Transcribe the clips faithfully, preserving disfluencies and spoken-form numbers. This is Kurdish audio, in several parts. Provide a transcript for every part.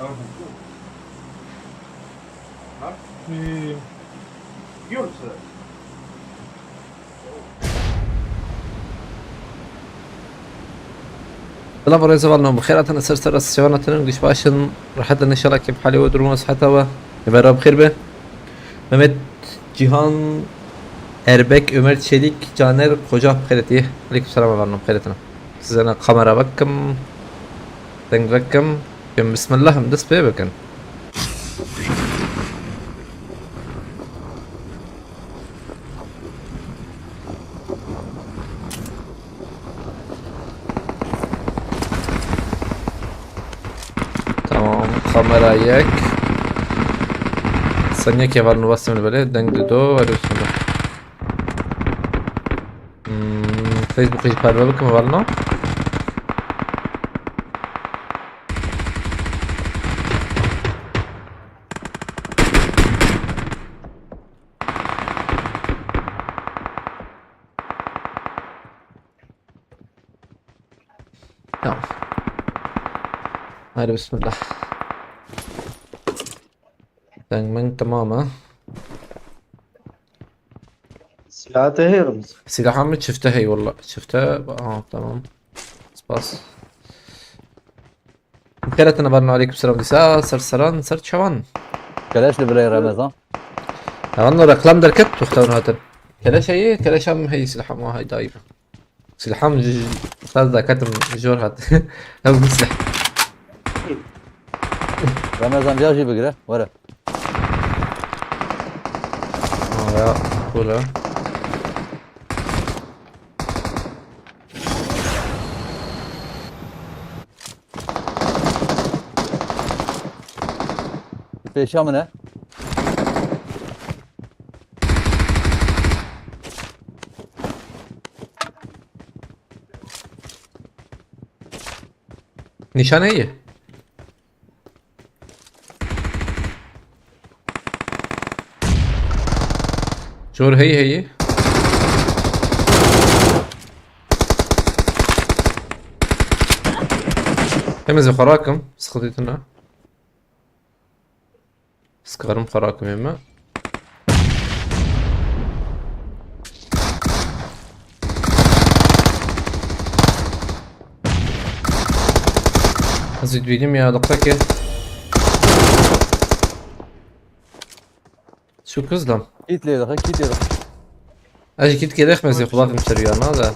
Ee, Silav û rêz hevalno, bi xêr hatin, ser ser şevan hatin, giş baş in, rehet in, inşallah kêf halê we, durum we, siheta we, ê me re bi xêr be. Mehmet Cihan, Erbek, Ömer Çelik, Caner, Koca, bi xêr hatiye. Aleyküm selam hevalno, bi xêr hatin. Size ne kamera vekim, deng vekim. Em bismillah em dest pê bikin. Tamam, kamera yek. Sen yek heval nuvastim bile, deng de do, hadi bismillah. Hmm, Facebook jî parve bikim hevalno. Tamam. Hadi bismillah. Deng meng tamam ha. Silah te heye Ramiz? Silaha min çifte hey walla. Çifte, aha, tamam. Spas. Xêr hatin hevalno, aleyküm selam dîsa, ser seran, ser çavan. Keleş li bilay Remezan. Hevalno reklam derket, tu xtewr hatin. Keleş heye, keleşa min heye, silaha min heye daîm. Silaham ji, ji xwe derketim, jor hat. Ew silah. Remezan viya jî bigire, were. Ha ya, cool ha. Pêşiya min e. Nîşan heye. Jor heye heye. Em ez ê xwe rakim, sıkıntı tune. Sikarim xwe rakim ême. Ez ê dibînim ya, diqe ke. Çok hızlı. Kit lê dixe, kit lê dixe. Ez jî kit kêlêx mezê xwe bakim ser ya, na da.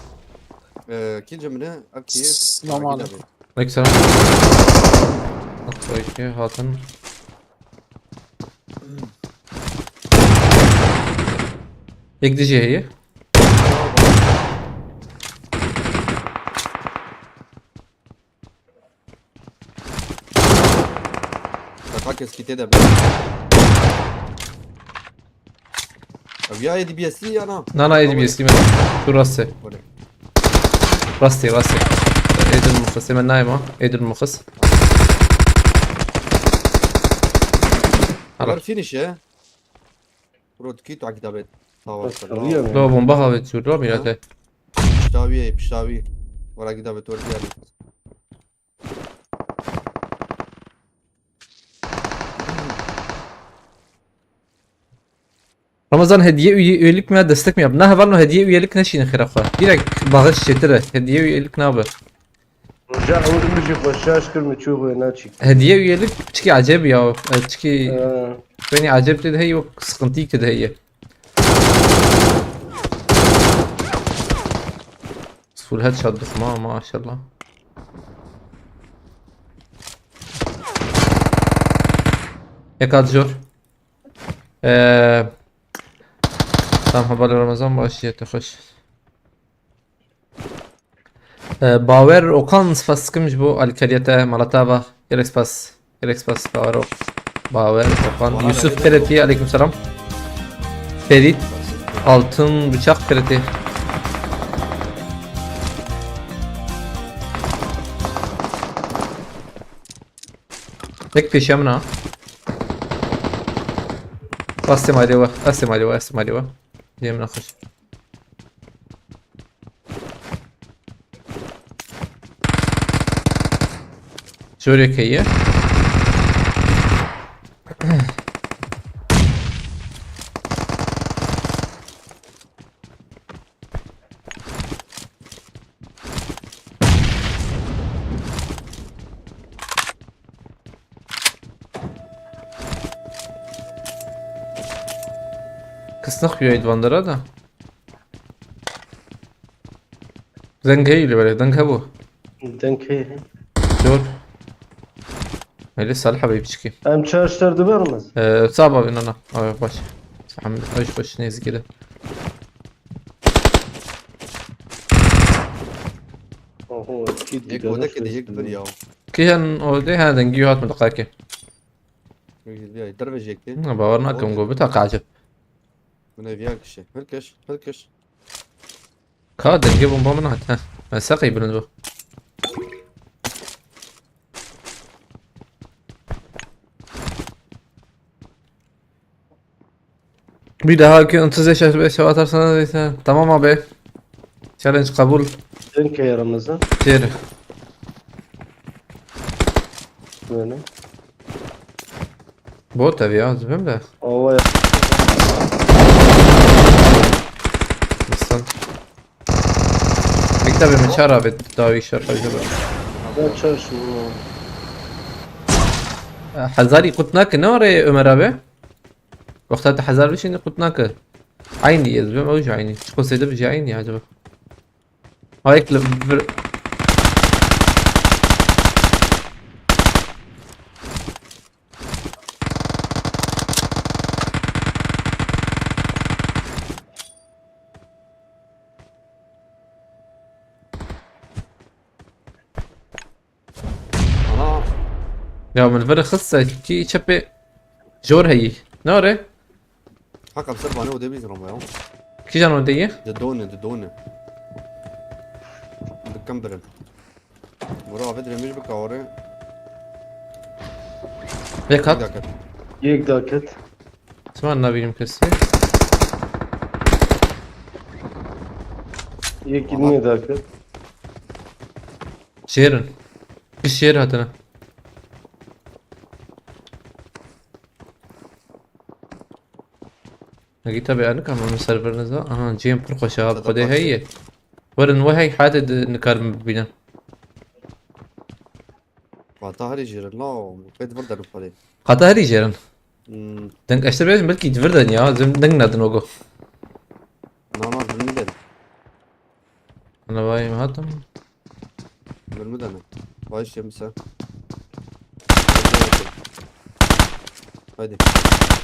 Ee, kit cemine, ev kî? Selamun aleyküm. Aleyküm selam. Okey, hatin. Yek dijî heye. Heta keskî tê de be. Ev ya A D B S ya na? Na, na, A D B S me. Tu rastê. Wele. Rastê, rastê. Êdil muxis, ê me nayê ma. Êdil muxis. Hala. Ver finish e. Bro, tu kî tu akî dabet. Savaş. Tabii ya. Do bomba havê çû, do mîrete. Piştavî, piştavî. Wara gida be tor diyar. Ramazan, hediye üye-, üyelik mi ya, destek mi yap? Na hevalno, hediye üyelik neşîne xêra xwe. Direkt bağış çêtir e. Hediye üyelik nabe. Roja ewil min jî xwe şaş kir, min çû xwe naçî. Hediye üyelik piçikî acayip ya. E, piçikî Ee. Beni acayip dedi, hey yok, sıkıntı ki de heye. Full headshot dixma, maşallah. Yek at jor. Ee, tam hevalê Ramazan, baş, yete xweş. Ee, Bawer Okan, spas dikim ji bo alîkariya te, mala te ava. Gelek spas. Gelek spas, Bawer Ok-, Bawer Okan. Yusuf T R T, aleyküm selam. Ferit Altın Bıçak T R T. Tek peşe min ha. Astê malê we, astê malê we, astê malê we. Dê min xweş. Jorek heye. Kes nexuya îdvandera da. Deng heyî li belê, deng hebû. Deng heyî. Zor. Hele Salih abi piçkî. Em çar şter diber mi? Ee, sağ abi, nana. Abi baş. Hamid, hoş hoş, neyse ki de. Oho, iki Yek dide oda ki de yek bir ya. Kijan o de ha dengi hat mı dakika ki? Dervejekti. Ha, bawer nakim go bita qacib. Min ev ya kişe. Her keş, her keş. Ka dengê bomba min hat, heh. Ez seqî bilind bû. Bir daha ki otuz beş altmış beş atarsan neyse. Tamam abi. Challenge kabul. Dün ki yaramızı. Çeri. Böyle. Bot ev ya, zibim de. Ava ya. Misal. Mektebi mi çar abi dawi şarkı acaba? Ya çalışmıyor. Hezarî qut nake ne orê Ömer abi? Wexta te hezar bişîne qut nake. Aynî ye, zibim ew jî aynî. Çiqo sêde bijî aynî acaba? Hayek li vir. Ana. Ya min vir xist se kî çepê jor heyî. Ne ore? Haka ser bane o de biz ramo ya. Kîjan o de ye? De done, de done. Dikkan birin. Bura avet remij bi kawre. Yek hat. Yek daket. Yek daket. Sima nabînim kesî. Yek niye daket. Şêrin. Bir şêr hatine. Hegî tabi enik ama min server niza. Aha, cem pir xweş e, ha, bi Xwedê heye. Werin we hey hate de nikarim bibînin. Qata herî jêrin la, pê di vir derin xwedê. Qata herî jêrin. Hmm. Deng eşte bêjim belkî di vir den ya, zim deng nedin ogo. Na, na, di vir den. Ana vay mi hatim? Mermi dene. Vay şey mi sen? Haydi.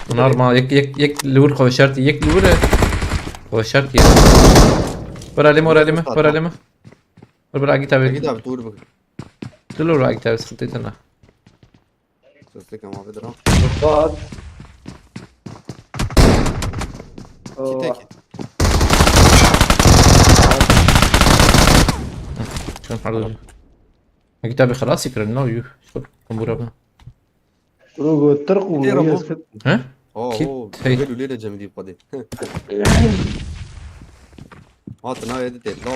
Bunlar ma yek yek yek li wir xwe şertî, yek li wir e. Xwe şertî. Wer alime, wer alime, wer alime. Wer bir agit abi. Agit abi, dur bak. Dur wer agit abi, sıkıntı etme. Seslik ama bir dram. Rahat. Kit, kit. Şun pardon. Agit abi خلاص يكرن لا يو. شكرا. Kumbura bana. Rugo Tirk û Kit, Ramo. He? Oo, Kit, hey. Gel ulêle cemidî xwedê. Hat na yedi tê. No.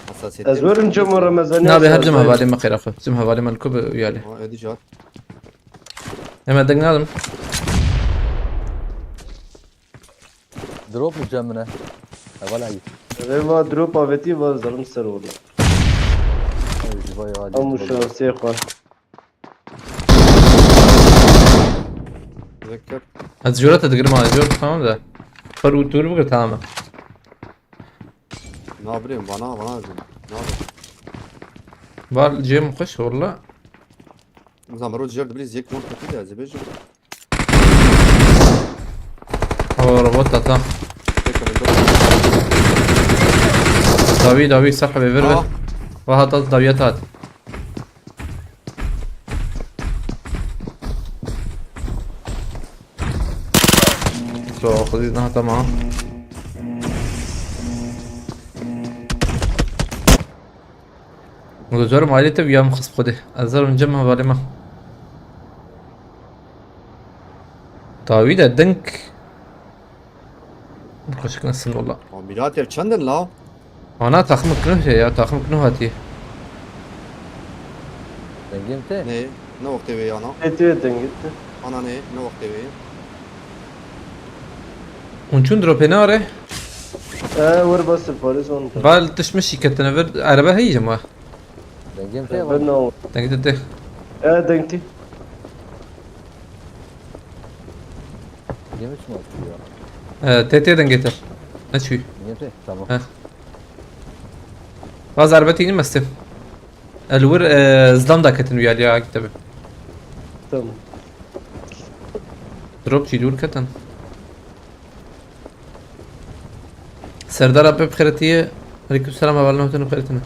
Hassasiyet. Ez werim cem û Remezanî. Nabe her cem hevalê me qêra xwe. Cem hevalê me li ku bi uyalê. Ha, edi jar. Hemen deng nadim. Drop mu cem ne? Heval ayı. Reva drop aveti var zarım ser oldu. Ay, vay, vay, vay. Amu şansê xwe. Zekir. Ez jora te digirim ha, jor tamam da. Par û tur bigir tamam. Na birêm, bana, bana lazım. Ne yapayım? Var cem xweş valla. Zaman rol jerde bir zek mor kötü de zebeci. O robot ata. Tek kalın. Davi, davi, sahbe ver ver. Aa. Vaha tat daviye tat. So, xwedî niha te ma. Gozarim ailê te ya min xist xwedê. Ez zarim cem hevalê me. Dawî de dink. Xweşik nesin wala. Amirat ev çendin la? Ana taxmik nuh ya, taxmik nuh hatiye. Dengê min tê? Ne, ne wextê wê yana? Tê tê dengê te. Ana ne, ne wextê wê? Hûn çûn dropê nare? E, wir bas li Parîs on. Val tişt min şîketine vir, erebe heyî jema. Dengê min tê. Dengê te tê. E, deng tê. Dengê min çima tê ya? Ee, T T dengê te. Ne çûyî? Niye te? Tamam. Heh. Vaz erbetî nî mestim. El wir, e, zlam da ketin wî alî ya kitebê. Tamam. Drop jî dûr ketin. Serdar abi bi xêretiye. Aleyküm selam, hevalno hûtin bi xêretine.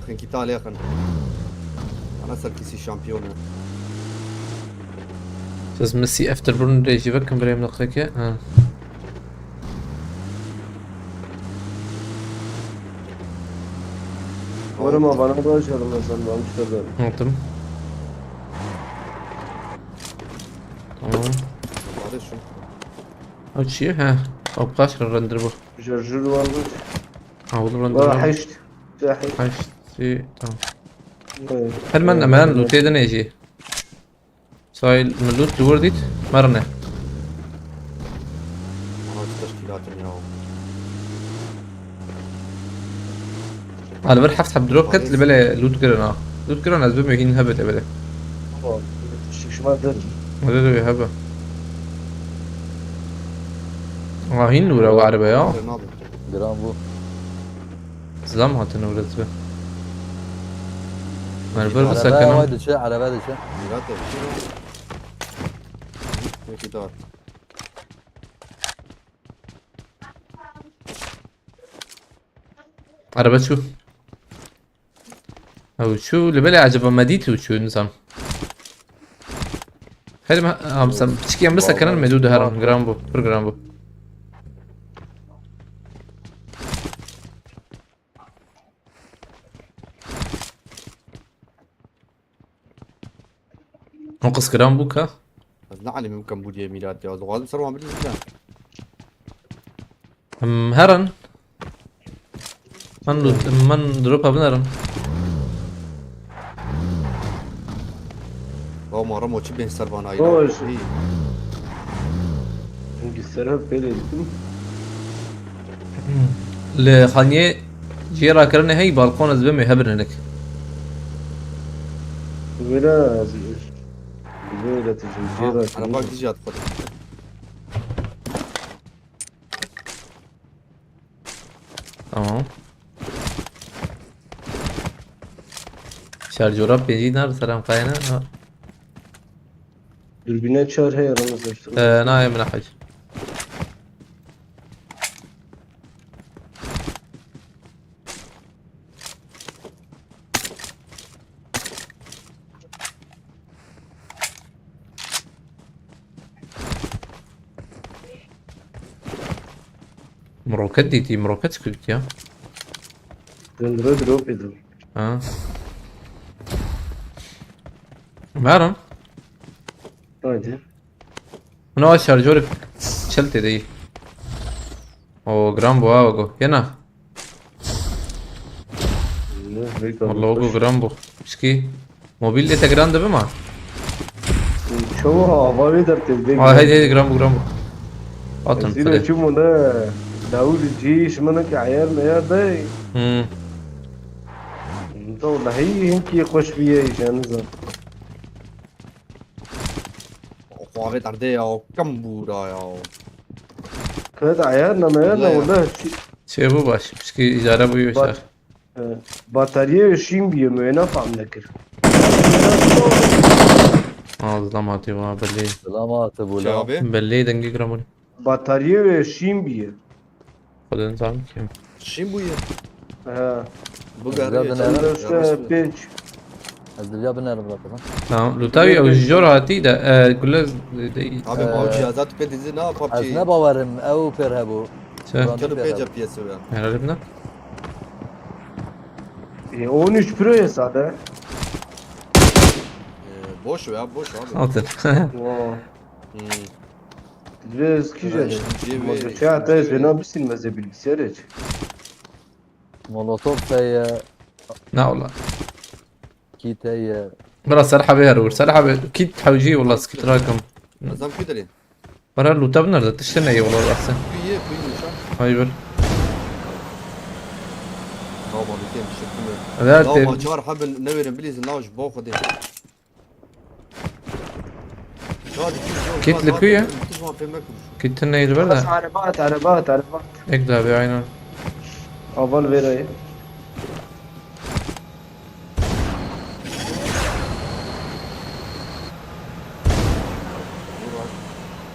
Xenkî talê xin. Ana ser kîsî şampiyon e. Siz Messi Afterburn rê jî vekin birê min xeke. Ha. Were ma bana da şerm sen, ben işte ben. Unuttum. Tamam. Barış şu. O çi ye? Ha. O kaç render bu? Şarjör var mı? Ha, bu render Valla var. Heşt. Ya heşt. Heşt, şey, tamam. Evet. Her men, Evet, men evet. Loot'e de ne jî? Sahil, min loot li wir dît, merine. Ana çi teşkîlatin ya. Li vir heft heb drop ket, li belê loot kirin ha. Loot kirin, ez bimê hîn hebe te belê. Tamam. Şişman değil. Öyle de bir hebe. Ama hîn nûra bu araba ya. Gram bu. Zam hatin nûra bi. Merber bu Araba sakana. Araba diçe, araba diçe. Mîrat e. Peki, tamam. Araba çû. Ew çû, li belê eceba me dît û çû, nizam. Her me, hamsam, piçikî em bisekinin, me dû diherin, giran bû, pir giran bû. Hon qis giran bû ka? Ez ne alimim kembûriyê Mîrat ya. Ez dixwazim ser wan bilîzim de. Em herin. Men loot, men dropa binerim. Ba ma Ramo çi bên ser bana Oy. Hî. Çünkü serap pêlê dikim. Li xaniyê cihê rakirinê hey balkon ez bimê hebir hinek. Wêra ez wêra tijim Ha, cihê rakirinê. Araba gidecek. Tamam. Şarjora pêncî nar selam kayana. Ha. Dürbüne çar heye Ramazan işte. Ee, na emine hac. Min roket dîtî, min roket çi dîtî ya? Döndüre drop edin. Ha. Merim. Haydi. Buna şarjörü çel tedeyî. O gram bu ha, go. Yena. Ne, ne kadar Vallahi o hoş. Gram bu. Pişkî. Mobil de te gram de bima. Çawa hava ve der tevde. Aa, hadi, hadi, gram bu, gram bu. Atın, Zîne hadi. Çi mune? Dawul cî, şi mune ki ayar meyar dey. Hmm. Da wallahî hinkî xweş bîye îşanizan. Xwe avê derdê ya, kam bûra ya. Kıt ayar ne meyar ne Wallahî ya. Wallahî çi- Şey bu baş, pişkî îdare bû Bat- yoksa. He, bataryayê şîn bûye, me wê nefam nekir. Aa, zlam hatî wa belê. Zlam hatî bu la. Çabe? Belê dengê gramûnê. Bataryayê wê şîn bûye. Xwedên zam kim. Şîn bûye. He. Bu Zlam gari ne? Sen de işte pênc. Ez divya binerim bırakın. Tamam, lutavi ew ji jor hatî de, e, gule de. Abi, Ee, ew cihazat pê dizî na PUBG. Ez ne bawerim, ew pêr hebû. Çi? Randevu Kelo pêr pêca hebû. P S ya. Herhalde buna. E, on üç Pro ya sade. Ee, boş ver, boş abi. Altın. Wow. Hmm. Biraz kişi. Ee, şimdi cebê, Ama geçen hafta şimdi cebê. Fena bir silmez bilgisayar hiç. Molotov heye. Ne ola? Kit heye. Bira ser hebê her vur. Ser hebê. Kit hewcî wala skit rakım. Ezam kî derê? Bira luta binar da tişte ne wala rakse. Kuye, kuye nişan. Hayır. Tamam, bir şey mi? Evet. Tamam, çar habin ne verin bilirsin, ne hoş bok hadi. Kit li ku ye? Kit tu neydi ber de. Araba at, araba at, araba at. Ek dabi aynen. Aval verayı.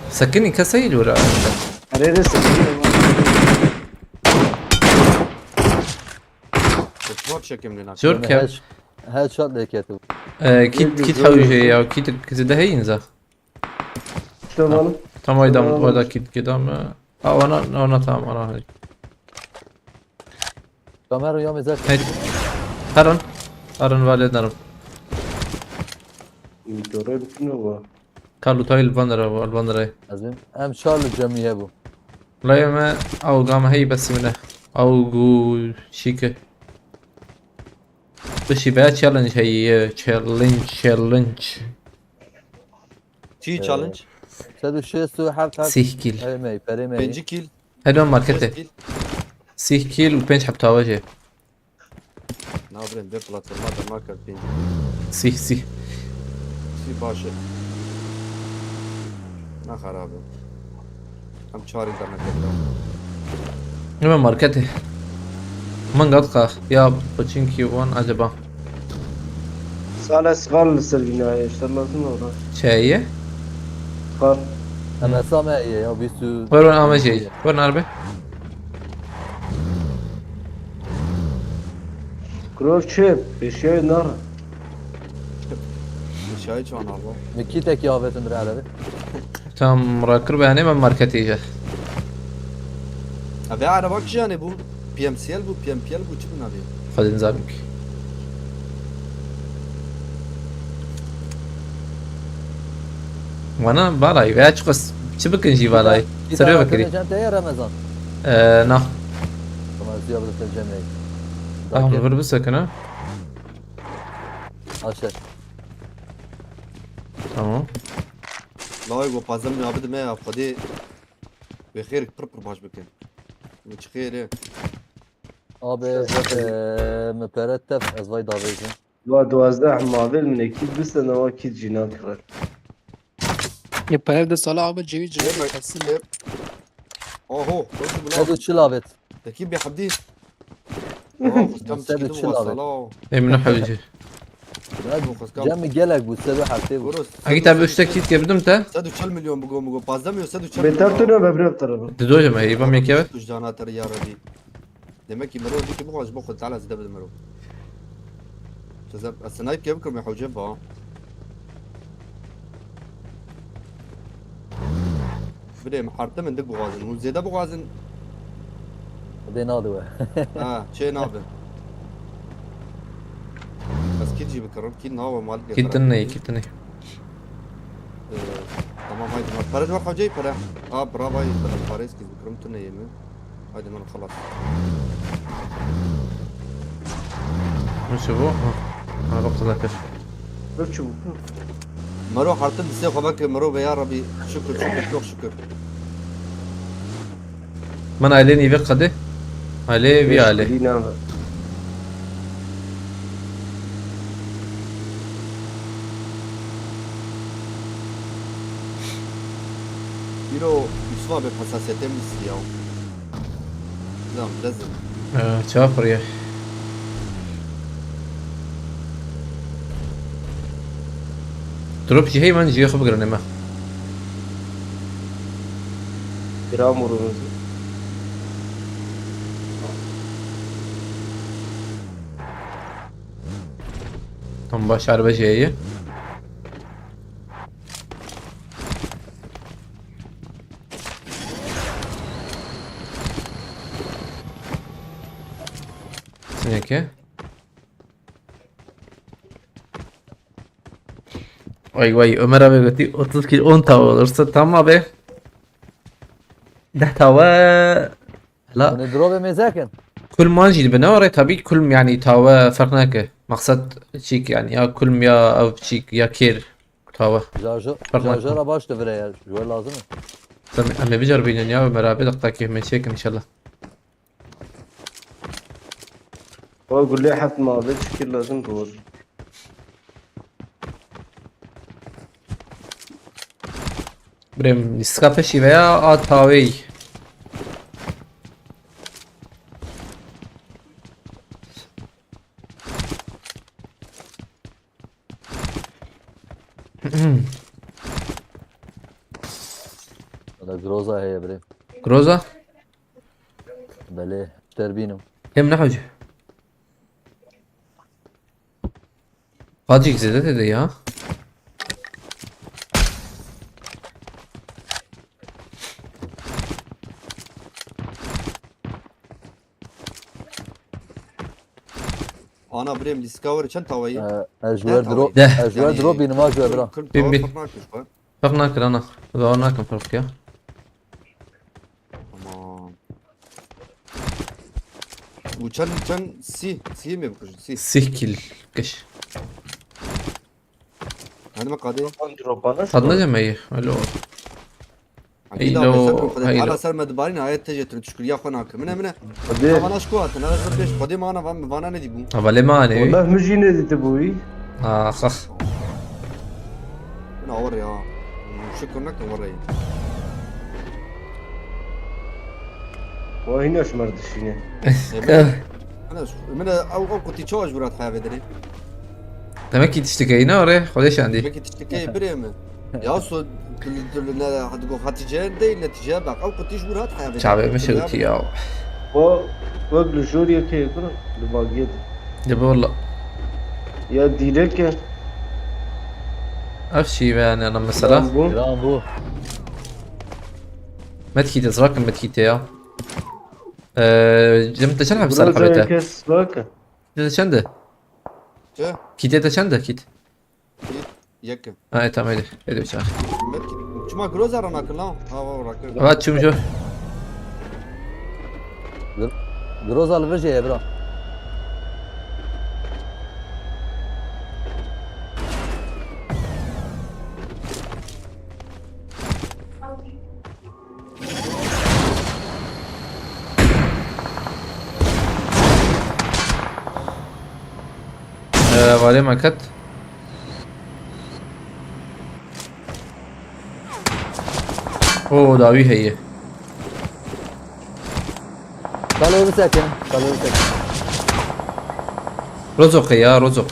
Sekinî keseyî li wir a. Erê de sekinî. Çor ke. Head-, headshot lê ketibû. Ee, kit, kit hewce ya, kit zêde heyîn za. Tamam. Tamam, tamam, tamam. Orada kit gidam. Ha, ona, ona tamam, ona. Kamera ya mezar. Hey. Herin. Herin vale darim. Monitorê bitine wa. Carlo tayl bandera, bandera. Azim. Em Charlie cemiye bu. Lay me au gam hey besimine. Au gu şike. Bişî be challenge heye, challenge, challenge. Çi challenge? Sed û şêst û heft heb. Sih kîl. Ey mey, perê mey. Pêncî kîl. Hedo markete. Şêst kîl. Sih kîl û pênc heb tawecê. Na birên, vê platforma de naket pêncî kîl. Sih, sih. Sih baş e. Na xerab e. Em çarî dernekevin. Hemen marketê. Min gat qax. Ya, poçinkî wan acaba. Sale sixal li ser bînayê, işte lazim ora. Çeye? Sixal. Em hesa me ye ya, bîst û. Wer wer ame jey. Wer nar be. Krov çi? Pêşiyayê nar. Pêşiyayê çi anar be? Min kîtekî avêtin bir erebe. Tam rakir be, yanê me marketê je. Abi araba kîjanê bû? P M C L bû, P M P L bû, çi bû navê? Xwedê nizanim ki. Wana balay, veya çi qas, çi bikin jî balay. Serê vekirî. Cem te ye Remezan. Ee, na. Tamam, ziya bi te Cem ye. Tamam, vir bisekin ha. Aşer. Tamam. Lawê go pazem ya bidime ya, Xwedê wê xêr pir pir baş bikin. Min çi xêr e? Abi, eee, min pere tef ez vay davêjim. Wa duwazdeh mavê min ê kît bistene, wa kît jî nakire. Ya pere de sala abi ceviz ceviz kesin. Oho, nasıl bu lan? Hadi çil avêt. Peki bir hadi. Sed û çil avêt. Ê min hewce. Cem gelek bû, sed û heftê bû. Egî te bi uştek kît ke bidim te? Sed û çil milyon bigo, bigo. Pazdeh milyon, sed û çil milyon. Beter tu ne be bira tarafa. Dido je me, ê bam yekê ve. Tu jana ter ya Rabbi. Demek ki mero ki bu xwaj bu xwe tala zide bide mero. Çözem, snipe ke bikim ya hewce ba. Bidê min herte min dik bixwazin. Hûn zêde bixwazin. Dê nade we. Ha, çê nabe. Ez kît jî bikirim, kît nawe mal. Kît din neyê, kît din neyê. Ee, tamam, haydi mal. Pere ji we hewceyî pere. A, bira vay, pere parêz kîz bikirim, tu neyê min. Haydi min xelas. Min çi bû? Ha. Ha, bak, zaten. Dur çi bû? Mero hertin distê xwe veke, mero ve ya Rabî. Şükür, şükür, çok şükür. Min ailê nîvê qedê. Ailê vî ailê. Şükür, înan. Îro Yusuf abi, hassasiyetê min siya. Zam, lezim. Ee, çawa xuriye? Drop jî heyman jî xwe bigirin eme. Gram vurun. Tam baş araba jeye. Sineke. Vay vay, Ömer abi gotî otuz kilo on tawa olursa tamam abi. Deh tawa. La. Hûn ê dropê mêze kin? Kul man jî dibe ne orê, tabii kul yani tawa ferq nake. Maksat çîk yani ya kul ya ev çîk ya kêr. Tawa. Şarjör, şarjöra baş de vire ya. Ji we lazim e. Em, em ê biceribînin ya, beraber daqtakê me çêkin inşallah. O gulê heft mavê çikir lazim ki vur. Birêm, lîstika peşî veya a taweyî. Wala Groza heye birê. Groza? Belê, terbînim. Em ne hocam? Qadcik zêde tê de ya. Ana birêm lîstika were çend taweyî? Ee, ez ji Deh wer dro-, taweyî. Deh. Ez ji wer Yani drop bînim ha ji we bira. Kırk Bin, bin. Tawayî fark nakir xwe. Ferq nakir ana. Xweda wan nakin ferq ya. Tamam. Bu çend, çend sî, sî mi bikujin? Sî. Sîh kil kiş. Hadi me qadê. Dropan, dropan. Tad ne demek? Alo. Hadi Heylo, daha sen bu kadar. Heylo. Hala sen me dibarîn ayet tecê tu tişkuriya xwe nakim. Mine, mine. Hadi. Ama naş ku hatin, hala sen pêş. Hadi mana van, vana ne dî bû? Hava lê mane. Wala min jî nedîti bûyî. Ah, ah. Min awar ya. Şükür nakin warayı. Wa hîna ji mer dişîne. Ana, min ew, ew qutî çawa ji wir hat haya vê derê? Demek ki tiştekeyî ne re? Xwedê şandî. Demek ki tiştekeyî birê min. Ya so, tu, tu, ne, hadi go Hatice değil, netice bak. Ew qutî ji wir hat haya vê derê. Çavê min şewtî ya. O, wek li jor yekê kuro, li bagiyê de. De wala. Ya dîrek e. Ev şîve yani ana mesela. Lan bu. Lan bu. Medkît, ez rakim medkîtê ya. Ee, Cem te çend heb Bro, serqabê te? Kes bak. Kîtê te çend e? Çi? Kîtê te çend e kît? Kît, yekim. Ha, e, tamam, hadi. Hadi bir çağır. Medkît. Çima Groza ra nakir lan? Ha, va, rakir. Va, çum jo. Gro-, Groza li vijê ye, bira. Ee, valê me ket. Oo, dawî heye. Kalo bisekin, kalo bisekin. Rozok ya, Rozok.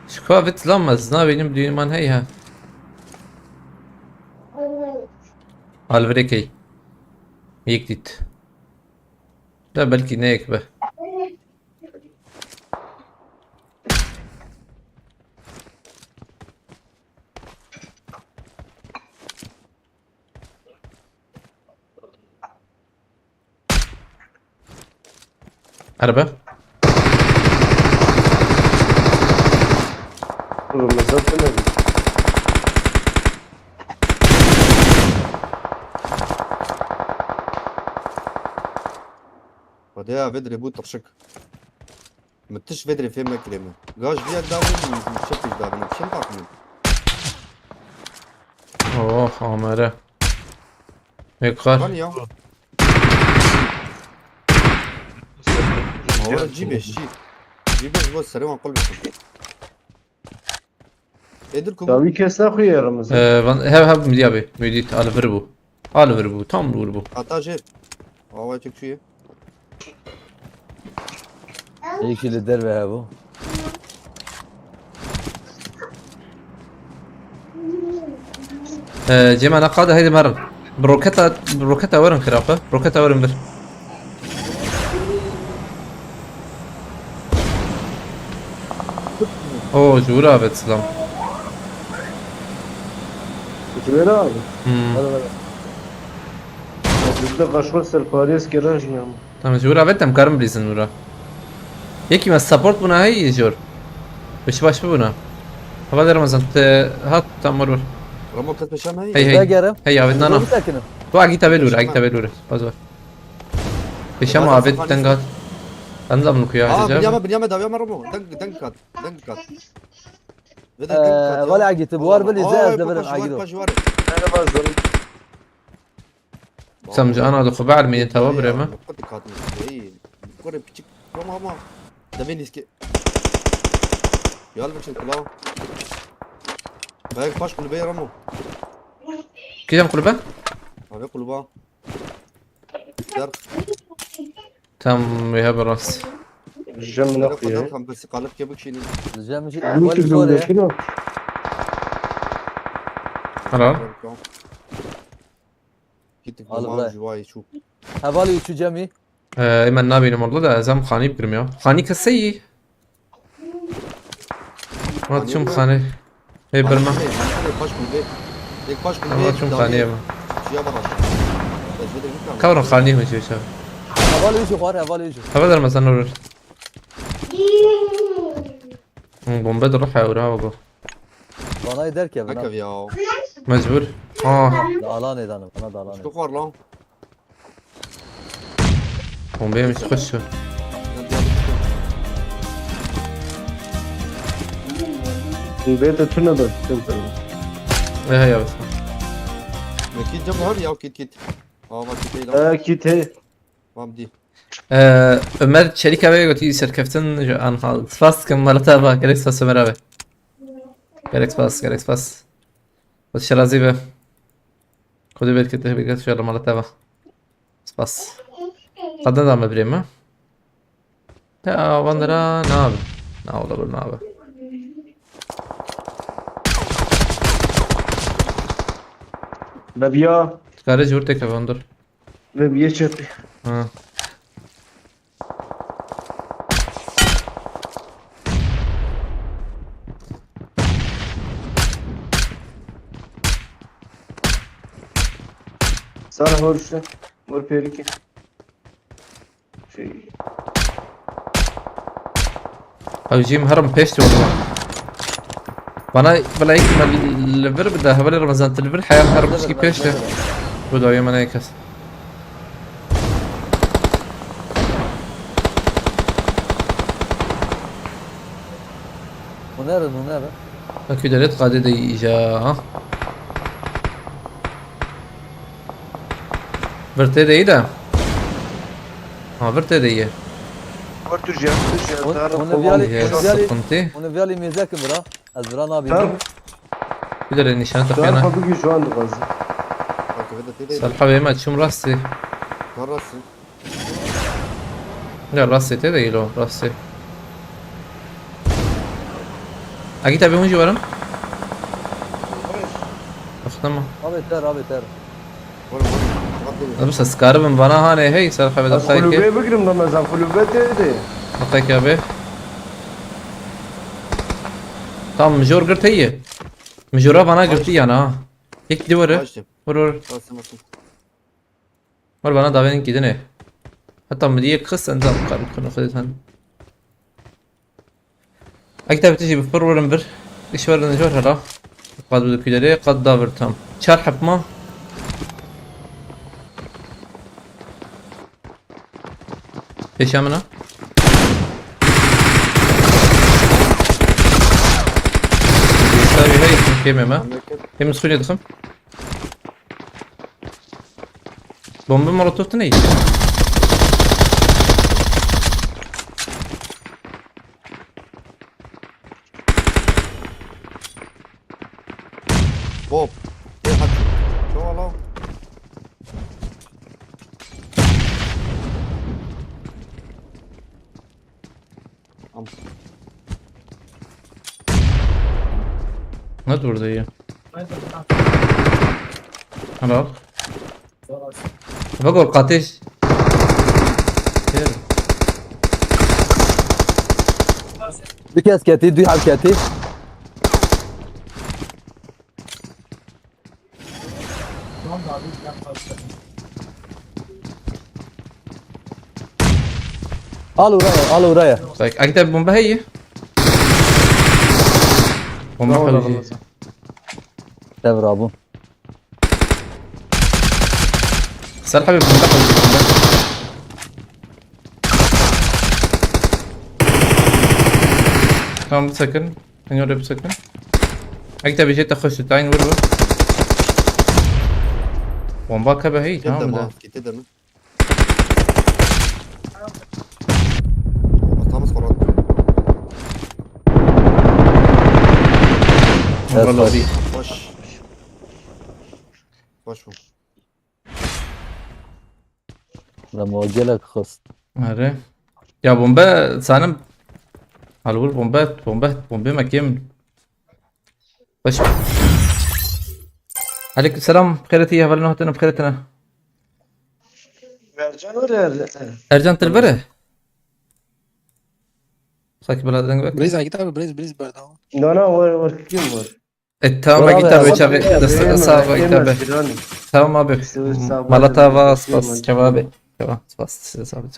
Şikavit lan ez nabînim, duyman hey ha. Alvirê key. Yek dît. Da belkî ne yek be. Erebe. Oğlum, mesela bu ne? Xwedê ya vê dirê bû tirşik. Min tişt vê dirê fêm nekirê min. Gaj viya davin, min çi pêş davin, çi min taqmin. Oh, amere. Mekar. Lan ya. Awara cî beş, cî. Cî beş bo serê wan qul bikin. Êdir ku. Dawî kes naxuye Ramazan. Ee, van, hev, hev, Midi abi. Midi, alvir bu. Alvir bu, tam vur bu. Hata jê. Awa çek şu ye. Yekî li derve hebû. Ee, Cem, ana qada, heydi merin. Bi roketa, bi roketa werin xirape. Roketa werin bir. Oo, ji wir avêt silam. Ji wêre abi. Hmm. Hadi, hadi. Bizde kaşmir serpariyes gelen jiyam. Tamam, ji wir avêt em karin bilîzin wira. Yekî me support bûna hey jor. Biş baş bûna. Hava derim ezan te hat tam vur vur. Ramo kes peşan hey. Hey, hey. Hey, avêt nana. Dur bir dakika. Tu agita belur, agita belur. Baz var. Peşan mı avêt tengat. Ben de bunu kuya. Aa, binyame, binyame davya Ramo. Deng, deng kat. Deng kat. Vele agite, bu var böyle zez de böyle agiro. Samca ana da xwe bielmînin tava birê me. Kurê piçik. Ama ama. Demê nîskê. Gel biçin kulağa. Belki paş kulübeye Ramo. Kîjan kulübe? Abi kulüba. Gel. Tam wê hebe rast. Ji min Gel xuye. kadar kampesi kalıp kebik şeyini. Li cem jî Hemû wali kurdum sor e. Bekir o. Helal. Gittik Al duman buraya. Juvayı şu. Hevalî û çû cemî. Ee, Ê, min nabînim walla da ez em xanî bigirim ya. Xanî keseyî? Mat çum xanî. Hê birme. Paş kulübe. Tek paş kulübe. Ama çum xanî mi? Şuya bak. Tecrüde bir Kawrin xanî mi çê çav? Hevalî û çû xwar, hevalî û çû. Heve dermesen olur. Hı, bombe de ruh ya ura bak. Vanayê derkevin ha. Nekev ya. Mecbur. Ha. Da alanê danim, bana da alanê. Şu xwar lan. Bombe yemiş kuş şu. Bê te tune be. Ehe ya. Mekî cem har ya kit kit. Aa bak kit lan. Ee, kit he. Bam di. Ee, Ömer Çelik abi gotî serkeftin ji an hal. Spas dikim, mala te ava. Gerek spas Ömer abi. Gerek spas, gerek spas. Xwedî şerazî be. Xwedî berkete berkete şer mala te ava. Spas. Qadın da me birê me. Ya, van dera nabe. Na ola bir nabe. Bebiya. Kare cur tek van dur. Bebiye çöpü. Ha. Sarı hor işte. Mor perike. Şey. Ew jî herim pêş de were. Bana bila yek me li vir bide, hevalê Remezan tu li vir heya herim pişkî pêş de. Bu da yemen kes. Hûn nerin, hûn nerin. Wekî derê diqadê de îja ha. Vir tê de î de. Ha, vir tê de ye. Var Türkçe, Türkçe. Hûn Tarık hûn Kovan. viyalî, Ye hûn viyalî, sıkıntı. hûn viyalî mêzekim bira. Ez bira nabînim. Tarık. Bir de nişan Tarık takıyana. abi güç şu anda fazla. Bak evet evet. Salha ve ma çum rastı. Tarlasın. Ya rastı te değil o rastı. Akit abi huncu varım. Bak tamam. Abi ter, abi ter. Vur vur. Bak dedi. Abi ses karibim bana hani hey Salha ve Az da ki. kulübeye bakırım da mesela kulübe dedi. Bak abi. Tamam mijor girt heye. Mijora bana girdi yana ha. Tek di vur. Açtım. Vur vur. Basın basın. Vur bana davenin gidine. Hatta mi diye kız sen de kar konu kız sen. Akit abi tijî bi pir werin vir. Îş werin jor hela. Qad bi kudere qad da vir tam. Çar hep ma. Pêşa min a. Pêşa wî hey kêm me. Hem suyla dikim. Bombe molotof tu ne işe? Bob. Gel hadi. Şu ala. Am. Ne durdu ya? Hello. Bak o katış. Du kes ketî, du heb ketî. Al oraya, al oraya. Bak, akide bomba heye. Bomba Tamam, heye. tamam. Devra bu. Salih abi bomba heye. Tamam, bir sakın. Sen oraya bir sakın. Akide bir jet de koştu. Aynı vur bu. Bomba kabe heye, tamam mı da? Gitti de mi? Atamız koran. Vallahi. Baş. Baş bû. Lemo gelek xist. Erê. Ya bombe sanim. Halbur bombe, bombe, bombe mekim. Baş. Aleyküm selam. Xêretî, hevalên hatin, xêretine. Ercan were. Ercan Tilbere. Sanki bela deng bek. Blaze, Agit abi, Blaze, Blaze berdawa. No, no, were, were, kim were? E, tamam, Bravo Agit abi, ya. çavi. Dest sağ ol, Agit abi. Tamam abi. Malatava, spas, çavi abi. Tamam, spas, size sağ olun.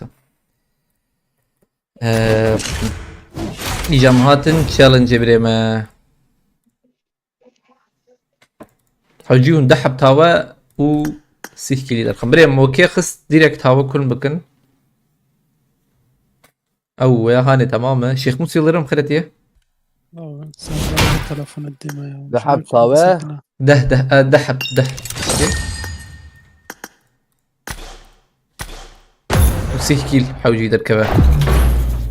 Ee, îcam hatin challenge birê me. Hewcî hûn deh heb tawe û sîh kilî derxin. Birê mokê xist direkt tawe kun bikin. Ew ya hanê tamam e. Şêx Mûs Yıldırım xiretiye. Sen bana telefon ettiğime ya. Deh heb tawe. Deh, deh, e, deh heb, deh. Û sîh kîl hewcî derkeve.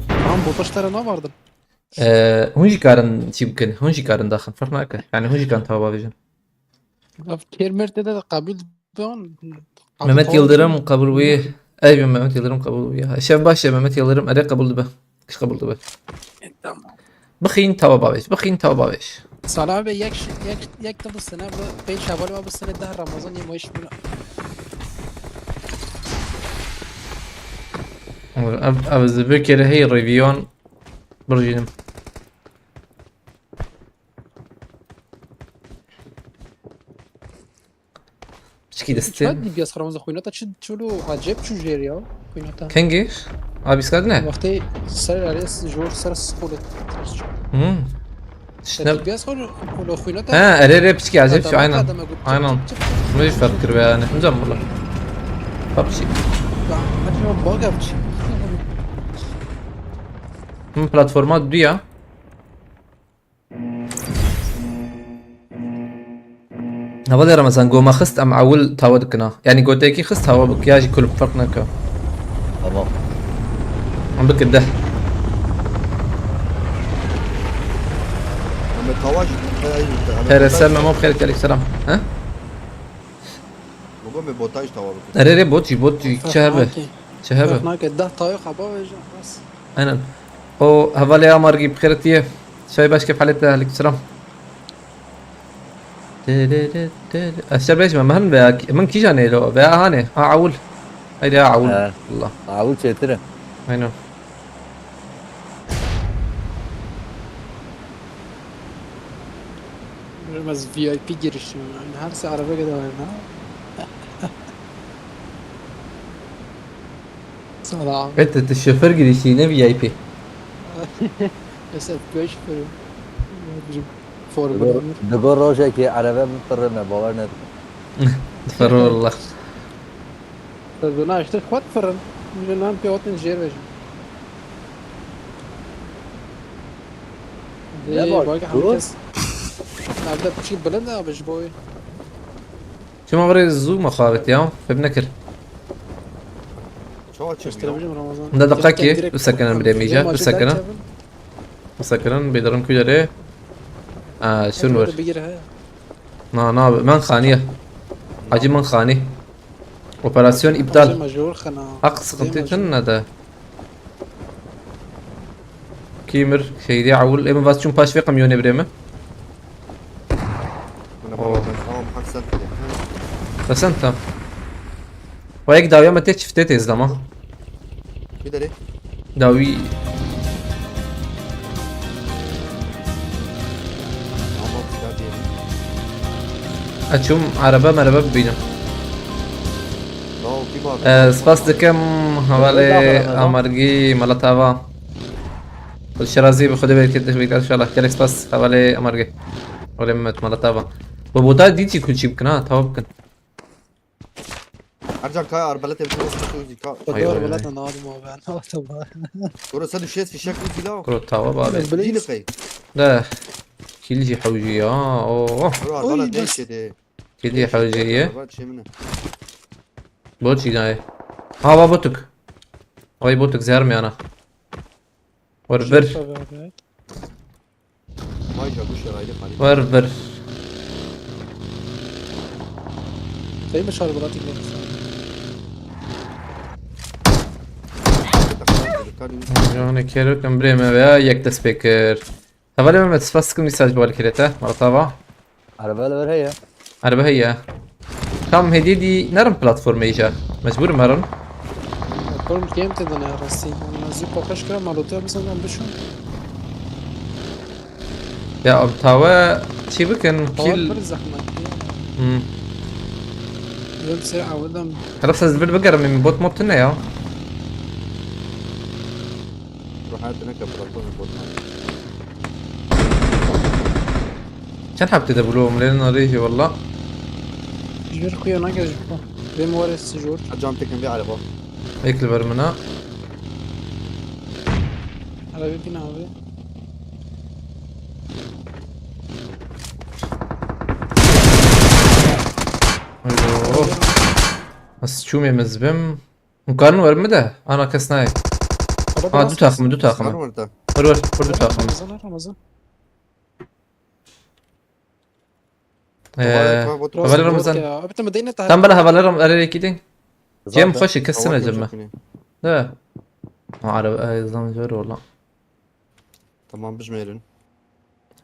Tamam, bu taşlara ne vardı? Ee, hûn jî karin çî bikin, hûn jî karin daxin, ferq nake. Yani hûn jî karin tawa bavêjin. Ev kêr mêr tê de qebûl dibin. Mehmet Yıldırım qebûl bûye. Ev Mehmet Yıldırım qebûl bûye. Şev baş e Mehmet Yıldırım, erê qebûl dibe. Kişt qebûl dibe. Tamam. Bixîn tawa bavêj, bixîn tawa bavêj. Sala abi yek, yek, yek de bu sene, bu pênc heval ve bu sene deh Ramazan yê mayış buna. Ev, ev ez vê kere hey revîyon birjînim. Piçkî destê. Çat D P S xramza xwînata çi çilo acayip çû jêr ya. Xwînata. Kengî? Abi skat ne? Wextê ser erê jor ser skole ters çû. Hmm. Şine D P S xo lo xwînata. Ha, erê erê piçkî acayip çû, aynen. Aynen. Bunu hiç fark kiribe yani. Hocam burada. Papçı. Acaba bug yapmış. Him platforma duya. Hevalê Ramazan, goma xist em ewil tawe dikina. Yani gotekî xist tawe bik ya jî kulüp fark neke. Tamam. Em bikin deh. Mehmet Tawaş. P R S Memo, xêr, aleyküm selam. Ha? Mogo me botaj tawa bik. Erê erê bot jî, bot jî çi hebe? Çi hebe? Nake dah tayo xaba ve jan bas. Aynen. O hevalê Amargî bi xêretiye. Şay baş kef halete, aleyküm selam. Eşer bêj me, min veya min kîja nêlo veya hanê. A awul. Haydi a awul. He. Allah. Awul çêtir e. Aynen. Biraz V I P girişim yani. Her şey araba kadar var ha. Salam. Evet, tu şoför girişi ne V I P. Mesela köy şoförü. Bizim formülü. Digo rojekê erebe bipirime, bawer nedikim. Ferollah. Tabii işte kuat fırın. Bilmem pê otin jêr vejim. Ne var? Bak herkes. Nerede bir şey bilin de abi ji boyu. Çima vere zû mexabet ya? Fem nekir. Çawa çekiyor? Gösterebilirim Ramazan. Ne dakika ki? Bisekinin bile meyce. Bisekinin. Bisekinin, bêdarim kuyları. Aa, şun ver. Bir gir he. Na, na, ben xaniye. Hacı min xani. Operasyon iptal. Major xana. Hak sıkıntı için ne de. Kimir, şeydi, awul, emin vas çun paş ve kamyonê birê me. Buna bak, tamam, hak sen. Besen tam. Ve ek dawiya me te çifte tez ama. Bir de Dawi. Tamam, bir daha diyelim. Açım araba merhaba bibînim. Tamam, kim abi? Ee, spas dikim hevalê Amargî, mala tava. Şirazî bi xwedê bereket bikar inşallah. Gelek spas hevalê Amargî. Olê Mehmet, mala tava. Bu bota dîtî kulçî bikin ha, tava bikin. Ercan Kaya arbalet evde nasıl tutuyor zika? Ay, ay, ay. Arbalet ne adım abi, anlamadım abi. Koro sen düşes fişek bu zila. Kuro tava babe. Dini kay. De. Kilci hewci ya. Oh. Koro arbalet ne işedi? Kilci hewci ye. Arbalet şey mi ne? Bot jî nayê. Hava botuk. Ay botuk zermiyana. Were vir. Tabii abi. Vay ya, bu şerayda kalite. Ver ver. Değil mi şarjı bırakayım yoksa? Canê kêrok em birê me veya yek dest pê kir. Hevalê Mehmet, spas dikim dîsa ji bo li kirê te. Mala te ava. Araba li vir heye. Erebe heye. Kam hêdî dî nerim platformê îja. Mecbûr im herin. Platform game te dene rastî. Nazî paqaş kira malote bizden ben düşün. Ya tawe çî bikin Tawe kîl. Bir zahmet. Hmm. Yol ser awidim. Herif ez vir bigerim min bot mod tune ya. Ruh hayatına kapılatma bir bot. Çend heptê de bû lo em lê narêjî walla. Jibir kuya nagir jibko. Bê mi ware sijor. Hacam tekin bir araba. Yek li ber min a. Arabî bin abi. Haydo. Ez çûmê min zibim. Hûn karin werin bide. Ana kes nayê. Ha, du takım, du takım. Var orada. Vur vur, vur du takım. Ramazan, Ramazan. Eee, Bot- Hevalê Ramazan. Ya, abi tamam, değne Tam bela hevalê Ram, erê kidin. Cem Zaten. xweşî, kes Tamam, ne cem me. yapacak yine. De. Ha, araba, ay, zam zor walla. Tamam, biz mi yerin?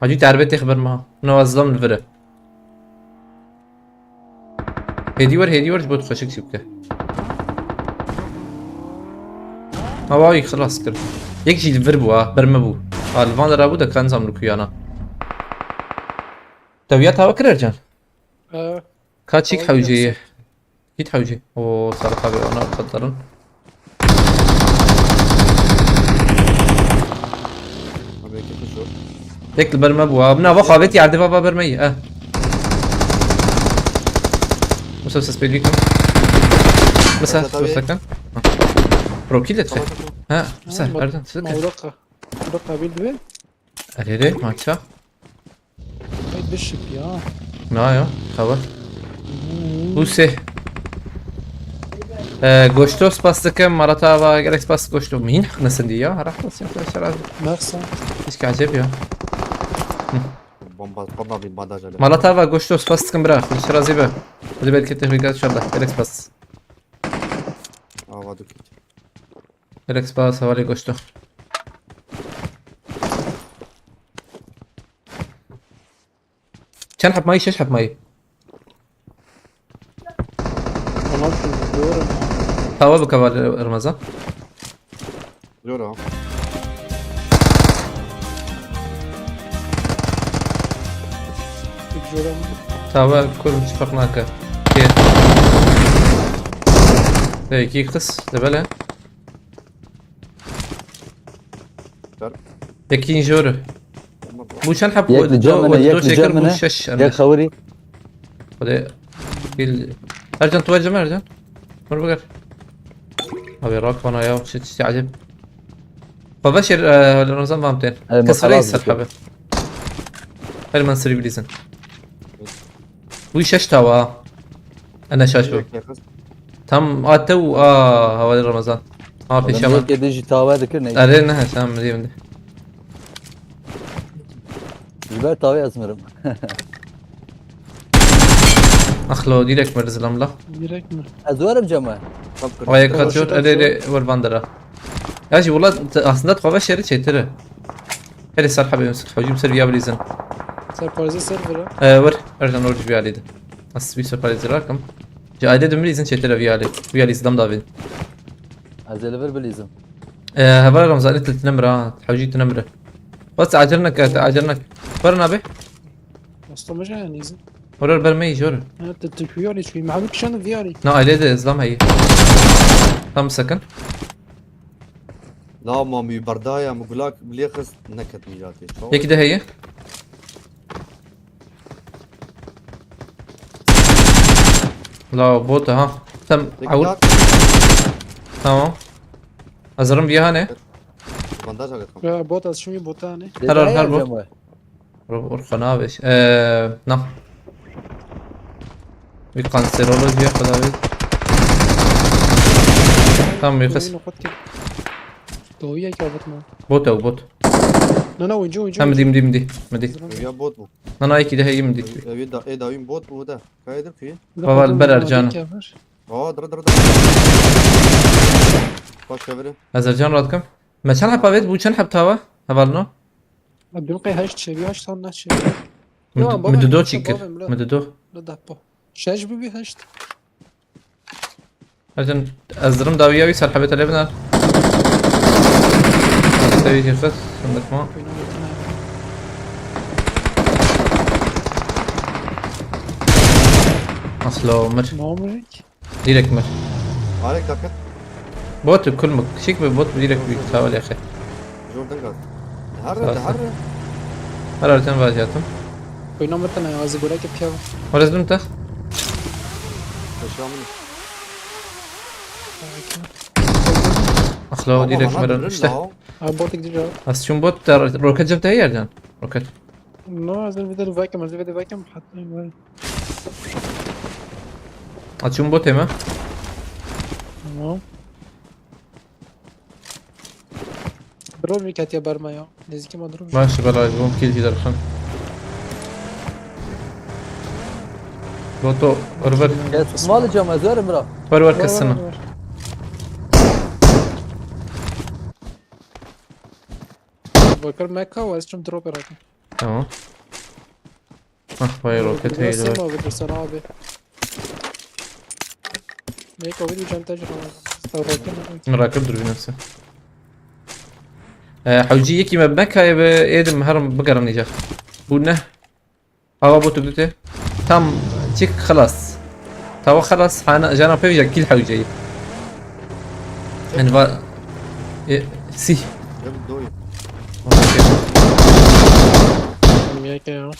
Hacî te erbetê xeber me ha. No ez zam li vir e. Hêdî wer, hêdî wer ji bo tu xweşik çî bike. Awa wî xilas kir. Yek jî li vir bû ha, ber me bû. Ha, li van dera bû de kan zam li kuyana. Te wiya tawa kir Ercan? Ee, Ka çîk Tawa hewcê ye. yoksa- Hît hewcê. O Salih abi ona xatarin. Abi iki kuş yok. Yek li ber me bû. Abi nava xavêt yerde va va ber me ye. Eh. Musa ses pêdî kim? Musa Tabii, tabii. ses kim? Pro kill et. Tamam, tamam. Ha, Musa ma- Ercan ses. Mawraka. Mawraka bildi be. Erê maça. Ay düşük ya. Na ya, xeber. Hûsê. Ee, goşto spas dikim, Maratava, gelek spas goşto. Min haq nesin diye ya, her hafta sen şeraz. Mersa. Hiç acep ya. Bomba, bomba bir bandaj öyle. Maratava goşto spas dikim bira, şeraz be. Hadi belki tehlikat inşallah, gelek spas. Ava dük. Gelek spas, hevalê goşto. Çend hep mayî? Şeş hep mayî. Ona doğru. Tawa bike hevalê Ramazan. Diyor o. Bir yorum. Tawa kurum çi ferq nake. Kê. Peki kız de bele. Ver. Yekîn jor. Bomba bu. Bu çend hep Yek li cem min e, yek li cem min e. Şeş. Yek xewirî. Xwedê pîl. Ercan, tu ver cem Ercan. Vur biger. Abi rak bana ya, şey, şey, acayip. Baba şer, e, Ramazan vam tên. Evet, Kes xelas reis bitir. Serhabe. Her men seri bilizin. Bu şeş tawa. Ana şaş bu. Direkt yakız. Tam ate u a, havali Ramazan. Ha, pêşama. Yek dijî tawe dikir ne? Erê ne, tamam, diyeyim de. Ji ber tawê ez mirim. Axlo, direkt mi zilam la. Direkt mi? Ez werim cema. Vay, Tamam, kaçıyor. tamam, Erê, tamam. erê, vur bandera. Ya jî wala, aslında tava şeri çêtir e. Erê Serhabe, hewcî ser viya bilîzin. Serparêzê server e. Ee, vur, Ercan, vur ji viya lî de. As bir serparêzê rakim. Ji aydê de bilîzin çêtir e viya lî. Viya lî zidam davin. Ez ê li vir bilîzim. Ee, heval Ramazan, tu tine mira, hewcî tine mira. Bas acil neke, te acil neke. Vur nabe. Aslında yani izin. Vur ber me jor. Ha, te tu kuyar hiç kuyum. Abi kişanı viyari. Na aile de zidam heye. Tam sakın. La ma mi berdaya mi gulak bilê xist neket mîratê. Çawa? Yekî de heye. La bot ha. Tam Yekî awul. daha. Tamam. Hazırım bir hane. Bandaj agat kam. Ya bot az şimdi bota ne? Her, her, her bu. Cema. Ro-, Orhan abi. Eee, na. Bir kanseroloji ya kadar bir. Tam bir kız. Nokot ki. Doğuya ki abatma. Bot ew bot. Na na, winci winci. Ha, min dî, min dî, min dî, min dî. Ev ya bot bû. Na na, yekî de heye, min dî. Ev, ev, da, ê dawîn bot bû de. Kayê dir kuyê. Baba, li ber Ercan. Aa, dira, dira, dira. Baş çeviri. Ez Ercan radikim. Me çend heb avêt bû, çend heb tawa? Hevalno? Dûm qey heşt çêbî, heşt tan ne çêbî. Min, min dido çî kir. Min dido. Li deh po. Şeş bibî heşt. Ercan, ez dirim dawiya wî ser hebê te lê bine. Te wî jî xist, sindik ma. Aslo mir. Direk mir. Arek dakit. Bot kul mu? Kişik mi bot direk bir tawal yaxe. Jordan gaz. Her, her. Her artan vajatim. Oynamatana ya, azı gora git ya. Orası dum ta. Yaşamını. Asla o direkt meren işte. Abi bot gidiyor. Asçun bot da roket cep de yerden. Roket. No, azı bir de vakem, azı bir de vakem. Hatta böyle. Açın bot hemen. Tamam. Drone ketiye ber me ya. Nêzîkî me drone. Baş, belay, bom kill jî derxin. Boto, wer wer. Kes mal cam ez verim bira. Wer wer, kesina. Bakır Mekka, ez çim drop bırakın. Tamam. Ah, vay, roket heydi. Nasıl abi, abi? Ne covid bir çanta çıkamaz. Roket mi? Merakım dur bir nasıl. Ee, hewcî yekî me binekayê bi êdim herim bigerim nîca. Bu ne? Hava botu dute. Tam çık xelas. Tawa xelas, hana, jana pevja kil hewceyî. Yani va... E, sih. Gel doyum. Tamam, ya, ya.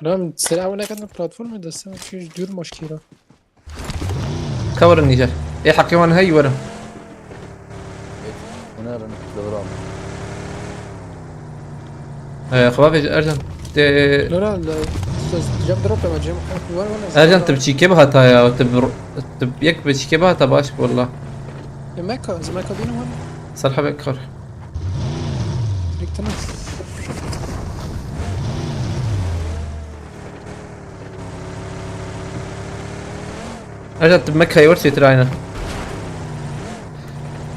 Lan, sera ew nekedin platformê de, sen şu dür moşkîra. Ka werin nîjar. Ê heqê wan hey werin. Hûn herin, dewra min. Ee, xwe bavêje Ercan. Tê... Lora, le, cem drop ema, cem, wer, wer, Ercan, tu bi çîkê bihata ya, tu bi, tu bi yek bi çîkê bihata baş bû walla. Ê, meka, ez meka bînim wer. Ser hebek kar. Direkt ne? Ercan, tu me kayı var çetir aynı.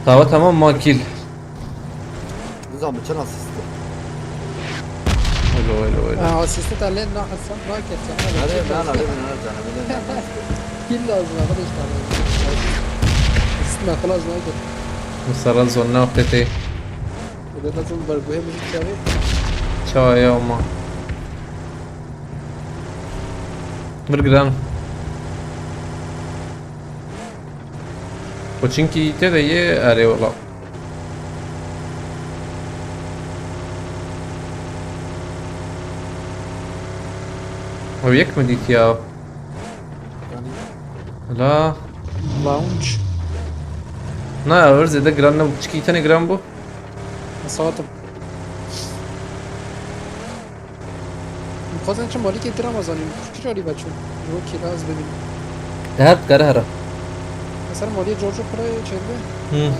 Tawa tamam, ma kill. Nizam, çend asisti? Öyle, öyle, öyle. Aa, asisti de len na Hasan, na kes sana. Hadi, ben alayım, ben alacağım, ben alacağım. Kill lazım arkadaşlar. Asist mi, lazım, hadi. Mesela zon ne yaptı? Ede lazım, bar guhe müzik çağırıyor. Çağırıyor ama. Bir gidelim. Koçinki te de ye, erê wala. Ew yek mi dît ya? La. Lounge. Na, ew zêde giran ne, çikî tenê giran bû. Saetim. Dixwazin çi malîkê tira me zanîn. Kî carî veçû? Ji bo kî ez bibînim. Her dikare here. Mesela maliyê Giorgio Pire çêdibe. Hı. Ha.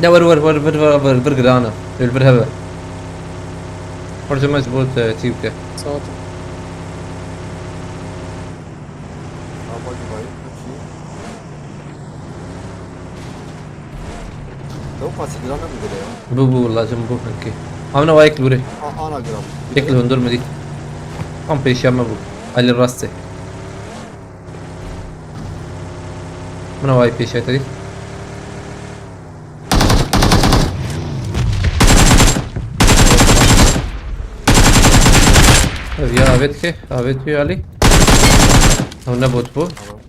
Ne, wer, wer, wer, vir, vir, vir, vir girana. Vir, vir heve. Orada mecbur te, tî bike. Saat. Ama gibi ayıp. Ew qasî giran nebû gele ya. Bû, bû, lazim bû hinkî. Hamine wa yek li hûrê. A, ana giran. Yek li hundur min dît. Tam pêşiya me bû. Elî rastê. Min wa yek pêşiya te dît. Ev ya avêt ke, avêt wî alî. Ew ne bot bû. Tamam.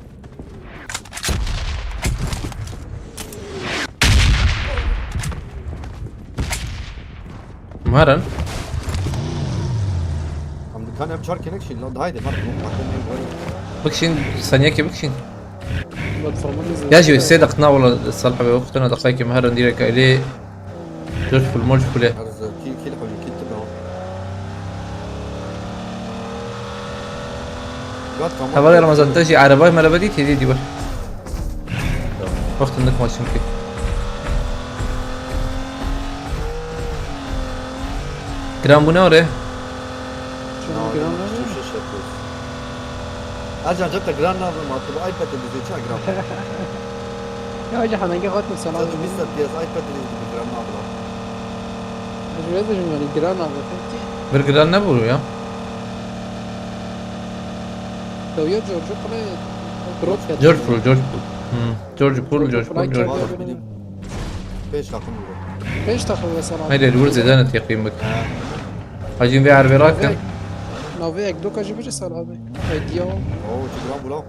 Maran. Em dikan ev çar kenek şîn lan, haydi, mar, bu, bakın, bu, bu. Bikşîn, saniyekê bikşîn. Platforma nizam. Ya jî sê deqna wala salih be, wextuna deqayekê me herin direk ailê. Dört full, mol full e. Arz, kil, kil, hocam, kil, tıbra. Gat, tamam. Hevalê Ramazan, te jî erebay merebe dî, têdî dî wir. Tamam. Wextin dik maçim ki. Giran bûne orê. Çabuk giran abi. Ercan, cep te giran nabim artık. Bu iPad'e bize çak giran. Ya hocam, hangi hatın selam? Sen de biz de piyaz iPad'e bize giran nabim. Hacı Bey de cümle giran abi. Peki. Bir giran ne buluyor ya? Dawiya George Pool'e drop geldi. George Pool, George Pool. Hmm. George Pool, George Pool, George Pool. Pênc takım vurdu. Pênc takım ve selam. Haydi, vur zêde ne teqîm bik. Hacîm vê erbê rakin. Navê ek doka jî bêje sal abi. Ay diya. Oo, çi giran bula.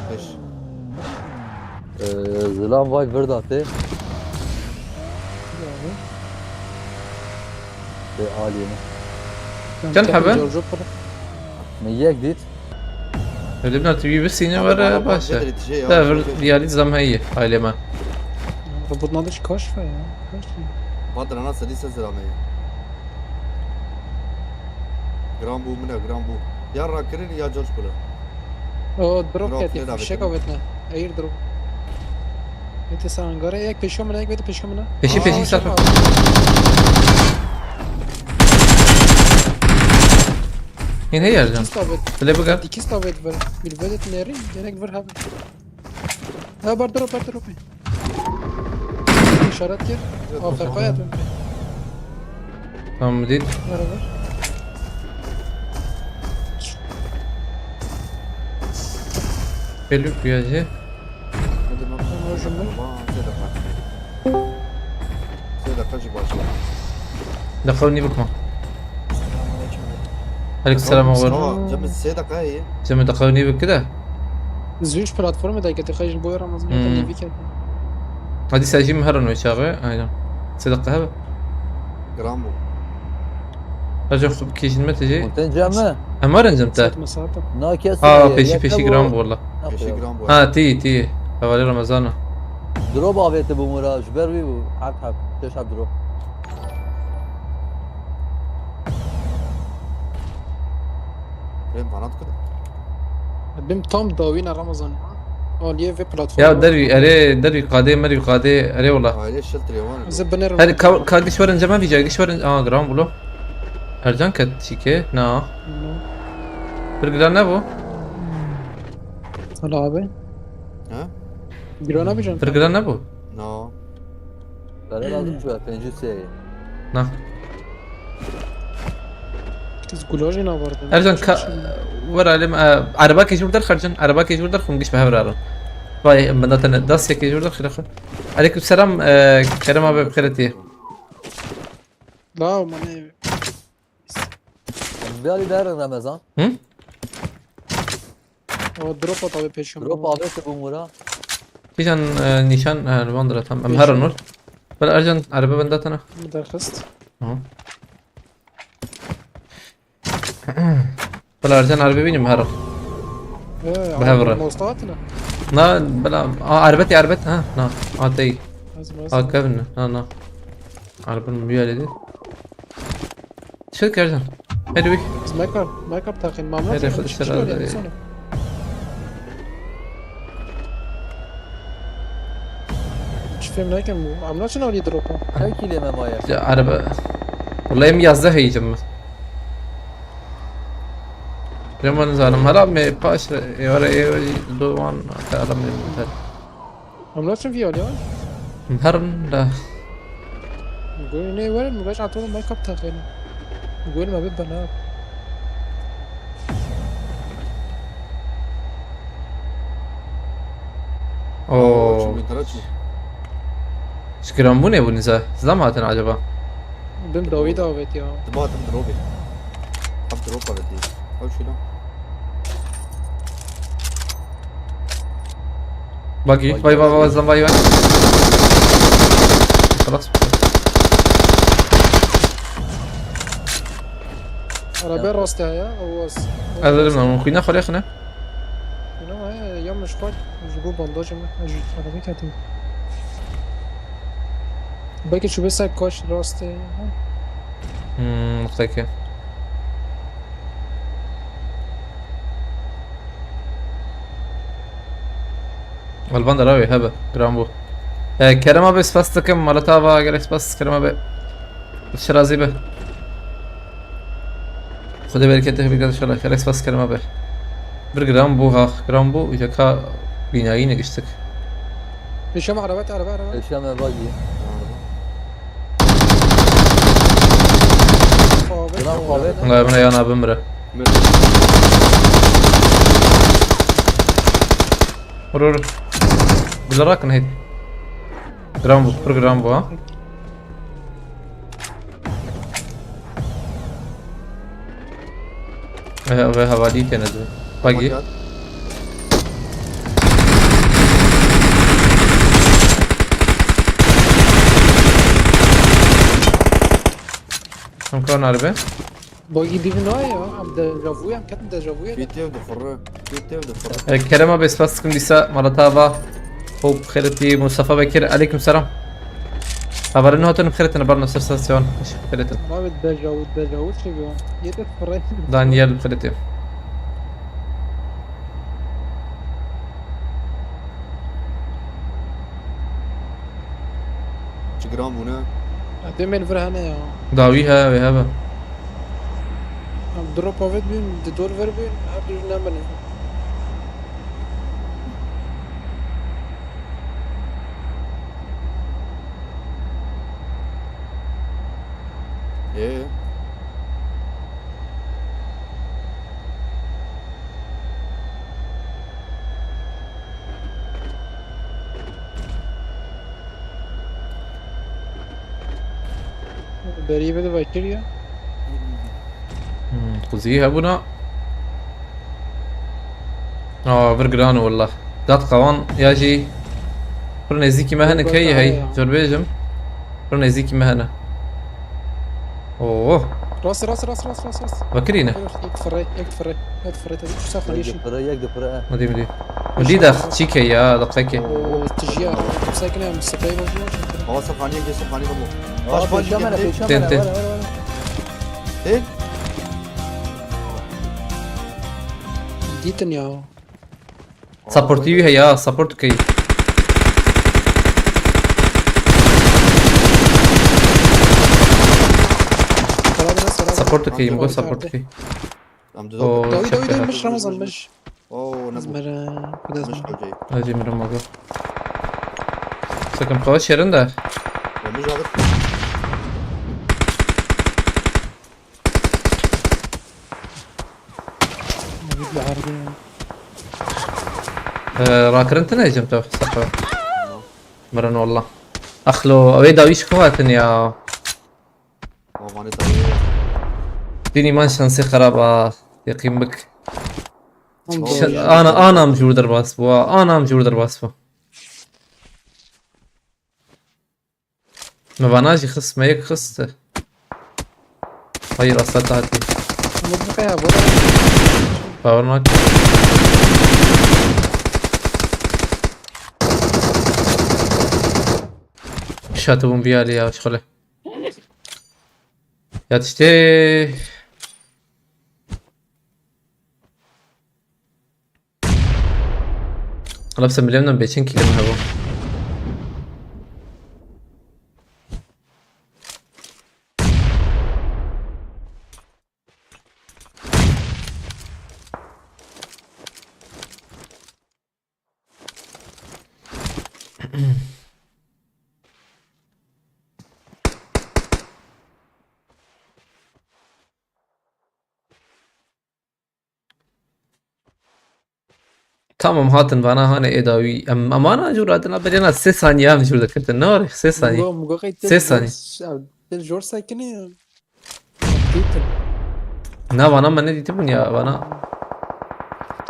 Pêş. Ee, Zilam vay vir da tê. Tê aliyê min. Çend hebe? Min yek dît. Öyle bir artık bir sene var, baş. Da bir diyali zam heye aileme. Robot nadış kaç ve ya? Kaç ve? Badra nasıl ise Zilam heye. Giran bû min e, giran bû. Ya rakirin ya George Pool'e. O drop geldi. Fişek avetine. Air drop. Ete sangare ek peşo mına, ek bete peşo mına. Peşi peşi sar. Yine yerden. İkisi de avet. Bile bu kadar. İkisi de avet ver. Bir vedet neri? Gerek ver abi. Ha bar drop, bar drop. İşaret gir. A F K'ya dön. Tamam, değil. Merhaba. Belli kuyacı. Tamam hocam. Sê deqa. Sê deqa jî baş e. Daxil nî bikma. Aleyküm selam oğlum. Tamam, Cemil sê deqa ye. Cemil daxil nî bikide. Züş platformu da kete xejin boy Ramazan Hmm. hmm. Nevi kete. Hadi sen şimdi her an çağı. Aynen. Sê deqa hebe. Giran bû. Hacı xub kişin me tecê. Konten cem mi? Emarin cem te. Sat masata. Na kes. Aa peşi peşi giran bu valla. Peşi giran bû. Ha ti ti. Havale Ramazan'a. Drop avêti bû mura, ji ber wî bû. Hak hak. Pêş hak drop. Rem bana dikkat. Bim tam dawîna Ramazan. Aliyê vê platform. Ya dervî erê dervî qadê mervî qadê erê wala. Aile şiltir yaman. Ze binerim. Hadi ka ka giş werin cema vîca giş werin. Aa giran bulo. Ercan ket çike. Na. Bir giran ne bu? Sala abi. Ha? Giran abi can. Bir giran ne bu? No. Bere lazım şu pêncî sê. Na. Kız gulajı ne vardı? Ercan ka ver alim e, araba kejur der xercin. Araba kejur der xum giş behevrarin. Vay benda tane das ya kejur der xire xu. Aleyküm selam e, Kerem abi bixêretî. La mane. Biyali derin Ramazan. Hı? O drop at abi peşim. Drop avêti bû mura. Kîjan e, nîşan e, li van dira tam. Em herin wer. Bela Ercan araba benda tane. Derxist. Tamam. Bela Ercan araba bînim herin. Ee, Behevre. Mosta atına. Na bela a arbet arbet ha na. A tey. Lazım lazım. A kevin na na. Arabın müyaledi. Çek Ercan. Hadi bir. Biz makeup, makeup takın. Mamla Hadi takın. hadi Çıkış selam. öyle, sonra. Hiç film derken bu. Amına için alıyı drop'a. Her kîlê me maye. Ya araba. Vallahi em yazdeh heyecim mi? Rema nizanim hela me paş êwara ê dowan te adam ne mutar. Amına için viol ya. Herin da. Gol ne var mı? Kaç atıldı makeup takın. Gol ma bir bana. Oo. Çimî tara çimî. Şkiran bu ne bu niza? Zam hatin acaba? Bim dawi davet ya. Diba tim dropê. Tam drop avêtî. Ew çi lan? Bagi, vay vay vay zam vay vay. Xelas. Araba rastya ya. Owas. Ezerim lan, xwîna xwe rêxine. Ino he, ya min ji xwe ji bo bandajê min, ez ji arabê ketî. Belkî çûbe ser kaş rastê. Hmm, mutlaka. Elvan da rawê hebe, giran bû. E, Kerem abi spas dikim, malata ava gelek spas Kerem abi. Şirazî be. Xwedê bereketê xwe bigre inşallah. Alex bas kerema be. Bir gram bû ha, gram bû, îca ka bînayî negiştik. Hişam, araba, araba, araba. Hişam, bagî. Fabet, Bravo, fabet. Fabet. Wala min yana bimire. Vur, vur. Bila rakin heyt. Gram bû, pir gram bû ha. Ve, ve hevalî têne di. Bagî. Bagî. Em ka naribe? Bagî dîvin nayê ya. Em dejavu, em ketin dejavu ya. Fîtê û dixurre. Fîtê û dixurre. E, Kerem abi, spas dikim dîsa mala te ava. Hop, xêretî Mustafa Bekir. Aleyküm selam. Hevalin hatin xêretine bar nasir sasyon. Xêretine. Abi dejavu, dejavu çekiyor. Yedi fırı. Daniel xêretî. Çi gram bûne? Demên vir hene ya. Dawî he, wê hebe. Em drop avêt bûn, di dor vir bûn, her du nemine. Ee? Berî bide vekir ya. Hmm, quzî hebûna. Aa, vir giran e wallah. Gat qawan ya jî pir nêzîkî me hene, key hey, jor bêjim. Pir nêzîkî me hene. Oo. Rast, rast, rast, rast, rast, rast. Vekirî ne? Yek firê, yek firê, yek firê tabii. Şu safhayı Yek şu. Dipire, yek dipire. Hadi, hadi. Lî de çîke ya, deqekê. Oo, tijî ya. Sakin em, sprey bozuyor. Hava safhaniye, geç safhaniye bu. Aa, Baş, baş, peşe mene, geç. Peşe mene, Ten, ten. Var, var, var. Hey. Dîtin ya. Support wî heye, support key. Support key, go support key. Em dido. Oo, Dawî, dawî, dawî, şaka. Miş Ramazan, miş. Oo, ne bu? Mera, Miş hocayı. Hadi mirim abi. Sakın kavaş yerinde. Miş abi. Ee, rakirin tine cem tu, sapa. Mirin wallah. Axlo, ew ê dawî ji ku hatin ya? Dînî man şansê xerab a. Yeqîn bik. Ana, ana em jûr derbas bû, ha. Ana em jûr derbas bû. Me vana jî xist, me yek xist. Hayır, asla tatil. Ama bu kaya, bu da. Power nak. Şatı bun bir hali ya, şöyle. Yatıştı. Ala, bi se milê min bêçin kîlim hebû. Tamam, hatin vana hane ê dawî. Em, em ana jûr hatin, berê na sê saniye em jûr dikirtin. Ne var, sê saniye. Mugo, mugo qey Sê saniye. Te jor sekine ya. Dîtin. Na, vana me nedîtibûn ya, vana.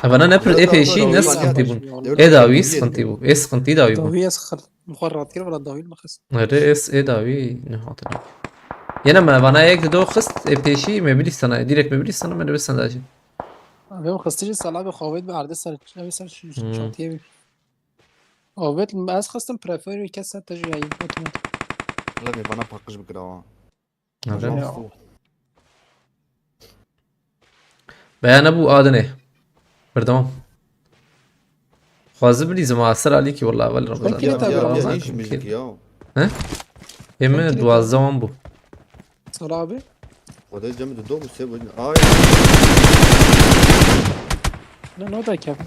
Ha, vana ne pir ê pêşî ne sıkıntı bûn. Ê dawî sıkıntı bû. Ê sıkıntı dawî bû. Dawî ez xir. Muxarrat kir, valla dawî mi xist. Erê, ez ê dawî nehatin. Yine me vana yek di do xist, ê pêşî me bilîstana, direkt me bilîstana, me nivîstan da jî. Abi, o xistî jî sala bi xavêt bi erdê ser, ev ser şu Hmm. çantiyê bi. Avêt ez xistim prefer kes te jî yayî otomatik. Hele me vana paqij bikira wa. Nade? Beya nebû adine. Berdewam. Xwazi bilîzim ha ser alîkî wala vel Ramazan. Belki ne tabi Ramazan. Ramazan Ramazan kim kim? He? Ê min duwazdeh wan bû. Sal abi. Xwedê cem tu dom û sê bû. Ay. Ne, ne da kevin.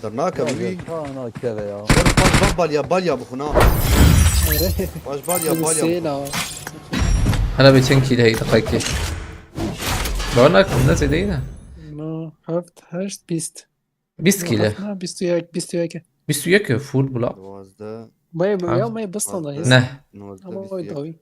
Dernakevî. Ha, na keve ya. Wer baş baş balya balya bixuna. Ere. Baş balya balya. Sêna. Hela bê çend kîl heyî deqekê. Bawer nakim ne zêde yî ne. No, heft, heşt, bîst. Bîst kîl e. Na, bîst û yek, bîst û yek. Bîst û yek e full bula. Duwazdeh. Bay bay Ha. Ya may bistanda hêz. Ne. Nozdeh, Ama bîst û o yek. dawi.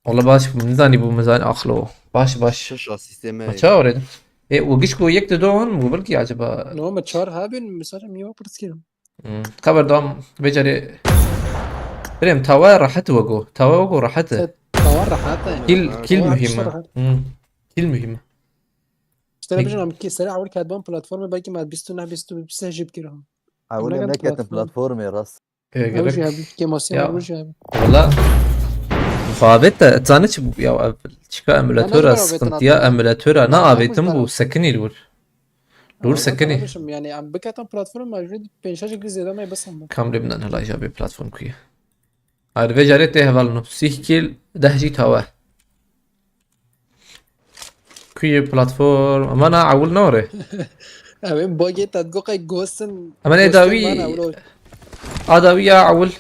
Wala baş min nizanî bû min zanî axlo. Baş baş. Şeş asîstê me. Ma çawa were? E, û giş ku yek di do hon mu bilkî acaba? No, me çar hebin, mesela mi wa pirs kirim. Hmm. Xeber dam vêcarê. Birêm tawa rehet wego. Tawa wego rehet e. Tawa rehat e. Kil, kil Tawa mühim işte e. rehat. Hmm. Kil mühim e. İşte ne bileyim, ki sere awir kedban platformu belki me bîst û neh bîst û sê jî bikira. Ewil Legan em neketin platform. platformê rast. E, Ew jî gerek. abi, kemasyon Ya. Ew jî abi. Valla. Babet de, zanî çi ya, çika emülatora, sıkıntıya emülatora, na avêtin bu, sekinî lur. Lur sekinî. Yani em biketan platform me jî pênc şeş zêde me bisan. Kam lê binan hela jî platform kuye. Hayır, vecarê tê heval no. Sih kil, deh jî tawe. Kuye platform, ama na awil ne ore? Ew ê bagê te digo qey gosin. Ama ne dawî, a dawî ya awil.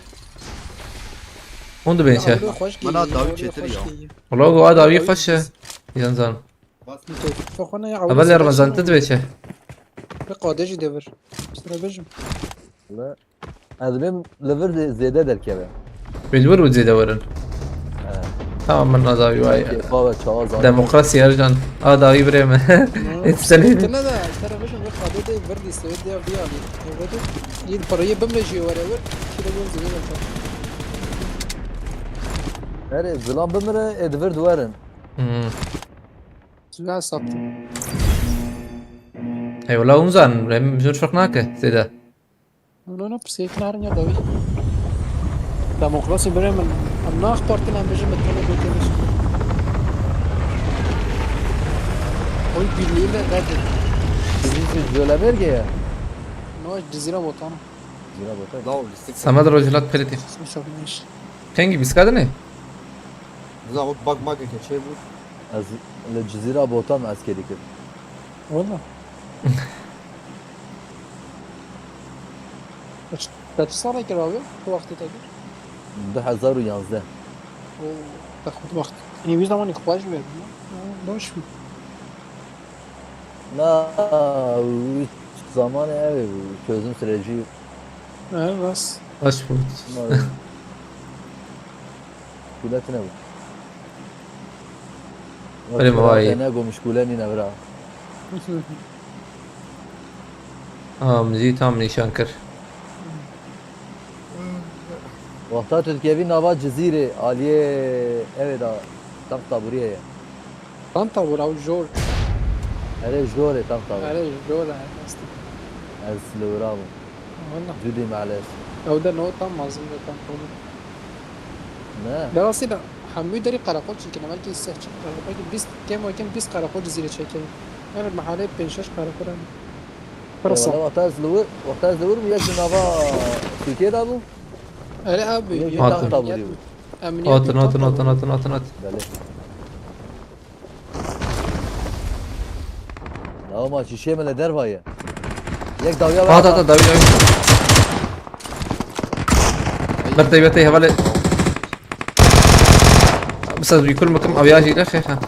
Hûn dibên çi? Mana dawî çêtir ya. Wala go a dawî xweş e. Yan zan. Fexwana ya Evel Ramazan, tu dibê çi? Bi qadê jî devir. Sıra bejim. Le, ez bêm li vir zê-, zêde derkeve. Bi li wir û zêde werin. Tamam, min a dawî vay. Kêfa ve çawa zanî. Demokrasi Ercan. A dawî birê me. Sen Tine de, tera bejim bi qadê de vir lîste, de bir alî. Evet. Yedi parayı bimle jî were vir. Kilo yol zêde. Erê, zilam bimire, ê di vir diwerin. Hmm. Silah sattım. Eyvallah, hûn zanin, em zor ferq nake, zêde. No, no, pirsgirêk narin ya dawî. Demokrasi birê min. Em ne AK Parti ne, em bêjin bi tele gotinê. Oy birliği ve reddi. Siz Zöleberge ya. No, Cizîra Botan. Zira botan. Law, lîstik. Samed rojhilat pelêtî. Sen çok neymiş. Kengî bîskadinê? Dizan wek bak bak ke çê bû. Ez li Cizîra Botan eskerî kir. Valla. Kaç, kaç sene kira abi? Bu vakti tekir. Du hezar û yazdeh. O, te xud vakti. Hîn wî zamanî xweş verdin. Ha, baş bû. Na, wî zamanê ev ê bû, çözüm süreci. Ha, rast. Baş bû. Şûle tune bû. Erê mi vayê. Ne gom şûle nîne bira. Aa, min jî tam nîşan kir. Wexta tu dikevî nava Cizîrê, aliyê ev ê da, tam taburiyê ye. Tam tabur, ew jor. Erê jor e, tam tabur. Erê jor e, rast. Ez li wira bûm. Valla. Cudî maalesef. Ew de no tam mazin de tam tabur. Ne? Derasî de hemû derî qereqol çêkine, belkî seh çêkine. Belkî bîst, kêm we kêm bîst qereqol Cizîrê çêkine. Yani mehalê pênc şeş qereqol em. Wala wexta ez li wir, wexta ez li wir bûm, yek di nava Tirkiyê de bû. Erê abi. Yek Hatin. tam taburî bû. Hatin, hatin, hatin, hatin, hatin. Lawma şişê me li derva ye. Yek dawiya Hat, hat, hat, dawi, dawi. Bertey, bertey, hevalê. Mesela bir kul mıkım aviajî de xêr ha.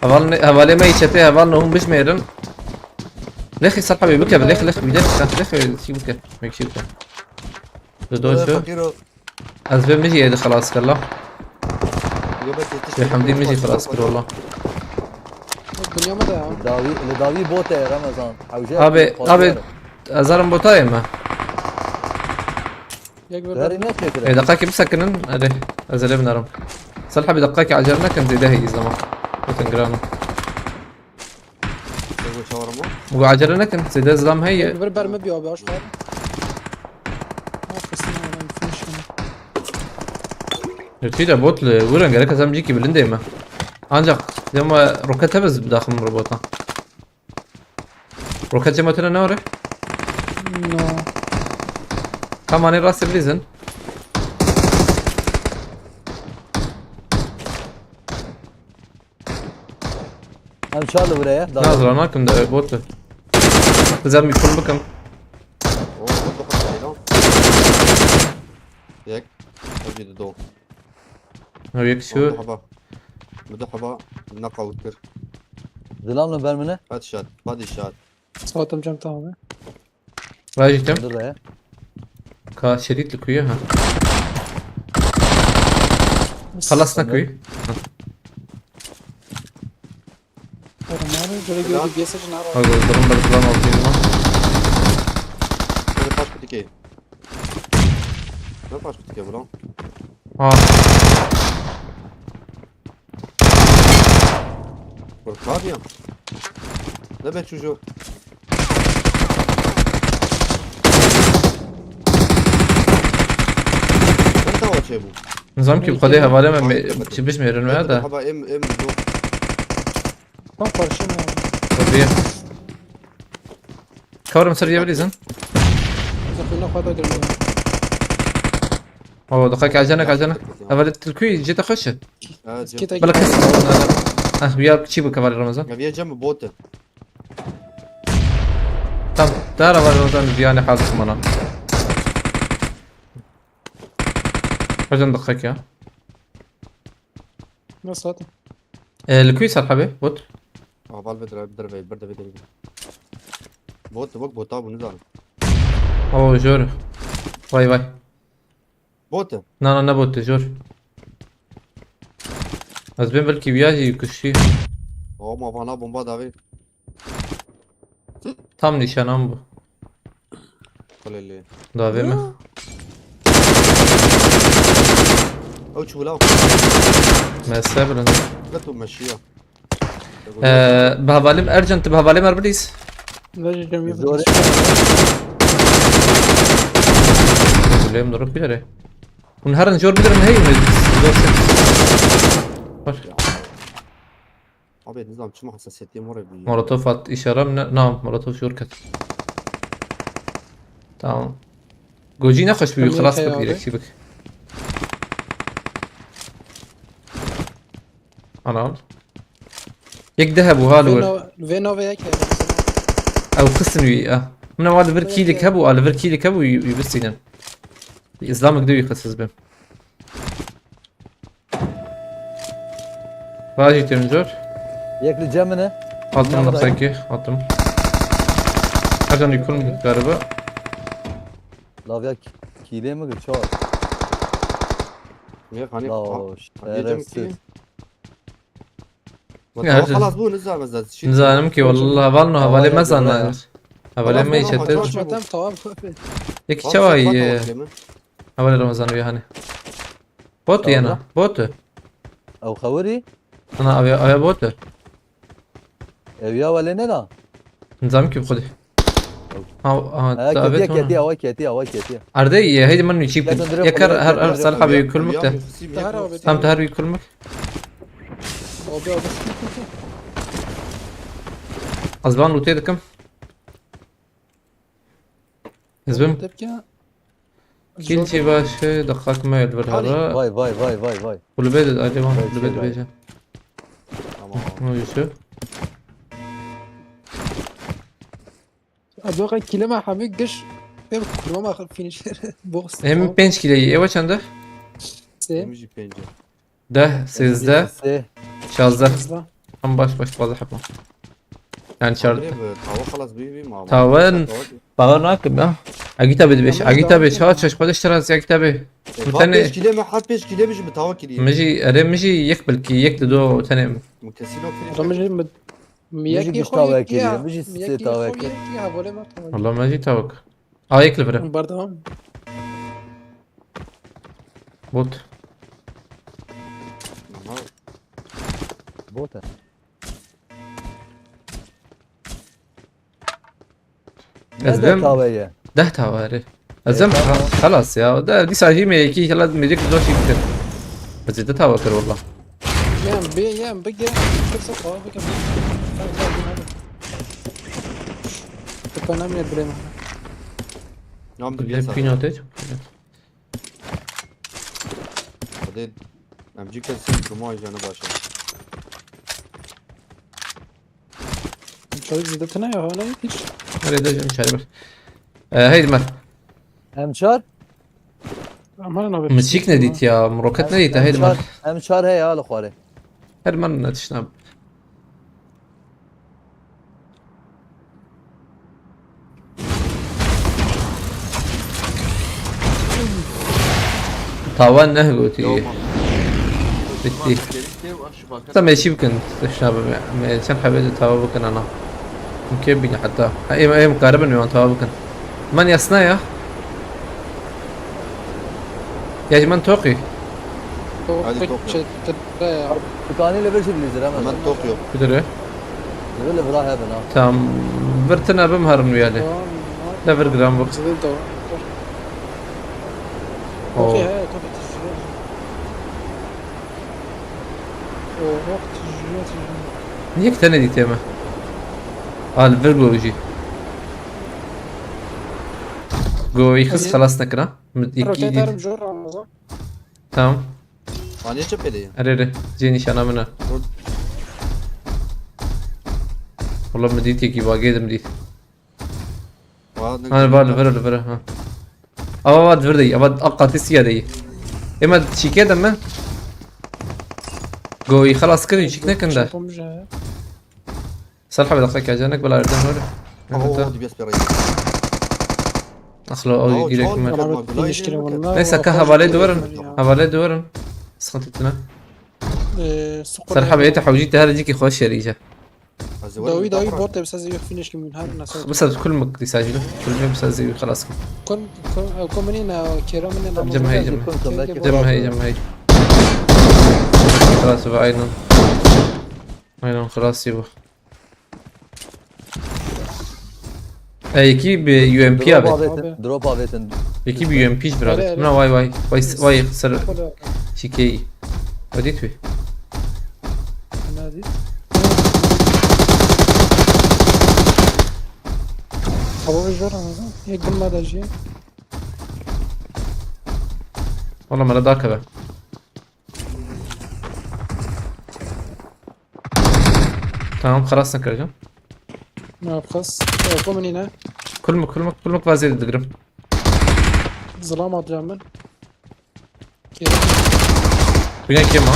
Heval ne, hevalê me çete, heval ne hûn bişmêrin. Lexi Serha bê bike, lexi, lexi, lexi, lexi, lexi, şey bike. Mek şey bike. Dodo şu. Fakiro. Ez vê min jî êdî xelas kir la. Yo, bes yetiş. Elhamdî min jî xelas kir wala. Dinya me de ya. Li dawî, li dawî bot e Ramazan. Hewce Abi, xwatiye abi, re. Ez herim botayê me. Yek bir Derî ne çêkire? Ê, deqakê bisekinin. Erê, ez ê lê binêrim. Selha bir deqakê acele nekin, zêde heyî zaman. Gotin giran. Yo, çawarım o. Bu acele nekin, zêde zilam heye. Bir ber mi bir abi aşağı. Arkasına hemen finish mi? Yirtî de bot li, wurin gerek ez em cîkî bilindê me. Ancak, dema roket hebe ez bidaxim robota. Roket cema tune ne ore? No. Kamanê rastê bilîzin. Em çar li vir e. Nazra nakim de bot. Dizem bir full bikim. O, bot da kaç lan? Yek. Hadi de do. Ha, yek şu. Haba. Bu da haba. Ne kavuttur. Zilam li ber min e. Hadi şat. Hadi şat. Saatım cam tamam. Rajî tim. Dur be. Ka şerît li kuyu ha. Xelas ne kuyu. Tamam. Göre gördü, bir yasa canavar. Hadi durum bir plan oldu. Böyle kaç kutu ki? Ne kaç kutu ki bu lan? Ha. Korkar ya. Ne be çocuğu? Sen de o şey bu. Nizam ki bu kadar havale mi? Çipiş mi ürün veya da? Haba em em bu. Tam karşı mı? Tabii. Kavrım sır yiyebilirsin. Zafına kadar girmiyor. Oo, dikkat, geleceğine, geleceğine. Evvel tilkuyu, ciddi hoş. Ha, Git, cem. Bala kes. Ah, bir yer çiğ bu kaval Ramazan. Ya bir cem botu. Tam, dar var Ramazan, bir yani halde bana. Hocam dikkat ya. Nasıl atın? E, li kuyu sar abi, bot. Aval bir derve, bir derve, bir derve. Bot, bak, bota bunu da. Oo, jor. Vay vay. Bot. Na, na, ne bot, jor. Ez ben belki bir yer kuşu. Ama bana bomba davet. Tam nişanam bu. Xulelê. Davê min. Ew çûla. Me sebrin. Qet û meşiya. Ee, bi hevalê min Ercan, tu bi hevalê min re bilîz. Zor. Gulê min durup bilere. Hûn herin jor bidirin hey mi? Zor. Var. Abi nizam çima hassasiyetiyê mor e. Molotof at, işaram ne? Na, molotof jor ket. Tamam. Gocî ne xweş bî, xilas bik, abi. Yekî bik. Ana al. Yek de hebû, ha, li wir. Vê nav-, vê navê yek hebû. Ew xistin wî, ah. Min ew li vir kîlik hebû, a li vir kîlik hebû, wî, wî bistînin. Îslamik de wî xisiz bim. Rajî têm zor. Yek li cem min e. Attım da sanki, attım. Her can yüküm galiba. Lavya kîlê mi çor? Ne hani? Lao şerefsiz. Xelas bu, ne zaman zaten. Nizanim ki, vallahi, heval no, hevalê me zanir. Hevalê me işete. Tamam, tamam. Yek çawa ye? Hevalê Ramazan uya hani. Bot yena, bot. Ew xewirî? Ana, aya, aya bot. Ew ya wele ne da? Nizam ki xudi. Ha, ha, ha, ketiye, ketiye, awa ketiye, awa ketiye. Ardê ye, heydi min çî. Yekar her, her salha bir kulmuk de. Tam te her bir kulmuk. Oldu, oldu. Az ben loot'e dikim. Ez bim. Tepki. Kil çi baş, e, daxak me li vir hebe. Vay, vay, vay, vay, vay. Kulübe de, acaba kulübe de bêje. Tamam. Ne diyorsun? Adoka kilime hemi giş. Hem kurma finisher. Box. Hem pênc kilo ye. Ewa çende? Se. Hem jî pênc. Deh, sêzdeh, şazdeh. Şazdeh. Em baş baş fazla heba. Yani çar. Abi, tawa xelas bî, bî ma. Tawen. Tawa ki. Bawer nakim ya. Agita bê dibeş. Agita bê. Çawa çeş xwedeş teras agita bê. E, min tenê pênc kilo me, hat pênc kilo me jî bi tawa kiriye. Min jî, erê min jî yek belkî, yek li do tenê. Min kesî lo kiriye. Min jî mi, mi yekî xwe tawa kiriye. Min jî sê tawa kiriye. Valla min jî tawek. Ayık li vire. Berdewam. Bot. Aha. Bot e. Ez bim. Deh tawe ye. Deh tawe ye. Ez bim, tamam. Xelas ya. Da dîsa jî me yekî xelas me yek zor şey bitir. Ez de tawe kir valla. Yem, bir yem, bir gel. Kimse tawe bir gel. Hadi, hadi, hadi. Tıkanamıyor bile. Nam bir yasa. Pinote çok. Hadi. Em cî kesî kurma jane baş e. Zêde tune ya, hane hiç. Erê de M çar bir. Ee, heydi mer. M çar? Aman abi. Min çîk nedît ya, min roket nedît, heydi mer. M çar heye ha li xwarê. Her mer netişna. Tawa neh gotî. Bitti. Tamam, eşî bikin. Şuna be, me, me çend hebe de tawa bikin ana. Mümkün bîne hatta. Ha, em, em karibin me wan tawa bikin. Man yasna ya. Ya ji man toqî. Hadi toq yok. Çetin ya. Tukanî li vir jî dilîzir hemen. Hemen toq yok. Kudure. Li vir li vira hebin ha. Tam. Vir tine bim herin wiyale. Tamam. Ne vir gram bu. Zil de. Oo. Okey, he, tabii, tecrübe. Oo, bak, tecrübe, tecrübe. Niye iki tane diyeceğim? Al, vir bu ucu. Go, xis xelas nekira. Min yekî Roket dît. Herim jor Ramazan. Tamam. Anê çi pêdê ye? Erê, erê. Cê nîşana min e. Dur. Wala min dît yekî, bagê dim dît. Wa, ne Ha, güzel. Va li vir, li vir, ha. Ava va li vir deyî, ava a qatî siya deyî. Ema çîkê de mi? Goyî xelas kir, çîk nekin de. Çapım je. Serha bir dakika gelecek, bela erden var. Oo, evet, ha. Di bes pera. Asla o Oo, girek çok mi? Tamam, finish kire vallahi. Neyse, ka hevalê duvarın. Ya. Hevalê duvarın. Sıkıntı etme. Ee, Serha beyte hewcî te her cîkî xweş yerîce. Dawî, dawî, bot e, bi ser zêwî finish kim her nasıl. Bi ser kul mik dîsa jî. Kul mik bi ser zêwî xelas kim. Kul, kul, kul minî ne, kêra minî ne. Cem hey, cem. Cem hey, cem hey. Xelas ve aynen. Aynen, xelas bu. E, yekî bi U M P avêt. Drop avêtin, drop avêtin. Yekî bi U M P jî bira avêt. Erê, erê. Buna vay vay. Vay, vay ser çîkeyî. Hadi tu. Hadi. Hava ve jor ama. Yek gumma da jî. Valla mera dakeve. Tamam, xelas nekircan. Ne yapacağız? Yok, o ne? Kulmuk, kulmuk, kulmuk vaziyeti digirim. Zilam atacağım ben. Geri. Bine kim o?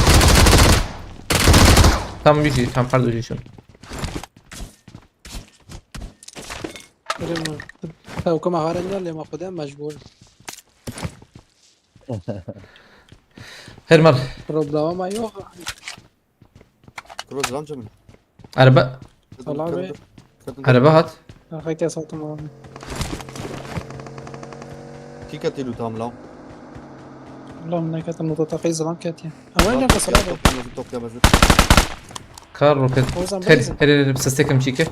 Tam bir şey, tam pardon, şey. Öyle mi? Tawka me hare niya lê me xwedê mecbûr. Her mal. Problema me yok. Kuro, zilam çi min? Araba. Salam bey. Araba hat. Arxeke satım abi. Kî ketî lûta min law? Ulan ne kadar nota takayı zilam ketiye. Ama ne kadar abi? Tok ya, mezit. Kar roket. O zaman her, her, her, ses tekim çike.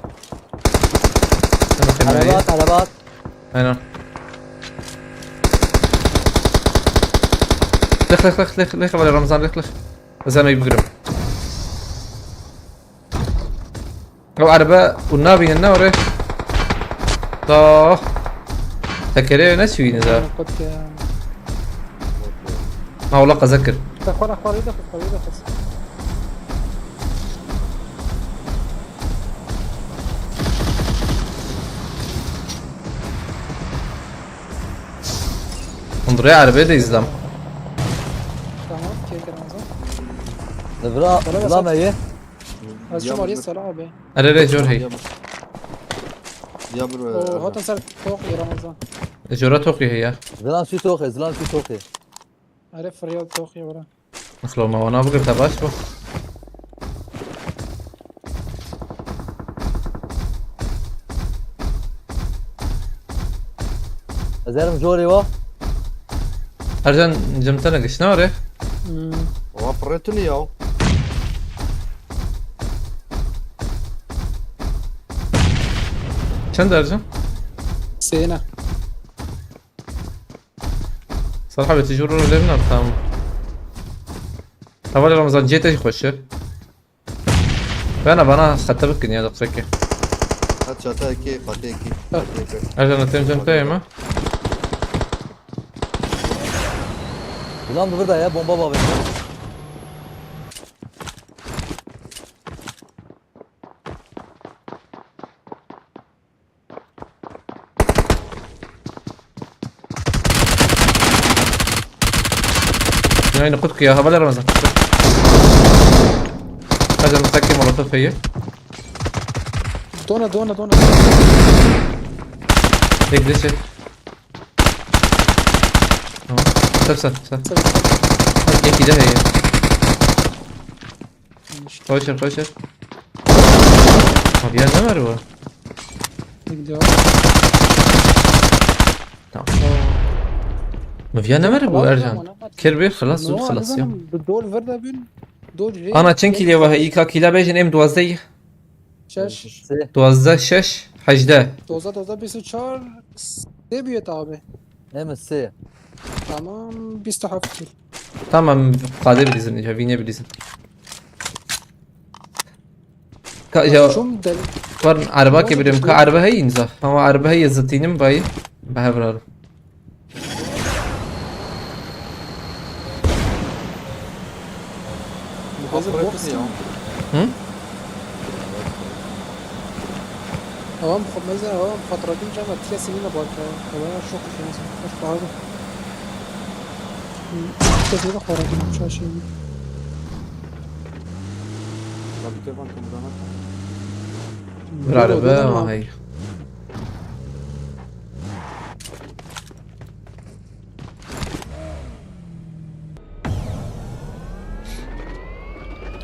Araba at, araba at. Aynen. Lix, lix, lix, lix, lix, Ramazan, lix, lix. Ez em ê bigirim. Ew erebe û nabînin ne orê? Da. Tekerê ne çivîne za? Qut ya. Ha, wala qeze kir. Te xwe re xwe rê de xwe, xwe rê de xwe. Hindurê erebê de izlem. Tamam, kê kirin o zaman? Li vira, vira me ye. Ez şu Maliye Salah abi. Erê, erê, jor hey. Ya bir, e, O, hatta ser tok ya Ramazan. E, jora tok ya. Zilan şu tok ya, zilan şu tok ya. Erê, Feryal tok ya bura. Nasıl olma ona bugün de baş bu. Ez herim jorê wa. Ercan, cimtene gişna re. Hmm. Wa pirretini ya. Çend Ercan? Sêne. Serha be, tijûr û lêvin ar tam. Hevalê Ramazan, cê te jî xweş e. Bana, bana xete bikin ya, deqreke. Hat çata iki, pate iki, pate iki. Ercan, tem tem te yeme. Ulan bir burada ya, bomba var benim. Aynı kut ya, havalar Ramazan. Hadi Ramazan, kim molotof heye? Dona, dona, dona. Tek de şey. Tamam. Sep sep sep. Bak, yekî de heye. Koşer, koşer. Abi ya ne var bu? Gidiyor. Tamam. Mevya ne var bu Ercan? Kir bir xelas, zû xelas ya. Bi dol ver de bin. Dol re. Ana çend kîlê we heye? Îka kîla bêjin em duwazdeh. Şeş. Duwazdeh şeş hejdeh. Doza doza bîst û çar. Sê biyet abi. Em sê. Tamam, bîst û heft kil. Tamam, qadê bilîzin, ya vînê bilîzin. Ka ya Şum del. Var araba ke birim ka araba heye inza. Ama araba heye zatînim bay. Behevral. Muhazir box. Hı? Tamam, xo- mesela tamam, fatura kim cama tiya sinina barka. Tamam, çok hoş yani. Hoş bağlı. Çok da xora kim çarşı. Tabii ki ben komutanım. Bir araba ama hey.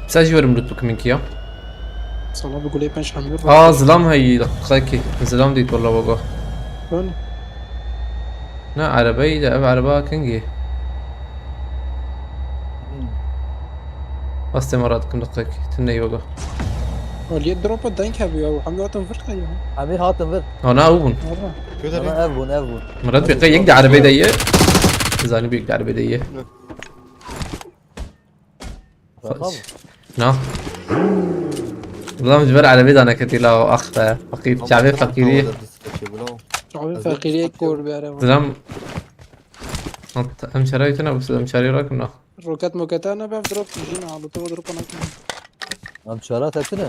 Sen jî werim loot bikim ya. Sana bir gule penç hamle. Aa, zilam heye, dakika ki. Zilam dît valla baba. Dön. Ne arabayı da, ev araba kengî. Astê me radikim, dakika ki. Tune yoga. Aliye drop'a denk abi ya. Hamle atın vır ya. Emîr hatin vir. Ha, ne ew bûn? Valla. Kötü Ama bir. Ev bûn, ev bûn. Murat Bey, yek de arabê de ye. Zani büyük de arabê de ye. Tamam. Na. Ulan ji ber erebê de neketî la, ax be. Fakir, çavê fakirî. Çavê fakirî kor bir araba. Zilam. Em çara yutuna bu, em çarê rakim na. Roket moketa ne bev drop jin alu to drop ana. Em çara tetine.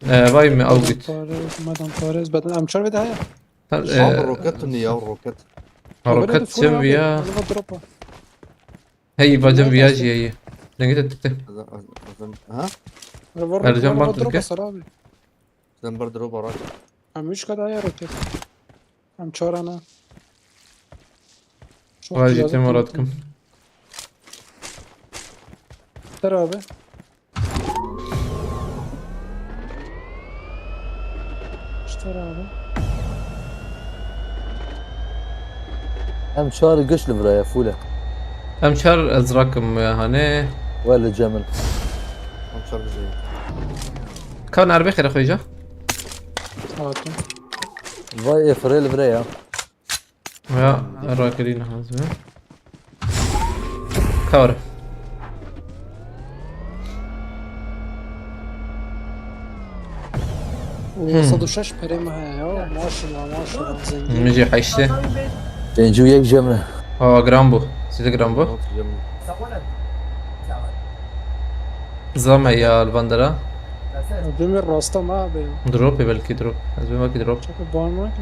Ee, vay me, ew git. Paris, madam Paris, beden em çar ve daha ya. Ha, Abi e, roket mi ya roket? ha, roket çem viya. Drop. Hey, bacım viya jiyeyi. Denge de tıktı. Ha? Ercan bant Drop ülke. Sar abi. Sen bir drop arak. Em üç kadar ya roket. Em çar ana. Çok Vay güzel ciddi zaten. Murat'ım. Ter abi. İşte abi. Em çar güçlü viraya fule. Em çar ez rakim ya hani. Wele cemil. Tam çar bize. Kan erbe xêre xwêja. Hakim. Vay efrel viraya. Ya, rakirî nehazme. Kar. O sed û şeş pere mi heye ya? Maşallah, maşallah, zengin. Min jî heştê. Pêncî û yek cemil. Aa, gram bu. Size gram bu. Not cem. Zame ya li van dera. Demir rasta ma abi. Drop e belkî drop. Ez bê belkî drop. Çok bağırma ki.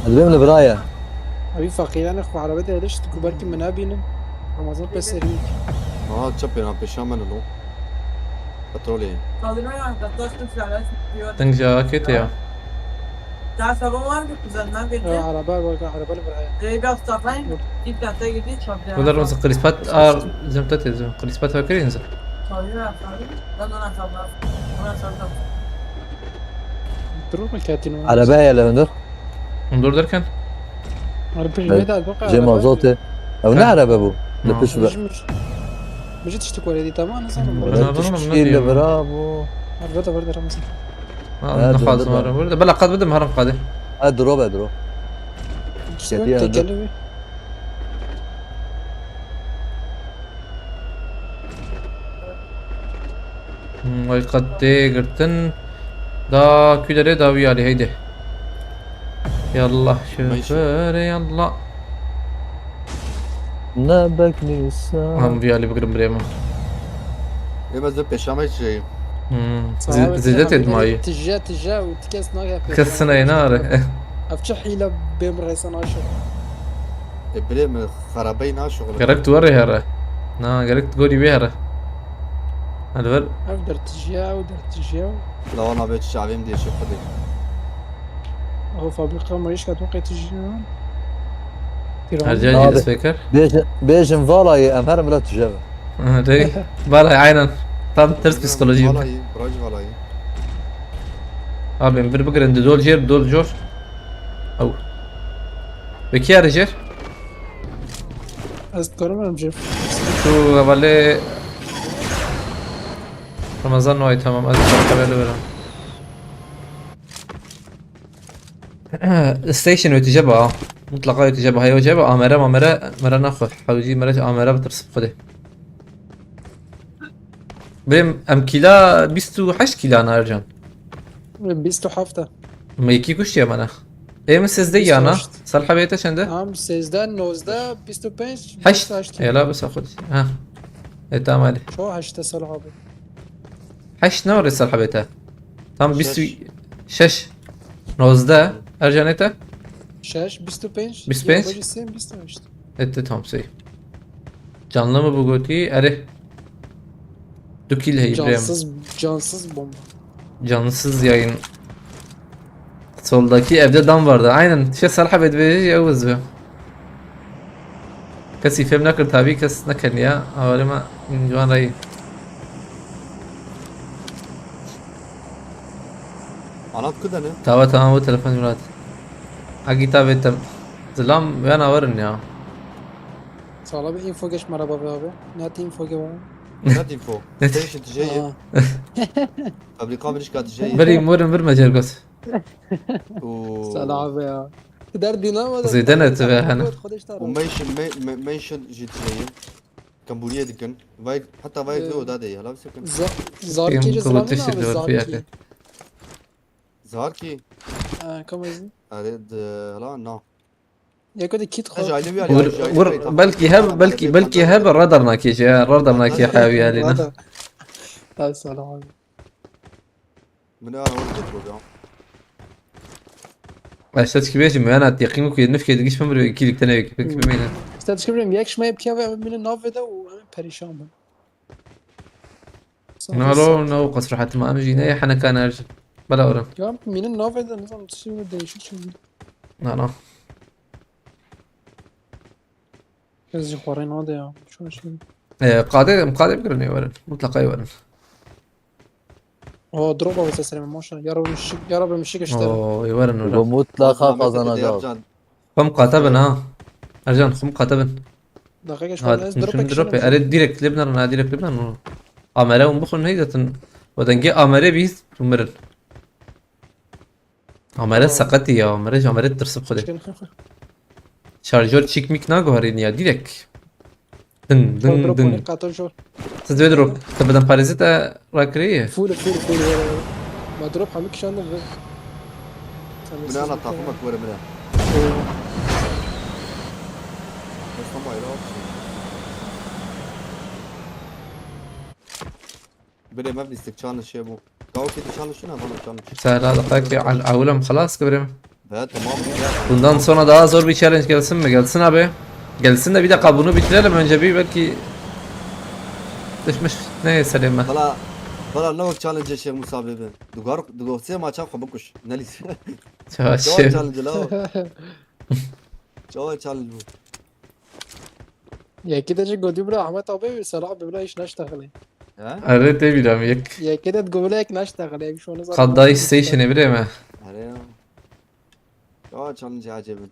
Ez bêm li viraya. Abi fakirane xwe arabede heliş tu belki min nabînin. Ramazan pes serî. Aha çepê na pêşa min lo. Petrolê. Deng ja kete ya. Ya araba bak, araba li viraya. Wala rose qrispat ar zemta têzim. Qrispat ha kirin zim. Drop mu ketin o? Arabaya le hundur. Hundur derken? Araba ne de bak. Cem Azot'e. Ev ne araba bu? Ne pişme. Bijit işte koledi tamam ne zaman. Ben adamım ne Tişkil diyeyim? Bira bu. Araba da var da Ramazan. Ha, ne xwazim ara burada. Bela qad bidim haram qadê. Ha drop e drop. Tekeli. Hmm, vay qad tê girtin. Da kûderê da wî alî heydi. Yallah şoför yallah. Ne bekliysa. Ham vî alî bigirim birê min. Ê ez de pêşa me çi. Hmm. Zêde têt mayî. Tije tije û tikes nagê. Kes sinayê nare. Ev çi hîle bêm reysa naşo. E birê min xerabey naşo. Gerek tu were here. Na, gerek gorî wê here. Hadi ver. Ev dertijiya, ew dertijiya. Lawan abi çavêm diye şey xwedê. Ew fabrika mayîşka to qetijiya. Her cahil dest pê kir. Bêjin, bêjin valayê em her mila tije be. Rey. Vallahi aynen. Tam ters psikoloji. Vallahi, braj vallahi. Abi em bir bigirin di dol jêr, dol jor. Ew. Peki yarı jêr? Ez dikarim em jê. Şu hevalê Ramazan Noy, tamam, ez bir haberle verem. Station wê tije ba. Mutlaka wê tije ba. Heyo tije ba. Amere mamere mere naxwe. Hewcî mere amere bitirs xwedê. Bêm em kîla bîst û heşt kîla na Ercan. Bîst û heft e. Me yekî kuştiye mana. Ê min sêzdeh yana. Sel hebê te çend e? Tamam, sêzdeh, nozdeh, bîst û pênc, Heşt. bîst û heşt. Ela bes xwedî. Ha. E tamam hadi. Şu heşte sel abi. Heşt ne orê sel hebê te? Tam bîst û şeş. Nozdeh. Ercan ê te? Şeş, bîst û pênc. Bîst û pênc? Yabacı sen bîst û heşt. Ette tam sey. Canlı mı bu goti? Ere. Du kîl heyî birêm. Cansız, cansız bomba. Canlısız yayın. Soldaki evde dam vardı. Aynen. Şey Salih abi dibêje ew ez be. Kesî fêm nekir tabii, kes nekeniya. Awarê me ciwan reyî. Anlat kudene. Tava tamam bu telefon Murat. Agi tabi tem. Zilam ben avarın ya. Sağla bir info geç merhaba be abi. Net info gibi abi. Net info. Net. Station tijeye. Aa, Fabrika mirişka tijeye. Beri morin bir mecergos. O Sağla abi ya. Der dinamo da. Zeyden eti ve hani. Kodeş O mention, me- me- mention ji tijeye. Kamburiye dikin. Vay, hatta vay Ee, o da değil. Hala bir sakın. Zarki Em, ji kıvırtı Zarki şekli abi var bir Zarki. yerde. Zarki. Ha, kamazin. Are de hala no. Yako de kit Jaylı bir Vur, vur, belki heb, belki, belki heb radar nakê ya, radar nakê havi yani. Ha, sağla abi. Min ara were kêt gotiya. Başta çıkıp yaşım yani at yakın ku yedinif kedi geçmem buraya ikilik tane yakın kime meydan. İşte çıkıp yek şmaya bir kere minin navede o perişan ben. Nalo no qas rahat ma amji ne hana kan arji. Bala oran. Ya minin navede ne zaman tişi değişik şimdi. Na na. Ez jî xwe rê nade ya. Şuna şey. Ee, qade, qade bikirin ê werin. Mutlaka ê werin. O drop abi seslerime maşallah. Ya Rabbi mişik, ya Rabbi mişik işte. Oo, ê werin Bu ora. mutlaka kazanacağız. Xum qate bin ha. Ercan, xum qate bin. Dakika geç Ha, ben ez drop düşün drop. ekşinim. Ere direkt libnan ha, direkt libnan o. Amere un bixun hey zaten. O denge amere biz tumirin. Amere sakati ya, amere amere tırsıp xwedê. Şarjör çik mik naguherin ya, direkt. Dın dın Drop dın. Onu kato şu. Siz de drop. Tepeden parezi de rakri. Full full full. Ma drop hamik kişandı ve. Min ana takım bak were min. Bes tamam ayrı al. Bire me bistik challenge şey bu. Gavkê tu challenge şuna bana challenge. Sehra da ki al awlam خلاص kıbrım. Ve tamam. Bundan sonra daha zor bir challenge gelsin mi? Gelsin abi. Gelsin de bir dakika bunu bitirelim önce bir belki. Düşmüş. Neyse deme. Bala bala ne o challenge şey Musa bebe. Dugar dugar se maça xwe bikuş. Nelis. Çavaş. Çawa challenge la o. Çawa challenge bu. Yekî de jî gotî bira Ahmet abi, Selo abi bila îş naştexilê. Ha? Arı te bilam yek. Yekî de digobile yek naştexilê, yek şonu zaten. Qadda iş station e bire mi? Are ya. Çawa challenge acebin.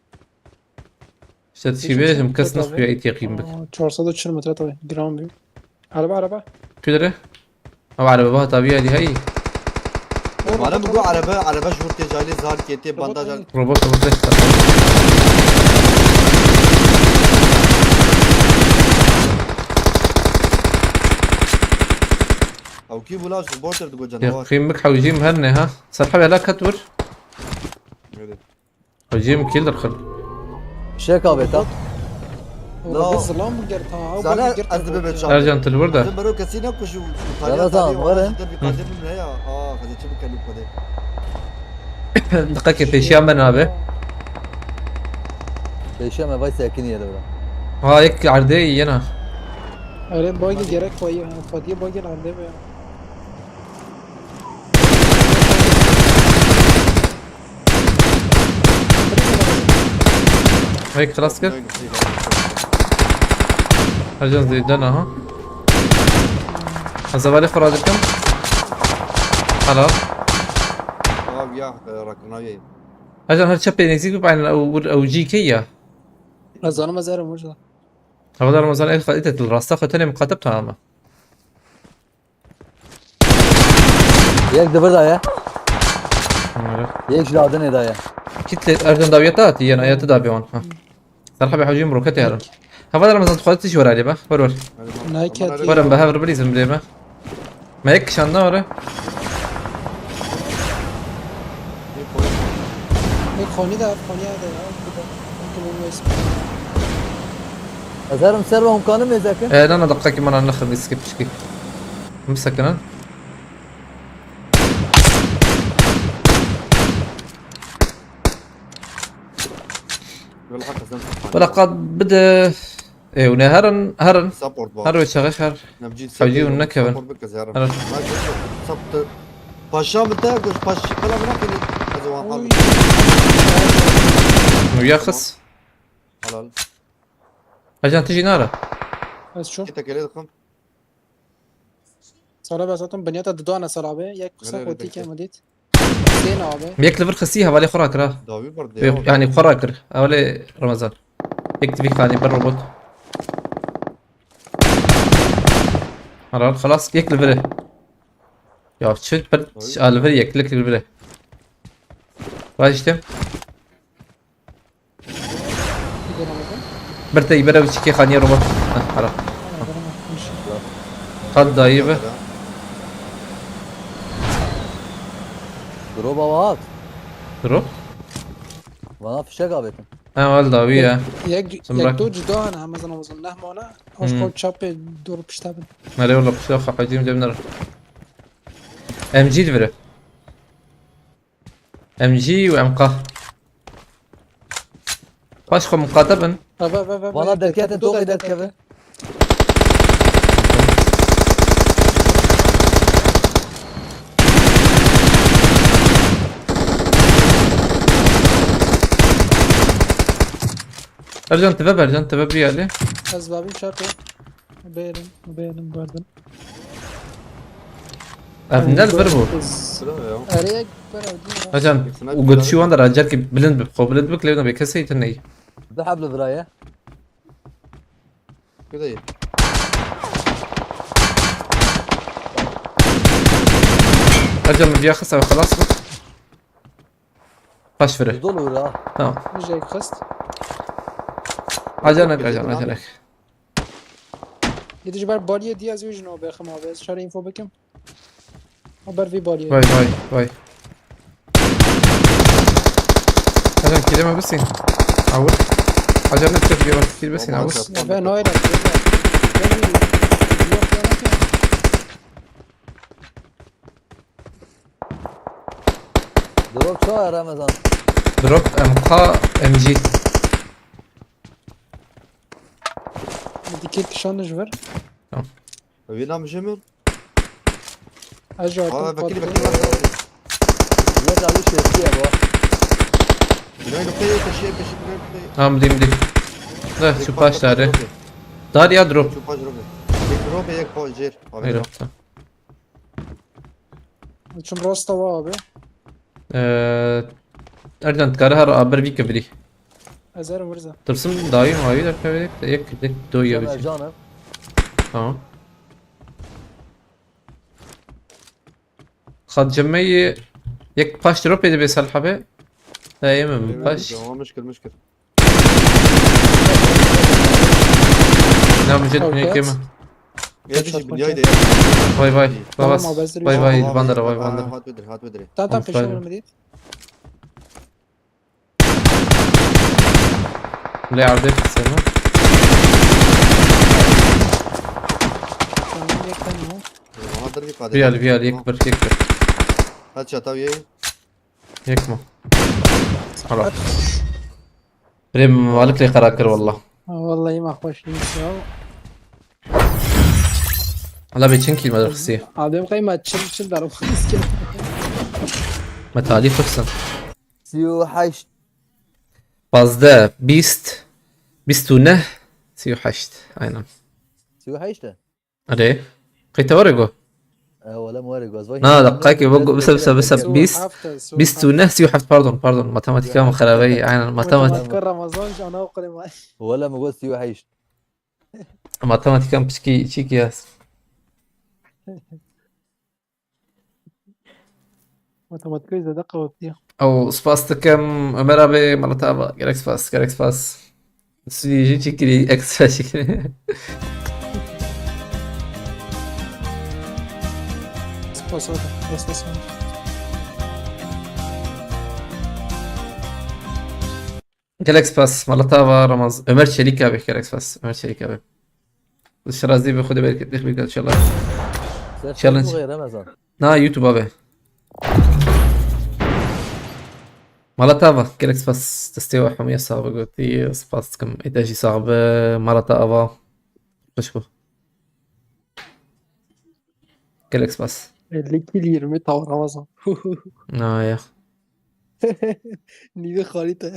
İşte tişi bire şimdi kes nasıl ya itiyakim bik. Aa, çar sed û çil metre tabii. Gram bir. Araba araba. Külere. Ama araba bak tabii hadi hay. Bana bu araba araba jurte cayli zar kete bandaj al. Robot robot beş dakika. Ew kî bû laş border digo Ya canavar. kıyım bik hawjim her ne ha. Serha bela kat vur. Evet. Hawjim kill derxil. Şek abi ta. Orada zılan mı geldi? Ha, Zana bak geldi. ez dibe çal. Ercan til burada. Sen bero kesî ne kuşu. Zana tamam, var he. Bir kadın ne ya? Aa, hadi çabuk gelip hadi. Dikkat ke peşiyan ben abi. Değişen me vay sakin yedi bura. Ha ek erde yena. Erê bagî gerek xweyî, xwediyê bagî lendê be. Hey, xilas kir. Ercan zêde ne ha. Ez hevalê xwe radikim. Helal. Abi ya, e, rakına yayın. Ercan her çepê nêzîk bibînin ew, ew cî kê ya? Ez zanim ez erim wisa. Heval Ramazan, ev xwe îte til rasta xwe tenê miqatib tamam e. Yek di vir de ye. Tamam. Yek ji ladinê de ye. Kitle Ercan dawiyeta hatiye, ayeti da be wan. Ha. Serhabê hewcî min roketê herin. Heval Ramazan, tu xwe tişî were alê be. Wer wer. Nayket. Werin be hev bilîzim bilê me. Me yek kişan da were. Ê konî de, konî de ya. Mümkün olmaz. Ez herim ser ve hûn kanim mêze kin. E, nana, deqekî mana nexin, lîskê piçkî. Bisekinin. Wala hakikaten. Wala qat bide. E, û ne herin, herin. Support Her var. Wê çaxê her. Nemcî Hacı, hûn nekevin. Support bike ziyaret. Herin. Saptı. Paşa mı te göz paş. Bela bırak beni. Hadi o an. Oy. Nûya xis. Halal. Ercan, tu jî nara. Ez çûm. Git tekele dıkım. Sala be zaten binyata didane sala be. Yek kısa Helal kotî bekle. Kemidît. Sên abi. Yek li vir xistî, hevalê xwe rakira. Davi var diye. Yok, yani xwe rakir. Hevalê Ramazan. Yek divî xanî bir robot. Helal, xelas, yek li virê. Ya çi bir a li vir yek, lik li virê. Vay işte. Bir de ibere bir çike xaniye robot. Heh, ara. Qat dayı be. Dro baba at. Dro. Bana fişek abetin. Ha, wal dawî ya. Yek Sen bırak. Yek do cida ne, hemezan hemezan neh mane. Hoş Hmm. kol çapê dor pişta bin. Nereye ola pişta xapacıyım cem nere. M G li vire. M G û M K. Baş xwe miqate bin. Eve eve eve. Bana derketin toqê derkeve. Ercan, tive Ercan, tive bir yerli. Ez babî çapê. Bêrim, bêrim berdin. Ev ne li vir bû? Sıra ya. Erê yek bera din. Ercan, û gotişî wan de racer ki bilind bi, xwe bilind bi, lewna be kesê itin ney. Du heb li vira ye. Kudayı. Ercan, min viya xist, ew xelas bû. Baş vire. Dolu vira. Tamam. Mijek xist. Acanek, acanek, acanek. Yedi ji ber baliyê diye ez wê ji no bêxim abi. Ez çare info bikim. Haber vî baliyê. Vay, vay, vay. Acan, kilime bisin. Awur. Acan, ne tepki var? Kil bisin, awur. Ve no öyle. Drop çawa Ramazan? Drop M K, M G. Dikkat kişan ji ver. Wîna mi jemir. Ajo. Aa, bekir bekir. Yek alî şêstiye bu. Binayê noktayê peşiye peşi binayê noktayê. Tamam, dim dim. Da, şu paş tare. Dar ya drop. Şu paş robe. Yek robe yek paş jêr. Abi, Hayır, yok. Tamam. Çim rasta wa abi. Ee, Ercan, dikare her aber vî kivirî. Ezer vurza. Tirsim dayî mawî derkeve, yek, yek, do ya Sen biçim. Ercan'ım. Tamam. Xat cemeyê yek paş drop êdî bê selhabe. Dayê min paş. Tamam, mişkil mişkil. Ne, mücet Okey. ne keme. Geç Çok binayı da. okey. Vay vay. Tamam, Babas. abi, hazır Vay bir vay. şey. Bandara, vay bandara. Hat vedir, hat vedir. Tamam tamam, Of, peşin aynen. Ölmedi. Lê erdê kısmı. Tamam, yakın mı? Bana da bir kade. Viyal, viyal, yek bir, yek bir. Hat çatav ye. Yek mi? Hala. Rem malik lê karar kir valla. Ha, vallahi ma xweş nî ya. Hala bê çend kîl me derxistî? Adem qey me çil çil derxist kir. Me talî xursin. Sî û heşt. Pazdeh, bîst, bîst û neh, sî û heşt. Aynen. Sî û heşt e? Erê. Qey te were go? E, wele mi were go. Ez vay Na, hîn deqayekê, anladım. Bise, bise, bise, bîst, bîst û neh, sî û heft, pardon, pardon. Matematîka min xerabeyî, aynen, matemat- Matematîka Ramazan jî ana oqirê me. Wele mi got sî û heşt. Matematîka min piçkî çîkî ya. Matematîkayê zêde qewetî ye. Ew, spas dikim, Ömer abi, mala te ava. Gelek spas, gelek spas. Stûdyoyê jî çêkirî, ekstra çêkirî. Spas abi, destê sağ ol. Gelek spas, mala te ava, Ramaz-, Ömer Çelik abi, gelek spas, Ömer Çelik abi. Şirazî bi Xwedê bereket, bêx bîka inşallah. Ser Challenge. Facebook Ramazan. Na, YouTube abi. Mala te ava, gelek spas, destê we hemûya sax bi gotî, spas dikim. Ê te jî sax bi, mala te ava. Xweş bû. Gelek spas. Elli kill, yirmi taw Ramazan. Na ya. Nîvê xalî te.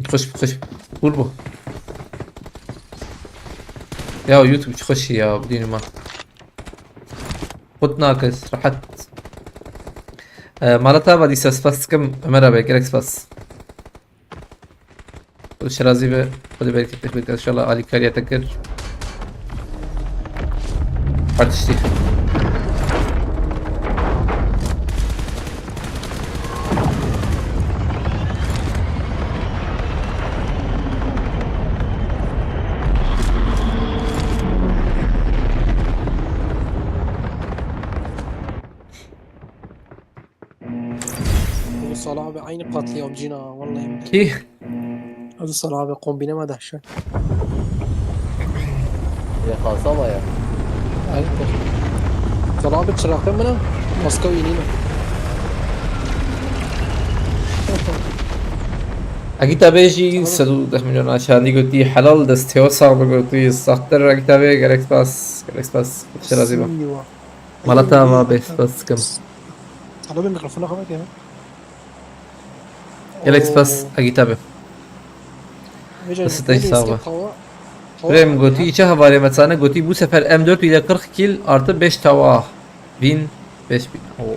Xweş bû, xweş bû. Cool bû. Ya YouTube çi xweş ya, bidînim ha. Xut nakir, rehet. E, mala te ava dîsa spas dikim, Ömer abi, gelek spas. Şirazî be, Xwedê bereket, bereket, inşallah alîkariya te kir. Her tiştî. Bu Salah abi aynı katliam cina vallahi. Kî? Abi Salah abi kombine me dehşet. Ya kasaba ya. Aynı. Salah abi çırakın mı lan? Moskova ineyim. Agita Bey jî sed û deh milyon aşandî gotî, helal destê we sax bi gotî, saxtir Agita Bey, gelek spas, gelek spas. Şirazî be. Mala te ava be, spas dikim. Salah abi mikrofona xwe veke. Gelek spas, Agita be. Destê te sax be. Birê min gotî, îçe hevalê me çane gotî, bu sefer M dört ile kırk kill artı beş tawa. Bin, beş bin. Oo.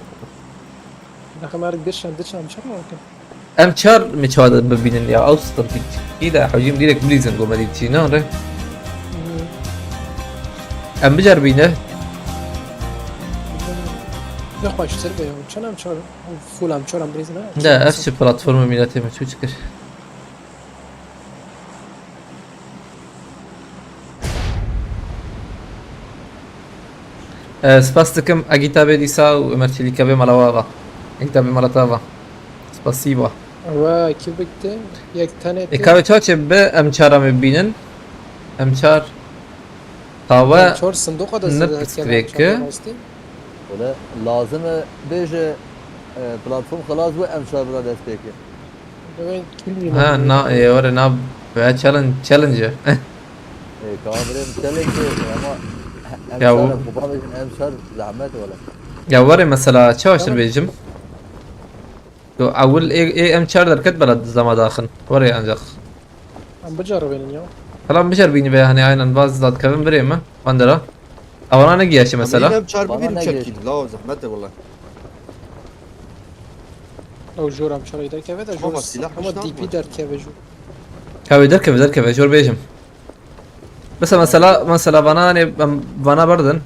Nexem her bir şan, bir şan, çar mı bakın? M çar mi çawa bibînin ya? Ew strateji. İyi de hocam direkt bilîzin gomedî çî, ne re? Em bicer bîne. Yok, başlar be ya. Çan M çar. Full M çar em bilîzin ha. De, ev çi platforma milletê me çû çikir. E, spas dikim, Agita Bey dîsa û Ömer Çelik abi mala we ava. Agita Bey mala te ava. Spasiba. Ve iki bitti. Yek tane E, etti. Kave çaçe bi em çara me bînin. Em çar. Tawe M çar sindoqa da ne zirve pistrek etken, M çar e? Rastî. Wele lazim e bêje, e, platform xelas bû M çar bira dest pê kir. Demek kim Ha, na, e, ore na, be challenge, challenge. E, ka birê min challenge e, ama M çar Ya bu- em kupa bêjin M çar zahmet wele. Ya were mesela, çawaştir Tamam. bêjim. Do awil e, e M çar derket bela zama daxin. Were ancak. Em biceribînin ya. Falan bicer bîni be, hani aynen bazı zat kevin birê mi? Bandera. Avana ne giyaşi mesela? Ama yine çarpı Bana bir ne çekil. geçti? La o zahmet de valla. Ew jor em çarayî derkeve de jor Baba, silah ama miştan D P mı? derkeve jor. Kavê derkeve, derkeve, jor bêjim. Mesela, mesela, mesela vana, hani, em vana berdin.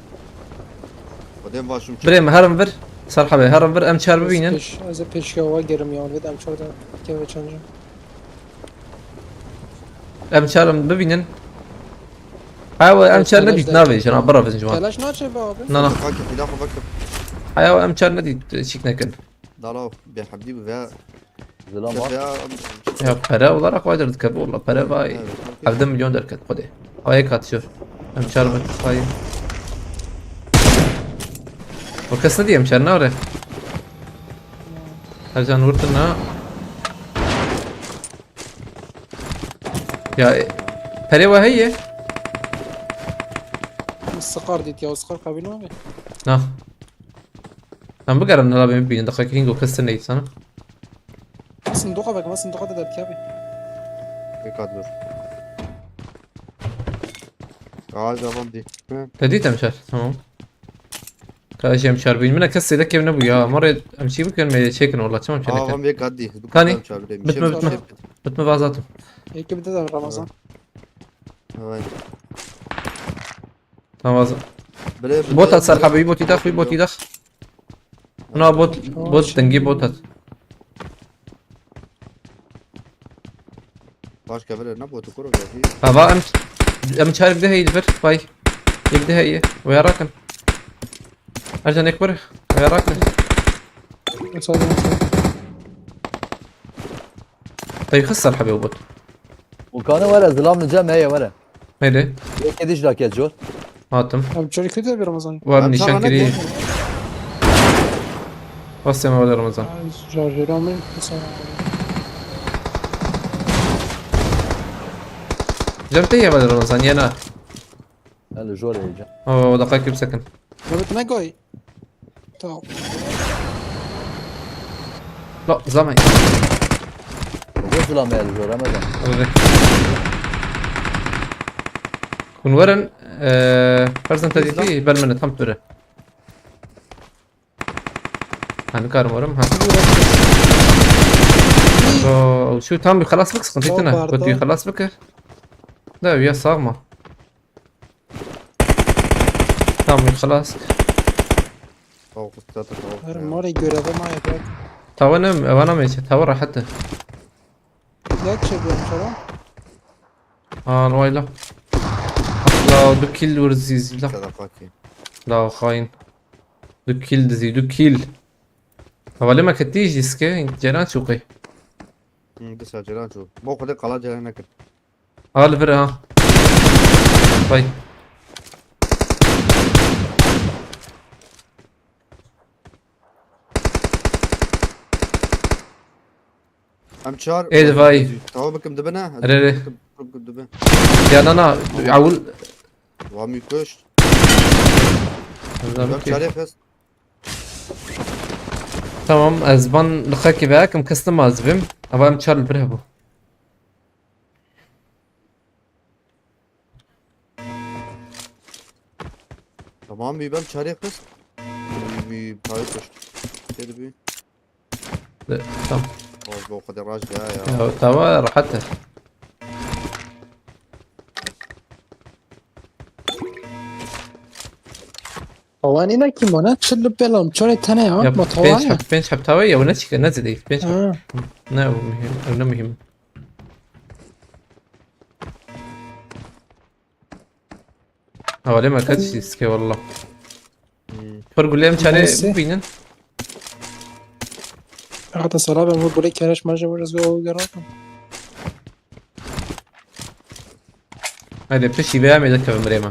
Odem başım çık. Birê mi, herim vir. Serhabê, herim vir, em çar Ez bibînin. pêş, ez ê pêşiya we gerim ya, vê em çar derkeve çancim. Em çar em bibînin. Ha, we em çar nedît, navê jina, bira vin ciwan. Telaş naçe be abi. Na, na. Fakir, bir dakika bakın. Haya, we em çar nedît, çîk nekin. Dalav, bêhebdî bû veya Zilam var. Ya pere olarak vay derket, valla pere vay. Evet, okey. Evde milyon derket, hadi. Ay katıyor. Em çar met sayı. O kes ne diyeyim, çar ne are? Her can vurdun ha. Ya, e, Perê we heye? Sıkar dit ya, sıkar kabin abi. Na. Em bigerin hala bê bibînin, deqekî hîngo kes tune îsana. Sindoqa bak, ama sindoqa da dertya abi. Dikkat dur. Ağaç avam di. Hı. Te dît em şer, tamam. Ka ez jî em çar bîn. Min kes sêde kev nebû ya. Marê em çî bikin, me çêkin wala, çima em çêkin? Avam bir kat di. Kanî? Çağırdım. Bitme, bitme. Bitme, vaz hatim. Eki bir de Ramazan. Evet. Tamam, vaz. Bire, bire, Bot at ser bire. xwe, wî botî dax, wî botî dax. Huna bot, bot dengî bot at. Başka bire ne botu kuru geldi. Hava em, em çar bir de heyil bir. Vay. Yek de heye. Veya rakin. Ercan ek bir. Veya rakin. Müsaade, müsaade. Tey xis ser xebe bot. Volkanê were, zilam li cem heye were. Heydi. Yekê dî ji dakê cor. Hatim. Abi çocuk kötü bir Ramazan. Var Ben nîşan sana ne kirî. diyeyim? Bas sema wele Ramazan. Jarjeri ama sen. Cem te ye wele Ramazan, yena. Hele jor heyecan. O, o dakika kimsekin. Mehmet ne koy? Tamam. La, zaman. Zor zilam heye li jor, Ramazan. Evet. Hûn werin, eee, ferzan te dîtî, ber min tam ture. Ha, nikarim werim, ha. So, şu tam bir xelas bik, sıkıntı Yok, etme. pardon. Kötüyü xelas bik. Da, ya sağma. Tam bir xelas. Tavuk usta da tavuk. Her mare göreve ma yapar. Tava ne, vana me, tava rahat. Ya çeviyorum falan. Ha, vay la. La, du kill vur ziz la. Kada paki. La, hain. Du kill dizi, du kill. Havale ma ketî jiske, ceren çuqi. Hı, disa ceren çu. Bo xwedê qala ceren nekir. Al vir ha. Vay. Em çar. Ê, di vay. Tava bikim dibine. Re, re. Bikim, bikim dibine. Ya na na, awul. Wa mi kuş. Zaten Em ki- çarê xist. Tamam, ez van liqekî vekim, kestim az bim. Ama em çar li bir hebû. Tamam, bir ben çarê xist. Bir, bir payı kuş. Dedi bir. De, tamam. Az bu kadar rahat ya ya. Ya, tamam, rahat. Havanî ne kim o ne? Çil belam. Çore tane ya. Ya, Ma pênc tavaya. heb, pênc heb tava ya, ne çike, ne zedî, pênc heb. Ha. Ne, o mühim, o ne mühim. Havale me kaç iske valla. Hmm. Par gulem çare Neyse. bibînin. Hatta sala ben bu buraya kereş marjı biraz bir o yaratım. Haydi pişî veya me de kevim rêma.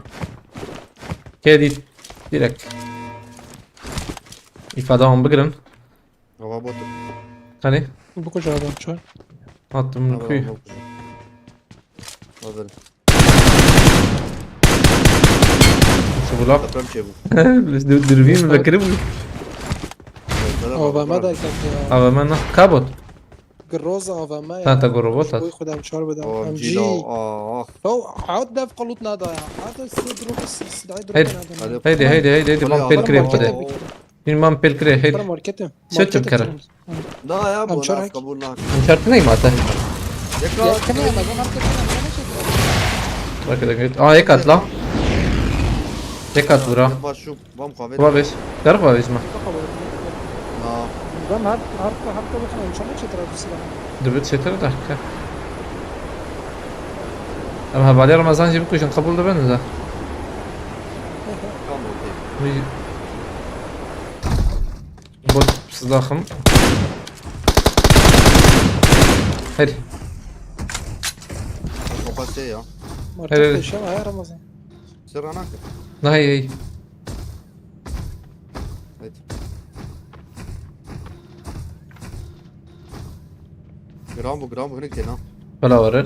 Kedi direkt. İfade wan bigirin. Hava bot. Hani? Bu koca adam çor. Attım Hava kuyu. bot. Hazır. Şu bulak. Deprem şey bu. Dürbün mü bekirî bu? Avama da geldi ya. Avama ne? Kabot. Groza avama ya. Sen de guru bot at. Bu kadar çor bu da. O M G M G. la. Ah. Ya, hat def kalut nada ya. Hat sidru sidai Haydi. dru nada. Haydi haydi haydi haydi. Bam pel kirê bide. Bin bam pel kirê haydi. Markete. Çötüm kere. Da ya bu Amcar nas hak. kabul nak. Çarpı neyim ata? Yeka. Ya kime ya? Ben markete. Bak edin. Aa, ek at la. Ek at vura. Baş şu bam kahve. Kuba beş. Garip var bizim. Na. Ben her her her kadar inşallah çetir abi silah. Dibit çetir dakika. Ama havale Ramazan gibi kuşun kabul de ben de. Tamam, okey. Bot silaxım. Hadi. Okey ya. Markete şey var Ramazan. Sırana. Daha iyi. Evet. Gram bu, gram bu, ne gidin ha? Bela var.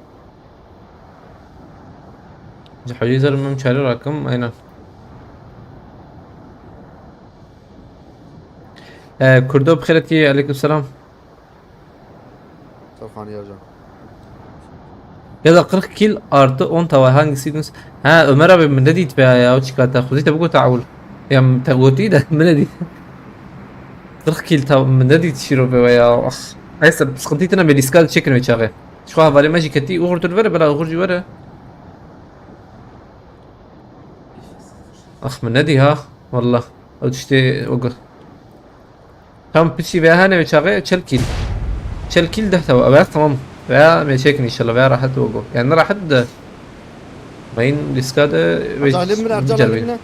Ji hewcî zer min çare rakim, aynen. Ee, Kurdo bi xêr hatî, aleyküm selam. Sağ ol Haniye hocam. Ya da kırk kill artı on tava, hangisi? Ha, Ömer abi, min nedît veya ya, o çikata. Xwezî te bigota ewil. Ya te gotî de, min nedît. Kırk kill tav, min nedît şîro veya. Ah. Neyse, sıkıntı tine, me lîska çekin ve çağı. Şu hevalê me jî ketî, Uğur dur vere, bela Uğur jî vere. Ah, min nedî ha, wallah. Ew tiştê weke. Tam piçî veya hene ve çaxê çel kîl. Çel kîl deh tava. Veya tamam. Veya me çekin inşallah. Veya rahat weke. Yani rahat de. Mayın lîska de ve Ercan, Alim mi? Ercan, Alim mi?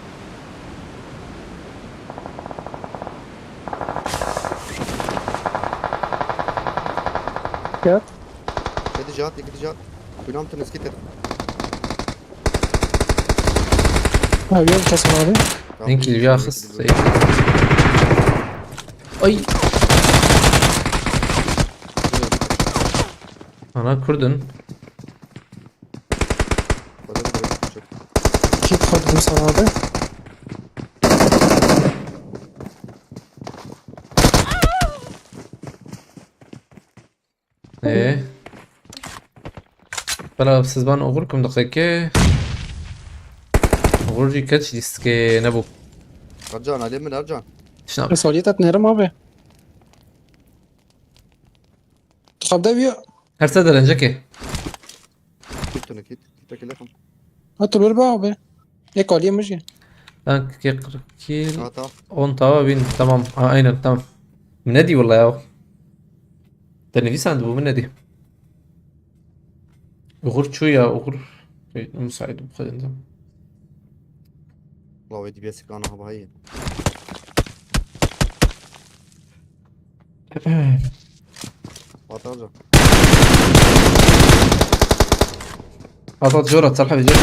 Gel. Yedi cat, yedi cat. Kuyunam tınız gitir. Ha, yok, kesin abi. Bin kilo ya kız. Ay. Ana kurdun. Kit koydum sana abi. Ee? Bela sizban oxir kum diqeke. Oxir jî keç lîstikê nebû. Ercan, alê min Ercan. Şina. Saliyet et nerim abi. Xebde wî. Her se derencekê. Kit tune kit. Kit tekile kum. Ha, tu bir be abi. Yek aliyê min jî. Ben kekir kil. Ha, tamam. On tava bin. Tamam. Ha, aynen, tamam. Min nedî wala ya. Te nivîsandibû, min nedî. Uğur çû ya, Uğur. Müsait bu kadar. La wê D B S kana havayı. At alacağım. At at, jora, Talha, jora.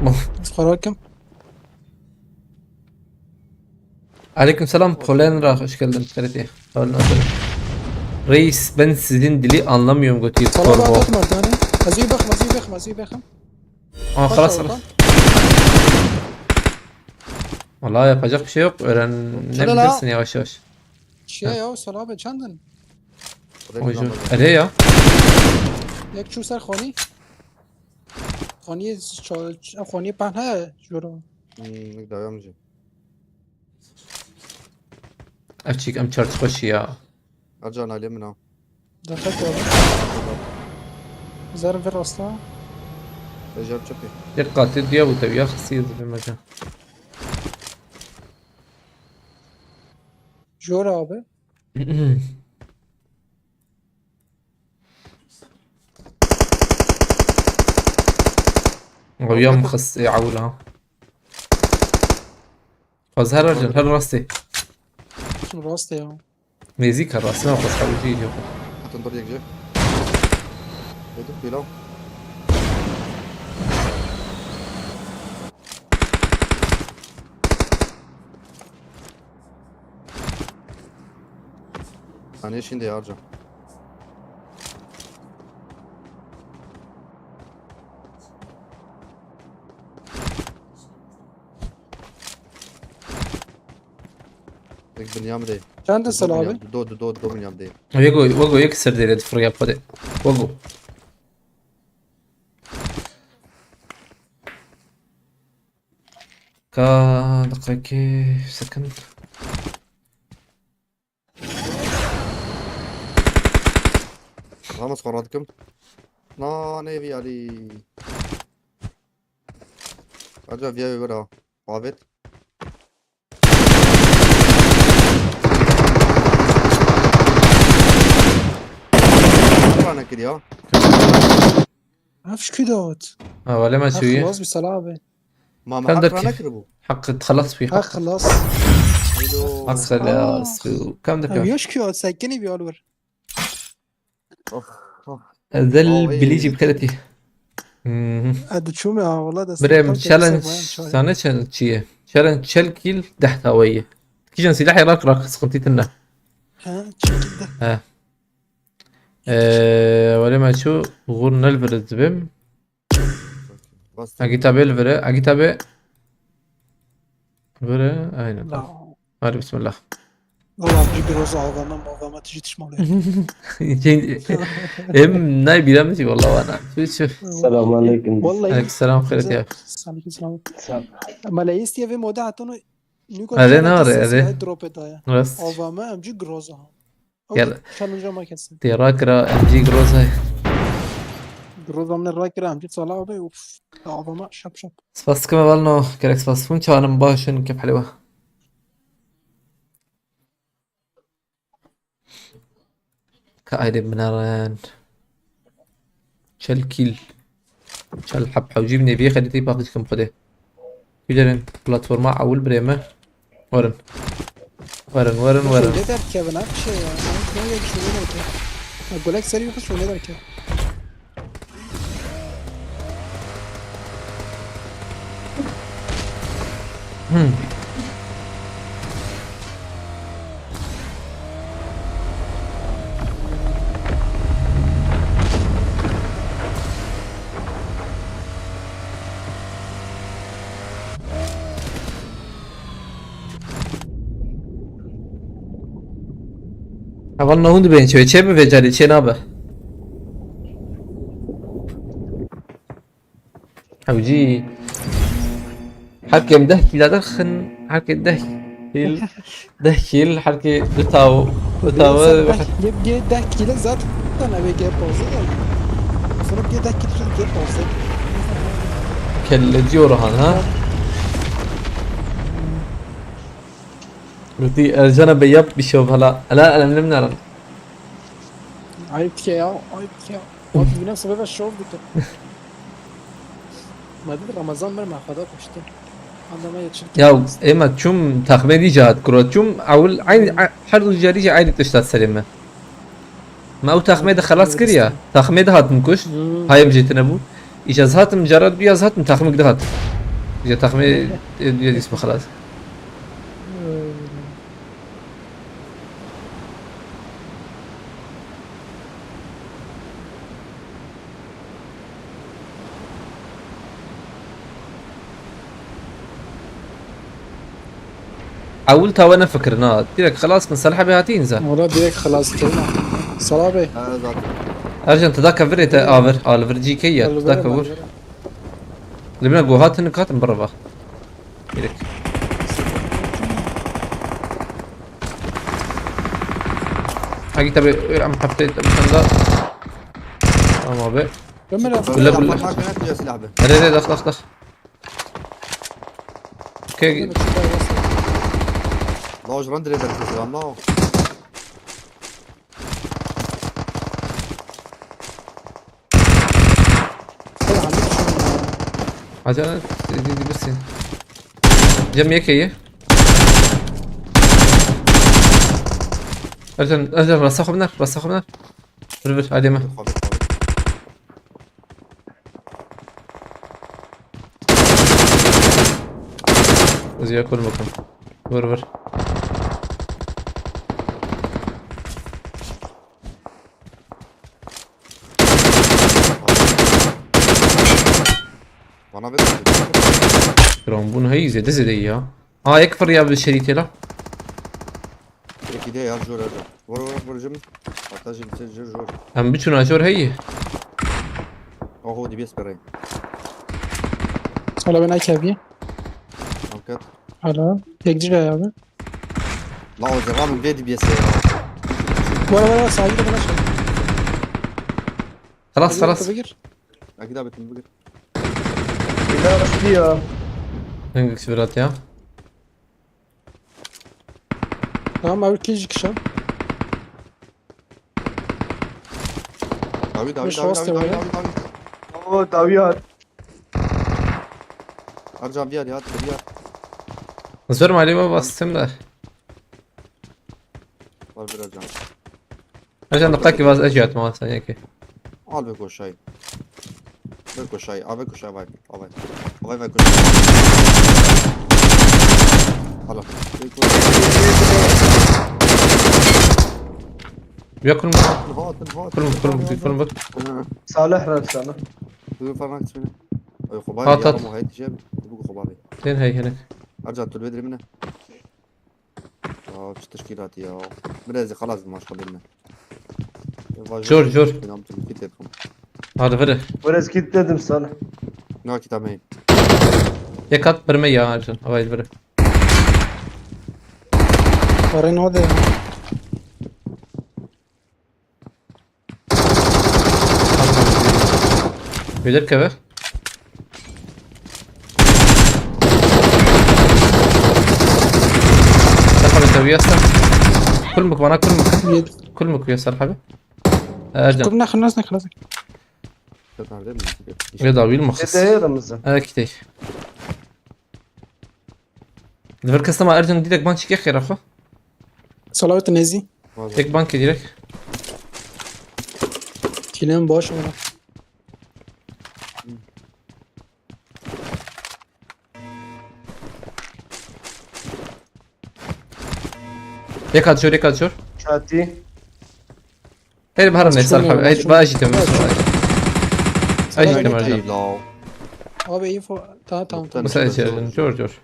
Of. Xwarakim. Aleyküm selam, Polenra, hoş geldin. Karate. Reis, ben sizin dili anlamıyorum, götü. Salam, korbo. Atma yani. Azî bexim, azî bexim, azî bexim. Aa, kaç xalas, oldu xalas lan? Vallahi yapacak bir şey yok. Öğrenirsin yavaş yavaş. Şey ya, Salah abi, çendin? Hocam. Ere ya. Yek çû ser xanî. Xanî ça-, ç-, xanî pehn he, joro. Hmm, nek dayam jî. Ev çîk, em çar xweş ya. Ercan alê min a. Dikkat et abi. Zerim vir rasta. Ecem çöpü. Dikkatli diye bu tabii ya, xisiye zibim Ercan. Jor abi. Ew ya mixist ê ewil ha. Xwez her Ercan, her rastê. Şunu rastê ya. Nêzîk her rastê, xwez hewil jî yok. Hatun dur yek jî. Dedim pilav. Hani şimdi ya Ercan. Tek binyam de. Çend sal abi? Do, do, do, do binyam de. Wego, wego yek ser dere fırıya pade. Wego. Ka, dakika ki, second. Ramos xwe radikim. Na, ne vî alî. Aca viya wê wera. Avêt. Rane kiriya. Ev şikî dot. Ha, wele me çûyî. Xelas bi sela abi. Ma me Kam hak derkî? Rane kiribû. Hak xelas bî. Hak xelas. Hak xelas bî. Kam derkî? Ev ya şikî dot, sekinî bi alwer. Of, of. Ezel bilî jî bikeretî. Mhm. Ed çûme ha, wala dest. Birê min, challenge, sane challenge çi ye? Challenge çel kîl deh taweyî. Kîjan sîlahê rak rak sıkıntı tine. Ha, çekildi. He. Ee, wale me çû, gur nel viriz dibim. Agita bê li vire, Agita bê. Vire, aynen. Hadi bismillah. Valla bir groza avama mavama tijî tişmalê. Em nay bîra min jî walla wana. Çu çu. Selamun aleyküm. Vallahi. Aleyküm selam, xeyret ya. Aleyküm selam. Meleyistiye ve moda hatunu. Are, na are, are. Drop etaya. Rast. Avama em jî groza. Gel. Challenge ama kesin. Tê rakira M G Groza. Groza min rakira M G sala abi, uf. Avama şap şap. Spas dikim hevalno, gerek spas. Hûn çanim baş in, kef helwa. Ka ayrı binaren. Çel kîl. Çel heb hewcî bi nêviyê xedîtî paqij kim xwedê. Bilerin platforma ewil birê me. Werin. Werin, werin, werin. Şûnê derkevin, ha, bir şey ya. Lan, ne oldu, şûnê derkevin. Ya, golek seri bir şûnê derkevin. Hmm. Heval nahûn dibên çê, çê bi vê carê çê nabe. Hewcî. Her kêm deh kîla derxin, her kêm deh kîl, deh kîl, her kê du taw, du taw. Sen deh, yê, yê deh kîle zaten eve gê poze de. Sonra yê deh kîle gê poze. Kellecî Orhan ha? Gotî Ercan abi yap bir şey hala. Ela elemlim naran. Ayıp ki ya, ayıp ki ya. Bak yine sebebe şov dike. Madem Ramazan bir mahfada koştu. Adama yetişir. Ya ema çum taxmê dî jî hat kuro. Çum ewil eyn, e, her du carî jî eynî tişt hat serê me. Me ew taxmê de xelas kir ya. Taxmê de hatim kuşt. Hmm. Hayem jê tine bû. Îca ez hatim, cara duya ez hatim, taxmik de hat. Îca taxmê, e, duya dîs bi xelas. Ewil tawe nefikirin ha. Direkt xelas kin, Salih abi hatî înza. Wala direkt xelas kirin ha. Salih abi. Ha, zaten. Ercan, tu da kevirê te avir, alvir cî key ya, tu da kevir. Li bine go hatin, katin birva. Gerek. Hagi tabi, em hafte tabi sen de. Tamam abi. Ömer abi. Kule, kule. Bak, bak, bak, bak, silah abi. Hadi, hadi, dak, dak, dak. Okey. Ömer abi, çıkar, bas. Loj randire der kızı, lan, lan. Acele, di-, di-, birisi. Cem yek heye. Ercan, Ercan, rasta xwe biner, rasta xwe biner. Vir, vir, hadi me. Ez ya kur bakalım. Vur, vur. Bana ver. Kram, bunu heyî zêde zêde ya. Aa, ek fır ya bir şerit la. Peki de ya, jor, jor. Vur, vur, vur, jim. Hatta jim, jor, jor. Em biçuna jor heyî. Oho, D B S perey. Hala ben akabî. Hakikat. Hala. Tek cila abi. La o zaman vê D B S ya. Var, var, var, sahibi de bana şey. Xelas, xelas. Bigir. Akî dabetim bigir. Bila ıştı ya. Hangisi bir at ya? Tamam abi, kişi kişi. Davi, davi, davi, davi, davi, davi. Oo, davi at. Ercan bir yer ya, bir yer. Zor mali mi bastım da. Var biraz can. Ercan, dikkat ki vaz eciyat ma sen yeki. Al be koşay. Be koşay, ave koşay vay. Avay. Avay vay koşay. Hala. Ya kurma. Hatın, hatın, hatın. Kurma, kurma, kurma bak. Salih ra, Salih. Dur falan kısmını. Oy, xubay. Hat, ya, hat. Ama hayt şey, bu xubay. Sen hey, henek. Ercan, dur bedrimine. Ya, çi teşkîlatî ya. Biraz xelas maşallah. Jor, jor. Hadi vere. Biraz kit dedim sana. Ne vakit ameyim? Yek at birme ya Ercan. Havayı vere. Para ne oldu ya? Bilir keve. Sen abi seviye sen. Kul mük bana, kul mük. Yedi. Kul mük ya Serhabi. Ercan. Kul ne, kul ne, kul ne. Ya da wil muhis. Dede Ramazan. Evet, kitey. Li vir kes nema Ercan direkt ban çike xêra xwe. Salawet nezî. Tek ban ki direkt. Kîlem baş ama. Yek at jor, yek at jor. Çatî. Her bahar ne Salih abi? Ay, vajî temiz. Ay, temiz. Abi info. Tamam, tamam, tamam. Bu sayı içerisinde. Jor, jor.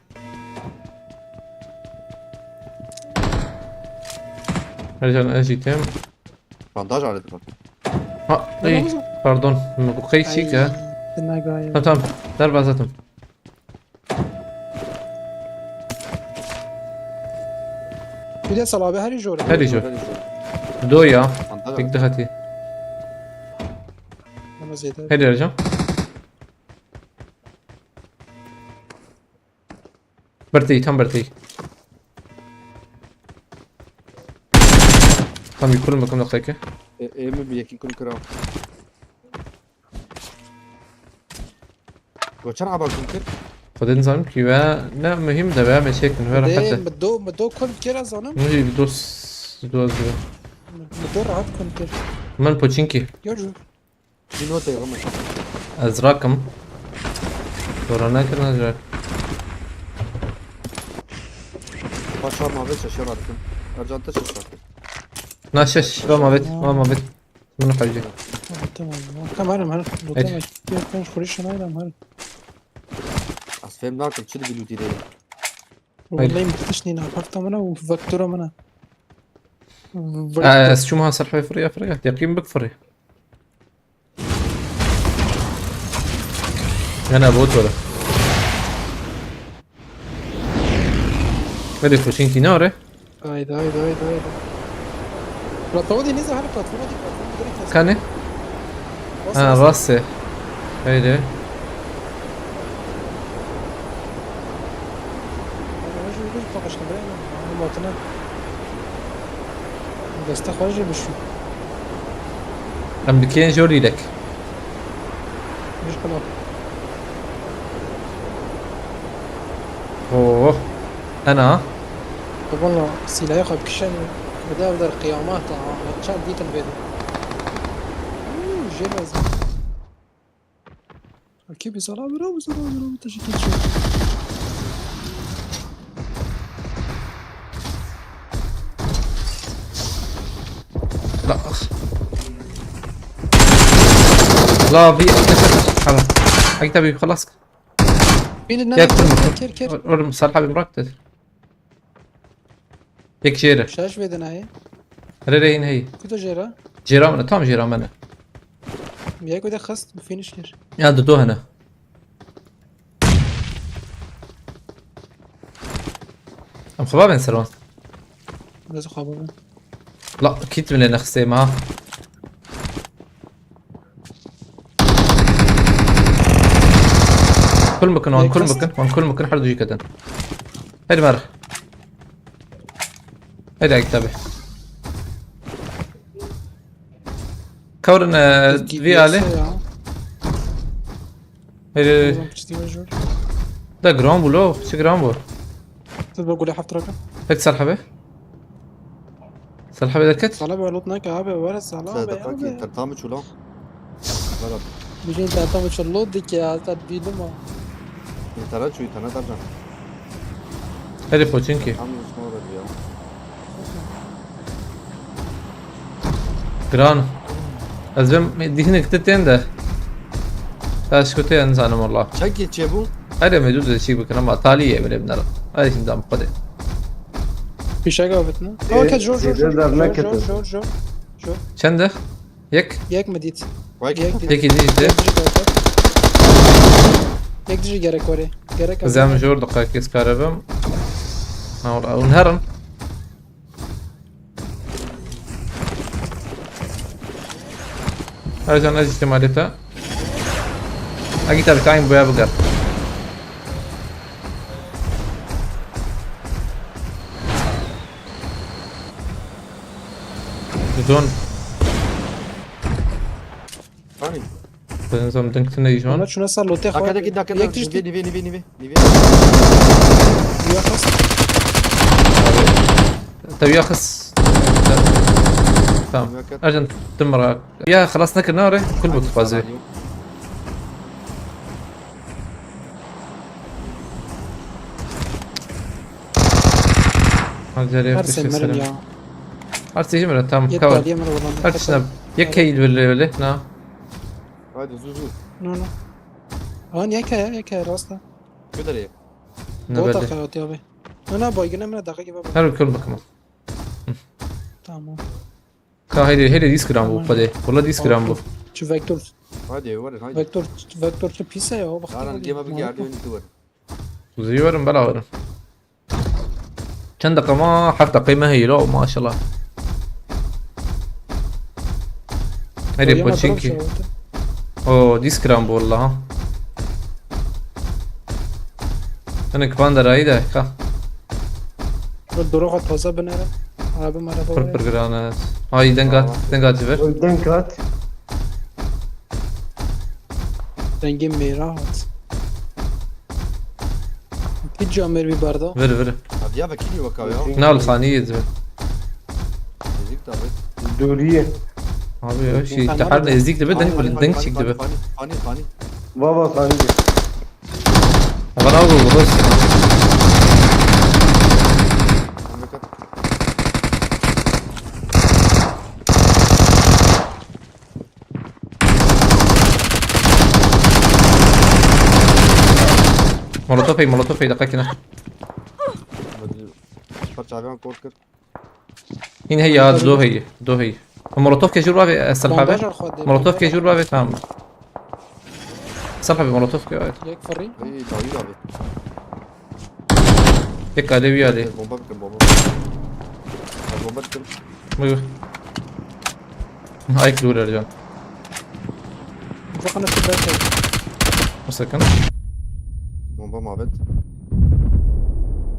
Ercan, ez jî têm. Bandaj alet bak. Ha, ey, pardon. Min got qey çî ke. Ay, dinagayê. Tamam, tamam. Derbas etim. Bir de salabe her jor. Her jor. Do ya. Bandaj alet. Tek dihatî. Bana zêde. Her Ercan. Berteyî, tam berteyî. Tam bir kulum bakım noktayı ki. E, e, mi bir yekin kulum kırav. Goçan aba kulum kır. Xwedê nizanim kî we ne muhîm de we me çêkin we rehet e. Mi do, mi do kulum kir ez zanim. Min jî bi dost, dost dibe. Mi do rahat kulum kir. Min poçinkî. Yo, yo. Çi notê Roma? Ez rakim. Dora nekirine jek. Paşa mavet şaşa rakim. Ercan te şaşa rakim. Na şaş, va mavet, va mavet. Min xewce. Tamam, tamam. Tamam, herim, herim. Lütfen, Ece. Lütfen, kuruş şuna herim, herim. Ez fêm nakim, çi dibi lûtî de ye? Hayır. Vallahi müthiş nîna, hafta mana û vektora mana. Ee, ez çûm ha ser hevê firiya, firiya. Teqîm bik firi. Ana bot were. Hadi koşun ki ne are? Haydi, haydi, haydi, haydi. Platforma değil, neyse, hani platforma değil, platforma direkt. Kane? Bas, ha, bas. Rast e. Haydi. Ama şu bir bakışta be, hani matına. Deste xwe jî bişû. Em dikên jor lîlek. Bir kilo. Oh. Ena. Valla silahê xwe bikişen bi dev der qiyamata ha. Çend dîtin vê de. Uuu, jê mezin. Okey, bir sana bir abi, sana bir abi, teşekkür ederim. La. La, bir, hala. Ay, tabii, خلاص. Beni ya, nerede? Kırma. Ker, ker. Oğlum, Salih abi bırak dedi. Yek jêr e. Şaş vedin ayê. Rê rê hîn heyî. Kuto jêra? Jêra min e, tam jêra min e. Yek wede xist, finish kir. Ya, di do hene. Em xwe babên ser wan. Biraz xwe babên. La, kit min lê nexistê ma. Kul bikin, wan kul bikin, wan kul bikin, her du jî ketin. Hadi mer. Hadi Akit abi. Kawrin, e, vî alê. Hadi. Da giran bû lo, çi giran bû? Tu be gule heft raka. Tek ser hebe. Salih abi derket? Salih abi loot neke abi, were Salih abi. Te abi. Te tam çula. Berat. Bijin te tam çula loot dike ya, te bîlim ha. Tara çuy, tana darcan. Herif o çünkü. Tam çula da ya. Gran. Ez bim dihine gitti ten de. Taş kötü yani sanırım valla. Çek geçe bu. Hadi me dû de çîk bikin ama talî ye bile binara. Hadi şimdi am hadi. Fişek avêtine. Ê, Aa, kes jor, jor, zêde jor, dernek jor, ketin. Jor, jor, jor. Çend e? Yek? Yek mi dît? Vay. Yek dît. Yek dît. Yek dît. Yek dît gerek var. Gerek var. Zem jor da kes karabim. Ha, ora, un herin. Her can ez ihtimalite. Akit abi, time boya bıgar. Zon. Hani? Benzom dink tine ijon. Ona şuna sar lote. Dakika, dakika, dakika. Yek düştü. Nive, nive, nive, nive. Nive. Nive kas. Tabii ya kız. Tamam. Ercan, tüm mara. Ya, خلاص نكر ناري. كل بوت فازي. Her şey mirin ya. Her şey mirin, tamam. Yet taliye mirin. Her şey. Yek heyil böyle böyle. Na. Haydi zu zu. No, no. An yek heye, yek heye rasta. Göder yek. Ne bota kayat ya be. No, no, baygın emre dakika gibi. Her kul bakma. Tamam. Ka hêdî, hêdî dîs gram bû, xwedê. Wala dîs gram bû. Çi vektor? Hadi werin hadi. Vektor, vektor çi pîs e ya? Bak. Yaran diyeme bir geldi önü duvar. Zî werin, bela werin. Çend deqe ma? Heft deqe me heye lo, maşallah. Hêdî poçinkî. O, dîs gram bû wala ha. Hinek van derayî de ka. Doroxa taze binere. Araba maraba. Pir pir giran e. Ay, deng hat, deng hat ji vir. Deng hat. Dengê mêra hat. Hiç camêr bir barda. Vir vir. Abi ya bekliyor bak abi ya. Nal xanî yê dibe. Dedik tabi. Dûriyê. Abi ya, şey, te her nêzdîk dibe, deng, deng çîk dibe. Fani fani fani. Baba xanî. Eva nav bu, bu. Memleket. Molotof hey, molotof hey, dikkat kine. Parça abi kor kır. Hîn hey ya, do hey, do hey. Molotof ke jûr bavê, e, Selha be. Bandaj al xwedê. Molotof ke jûr bavê, tamam. Selha be, molotof ke, evet. Yek firî. Hey David abi. Yek alevî alê. Bomba bikin bomba. Bomba bikin. Buyur. Ayık dur Ercan. Çok ana süper şey. Sakın. Bomba mabet.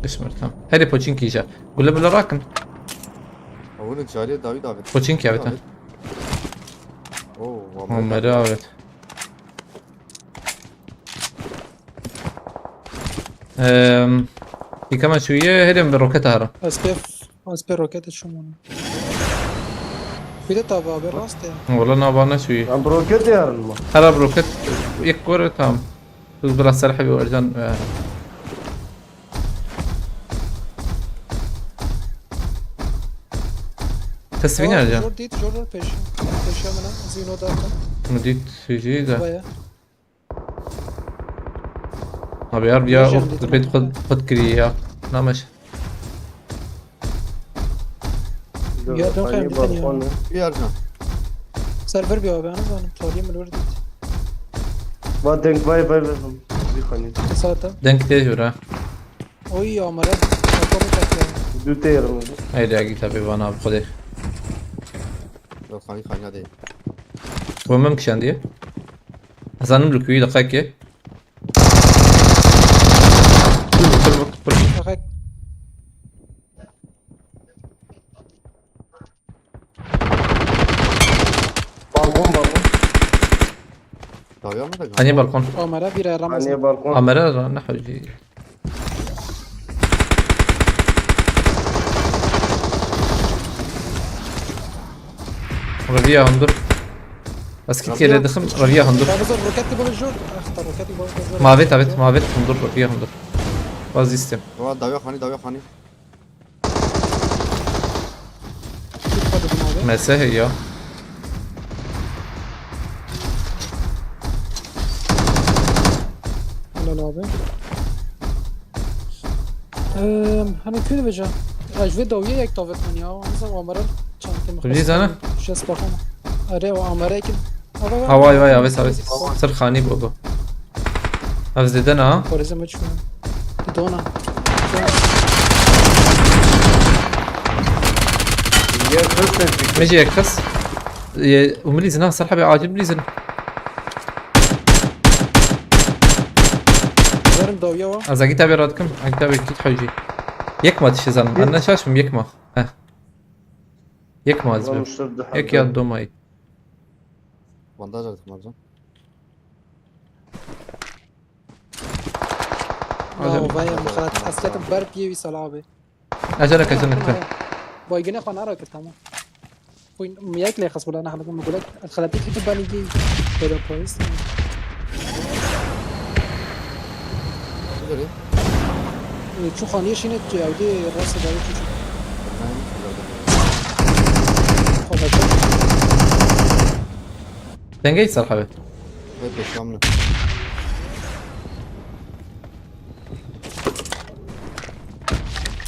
Kısmet, tamam. Hadi poçinki iyice. Gule bile rakın. Avunun çağrıya David abi. Poçinki evet, ha. Oo, Onları evet. Eee, yıkama şuyu, hele bir roket aharım. Ez pê, ez pê roketê çûm ona. Bir de tabi abi rast ya. Wala navana şuyu. Em bi roketê herin mi? Hera bir roket, ilk gore tamam. Hız biraz Selha bir Ercan. E, Tesvîn Ercan. Jor dît, jor jor pêşiya. Pêşiya min e, zîno dakın. Min dît, fîzî de. Baya. Abi yar ya, Ercan uf, dît bet mi? xud, xud kiriye ya. Nameş. Ya, dön Xanî xeyim, balkon dön e. Bir Ercan. Ser vir bir abi, anı zanım. Tarihi mi lor dît. Va deng vay vay vay. Bir xanî. Sata. Denk tê jûra. Oy amara. Kafamı çakıyor. Du tê yerim. Haydi ya git abi bana abi, xwedê. Yok hani kayna değil. Bomba mı kişendiye? Zanim lukuyî de qekê. Dur, dur, dur, dur. Fakat Balkon balkon. David abi de Hani balkon. Amara bir Ramazan. Hani balkon. Amara ra ne hacı. Raviya hundur. Eski kere dıxım raviya hundur. Ramazan roketi bana jor. Ah, ta roketi bana jor. Mavet, evet, mavet hundur, raviya hundur. Vazistim. David David hani David hani. Tutmadı bunu abi. Mesehe ya. Helal abi. Eee, hani kül veca. Ajve dawiye yek davet man ya. Mesela amara çantım. Bilî zana? Şes bakama. Are o amara ki. Havay vay, aves aves. Sir xanî bu bu. Ev zêde ne ha? Parêze me çû. Dona. Yer kız tespit. Mece yek kız. Umilî zina, ser hebê acil bilî zina. Verin dawiye wa. Ez agî tabê radikim, agî tabê kit hewcî. Yek ma dişi zanim. Ez neşaşim yek ma. Heh. Yek ma ez Ulan bi. müşteri daha Yek ya do mayî. Bandaj artık Ercan. Ya vay ya, xelat. Asketim ber piye wî sal abi. Acele kaçın lütfen. Baygine xwe nara kir, tamam. Xwîn miyek lê xas wala nexlikim gulek. Xelatî kî tu benî gî. Bêro polis. Nereye? Çu xaniye şîne tu evdî rastê dawî çu çu. Ben Xwe veçe. Dengey ser xebi. Ve peşamlı.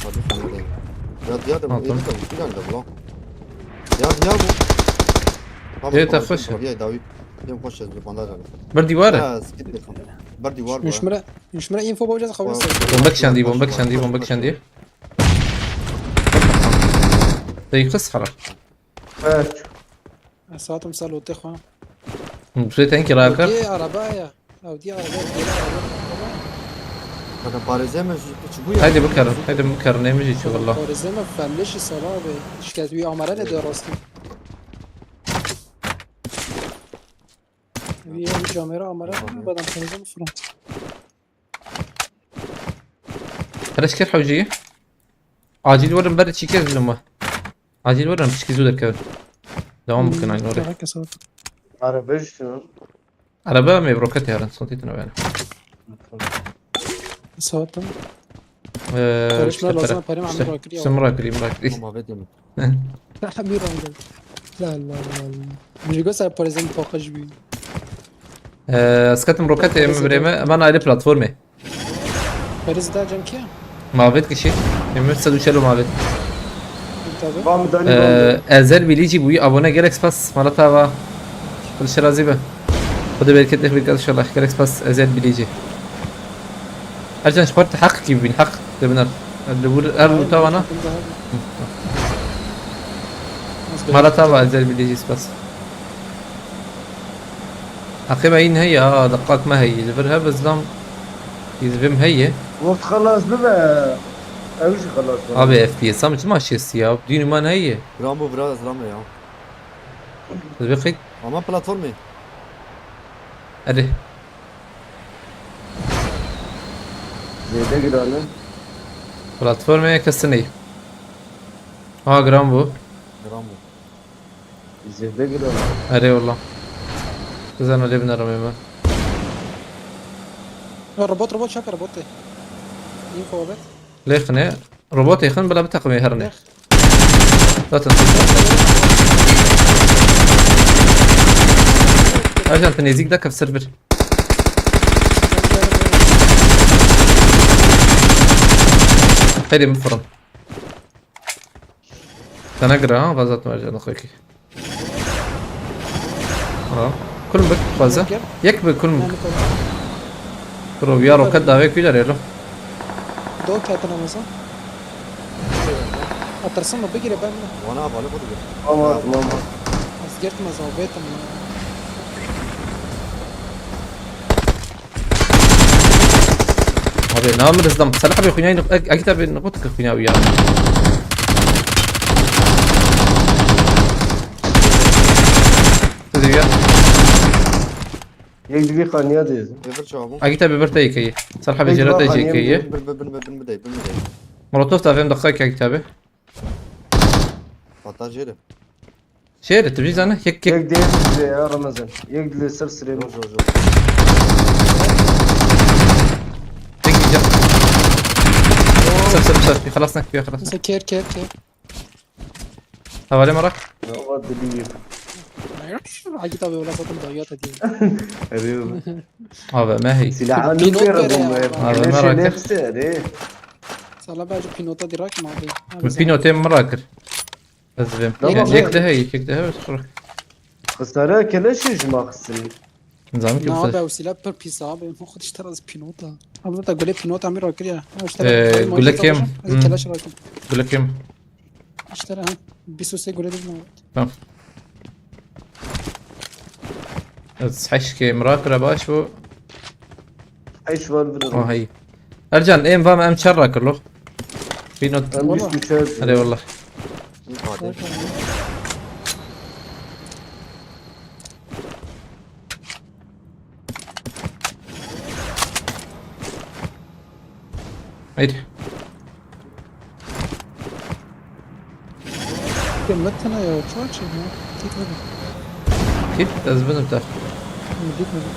Hadi sen de. Ya diğer de bu, Tamam. Elif de bu, bir anda bu lan. Ya, ya bu. Tamam, Ê, te tamam, xweş e. Koriyayê dawî. Yem xweş ez, bandaj alim. Bir dîwar e. Ha, skip dedim. Bir dîwar bu. Hûn ji min re, hûn ji min re info bawcaz xeber Wa- ser. Bombe kişandî, bombe kişandî, bombe kişandî. Te yî qis xera. Evet. Ez hatim ser lotê xwe. Hûn bi tenkî raka. Lotê araba ya. Ew diye araba, diye araba. Zaten parêzê me ji çi bû ya? Haydi bikarin, haydi bikarin, neymiş hiç valla. Parêzê me felleşî sala abi. Şikayet bir amara ne diyor rastı? Bir, bir camera amara mı? Badam parêzê me filan. Her eşker hewcî. Acil werin ber çîkez bilin me. Acil werin pişkî zû derkevin. Devam bikin aynı oraya. Araba şu. Araba me roket yaran son titine yani. Saat tamam. Ee, Karışma işte lazım, para. Parim İşte, amir rakri ya. Sen rakri, rakri. Ama ve demin. Amir rakri. La la la la. Müziği sen parizin pakaj bir. Ee, skatim roket em bireme, ben aile platformu. Paris da cem ki? Mavet kişi. Emir sedu çelo mavet. Tabii. Bam dani bam. Ee, Ezel Bilîcî bûyî abone gelek spas. Mala tava. Xwedê razî be. Xwedê bereket nexbî inşallah. Gelek spas Ezel Bilîcî. Ercan ji parti heq kî bîn heq. De biner. Li wir er lu tawana. Mala tava Ezel Bilîcî spas. Heqê me yîn heye ha, deqak me heye. Li vir hebe zilam. Yî divêm heye. Wext xelas bibe. Ew jî xelas bibe. Abi F P S am çima şêstî ya? Dînî man heye. Giran bû bira zilam ya. Divê qey- Ama platformê. Erê. Zêde giran e. Platformê kesin heye. Ha giran bû. Giran bû. Zêde giran. Erê wala. Bizan lê binerim ême. Ya robot, robot, şaka robot de. Info evet. Lê xine. Robotê xin bila biteqimê herine. Lê. Zaten. Ajan te nêzîk de kev ser bir. Xeyrê min firin. Te negire ha, vazatma ercan xwekî. Ha. Kul bik, xwaze. Yek bi kul bik. Bro, ya roket davê kuyla rêlo. Do ketin ama sen. Atırsın mı? Bigire ben mi? Wana havalı kudu. Tamam, tamam. Ez girdim, ez avêtim ya. Abi ne amir izlam. Salah abi xuynayin ek, ek tabi ne kutu xuynayi ya. Hadi ya. Yek divî qaniya dê. Bêbir çawa bû? Agî te bêbir te yekeyî. Serha bêjêra te jî yekeyî. Bin, bin, bin, bin, bin, bin, bin, bin. Molotof da vêm daqiqayek agî te bi. Hata jêre. Jêre, tu jî zane, yek, yek. Yek dê dilê ya Ramazan. Yek dilê ser sirê. Zor, zor, zor. Yek diyeceğim. Ser, ser, ser. Bir halas nak, bir halas nak. Mesela ker, ker, ker. Havale merak. Ama dilî. Agî tabi wela zaten dayat ediyor. Arıyorum. Abi me hey. Silahını Pilot bir vere ya. Abi merak. Nefsi, hadi. Sala bence pilota direkt mi abi? Abi sen- Pilotê min rakir. Ez vêm. Tamam. Yek de hey, yek de hey, bes xur. Xisare keleşê ji ma xistin. Nizam ki. Na abi, o silah pir pis abi. Xwedî ji te re ez pilota. Abi zaten gulê pilota min rakir ya. Ha, işte Ee, ben gulê maçı kim? Savaşım, ez Hmm. keleş rakir. Gulê kim? İşte ha. Bir sose gulê dedim abi. Tamam. Ez heşkê min rakire baş bû. Heş var bir. Ah hey. Ercan, em vam em çar rakir lo. Pilot. Em bîst û çar. Hadi wallah. Hadi. Haydi. Gitmedi sana ya, çok şey ya. Gitmedi. Git, ez binim te. Gitmedi.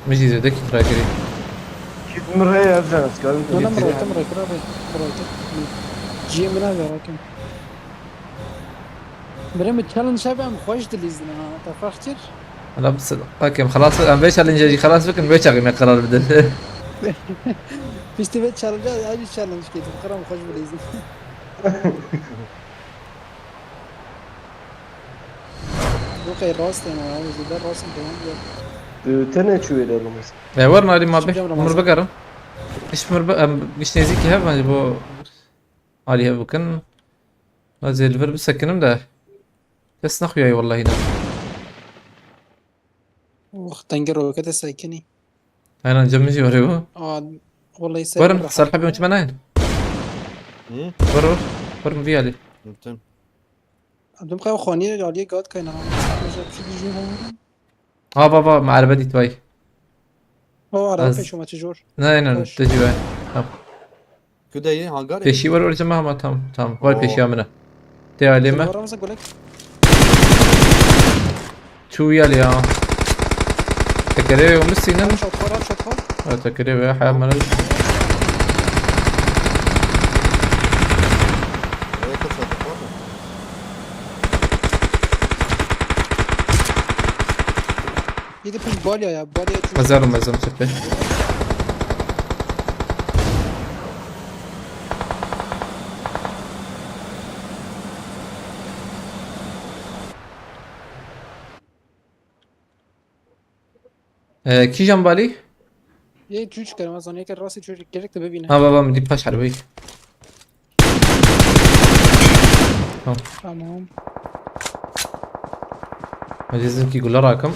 Min jî zêde kî try kirî. Kit min re ya, ez karim. Nana, min rayta, min rayta, min rayta. Ciyê min a ya, rakim. Birê min challenge hebe em xweş dilîzin ha, te ferq kir? Hala bi sed-, ok, em xelas, em vê challenge jî xelas bikin, vê çaxê me qerar bidin. Piştî vê challenge, hecî challenge kêt, bi xira em xweş bilîzin. Okey, rast yani ya. Zêde rast yani, tamam ya. Te ne çûyê de Ramazan? E, werin alî ma bê. Çıkacağım Mir Ramazan. bigerin. Hiç mir bi-, em, hiç nêzîkî hev, em ji bo alî hev bikin. Ez ê li vir bisekinim de. Kes nexuyaye wellahî ne. Oh, dengê rokete sekinî. Aynen, cem min jî were bû. Aa, vallahi sen Werin, rahat. Salih abi, çima nayên? Hı? Wer wer. Werin vî alî. Mümkün. Abdum qew xanî aliyê gat kayna. Mesela bir şey düşün. Ha, va va, me erebe dît vay. O ara Az- peşoma tijor. Nayên, Baş. Te jî vay. Tamam. Ku de yê hangarê? Pêşî wer wer, cem me hema, tamam, tamam. Vay, Oo. pêşiya min e. Tê alê me. Var mı golek? Çû ya lê ya. Tekerê wê misînin. Shot var, shot var. Ha, tekerê wê heya min. Evet, evet, evet. Yedi pil balya ya, balya çocuk. Mezerim, mezerim çepe. Ee, kîjan balî? Ye çocuk kerem, az önce rastı çocuk gerek de bebine. Ha, baba, min dî paş herbeyî. Tamam. Ez ê zînkî gula rakim.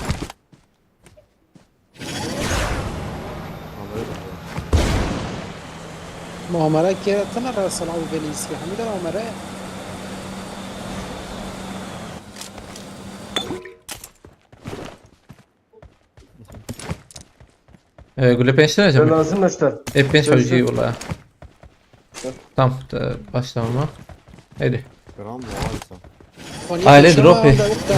Muamere kere tına rasal abi beni istiyor. Hem de muamere. Ee, gule pênc tane Te cem. lazim e ji te. E, pênç Sen hewcî sen- wala. Tamam, te başlama. Haydi. Gram var ise. Konya'da Aile yaşıyor drop ama e. o da yok da.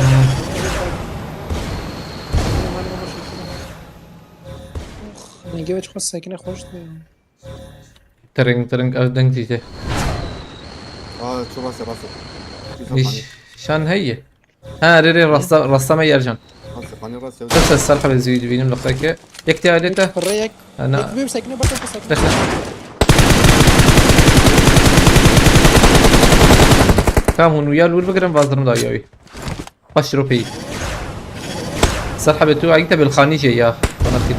Oh, ne gibi çok sakine hoş diyor. Tering tering, ev deng dîte. Aa, şu rase rase. Nîşan heye. Ha, rê rê, rasta, rasta me Ercan. Rase, hani rase. Bes ez Salih abi zî dibînim liqeke. Yek tê ailê te. Reyek. Ha, na. Yek bir sakine, bak bak sakine. Bes. Tamam, hûn wiya li wir bigirin, vazdirim dawiya wî. Baş ropeyî. Salih abi, tu ayî te bilxanî jê ya. Bana film.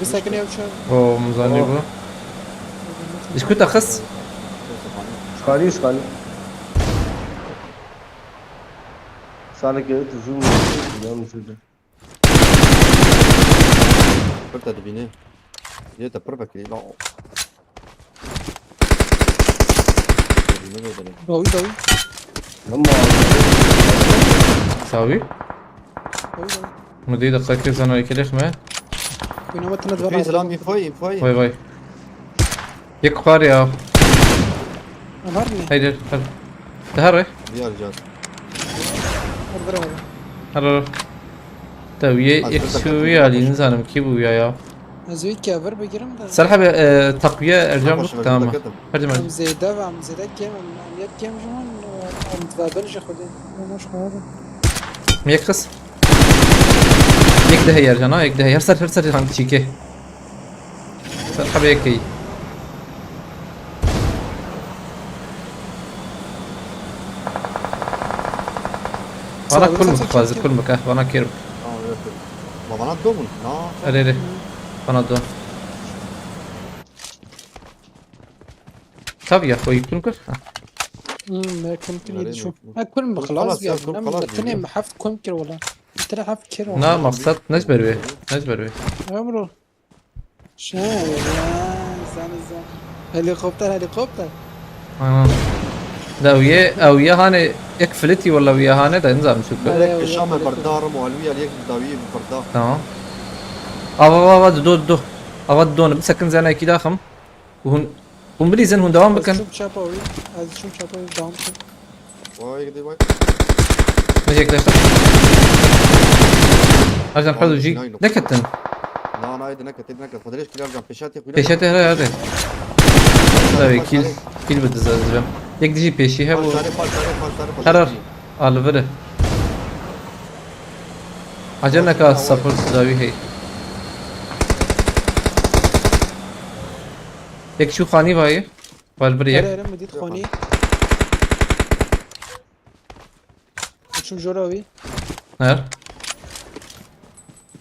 Bir sakine yok şu. O, min zanî bû. Ji ku te xist? Şkalî, şkalî. Salih geldi, zoom yapıyor, yanlış oldu. Pir te dibîne. Yê te pir vekirî la. Dibîne bê denê. Dawi dawi. Ama Sawî? Dawi dawi. Min dî deqekê zana yekê lêx me. Oynama tına Info, var. selam, info, info. Vay vay. Yek xwar ya. Var mı? Haydi, her. Te here. Diyar cihaz. Orada var. Her. Te wiye Az yek bir dakika çû wiye alî, nizanim kî bû wiya ya. Ez wî cover bigirim de. Salih abi, e, takviye Ercan Hoş bû, tamam. dakika. Her zaman. Em zêde ve em zêde kem, em yek kem ji wan, em divaber ji Xwedê. Em hoş xwe. Yek xist. Yek de heye Ercan ha, yek de heye. Her ser, her ser hangi çîke. Salih abi yek heye. Bana Sağ kul olun, mu sen xwazi, çekin. Kul mu kah, bana kêr. Tamam, evet. Ma bana do bun. Na. Erê, erê. Bana do. Tabii ya, koyu kul kul. Ha. Hmm, me kum kir Öyle yedi şu. mi? Ha kum Kul xelas xelas ya, ya. kul Nem xelas tine ya. me heft kum kir wala. Tine heft kir wala. Na, maksat ne ji ber wê? Ne ji ber wê? Ya bro. Şey ya, zan zan. Helikopter, helikopter. Aha. Da ew yê, ew yê hanê ek flitî wala wî hanê de nizanim çû kir. Öyle, Kişa me öyle. berda rim û elwî el yek dawî berda. Tamam. Ava, ava, ava, dido, dido. Ava dido ne, bisekin zena ekî daxim. Hûn, hûn bilîzin, hûn dewam bikin. Ez çûm çapa wî. Ez çûm çapa wî, devam çûm. Vay gidi vay. Ne yaklaştı? Ercan, Vay, pardon, jî. naylo. Ne kettin? Na na, êdî neke, êdî neke. Xwedê rêz kir Ercan, pêşatê xwîna. Pêşatê here, hadi. Tabii, kill, kill bi dize dizem. Yek dijî pêşî hebû. Paşdarê, paşdarê, paşdarê, Herar. paşdarê. Aliviri. Acele neka, support dawî hey. Yek şu xanî vayî. Valviri Here ye. here, mi dît xanî. Jora wî. Her.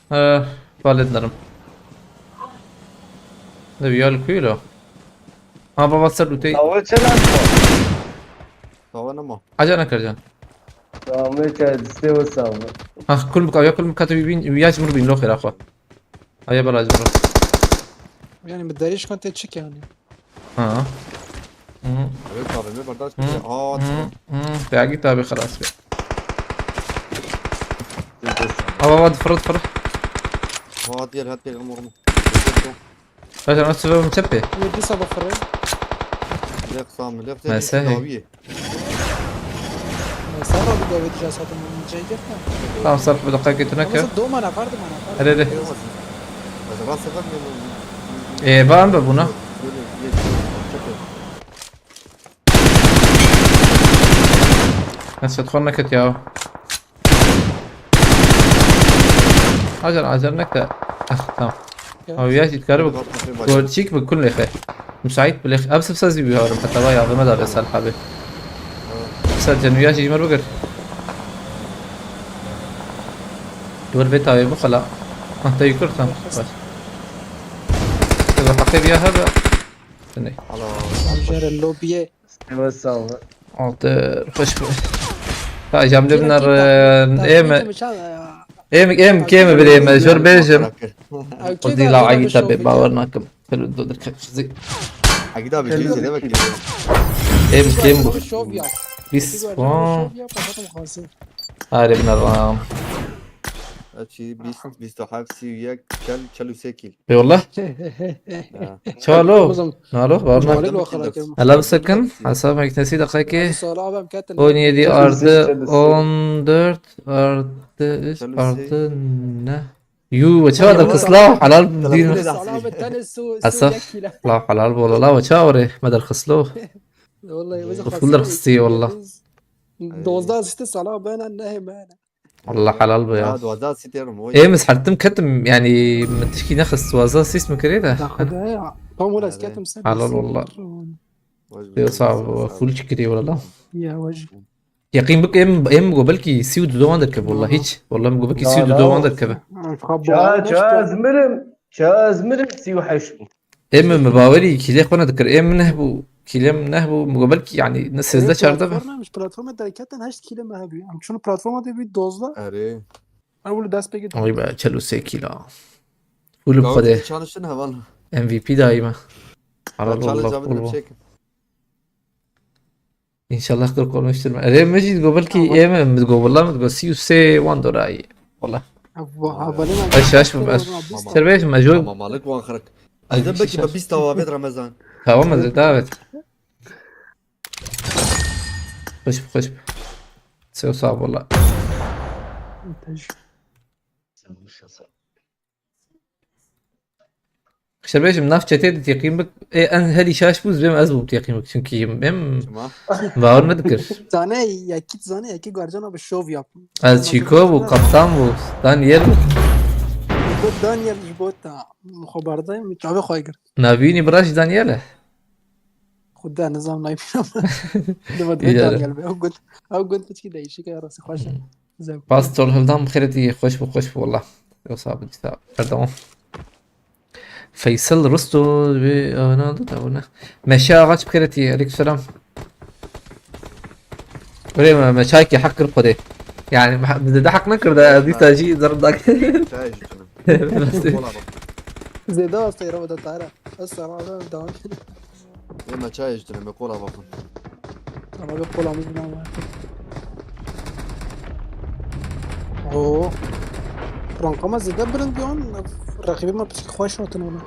He, valet narim. Ne bir yol kuyla. Ha baba ser lutey. Awe çelan. Awe nama. Aca ne karacan. Tamam, çe diste ve sağ ol. Ha kul bika ya kul bika tu bin ya cimur bin lo xira xo. Aya bela cimur. Yani bir derişkan te çık yani. Ha. Hı. Evet abi, ne bardak Hı. çıkıyor? Aa, Hı. tamam. Hı. Ya git abi, xelas be. Dur, dur. Ava, ava, fırlat, fırlat. Aa, diğer hat diğer, tamam, tamam. Zaten nasıl bir çepe? Yedi sabah fırın. Lef sağ mı? Lef Mesela. Daviye. Sen abi davet cihaz hatım ceydet mi? Tamam, sarf bir dakika götüne Ama kör. sen doğma nefar, doğma nefar. Hadi, hadi. Acaba sefer mi? Ee, var mı buna? Böyle, böyle, böyle, çok iyi. Nasıl txon neket ya? Acar, acar nek de. Ah, tamam. Ya. Abi ya, jî dikare bi Bak, bak, bak. Golçîk bi kul lêxe. Müsait bi lêxe. Ev sipsa zî biharim. Heta vay avime da be Salih abi. Sipsa cenuya jî ji mir bigir. Dur vê tavê bixela. Ah, te yukir tam. Baş. Te bi heqê biya hebe. Tenê. Alo. Jere lobiye. Evet, sağ ol. Altı, hoş bu. Ha, cam Jere bunlar, kim e, takip em, etmiş abi ya? em, em, kim bileyim, jor bejim. Ew kê Xwedî da la Egîda Egîda be, be şov bawer bike? nakim. Telo do dirke xizî. Egîda be, Telo. Jî ne bekliyor? Em, kim bu? Şov yap. Biz, Egîda aa. Şov yap, bakalım hazır. Hadi bunlar, aa. Açı, bîst, bîst û heft, sî û yek, çel, çel û sê kîl. Eyvallah. Ya. Çalo. Nalo, var mı? Malik lo xelak em. Ela bisekin, hesab makinesi dakika ki. Sala abi em ketin. on yedi artı on dört artı üç artı ne? Yu, çawa derxisla, halal din. Sala abi tane su, su Asaf, yek kilo. La halal bol, la çawa re, me derxislo. Vallahi, Full derxistî, wallah. Dozdeh asîst sala bena, nehê me. Wallah halal be ya. Ha, duwazdeh asîst yerim, o Ê, min hertim ketim, yani, min tişkî nexist, duwazdeh asîst min kirê de. Daxede ya. Tam wala ez ketim sen. Halal wallah. Yo, sağ ol, full çikirî wallah. Ya, waj. Yaqîn bik em, em go belkî sî û du dowan derkeve wallah, hiç. Wallah min go belkî sî û du dowan derkeve. Ça, ça ez mirim, ça ez mirim sî û heşt bû. Ê min, min bawerî kîlê xwe nedikir. Ê min neh bû. Kîlê min neh bû. Min got belkî, yanî, ne sêzdeh çardeh be. Platforma, platforma derketin heşt kîlê me hebû. Em çûn platforma de bî dozdeh. Erê. Ew li dest pê girt. Oy be, çel û sê kîla. Full bi Xwedê. Çalışın heval. M V P dayî me. Halal wallah, full bu. Çekin. İnşallah kırk olmuştur. Erê, min jî digot belkî ê min, min digot, wallah min digot sî û sê wan dorayî. Wallah. Ev, ev, belê me. Eş, eş, eş. Terbiyecim, me jor. Ama Malik wan xirk. Ay, Zedde belkî şaş. Be bîst tawa avêt Remezan. Tamam, ez davet. Hoş, hoş. Sağ ol, sağ ol, wallah. Xişer bêjim, nav çetê de teqîm bik. Ê, en herî şaş bû, zibêm ez bûm teqîm bik. Çünkü em Çima? Bawer nedikir. Zane, yekî zane, yekî garcana bi şov yap. Ez Çîko bû, kaptan bû. Daniel. Ji bo Daniel, ji bo ta. Xwe berdayim, çavê xwe girt. Navînî bira jî Daniel e. Xuda nizam nayî pîra. Dima dibê Daniel be. Ew gund, ew gund piçkî değişik e, rastî xweş e. Zevk. Pastor Hildan bi xêretî, xweş bû, xweş bû wallah. Yo, sağ ol, sağ ol. Berdewam. Feysel Risto bi ana da da ne. Meşe Ağaç bi xêretî, aleykümselam. Buraya me, me çay ki hak kırıp koydu. Yani, me, bize de hak ne kırdı, dîsa jî zarım dak. Çay jî canım. Kola bak. Zêde hastayê re da tare. Ez sana da devam. Ê me çayê ji dinê, me kola vexwin. Ama bir kolamız bile var. Oo. Ranka me zêde bilind yan, raqîbê me piçek xweş hatin ona.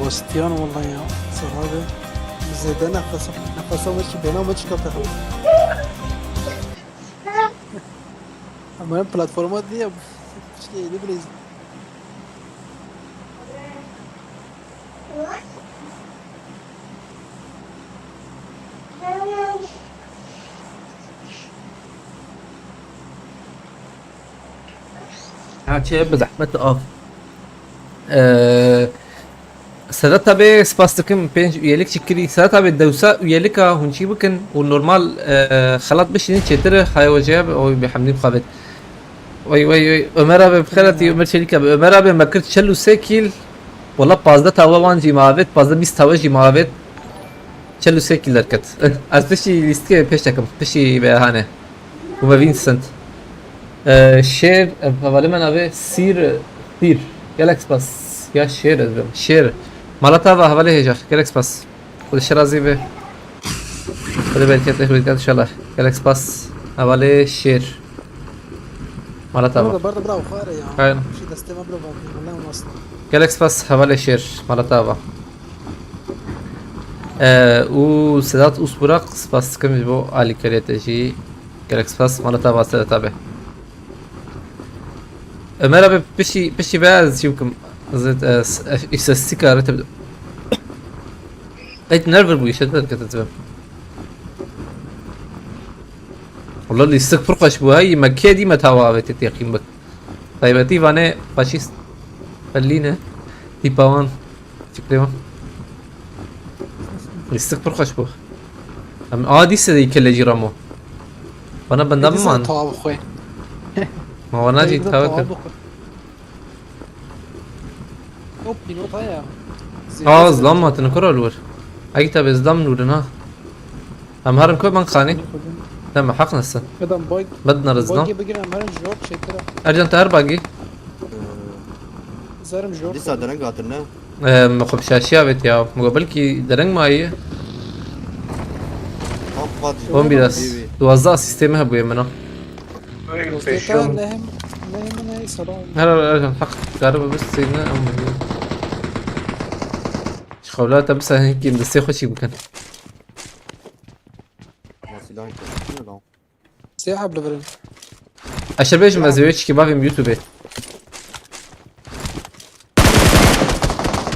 Bostiyan vallahi ya. Sana abi. Zêde nefes, nefes almış ki bena mı çıkartalım? Ama platforma diye şey, ne bileyim. Ha, çi bi zehmet av. Ee, Sedat abi, spas dikim, pênc üyelik çi kirî. Sedat abi, dewsa üyelika hûn çî bikin û normal, e, xelat bişînin çêtir e, hay wecê abi, oy bi hemdî mixabet. Oy, oy, oy, Ömer abi, bi xelatî, Ömer Çelik abi. Ömer abi, me kir çel û sê kîl. Wala pazdeh tawa wan jî mavêt, pazdeh bîst tawa jî mavêt. Çel û sê kîl derket. Ez piştî lîstikê pêş dekim, piştî be hane. Û me Vincent. Ee, şêr, e, hevalê me navê Sîr, Sîr. Gelek spas. Ya şêr ez bim. Şêr. Mala te ava hevalê hêja. Gelek spas. Xwedê şer razî be. Xwedê bereket, bereket inşallah. Gelek spas. Hevalê şêr. Mala te ava. Burada, burada, bravo, xware ya. Aynen. Şu desteme bravo, ne olmasın. Gelek spas hevalê şêr. Mala te ava. Ee, û Sedat Usburak, spas dikim ji bo alîkariya te jî. Gelek spas, mala te ava Sedat abi. Ömer abi, piştî, piştî ve ez çi bikim? Ez, ez, ez, îstatîstîka re te bidim. Ey, nervir bû, îşte derket ez bim. Wala lîstik pir xweş bû, hey, me kê dî me tawa avêtê teqîn bik. Taybetî vanê faşîst. Berlîne. Tîpa wan. Fikrê wan. Lîstik pir xweş bû. Em a dîse de kele jî ramo. Bana benda biman. Tawa bixwe. Ma wana jî tawa kir. Hop, pîlota ya. Aa, zlam hatine kura li wir. Ey tabi zlam nûrin ha. Em herin ku ben xanî. Deme heq nesin. Bedam bag. Bedna rizdan. Bagê bigir em herin jor çêtir. Ercan te her bagî. Zerim jor. Dîsa dereng hatin ne? Em xwe bi şaşiya vêt ya. Mugo belkî dereng maye. Hop, hadi. On biraz. Duwazdeh asîstê me hebûye min a. Dozdê te ne hem, ne hem ne salam. Her her her heq kare bi bistîne em. Ji xewla te bisa hinkî destê xwe çî bikin. Nasıl lan? Ne lan? Sê heb li vir in. Eşer bêjim ez ê wê çikî bavêm YouTube.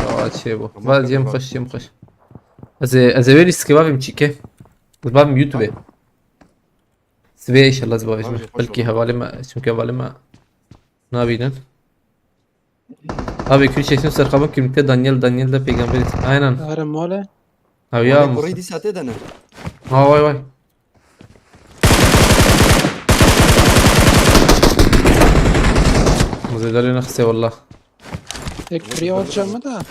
Aa, çê bû. Va cem xweş, cem xweş. Ez ê, ez ê wê lîstikê bavêm çîkê. Ez bavêm YouTube. Sibê inşallah ez bavêjim. Belkî hevalê me, çimkî hevalê me nabînin. Abi kül çeşitini serxabın kimlikte Daniel, Daniel de peygamber. Aynen. Are mole. Abi ya. Abi burayı dîsa tê de ne? Ha, vay vay. Muzeleri ne kısa valla. Tek free olacağım mı da?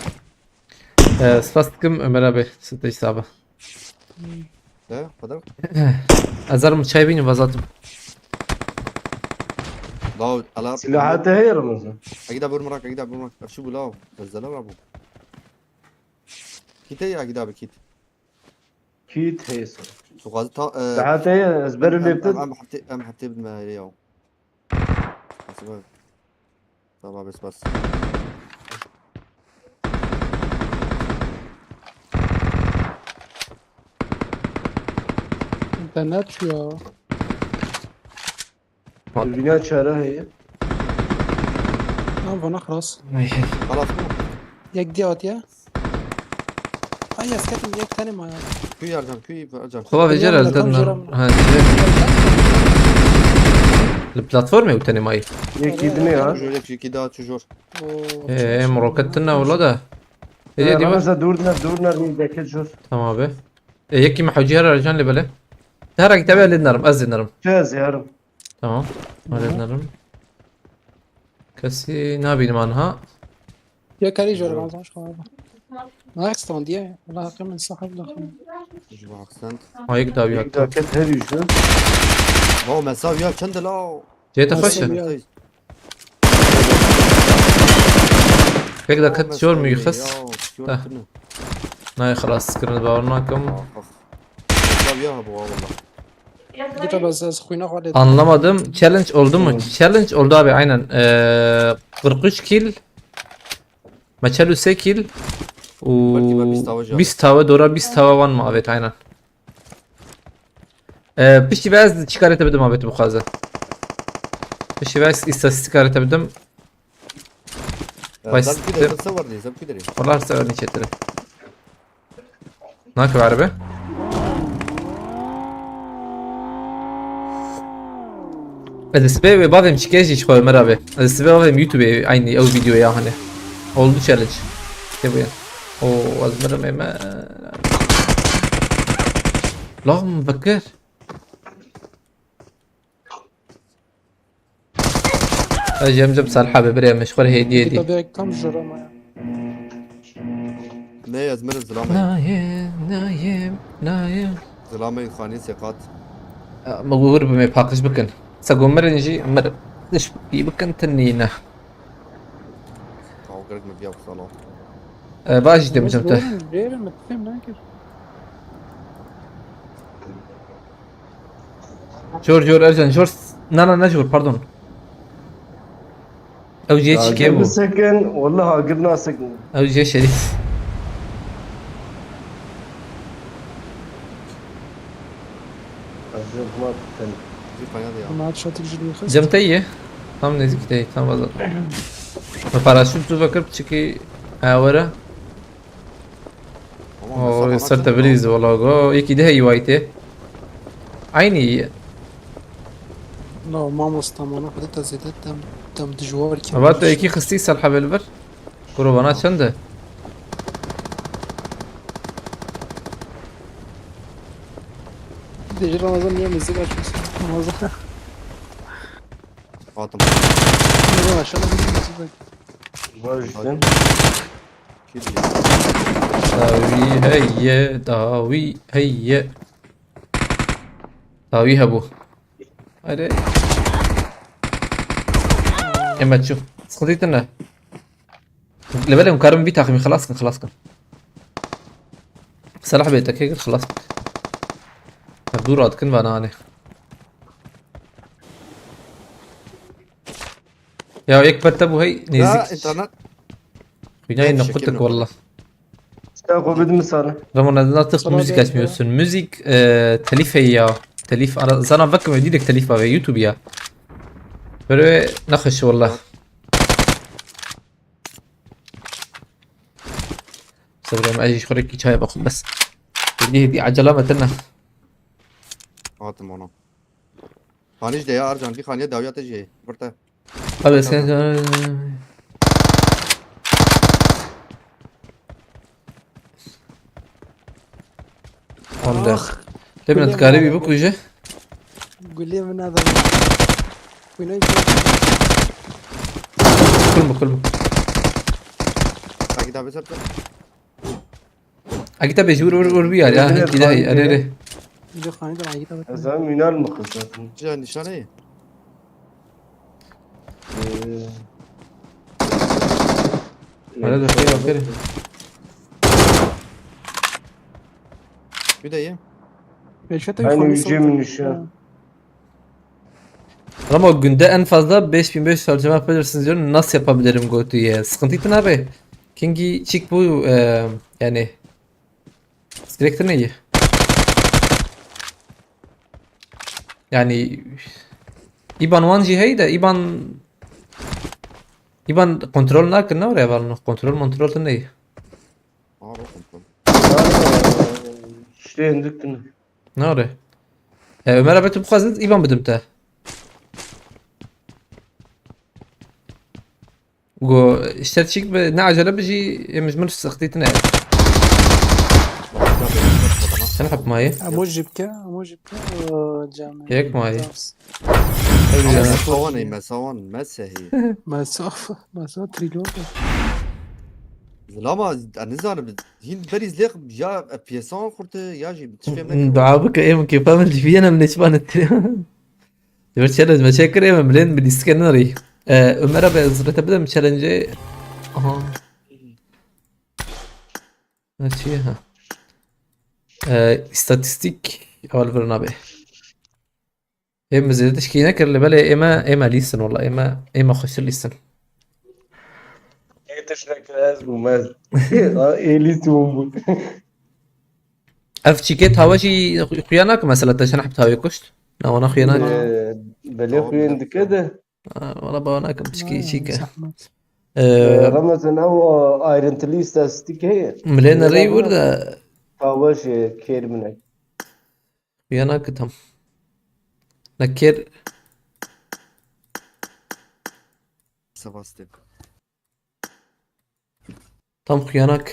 Ee, spas dikim Ömer abi, strateji abi. He, xwedem. Ezer mi çay bînim vazatim. Law, ala. Silaha te heye Ramazan? Egida bir mirak, egida bir mirak. Ev şu bu law. Ezzela bû. Kît heye egida bi kît. Kît heye sor. Tu xwazî ta, e, Silaha te heye, ez ber em, lê em, em, em heftê, em heftê bin me heye ya. Nasıl böyle? Tamam, bes bas. İnternet şu ya. Dünya çare heye. Tamam, bana xlas. Xalas mı? Yek diye at ya. Ay, ez ketim yek tane ma ya. Kuy Ercan, kuy Ercan. Xwe vecer ez tam dedin. Ha, li platformê û tenê mayî. Yekî dinê ha. Jor, yekî daha çujor. Ee, em roket tine wala da. Ê, dî Ramazan, dûr ne, dûr ne, dûr ne, deket jor. Tamam abi. E, yekî me hewcî her Ercan lê bele. Her kitebe lê dinerim, ez dinerim. Çi ez yarim? Tamam. Öyle dinlerim. Kesî nabînim anha. Ya karî jor Ramazan şu abi. Nice ton diye. Wala hakkı min sahib la. Ji bo accent. Ayık davi hakkı. Daket her yüzü. Ho, mesav ya çend la. Ceyte xweş e. Pek daket jor mu yixis? Nayê xelas kirin, bawer nakim. Mesav ya bu valla. Git abi, ez, ez xwîna xwe lê. Anlamadım. Challenge oldu mu? Tamam. Challenge oldu abi, aynen. Ee, kırk üç kill. Me çel û sê kill. Û belkî me bîst tava jî bîst tava, dora bîst tava wan mabêt, aynen. Ee, piştî ve ez çi karê te bidim abi, tu bixwaze. Piştî ve ez îstatîstîk karê te bidim. Ya, vay sen siktir. Sen bir de sen var diye, sen bir de. Wala ser nî çêtir e. Nake be erebe. Ez ê sibê wê bavêm çike jî ji xwe Ömer abi. Ez ê sibê bavêm YouTube aynı ew videoya hani. Oldu challenge. Te bu ya. O azmırım eme. Lan bekir. Ez jî em jî bi Salih abi birê, em ji xwe re hêdiyê dî. Tabii reklam jora maya. Ne, ez mirim zilamê. Nayê, nayê, nayê. Zilamê xanî seqat. Ya, me wir bi me paqij bikin. Se go mirin jî mir. Diş bi bikin, tin nîne. Kavga etme, bir yapsana. E, baş işte, micem te. Jor, jor, Ercan, jor. Na, na, ne jor, pardon. Ew jê çi kê bû? Bisekin, wallah agir nasekin. Ew jê şerîf. Ez jê buna ten. Zî kaya de ya. Bunlar çatık jülü kız. Cem te ye. Tam nezik te, tam vazat. Me paraşüt tu vekir çiki awara. Ama o mesela ser bana Tebriz valla go. Yekî de heyî waytê. Aynı iyi. La mamosta, mana xwe te zêde dem, dem dijwar kir. Ava te yekî xistî Salih abi li vir. Kuro bana çend e? Dêjî Ramazan niye müzik açmışsın? Ramazan. Hatim. Ramazan aşağıda bir müzik bak. Var işte. Dawî heye, dawî heye. Dawî hebû. Hadi. Ema çû. Sıkıntı ne? Levelê hûn karin vî taximî xilas kin, xilas kin. Selah bê te kê kir, xilas bik. Ev dû radikin ve nanê. Ya yek perte bû hey, ya, nêzik. İnternet. Xwînayê neqûtik walla. Ya xwe bidim sana. Ramon, ez natık müzik açmıyorsun. Müzik, e, telif hey ya. Telif, ara, zana bakın öyle direkt telif var ve YouTube ya. Böyle nakış walla. Sabır ama, ez ji xwe re kî çaya bixwim bes. Hêdî hêdî ecela me tine. Hatim ona. Xanî ji de ya Ercan, vî xaniye dawiya te jî heye. Vir te. Abi sen... Allah. Te min dikarî bî bikuje. Gulê min nada. Xwînayî. Kul mu, kul mu. Takî da bêse. Akî te bêjî wir wir wir bî ya, ya, hinkî de heye, erê, erê. Video xanî de Akî te. Ez hem mînar mixin zaten. Cila nîşane ye. Ee, Hele de xeyr, aferin. Bir de ye. Beşe te Aynı xanî yüce satın. Münüşe. Ama günde en fazla beş bin beş yüz harcama yapabilirsiniz diyorum. Nasıl yapabilirim gotu ye? Sıkıntı için abi. Kingi çık bu, e, yani sürekli ne ye? Yani iban wan jî heye de iban iban kontrol nakin, ne oraya var, kontrol kontrol tu ne? Aa, bak kontrol. İşte indik. Ne oraya? E, Ömer abi, tu bixwazit iban bidim te. Go, işte çik be, ne acele bijî, em ji min sixtî tine. Sen hep mayê. Emo jipke, emo jipke, e, cam. Yek mayê. Zars. Ama mesawan ey, mesawan, mesehî. Mesafa, mesafa trilyon. Zilama, ez nizanim, hîn berî zilêx ya F P S'an xurte, ya jî tiştê me. Dua bike, em kêfa min ji vî yenem neçbanet. Demir çerez me çekir, em milên bi lîstikên nerî. E, Ömer abi, ez rete bidem challenge. Aha. Ne çi ye, ha? E, istatistik, ew li vir nabe. Ê, min zêde tişkî nekir, lê belê ê me, ê me lîstin wela, ê me, ê me xweştir lîstin. Ê tiştek ez bûm ez. Ê lîstin bûm. Ev çîkê tawe jî xuya nake mesela te çend heb tawê kuşt? Na, wana xuya nake. Ee, belê xuyên dike de. Ha, wala bawer nakim, piçkî çîk e. Zehmet. Ee, Ee, Ramazan, ew ayrıntılı istatistik heye. Milê nerî wir de. Tawe jî kêr min e. Xuya nake tam. Ne kêr. Sebastian. Tam xuya nake.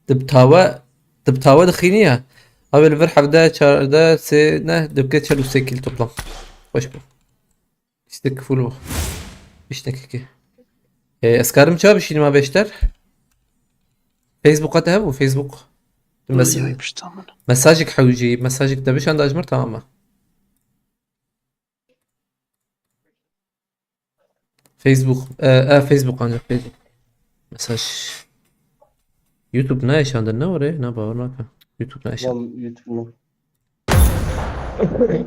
Di bi tawe, di bi tawe dixînî ya. Abi li vir hevdeh, çardeh, sê, ne, dibike çel û sê kîl toplam. Xweş bû. Lîstik full bû. Hiç nekekê. E, ez karim çawa bişînim a beşter? Facebook'a te hebû, Facebook. Mes-, Yaymış, tamam. Mesajik hewcî, mesajik te bişanda ji mir, tamam mı? Facebook. E, e, Facebook ancak Facebook. Mesaj. YouTube ne yaşandı? Ne oraya? Ne bağır ne? YouTube ne yaşandı? Lan YouTube ne?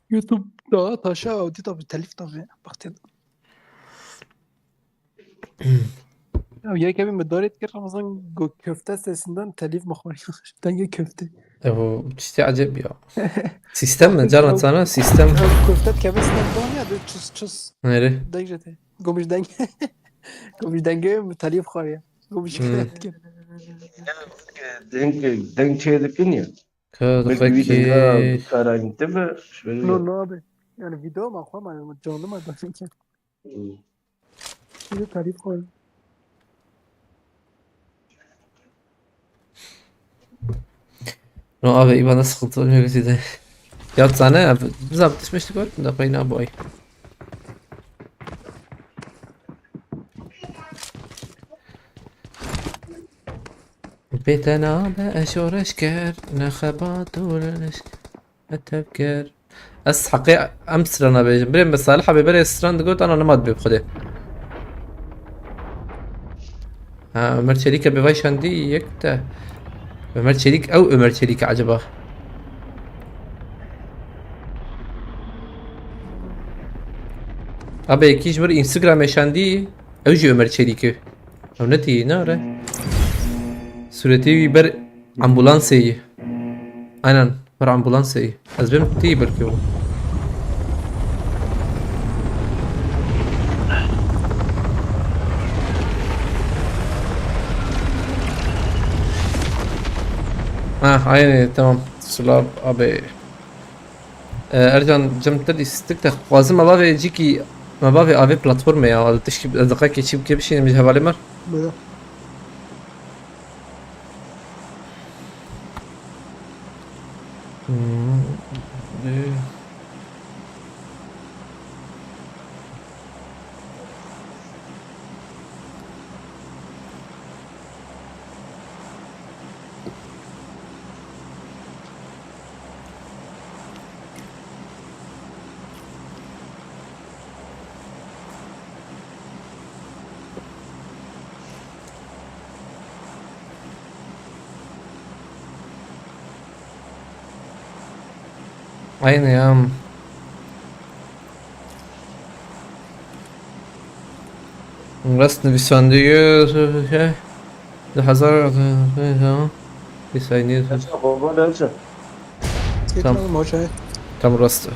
YouTube da taşa audit abi telif tabi. Bak sen. Ya, yek evî me daret kir, Ramazan go-, köfte sesinden telif mi xwar? Dengê köfte. E, bu tiştê acayip ya. Sistem mi? Can atsana, sistem. Ya, köfte kevin sinden don ya, de çus çus. Nere? Deng jete. Gomiş deng. Gomiş denge mi telif xwar ya. Gomiş Hmm. Köfte kir. Deng, deng çê dikin ya. Ka Belki bir dakika denge karayın değil mi? Şöyle No, no abi. Yani video ma xwar ma, canlı ma da. Hmm. Bir de tarif koy. No abi, İvan'a sıkıntı olmuyor bizi de. Ya sana abi, biz abi düşmüştük var da payına boy. Bê te nabe şoreşger, ne xebat û leşker, ne tevker. Ez heqê em strana bêjim. Birê min Salih abi berê stran digot, ana nima dibê bi Xwedê. Ha, Ömer Çelik'e bi vay şandî yek de. Ömer Çelik, ew Ömer Çelik acaba? Abi, yekî ji mir Instagram'ê şandî, ew jî Ömer Çelik'e. Ew ne tî, ne re? Suretê wî ber ambulansê yî. Aynen, ber ambulansê yî. Ez bêm tî belkî o. Ha, aynen, tamam. Sulab abi. Ee, Ercan, cem te lîstik te xwazim me bavê cîkî, me bavê avê platformê ya, tişkî ez deqekê çî bike bişînim ji hevalê me. Buyur. Hmm, e. Aynı ya. Rast nivîsandiye, şey, du hezar, bir saniye. Ercan, bomba ne Ercan? Tamam. Tamam, hoca. Tam rast.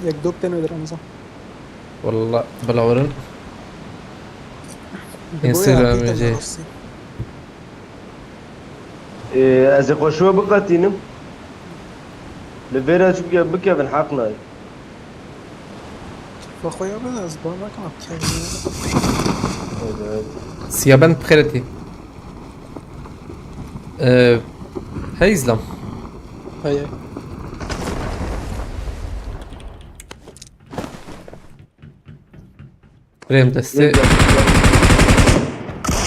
Yek dok tane de Ramazan. Wallah, belawerin. Instagram jî. Ee, ez ê xwe şû biqetînim. Li vêra çi bike, bikevin heq nayê. Xwe xwe ya bin, ez bar nakim, kevin. Evet. Siyaben bixêretî. Ee, hey, İzlam. Hey, hey. Rêm destê. Rêm destê.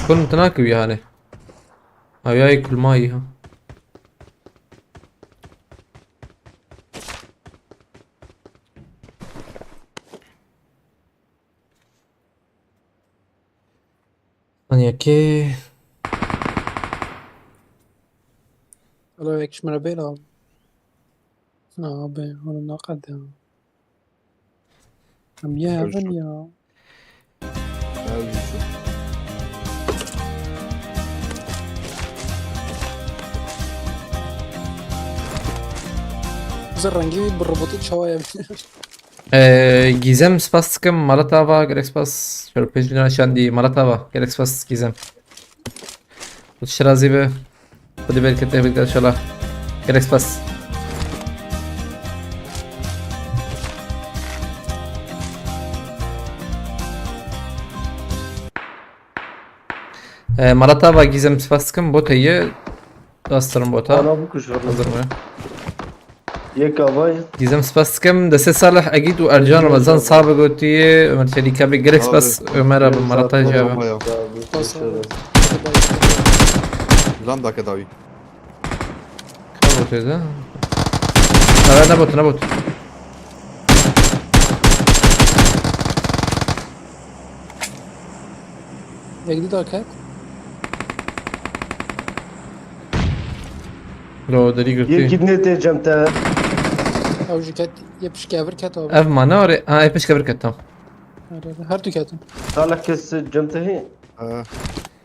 Kun tena kiviya hani. Ayay kulmayı ha. Hani ki. Alo, ekşmara bela. Abi, onu ne kadar? Em ya Ew evin jî. Ya. Ew jî. Bize rengî bir robotî çawa ya. Ee, Gizem, spas dikim. Malatava, gelek spas. Şöyle pejina şandî. Malatava, gelek spas Gizem. Xwedê ji te razî be. Xwedê bereket te bide inşallah. Gelek spas. Ee, Malatava, Gizem, spas dikim. Bot heye. Bastırın bota. Ana bu kuş var. Hazır mı? Yek avay. Gizem, spas dikim. Destê Salih Egîd û Ercan Remezan sabe gotiye. Ömer Çelik abi, gelek spas. Ömer abi, Marata abi. Sağ ol. Lan dakika dawi. Kabul teyze. Evet, ne bot, ne bot. Yek dî daket. Lo, derî girtî. Yekî dinê tê cem te. Ew jî ket, yê pişkevir ket abi. Ev ma ne are? Ha, yê pişkevir ket, tamam. Her, her, her tu ketin. Salih kes cem te hê. Ha.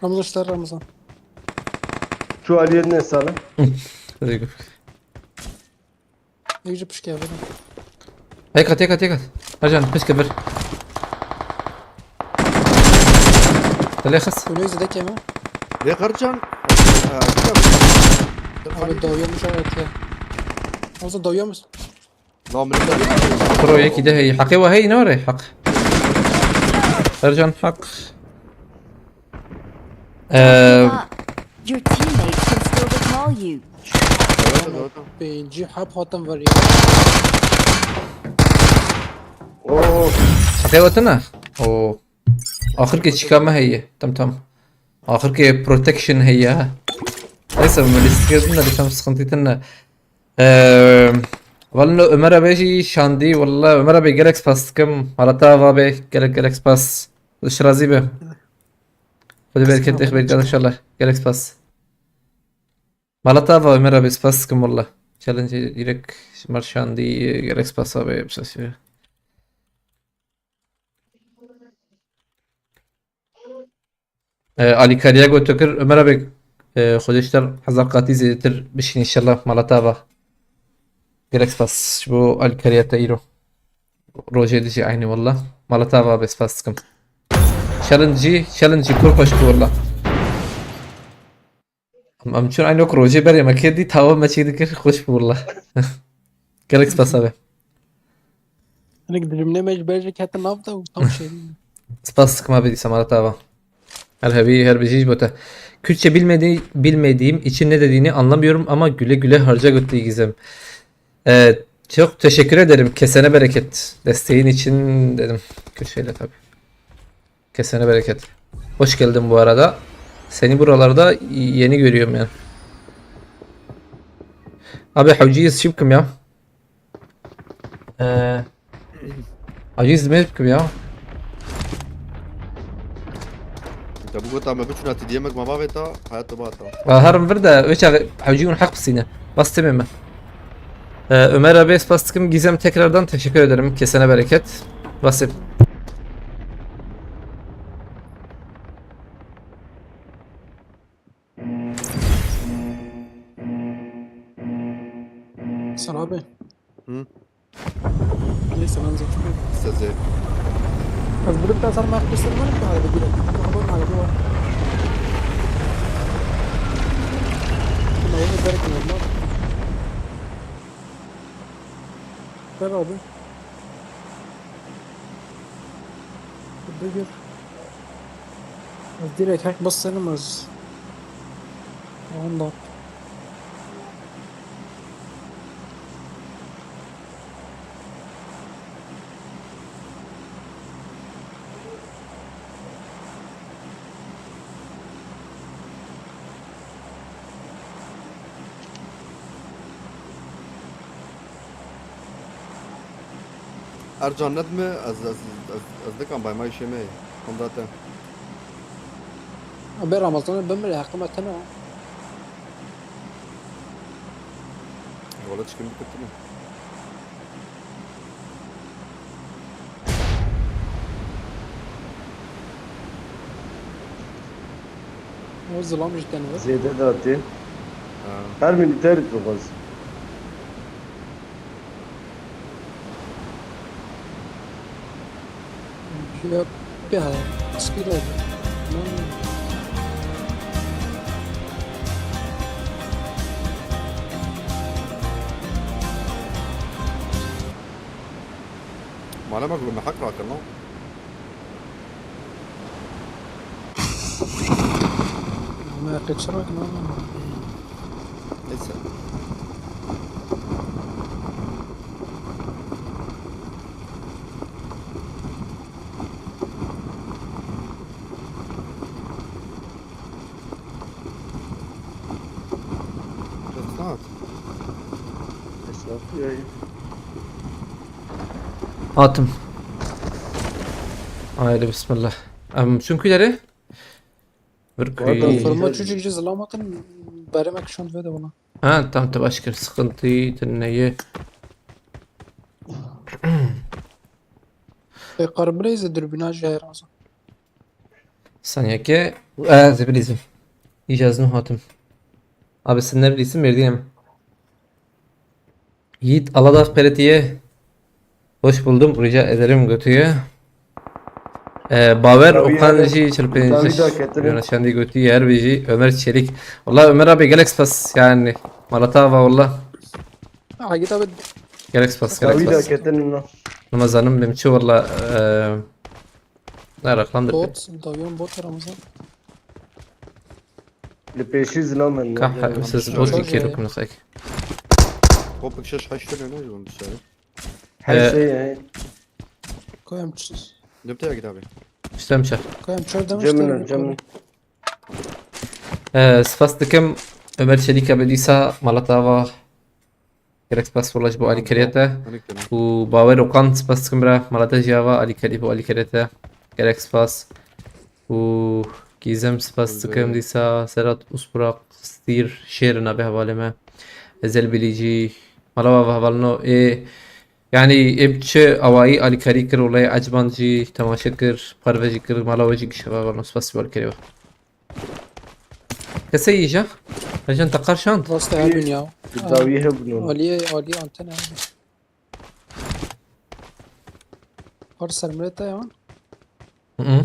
Ramazan, işte Ramazan. Şu aliyê ne Salih? Derî girtî. Yek ji pişkevir. Yek at, yek at, yek at. Ercan, pişkevir. Te lê xist. Kuloyu zêde keme. Lê Ercan. Abi dawiyamış, evet ya. Olsa dawiyamış. Lan min de. Pro yekî de heye. Heqê we heye, ne were? Heq. Ercan, heq. Ee, Your teammate can still recall you. Pêncî heb hatin ver ya. Oo. Heqê we tune? Oo. Axirkê çîka me heye. Tam tam. Axirkê protection heye ha. Neyse, me lîstikê din de dişem sıkıntı tine. Eee, Valla Ömer abi jî şandî, valla Ömer abi gelek spas dikim. Hala te ava be, gelek gelek spas. Xwedê ji te razî be. Xwedê bereket te xwedê inşallah. Gelek spas. Mala te ava Ömer abi, spas dikim valla. Challenge direkt ji me şandî, gelek spas abi. Ee, alîkariya ku tu kir, Ömer abi, e, Xwedê ji te hezar qatî zêdetir bişîn inşallah mala te ava. Gelek spas ji bo alîkariya te îro. Rojê dijî eynî walla. Mala te ava be, spas dikim. Challenge jî, challenge jî pir xweş bû walla. Em, em çûn eynok rojê berê me kê dî, tawa me çê dikir, xweş bû walla. Gelek spas abi. Hinek dilimleme ji ber jî ketin nav de û tam şey. Spas dikim abi, dîsa mala te ava. Her hebî, her bijî ji bo te. Kürtçe bilmedi-, bilmediğim için ne dediğini anlamıyorum ama güle güle harca götü Gizem. Ee, çok teşekkür ederim. Kesene bereket. Desteğin için dedim. Kürtçeyle tabii. Kesene bereket. Hoş geldin bu arada. Seni buralarda yeni görüyorum yani. Abi, hewcî ez çi bikim ya? Ee, hewcî ez ne bikim ya? Te bu gota me biçûna ti diyemek me bavê ta, hayat te bata. Aa, herim vir de, öçe hewcî hûn heq bisîne. Bas temê me. Ee, Ömer abi, spas dikim. Gizem, tekrardan teşekkür ederim. Kesene bereket. Basit. Sen abi. Hı? Neyse, ben zor çıkıyorum. Size. Az bir de sen mak bir sürü var mı abi? Bir de. Tamam abi, bu var. Tamam, onu gerek yok. Ver abi. Burada gir. Ez direkt hack basarım az. Ondan. Ercan nedme, ez, ez, ez, ez dikim bay may şeme. Onda te. Abi Ramazan'ı ben bile hakkım atana. Wala çikim bikirtine. O zilam ji te ne. Zêde datê. Ha. Her milîterî dixwaz. Ya, ya, speed oldu. Mala bak, me hak rakir lan. Ama yaklaşarak ne? Neyse. Just not. Esnaf yayın. Hatim. Haydi bismillah. Em, çünkü ileri. Bir Pardon, kuyu. Forma çocuk ji zelamatın beremek şund ve de buna. Ha, tam te baş kir, sıkıntı dinleyi. E, karım bile izle dürbüne jayır olsun. Saniyeke. Ee, zibilizim. İcazını hatim. Abi sen ne bilirsin, verdiğim. Yiğit Aladağ Peretiye. Hoş buldum. Rica ederim götüye. Ee, Baver Tabii Okan yani, Ji çırpıncı tabii de getirin. Yönetmendi götüye her biji Ömer Çelik. Valla Ömer abi gelek spas yani. Malatava valla. Ha, git abi. Gelek spas, gelek Tabii de spas. ketin lan. Ramazanım benim çi valla. Ee, ne raklandır. Bot, daviyon bot Ramazan. Li pêşî zilamen. Kah, siz bot iki rukum nıkayk. Kopuk şaş haştır ne oldu dışarı? Her Ee, şey yani. Koyam çiz. Döpte ya git abi. İstemşe. Koyam çöl demiş. Cemil, Cemil. Ee, spas dikim Ömer Çelik abi dîsa Malatava. Gerek spas wala ji bo alîkariyê te. Hani ki lan. Û Bawer Okan spas dikim bira, Malatava jî ava alîkarî bo alîkariyê te. Gerek spas. Û Gizem spas dikim dîsa, Serhat Usburak, Stîr, Şêr navê hevalê me. Ezel Bilîcî, mala we hevalino ê, yanî ê bi çi awayî alîkarî kir, wela ê ecban jî temaşe kir, parve jî kir, mala we jî giş hevalino, spas ji bo alîkariyê we. Kesê yî ja? Ercan te qar şand? Rasta her dünya. Dawî hebûn. Aliye, Aliye antena. Par sermire te yan. Hı hı.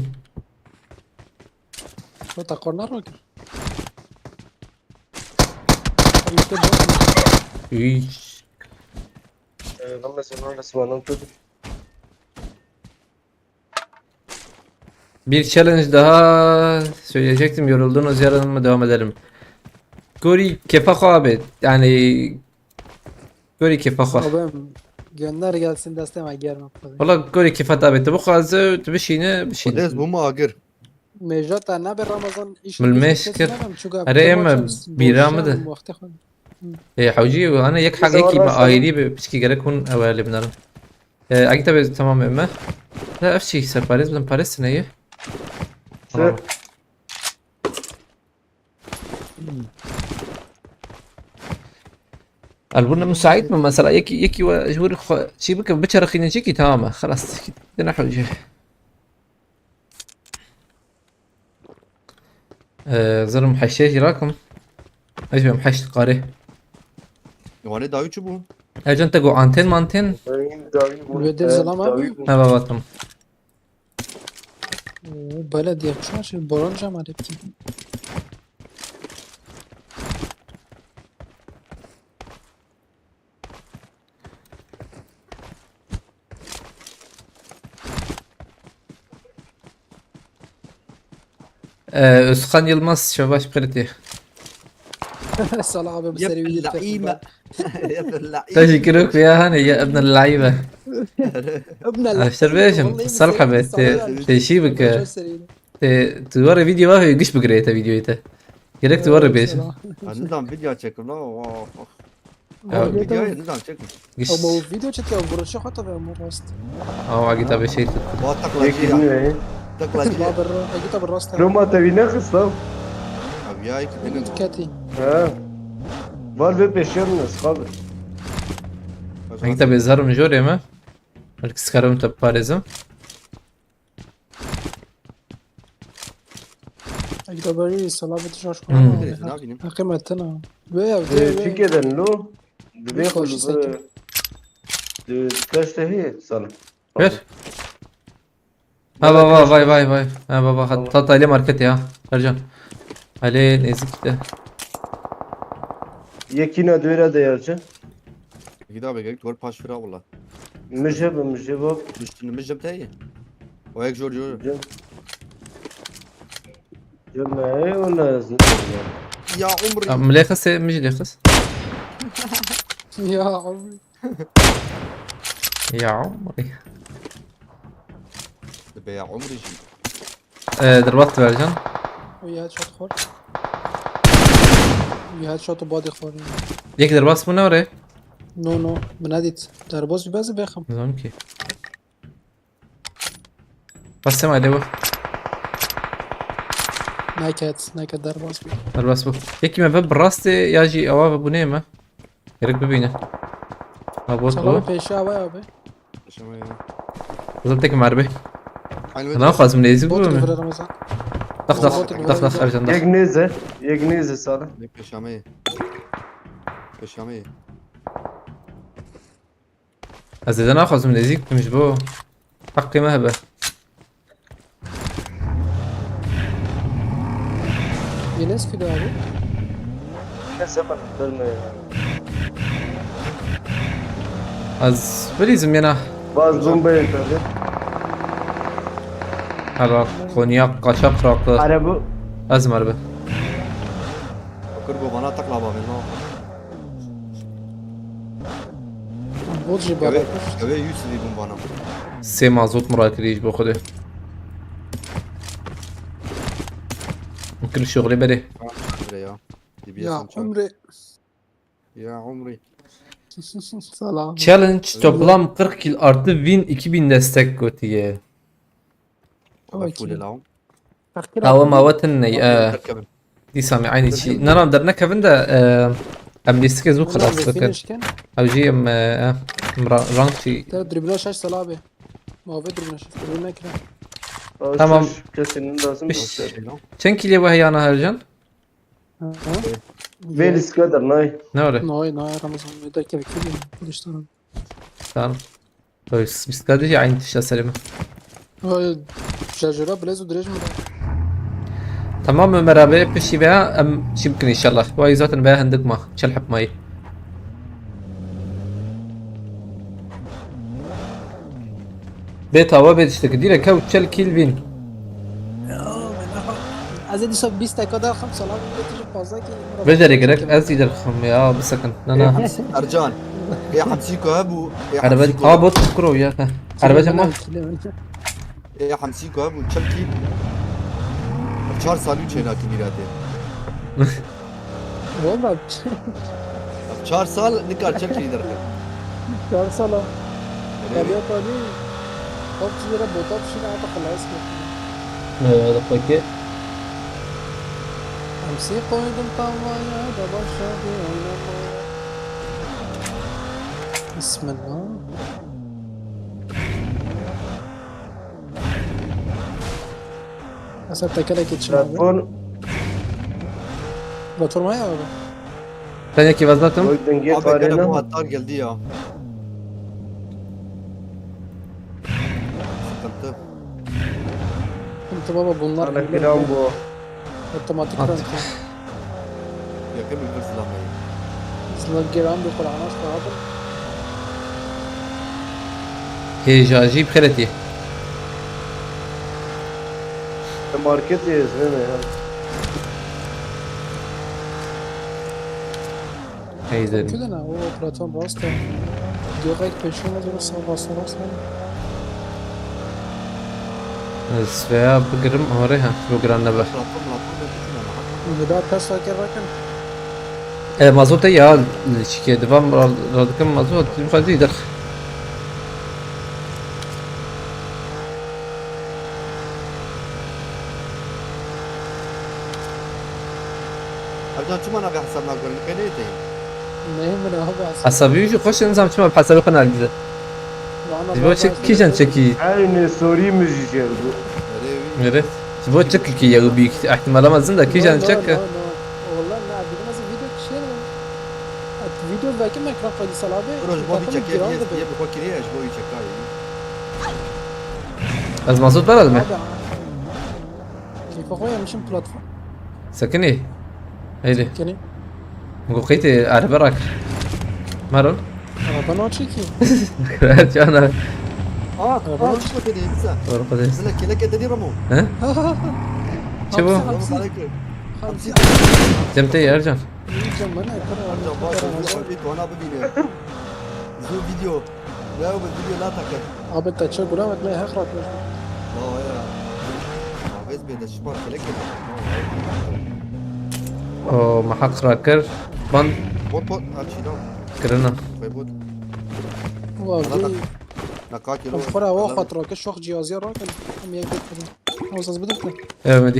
Rota korna roki. Üç. Ramazan Resman'ın tutup. Bir challenge daha söyleyecektim. Yoruldunuz, yarın mı devam edelim? Gorî kefa xwe abi. Yani Gorî kefa xwe. Abim gönder gelsin desteme gelme. Valla gorî kefa te abi. Tu bixwaze, tu bişîne, bişîne. Dest bu mu agir? Mejata ne bir Ramazan iş. Milmêş kir. Erê em bîra min de. Ê hewcî, hane yek heqekî bi ayrî bi piçkî gerek hûn ew lê binerin. Ê, egî te bê temam ê me. Te ev çî serparêz bidim, parêz tine ye. Tamam. Elbûne müsait mi? Mesela yekî, yekî we ji wir xwe çî bike, biçerxîne çekî, tamam e. Xelas. Dine hewcî. Ee, zarım heştê jî rakim. Ez bim heşt qarê. Wane dawî çi bû? Ercan te go anten manten. Ve de zilama abi. Ha, baba, tamam. Oo, belediye çarşı boran cam adepki. Ee, Özkan Yılmaz, şevaş preti. Salah abi bu seri video Laîme. Laîme. Teşekkür yok ya, hani ya ibn el-laibe. Ibn Aşter bêjim, sal hebet, te, te şî bike. Te, tu were video wa, giş bigire te videoyê te. Gerek tu were bêjim. Nizam video çekim la. Ya. Video nizam çekim. Giş. Ama o video çekiyor, vuruşu hatta ben ama rast. Ama git abi şey tut. Ba taklacı ya. Taklacı ya. Laber, git abi rast. Roma te wî nexist lan. Abi ya iki tane. Kati. Ha. Var ve peşerin esxabi. Git abi zarım jor yeme. Belki sıkarım tabi parêzim. Ekdabarî, Selamet, şaş Hmm. kona. Direkt ne bileyim. Heqî me tine. Wê ev, Di wê, çi wê. keden lo? Di vê Wê xwe xweşî li sekin. bi... Di kaç te heye sala? Ver. Ha baba, vay vay vay. Ha baba, hatta Talê market ya. Ercan. Talê nêzîk de. Yekîna dûra de ya çi? Gida be gerek, tu paş fira wala. Mijib, mijib. Düştün mijib te iyi. O ek jor jor. Cem. Cem ne? Wala zin. Ya umri. Am lê xis, min jî lê xis. Ya abi. Ya umri. Be ya umri jî. Ee, derbas ver Can. Wî headshot xwar. Wî headshot û badê xwar. Yek derbas bû ne orê? No no. Min nedît. Derbas bî bezî bêxim. Nizam ki. Bas sema de bu. Neket, neket derbas bî. Derbas bû. Yekî me ve bi rastê ya jî ewa ve bûnê me. Gerek bibîne. Ha bot Çawa bu. Pêşe ew e abi. Yaşamaya. Zaten tek merbe. Aynı Ne lazım neyzi bu Bot mu? gibi Ramazan. Dak dak Bot gibi dak dak Ramazan. Ercan dak. Yek nêze. Yek nêze sala. Ne peşameye. Peşameye. Ez de naxwazim nêzîk bikim ji bo heqê me hebe. Yeniz kilo abi. Ne zaman bilme ya. Ez bilîzim yena. Baz bombayı tabi. Hela Konya kaşa qıraklı. Araba. Ez merbe. Bakır go bana takla abi no. Bot jî Eve, bera. eve yüz sivî bûn bana. Sê mazot mura kirî ji bo xwedê. Kir şoxlê berê. Bire ya. Ya umri. Ya umri. Salam. Challenge toplam kırk kill artı win iki bin destek gotiye. Bakule law. Tawa mawetin ney. Terkevin. Dîsa me aynı çî. Nana dernekevin de e, em lîstikê zû xilas dikin. Ew jî em e, em ra- rank jî. Te tribüne şaş sala abi. Mavi tribüne şaş. Tribüne kira. Tamam. Kesinin lazım. Piş. Şey lan. Çend kiliye bu heyana Ercan? Ha? Velis kadar nay. Ne öyle? Nay nay Ramazan. Ne derken kim? Kılıçdaroğlu. Tamam. Biz kadar aynı tişte serimi. Ay, şarjöre blaze direjim da. Tamam Ömer abi, pişi veya em çi bikin inşallah. Vay zaten veya hendik ma. Çel hep mayı. Bê tawa bê tiştekî. Direkt ew çel kill win. Ez ê dîsa bîst deka derxim, salam, bê tijî fazla ki. Vê derê gerek ez î derxim ya, bisekin. Na, na. Ercan. Ya Hamsî ku hebû. Ya Erebe, Hamsî ku ha bot kuro ya. Erebe çema? Ya Hamsî ku hebû çelkî. Çar salî çênakî mîratê. Valla. Çar sal nikar çelkî derxim. Çar sala. Öyle mi? Kalya tali. Top çizere bota bir şey daha da kılayız mı? Evet, peki. Hamsi koydum tavaya da başladı oynamaya. Bismillah. Mesela tekerlek için abi. Platform. Platforma ya abi. Sen yekî vezatim. Oy dengê Abi gene bu parêna. Hattar geldi ya. Sıkıntı. Sıkıntı baba bunlar. Ana kiram bu. Otomatik At. rank. Yakın bir hırsızlamayı. Sıla giran bir Kur'an'a sahabı. Hêja jî bi xêretî. Market yeriz ne ya. Heyzeri. Kudena o platform rasta. Göğek peşin hazır sağ bastı rasta. Ez veya bigirim orê ha, bu giran nebe. Platform, platform, platform. Nida Tesla kê rakin. E, mazotê ya, çike divam radikim mazot, bu kadar iyidir. Ercan çima navê hesabına göre nike neydi? Neyim ben abi aslında. Hesabı yüzü koş, nizam çima hesabı kanal bize. Ji bo çi kîjan çekî? Aynı soruyu mu jî geldi? Öyle bir. Evet. Ji bo çekekî ye û bîk ihtimala mezin de kîjan çek e. Wala na, bilmez video kişiye. Et video veke me kira kaydı salabe. Bro, ji bo bir çekê diye, diye bir fakiriye, ji bo bir çekayı. Ez mazot bera dime. Keyfa xwe yemişim platform. Sekinî. Heydi. Kene. Go qeytê erebe rak. Merol. Araba ne çeki? Cana. Aa, aa, çıkma dedi, bize. Doğru kadar. Bile kelek dedi Ramo. He? Çi bu? Selamun aleyküm. Hamsi. Cem te Ercan. Yiyeceğim ben. Ekran Amca bak, bu bir tuana bu bile. Zu video. Ya bu video la takır. Abi te çek gula ve me hak rakmış. La ya. Abez bir de şıpar kelek dedi. O mahak rakir. Ban Bot bot, açıyla. Kirina. Koy bot. Ulan Lan bir Nakaki lo. Xwara wa xatirake şox cihazî rakin. Em yek bêt xwedî. Ew zaz bidim te. Evet.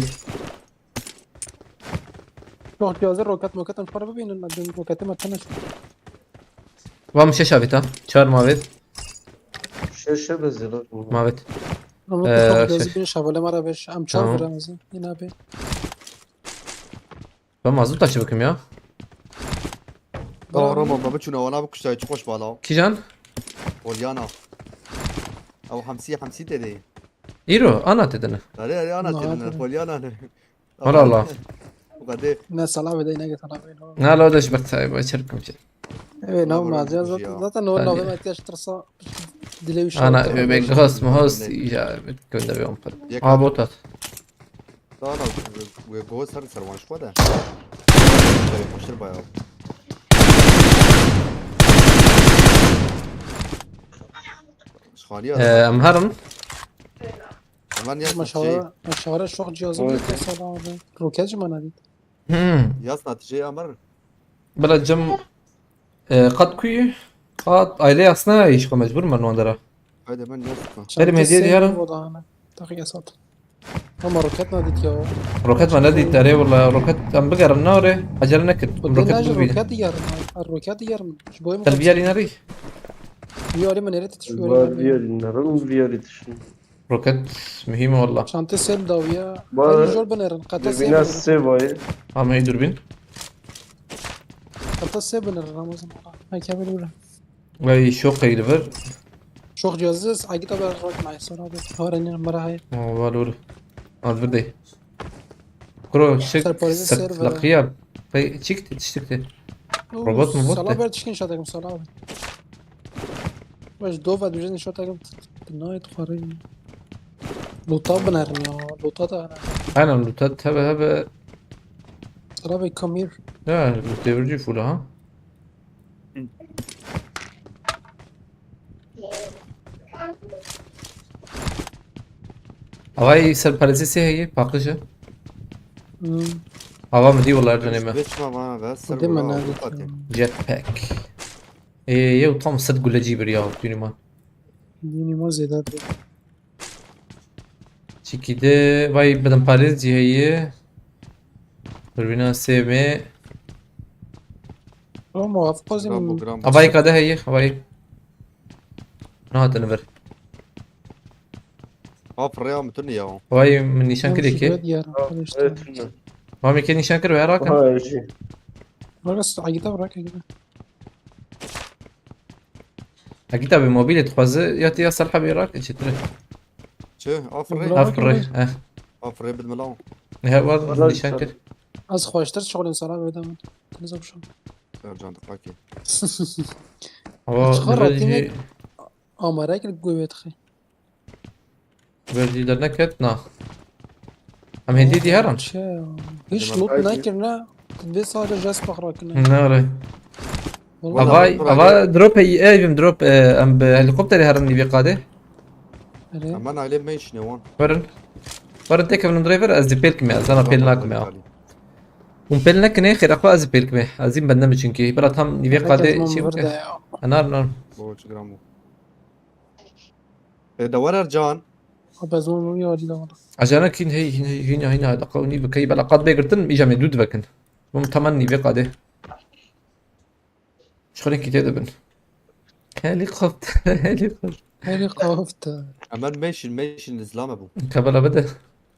Şox cihazî roket moket em xwara bibînin. Em dün roketê me tene şox. Vam şeş avita. Çar mavet. Şeşe bezî lan. Mavet. Ama Ee, şox cihazî şey. Bin şevale me re beş. Em çar Tamam. vira mezin. Yine abi. Ben mazot taşı bakayım ya. Tamam Ramo, baba çuna wana bu kuştay çıkmış bala. Kijan? Polyana. Ew hamsi hamsi dedi. İro, ana dedini. Hadi hadi ana Ana dedin. dedin. Polyana ne? Allah Allah. Bu kadar. Ne salabe de ne getiren abi. Ne la da şu bak tabi açarım ki. Evet, ne Tamam, olmaz ya öyle bir şey zaten ya. zaten o Bence. navê me ihtiyaç tırsa dile bir şey. Ana Yaptı. bebek ghost mu host ya gönderiyorum para. Yak- Aa bot at. Daha da ve go ser ser wanş koda. Başır bayağı. Şaliya. Ee, em herin. Aman ya Ama şey. şahara, şahara şox cihazı Evet. bir de sana abi. Roket mi bana dedi. Hmm. Yaz neticeyi amar. Bela cem e, kat kuyu. Kat aile aslında iş ko mecbur men wandara. Haydi ben yaz. Benim hediye diyarım. O da ana. Takı yasat. Ama roket ne dedi ya? Roket ma ne dit dere valla roket em bigerim ne ore. Acele ne kir. Roket Roket bu bile. Roket yarım. Ha, roket yarım. Şu boyum. Gel bir yer inari. Bir yarım nereye titişiyor? Var bir yer inarım, bir yer yetişin. Roket mühim valla. Çantı sel dawiya. Var. Hadi jol binerin. Kata Dürbüne sel. se var. Ama iyi dürbün. Kata sel binerin Ramazan. Ha, kemeri bile. Vay şok hayır ver. Şox cihazı agita ben roket nice abi. Harenin mara hayır. Aa var doğru. Az bir de. Kuro şık Serparası ser sırt ver. Lakiya. Pey çıktı çıktı. Robot mu, bot Sala de? Ber tişkin şatakım sala abi. Baş dova düzen şatakım. Nayet xarı. Luta binerim ya. Luta da ana. Aynen luta tabi hebe. Sala Bey, come here. Ya devirci full ha. Avay serparesi se heye pakışı. Hmm. Ava mı diyor onlar dönemi. Geçme bana ver ser Değil mi bana lan? bu pati. Jetpack. Ee, yew tam sed guleci bir ya dünüman. Dini ma zêde de. Çiki de vay bedem parêz cî heye. Birbirine sevme. Ama hafif Gram bu pozim. gram. Havayı kade heye, havayı. Ne hatını ver. Hap raya mı tuni ya? Havayı min nişan kire ki. Diyar. Evet, şunu. Mami ke nişan kire ve rakan. Ha, öyle. Bırak, agita bırak, agita. Akî tabi mobilê dixwaze ya te ya ser hebê rak çêtir e. Çi? Afirê? Bırak. Haf rê. Eh. Afirê bidmila. He var Vallahi nişan sen- kir. Az xweştir şixulên sala bêdem. Teniza bişam. Sercan diqakê. Ama Çiqas nivê retînek jî Amarek li guh wê dixê. ver jî derneket na. Em hêdî dî herin. Çi ya? Hiç loot nekirine. Vê sadece jes pexrakine. Nare. Vallahi. Avay, ava drop ey evim drop e, em bi helikopterê herin nîvê qadê. Erê. Ama nailê me işine wan. Verin. Verin têkevin driver ez dî pêl kime, ez zana pêl nakime ya. Hûn pêl nekine xêra xwe ez dî pêl kime. Ez dî bende mi çünkü. Bira tam nîvê qadê çî bike. Enar nar. Bu çi gram bu. E, de were Can. Abi ez onu ya dî de wala. Acana kin hey hin hey hin hin hada qawni bike bela qad begirtin îca me dû divekin. Hûn temen nîvê qadê. Şixulên kî tê dibin. Helikopter, helikopter. Helikopter. Hemen meşin meşin izlame bu. Kabela bide.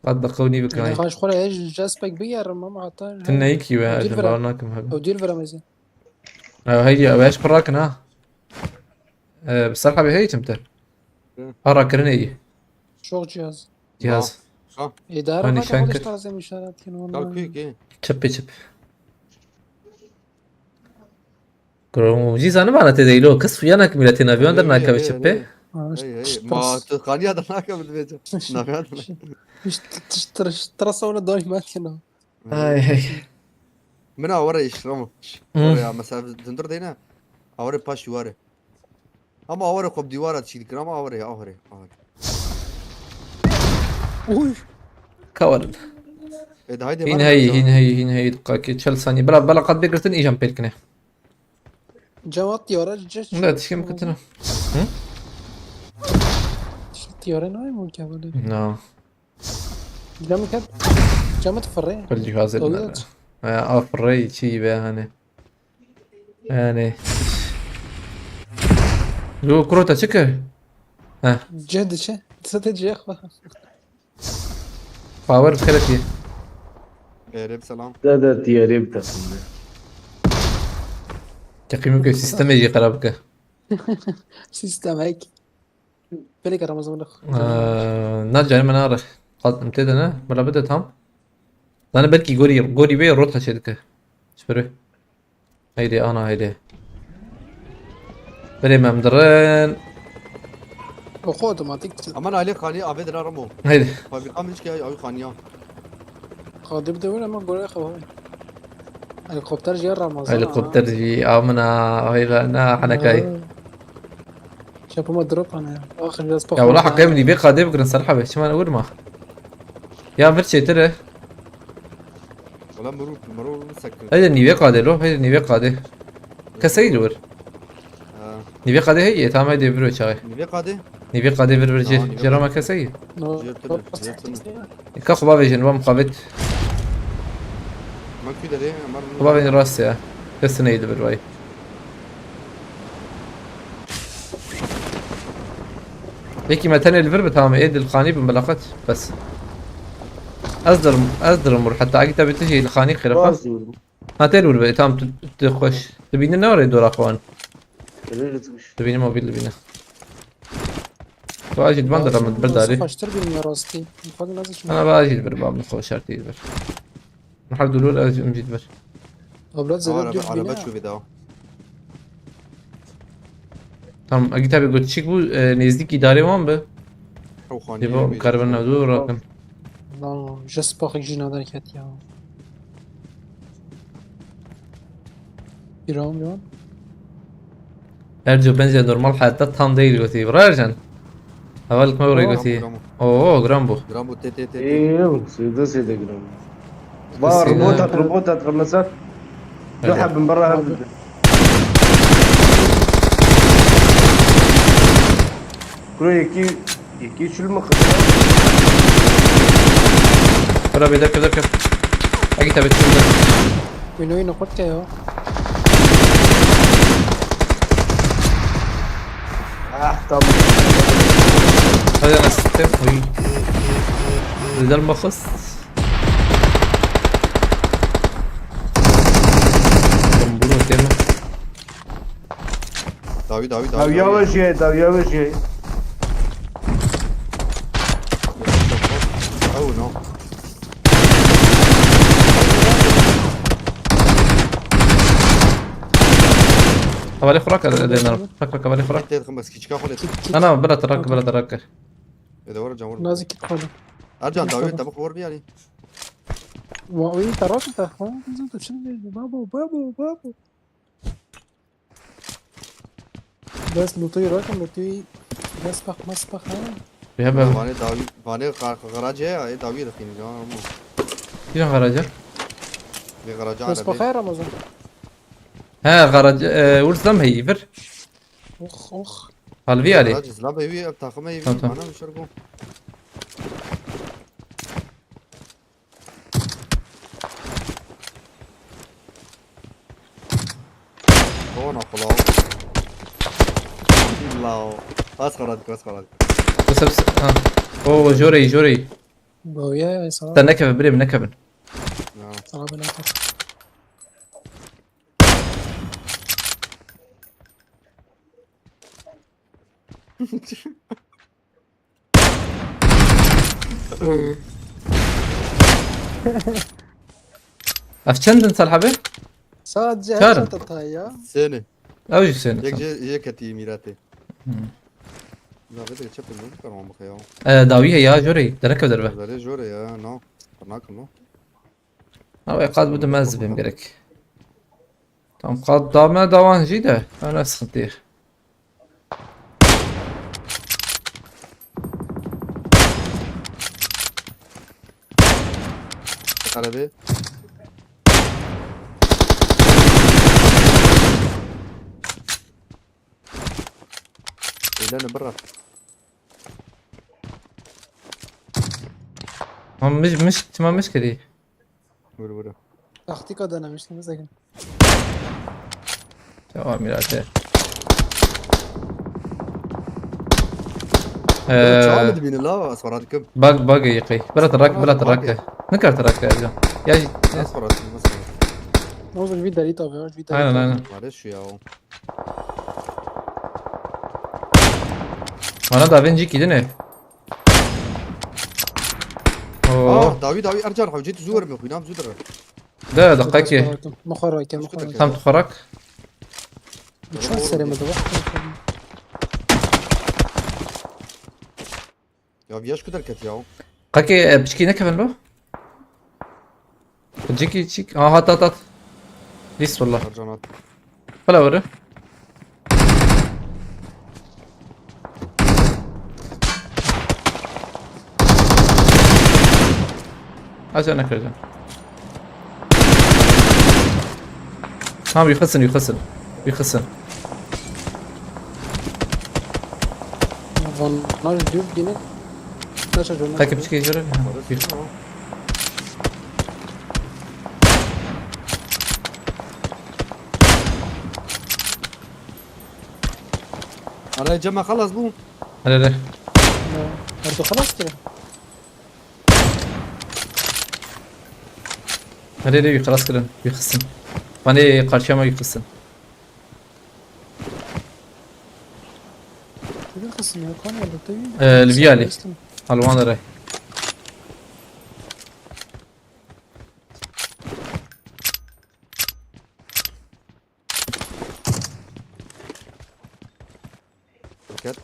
Qat deqew nî bikayê. Xaş xwe re ez jaspek bigerim ama heta. Tine yekî we, ez bawer nakim hebe. Ew dîr vira mezin. Ew heyî, ew ez pir rakin ha. Ee, bi ser hebê heyî çim te. Hı. Ha rakirinê yî. Çok cihaz. Cihaz. Ha. Êdara Hani nake şenker. Xwe taze işaret kin. Kal kuyu ki. Çipê çip. Grom, jî zanibana tê de îlo. Kes xuya nake miletê navê wan dernakeve çi pê. Ma tu xaniya dernakeve dibêje. Navê wan dernakeve. Hiç tira sawna daîma têna. Ay ay. Min awere iş Ramo. Hı. Awere ya mesela dundur deyne. Awere paş yuvarı. Ama awere xwe bi dîwara çî dikir ama awere ya awere. Awere. Uy. Kawarin. E de haydi. Hîn heyî, hîn heyî, hîn heyî. Diqakê çel sanî. Bira bela qat bê girtin îjan pêl kine. Cewat diyara ce. Ne tişkim kitine. Tiyare nayê mülke böyle. No. Camı ket. Camı tıfırı. Kul cihazı. Afırı çi be hani. Yani. Yo kurota çıkı. Heh. Ce diçe. Sate ce xwa. Power bikere diye. Ereb selam. Da da diye Ereb takımda. Takımı ke sisteme ji xarab ke. Sistemek. Pele ke Ramazan bırak. Na canım ben ağrı. Kaldım tede ne? Bela bide tam. Lan belki gori gori ve rota çedike. Süper. Haydi ana haydi. Berê me em dirin. Oxo otomatik. Aman aile xaniye avê dira Ramo. Haydi. Fabrika min çike avi xaniya. Qadir de win ama gore xewa. Helikopter jî Ramazan. Helikopter jî amina hayla na hanekay. Şapıma drop ana ya. Axir biraz pahalı. Ya wala hakkı emni bir kade bikrin serhabe. Çiman vurma. Ya bir çetire. Wala mirû mirû sekir. Heyde nîvê qadê lo, heyde nîvê qadê. Keseyî li wir. Ha. Nîvê qadê heye, tamam heyde vir çaxê. Nîvê qadê? Nîvê qadê vir vir jê. Jê rama keseyî. Jê tine, jê tine. Ka xuba vejin, va muxabet. Ma kü derê, mar. Xuba vejin rast ya. Kes neydi bir vay. Peki me tenê li vir bi tamam ê dilxanî bin bilaqet bes. Ez dirim, ez dirim wir heta agi te bi tu jî dilxanî xêrefa. Ha tê li wir bi tamam tu, tu xweş. Tu bînin ne orê dora xwan. Dibînim mobil dibîne. Tu ajî diban de min bir darî. Xweştir bînim ya rastî. Ufak nazı şimdi. Ana ba ajî bir ba min xweş şertî bir. Hal dulur ez umcî bir. Abla zerre düz bine. Araba çuvi daha. Tamam, agi tabi got çik bu e, nêzdîkî darê wan bi. Dê bo karibin ne dur rakin. Lan, je spaxik jî naderket ya. Piram ya. Erco bence normal hayatta tam değil gotî. Bırakcan. Heval kime oraya gotî. Oo, gram bu. Gram bu, te, te, te, te. Eee, yok, suyda suyda gram. Var, robot at, robot at, kırmızı at. Dur habim, barra habim. Kuro yeki, yeki çül mü kırmızı? Kura bir dakika, dakika. Agi tabi çül. Wîno wîno xurt ke yo. Ah, tamam. Hadi nasıl tem? Oy. Güzel makas. Bunu deme. Dawi, dawi, dawi. Dawi yavaş ye, dawi yavaş ye. Oh no. Hevalê xwe rake, Dênar. Rak, rak, hevalê xwe rak. Tê dixim bes kiçika xwe lê. Na, na, bila te rak, bila te rak. Ê de were can were. Nazik git xwe. Ercan, dawiyê te bi xwe biyarî. Wa wî te rak te xwe. Bizim tu çin bêjî. Babo, babo, babo. Bes lûtuyê rakin, lûtuyê. Bes bak, bes bak ha. Ya ben. Vanê dawî, vanê garajê ya, ê dawî dixînin ya ama. Kîjan garaja? Vê garaja. Bes bak ha Ramazan. He, garaja, e, Urzam heyî vir. Ox, ox. Halvî yarê. Garaja, zilabê wî, ev taxime yî. Tamam, tamam. Mana mişer go. Ona xulaw. Lao. Az xarat, az xarat. Bes hepsi, ha. Oo, jorey, jorey. Boya ve sana. Sen nekevin birê min, nekevin. Ya. Sana ben atar. Ev çend in Selhebê? Sadece Çar in. Headshot atay ya. Seni. Ew jî seni. Yek tam. Jê, yek etî mîratê. Hı. Ya vê de çepin ne dikar wan bixeya. E, dawî heye ya, jorê, dereke derve. Zerê jore ya, no. Nakim no. Ew qad bû de mez dibêm gerek. Tam qad dame dawan jî de, ew ne sıkıntı ye. Arabê. Eylene bira. Tamam, miş, miş, tamam, miş kedi. Vur, vur. Taktika denemiştim, bize gel. Tamam, mirate. Ee, çawa dibîne la, ez xwe radikim. Bug, bug yıkay. Bira rak, bira rak. Ne kadar rak ya? Ya, ya. Ez xwe radikim, ez xwe radikim. Ne oldu, bir deri tabii, bir deri. Aynen, aynen. Var ya şu ya o. Bana da ben cik yedin ev. Oo. Ah, dawî, dawî, Ercan, hewcê tu zû werme xwînam zû dire. De, de, qekê. Mixwe rake, mixwe rake. Tam tu xwe rak. Uçan serê me de bak. Ya viyaş ku derket ya. Qekê, e, piçkî nekevin lo? Cik, cik. Aha, hat, hat, hat. Lîst valla. Ercan at. Pala vere. Aca nekirdim. Tamam, yıkılsın, yıkılsın. Yıkılsın. Van, nar diyor yine. Kaç acı onlar? Takipçi geziyorum. Yık. Ara cema xelas bû. Hele hele. Her tu xelas kire. Hele hele, wî xelas kirin. Wî xistin. Fanê qarşiya me wî xistin. Wî xistin ya, kan ya, te wî. Ee, li vî alî. Alwan re. Dikkat.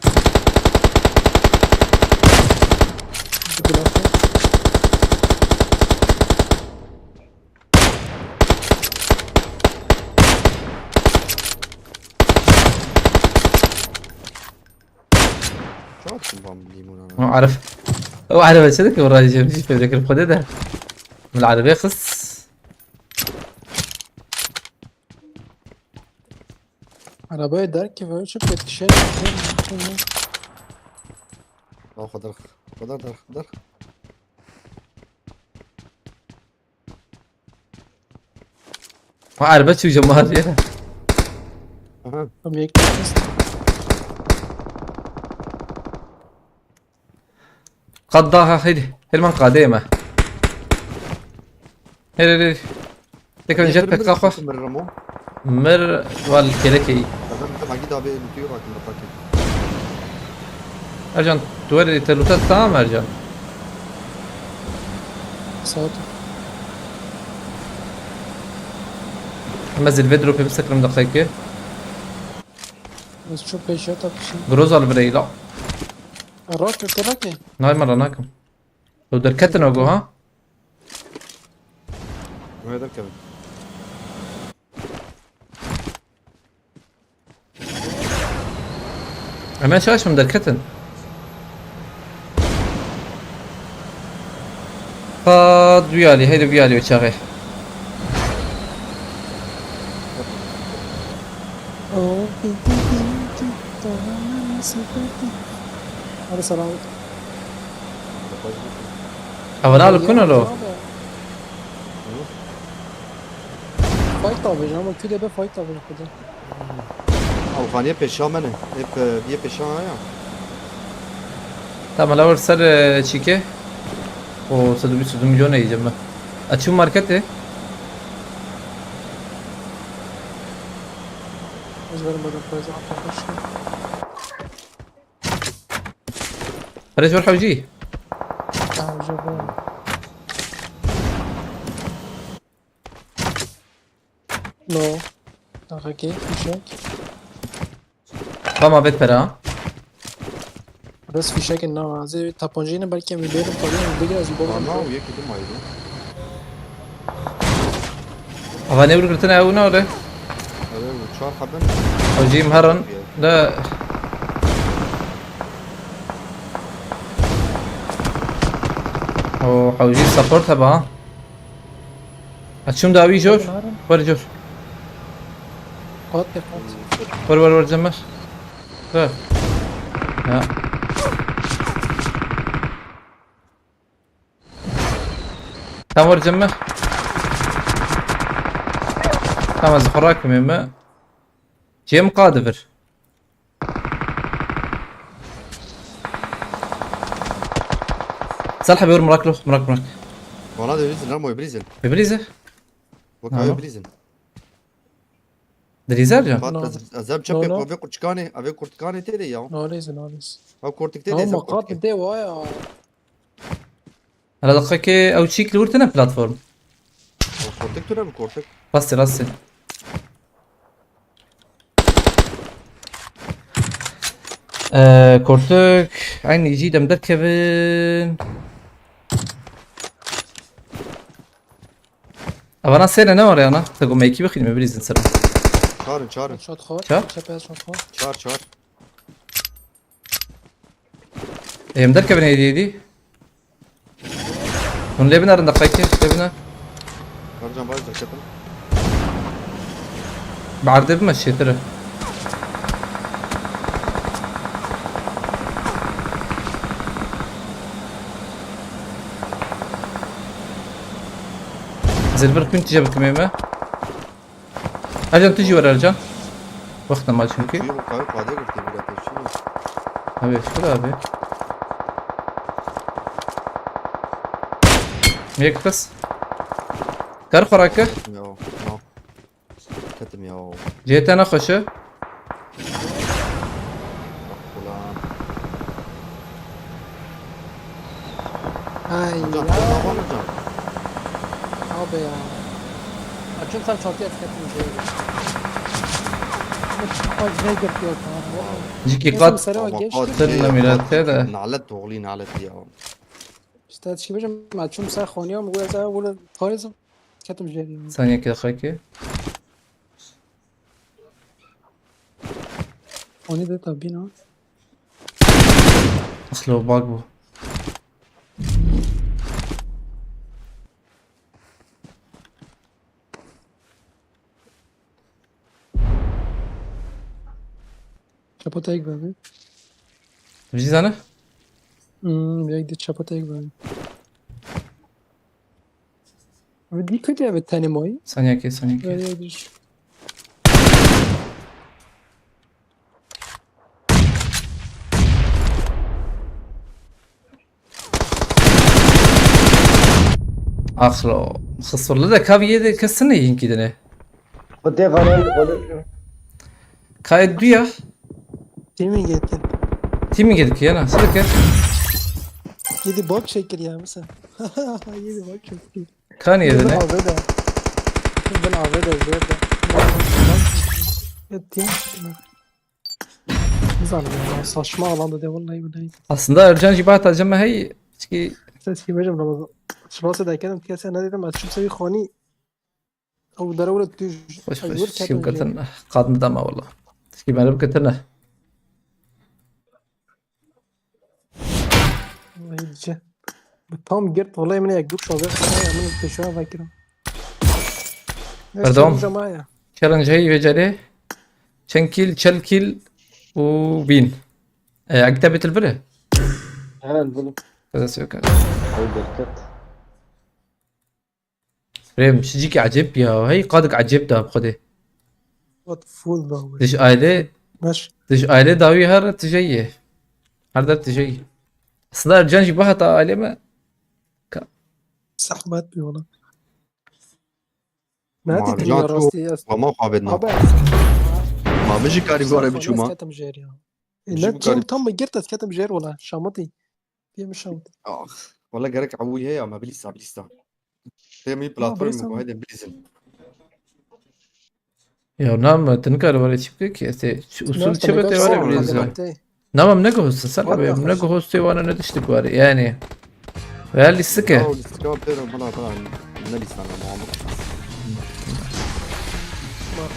Çawa dikim van limona? O Arif. O Arif çi dikim, rajim jî fevdekir xwedê de. Min Arifê xist. Arabaya derkeve, çi pêt kişe. Xwedar, xwedar, xwedar. Ha, araba çû cemaat ya. Aha. Tam yek nefes. Qad daha, heydi. Hilman qadê me. Heydi, heydi. Tekrar jet pek kafa. Mir Ramo. Mir wal kelekê. Adam da magi da be lütüyor bakın da paket. Ercan, tu were te lûta tam Ercan. Saat. Em ez li vê dropê bisekirim deqeyekê. Ez çok peşe takışım. Groza li bireyla. Rak, rak, rak. Nay me ra nakim. Ew derketin ew go ha? Wê derkevin. Em ê şaş min derketin. Ha, duyalî, heydi duyalî o çaxê. Hadi selam. Evra li ku ne lo? Fight abi, ama Q D B fight abi, Q D B. Ew xaniyê pêşa me ne. Hep, e, biyê pêşa ya. Tamam, la wir ser, e, çîkê. O sed û bîst milyon yiyeceğim ben. Açım marketi. Ez verim bana faiz atlamışım. Perê ji wir hewcî. Ha, je ben. No. Daha ki fişek. Tamam, bet pera. Bes fişek ne var? Zê tapancayı ne belki mi benim parayı mı biraz bu. Tamam, yek idim ayrı. Ava ne vurgurtun ew ne öyle? Evet, bu çar haben. Hewcî herin. De. O hewcî support heba. Açım dawi jor. Ver jor. Kot ya kot. Ver ver ver cemmer. Ver. Ya. Tam ver cemmer. Tam ez xora kimê me. Cem qadi vir. Salih bir mırak lo, mırak mırak. Valla de bilirsin, Ramo bilirsin. Bibilize. Bak Tamam. Abi bilirsin. Dirizer can. Pat No. ez ez hem No, çapê no. Abi kurtçukane, Abi kurtçukane te de ya. Nalêzin nalêzin. Abi kurtçuk te de Ama zem kat de vay ya. Hala dakika ki ew çîk li wir tine platform. Kurtçuk tu ne bu kurtçuk? Rastê rastê. Ee, Kortuk, aynı jî dem derkevin. Avana sene ne var ya ana? Te gome iki bakayım mı bilirsin sıra. Çağırın çağırın. Shot xor. Ça? Çepel shot xor. Çağır çağır. Em derkevin hediye hediye. Hûn lê binêrin deqekê, lê bine. Barcan barcan çetin. Bi erdê bime şêtir e. Zilbir kun tije bikimê me. Ercan tu jî were Ercan. Wexta ma çimkî. Çuyu bu karı kade girdi bir ateşi. Abi, şurada abi. Yek qis. Kar xorake. Ya. Ya. Ketim ya. Cê te nexweş e. Ulan. Ay Can, ya. tamam mı can? Abi ya. Açım sen çatıya tüketim şey. Bak ne yapıyor tamam. Cîkî Neyse, qat. mesela Ama geç. hadi Sen ya, ne millet hadi. de. Nalet oğlu nalet ya. İşte çıkmışım açım sen xoniya mı bu ya sen burada parizim. Ketim şey. Saniye ki dakika ki. Onu da tabii ne? Aslo bak bu. Çapa tek verdi. Tu jî zane? Hmm, bir de çapa tek verdi. Abi dikkat ya bir tane moy. Saniye ki, saniye ki. Böyle bir. Axlo. Xisirli de kaviye de kesine yinkî dine. Xwedê vanan oğlum. Kayet duya. Timing yetti. Timing yedik ya, nasıl ki? Yedi bak şekil ya mesela. Yedi bak şekil. Kan Ben yedine. Avda. Ben Avda zerde. Ettim. Zalim ya, saçma alanda de vallahi billahi. Aslında Ercan jî bahta cem hey. Çünkü Ses gibi Ramazan. Şurası da kendim kese ne dedim, açım sevi khani. Ew dere were tu hoş hoş. Şiv kirtin. Kadın dama valla. Şiv merib kirtin. Vay ce. Bi tam girt vallahi min ek duk şobe. Min peşwa vakir. Pardon. Jamaya. Challenge hey vecere. Çend kill, çel kill û bin. E, ekte bitil bire. Hemen bunu. Kaza yok. Ay bereket. Rem, şicik acayip ya. Hey, kadık acayip da bu kadar. What full da bu. Dış aile, Baş. dış aile dawi her tijeye. Her der tijeye. Aslında Ercan jî bahata aile mi? Ka, Zehmet bir oğlum. Nerede Ma, dinliyor ya, rastî? Roma xwe vedin. Abi, ma bijî karî gore biçû ma. Ketim jêr ya. E, ne, tam, tam girt ez ketim jêr wala. Şamatî. Diye mi şamatî? Ah, wala gerek ewil heye ama bilîsa, bilîsa. Tê mi platform mi, haydi bilîzin. Ya nam, tu nikare were çi bike ki? Usul çi be te were bilîzin? Namam ne guhostin, sen abi, ne guhostê wana ne tiştik ware, yani. Veya lîstik e. Ya, lîstik e, pêro, bala, bala, ne lîstan ama.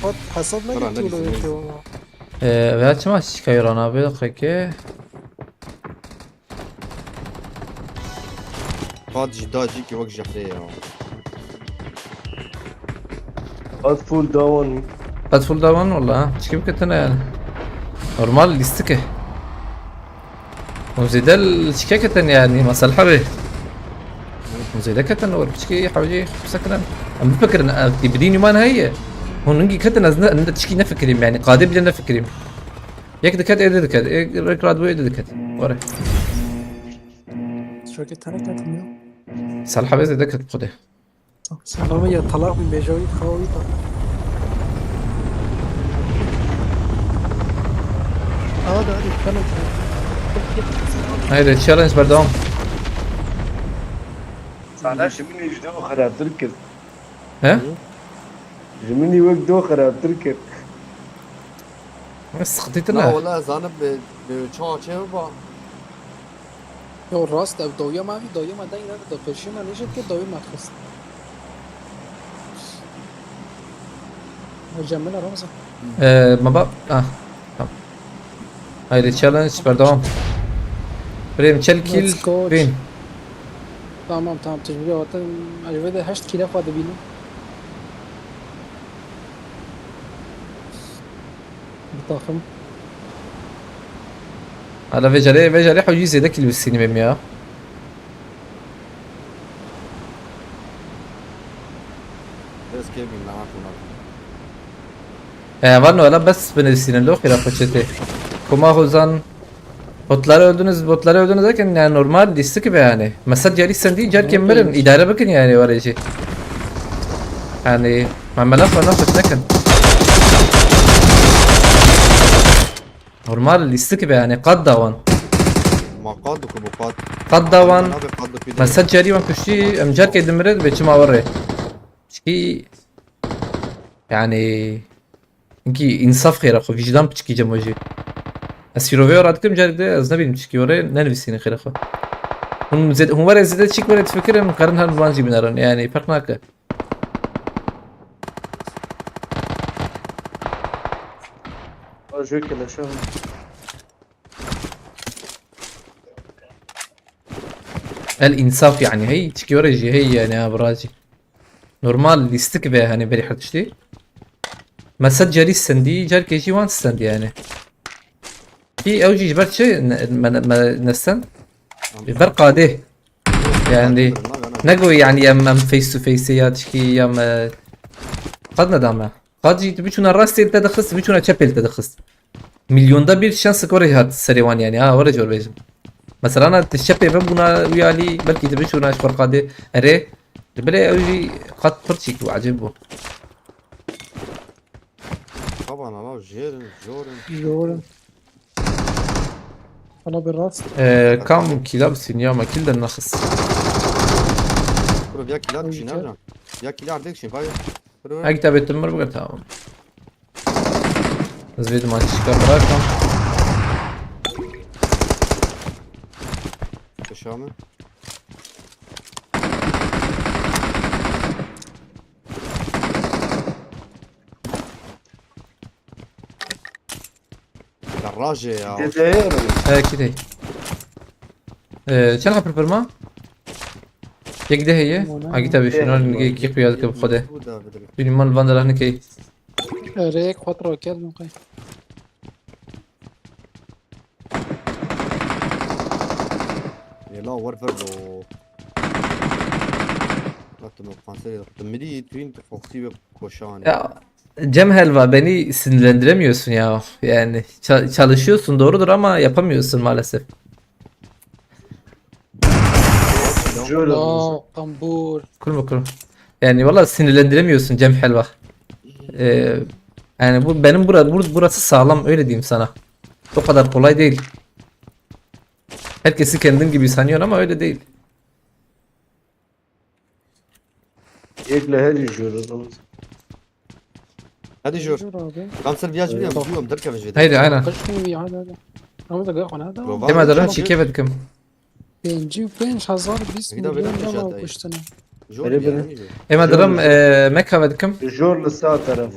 Ma, hesap ne götürüyor? Ee, veya çima şikayran abi, dakika. Qad jî da jî ki wek jehrê ya. Qad full down. Qad full down wala ha. Çikî biketine yani. Normal lîstik e. Hûn zêde li çike ketin yani, mesela be. Hûn zêde ketin, or piçkî hewcî qise kirin. Em bifikirin, ev tî bidî nîman heye. Hûn hingî ketin, ez ne, ne tişkî nefikirîm yani, qadê bile nefikirîm. Yek diket, ê di diket, ê rek radibû, ê di diket. Were. Şoke tane ketin ya. Salih abi zêde ket xwedê. Salih abi ya talak bin bêjawî xawî da. Hadi, hadi, tamam. Haydi, challenge berdewam. Sana şimdi işte o kadar Türk'üz. He? Ji min î wek do xerabtir kir. Sıkıntı ne? La wala zanim bi, bi çawa çê ba. Yo, rast ev dawya ma vî, dawya ma deng neda, da pêşê ma nêşet kir, dawya ma xist. Hocam, min Ramazan. Ee, ma ba, ah, tamam. Haydi challenge berdewam. Birêm çel kill win. Tamam, tamam, tecrübe zaten. Acaba da heşt kile xwe dibînim. Bir takım. Hala vê carê, vê carê hewcî zêde kill bistînî bêm ya. Dest kê bîn, ne hakuna. E, var no, ela bes binivîsînin, lo xêra xwe çetê. Koma Hozan, botları öldünüz, botları öldünüz derken yani normal, lîstik be yani. Mesela carî sendî, carkê mirin, idare bikin yani, var jî. Yani, memela falan xwe nekin. Normal, lîstik be yani, qad dawan. Ma qad ku bu qad. Qad dawan. Abi qad ku. Mesela carî wan kuştî, em carkê dimire, be çima were. Çi yani. Hinkî însaf xêra xwe, vîjdan piçikî cem we jî. Ez şîrovê we radikim, carek de ez nebînim çikî were, nenivîsîne xêra xwe. Hûn zêde, hûn were zêde çik were difikirin, karin her van jî binerin, yani ferq nake. Ajo keleşe. El însaf yani, hey, çikî were jî, hey yani, ha, biracî. Normal lîstik be, hani, berî her tiştî. Mesela carî sendî, carkê jî wan sendî yani. Ki ew jî ji ber çi ne, me, me, nesten? Ji ber qadê. Yani, ne go yani em, em face to face ya tişkî ya me. Qad nedame. Qad jî tu biçûna rastê li te dixist, biçûna çepê li te dixist. Milyonda bir şans gore hat serê wan yani. Ha, were cor bêjim. Mesela na tu çepê ve bûna wî alî, belkî tu biçûna ji xwe qadê. Erê, tu bilê ew jî qad pir çîk bû, ecêb bû. Taban, ala jêr in, jor in. Jor in. Ana bir rast. Ee, kam kila bi sinya me kil de naxis. Bro, ya kila kişi ne? Ya kila artık şey, bay. Bro. Ha, kitabê tu mir bigir, tamam. Ez vê dima çîka birakim. Kişa min. Garajê ya. Dede. He, kidê. Ee, çend kapır pırma? Yek de heye. Agî tabii şuna yek yek ya dike xwede. Dünman van da rahne key. Rêk xwe roket min qey. Yela, wer ver do. Hatta bu kanser yaptı. Midi twin foxi ve koşan. Ya, Cem Helva, beni sinirlendiremiyorsun ya. Yani ça- çalışıyorsun, doğrudur ama yapamıyorsun maalesef. Şöyle Aa, tambur. Kulum kulum. Yani valla sinirlendiremiyorsun Cem Helva. Ee, yani bu benim bura, bur- burası sağlam, öyle diyeyim sana. O kadar kolay değil. Herkesi kendin gibi sanıyorsun ama öyle değil. Yek li herî jor o zaman. Hadi jor. Jor abi. Gamsel viya jibî Evet. em duyuyorum derkeve jêde. Haydi aynen. Qişkin wî hadi hadi. Ama da gayet hadi. Baba, Dema hadi dara jor. çîkeve dikim. Pêncî û pênc hezar bîst Gida milyon bêdem cama jadayê. kuştine. Jor Bere, viya, bere. hadi jor. Ema Jor diram mu? e, mekave dikim. Jor li sağ taraf.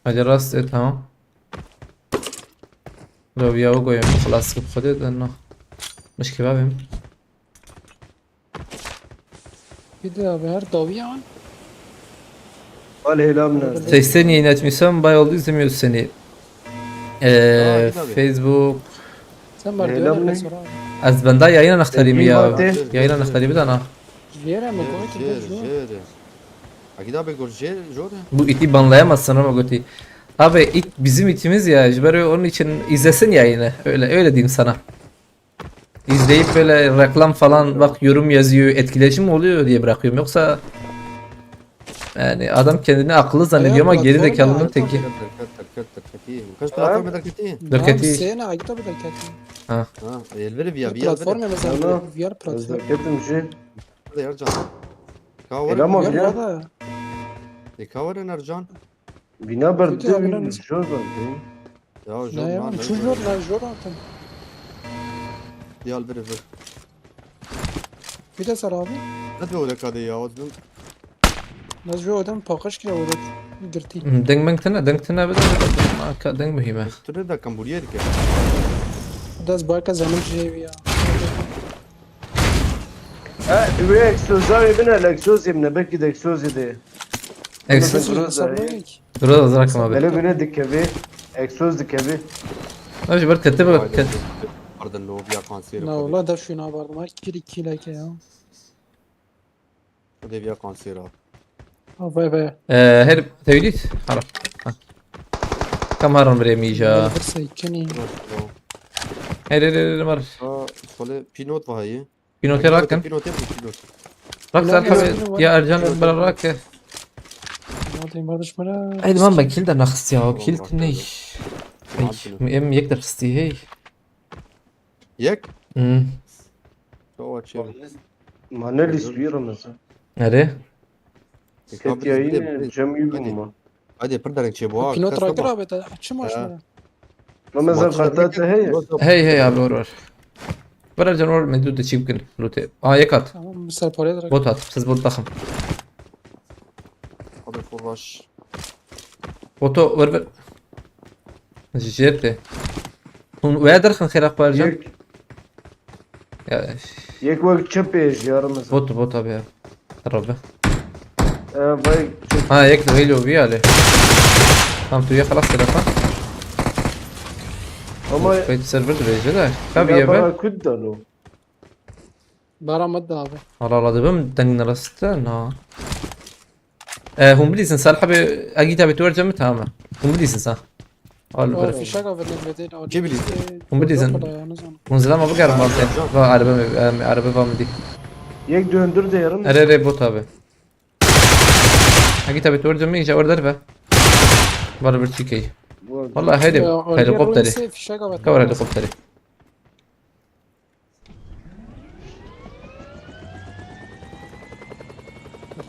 Hadi rast e, tamam. Lo ya o goyim xelas kib xwedê de no. Mişkî babim. Bir de abi her dawiyan. Al helam ne? Sesini yayın etmişsem bay oldu, izlemiyoruz seni. Ee, Aa, iyi tabii. Facebook. Sen Öyle merdivene mi? bile sor abi. Ez benda yayın anahtarıyım İyi ya. vakti. Yayın anahtarıyım da ana. Jere mi Jêr, koydu jêr, jor? jêr. Akî da bê gor jêr, jor e. Bu iti banlayamazsın ama götü. Abi it bizim itimiz ya. Jiber onun için izlesin yayını. Öyle öyle diyeyim sana. İzleyip böyle reklam falan bak yorum yazıyor, etkileşim oluyor diye bırakıyorum. Yoksa yani adam kendini akıllı zannediyor ama geri zekalının teki. Kaç platforma derketî? Derketî. Sena, Akî da bir derketî. Ha, elveri viya, viya. Platforma mesela, Tamam. viya platform. Özellikle jî. Hadi Ercan. Selam Kavara. abi ya. Viya da. E kavara Ercan. Bina ber Kötü abi, din lan. Jor ber din. Ya Ne jor ya? lan. Şu jor lan jor atın. Ya elveri ver. Bir de sar abi. Hadi o dakika de ya. O zaman Ne jor adam pakış ki orada girti. Deng meng tine, deng tine bir de. Deng mühime. Tune da kamburiye dike. Das barka zaman şey ya. Ha, üvey egzoza evine egzoz yemine belki de egzoz yedi. Egzoz. Groza, Sabah ya. ilk. Dur da hazır aklıma bir. Hele bile dikevi. Egzoz dikevi. Abi bir kete bir ket. Pardon, lo viya kanser. Na valla da şuna vardım. Ay kiri kila ke ya. Hadi viya kanser abi. Ha vay vay. Ee, her tevlid. Harap. Ha. Kam haran bire mija. Bir saykini. Her her her var. Ha, sole pinot vahayı. Pinote rakın. Pinot yap pinot. Rak Ne zarka yapıyorsun? ya Ercan bırak rak. Hadi barış bana. Haydi man ben kill de naxist ya, o kill Tamam, ne? tamam. Ey, em yek de xisti hey. Yek? Hmm. Tamam, açıyorum. Manel istiyor mesela. Nerede? Set yayını cem iyi bulma. Hadi pir derek çê bu. Pilot rakir abi ta çi maşına. Ramazan kartı heye. Hey hey abi, var var. Bırak canım, orada mevcut da çift gün lute. Aa, yek at. Tamam, bir serpare direkt. Bot at. Siz bot takım. Hadi fırlaş. Boto ver ver. Jerte. Hûn wê derxin xêra xwe Ercan. Yek, Ya, yek wek çi pêş ya Ramazan. bot bot abi ya. Rabbe. Ee, vay, Ha, yek de weylo bir ale. Tam tu ya xelas telefon. Ama Kayıt server de verecek de. Tabii ya ya be. bana kut da lo. Beramet de abi. Allah Allah, dibim deng nereste na. E, hûn bilîsin, Salih abi, egî tabi tu erce mi tamam. Hûn bilîsin sen. Al O bir. fişek abi ne bedel abi. Kim bilî? Hûn bilîsin. Hûn zilama bigerim bantê. Va araba mı, em, araba va mı di. Yek döndür de yarım. Ere ere bot abi. Egî tabi tu erce mi, iyice order be. Var bir çikeyi. Vallahi hadi helikopteri. Fişek abi. Kavar helikopteri.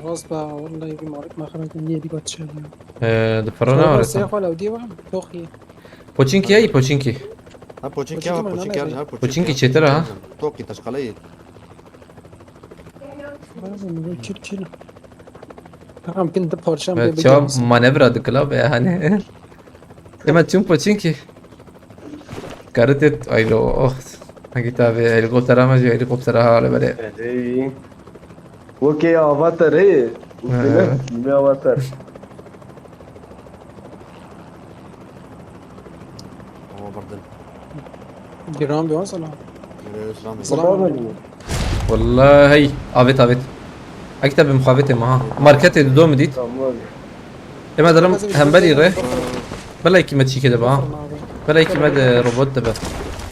Rast be, vallahi bir malik mexemek niye bir kaçıyor ya. Ee, de para ne var Seyah sen? Hala diye var. Çok iyi. Poçinki ya, Poçinki. Ha Poçinki ya, Poçinki ya, ha Poçinki çetir ha. Toki taşkalayı. Bazen bu kil kil. Tamam, bin de parçam Evet, çawa manevra dikila be yani. Hemen tüm Poçinki. Karit et, ay lo, oh. Hangi tabi helikopter ama helikopter ha öyle böyle. Hey. Okey, avatar hey. Hı. Ne avatar. Ama bardın. Giran bir on sana. Nereye selam. Selam. Tamam mı? Vallahi hey, avet avet. Akita bi muhabete ma ha. Markete de dom dit. Tamam. Ema daram hemberi re. Bela ki me çike de ba. Bela ki me de robot de be.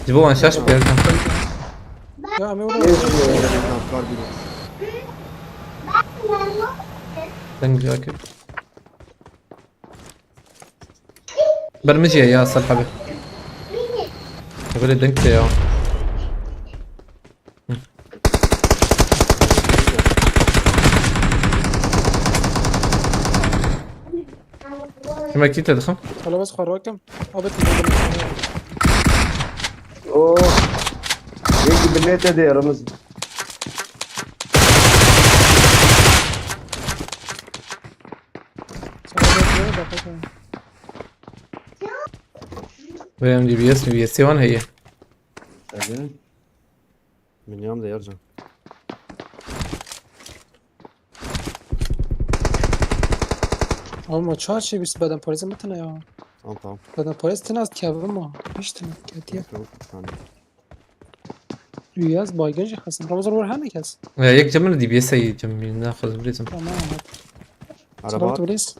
Jibo an şaş bir. Ya, ama Neyse. Deng cakê. Ber min jî ye ya Selh abi. Böyle deng de ya. Hı. Kime kî te dixim? Hala bes xwe rakim. Abi tu. Oh. Yek binê te de yaramız. Sana da diyorum da bakın. Benim D B S, D B S wan heye. Tabii. Minyam de yarcan. Ama çar şey biz beden parası mı tane ya? Tamam, tamam. Beden parası tane az kâbı mı? Hiç tane kâbı ya. Yok, yok, tamam. Rüyaz baygın şey hasan. Ramazan var her ne kes. Ya, yek cemini D B S ayı cemini ne kadar bilirsin. Tamam. Araba. Tamam, var. Polis.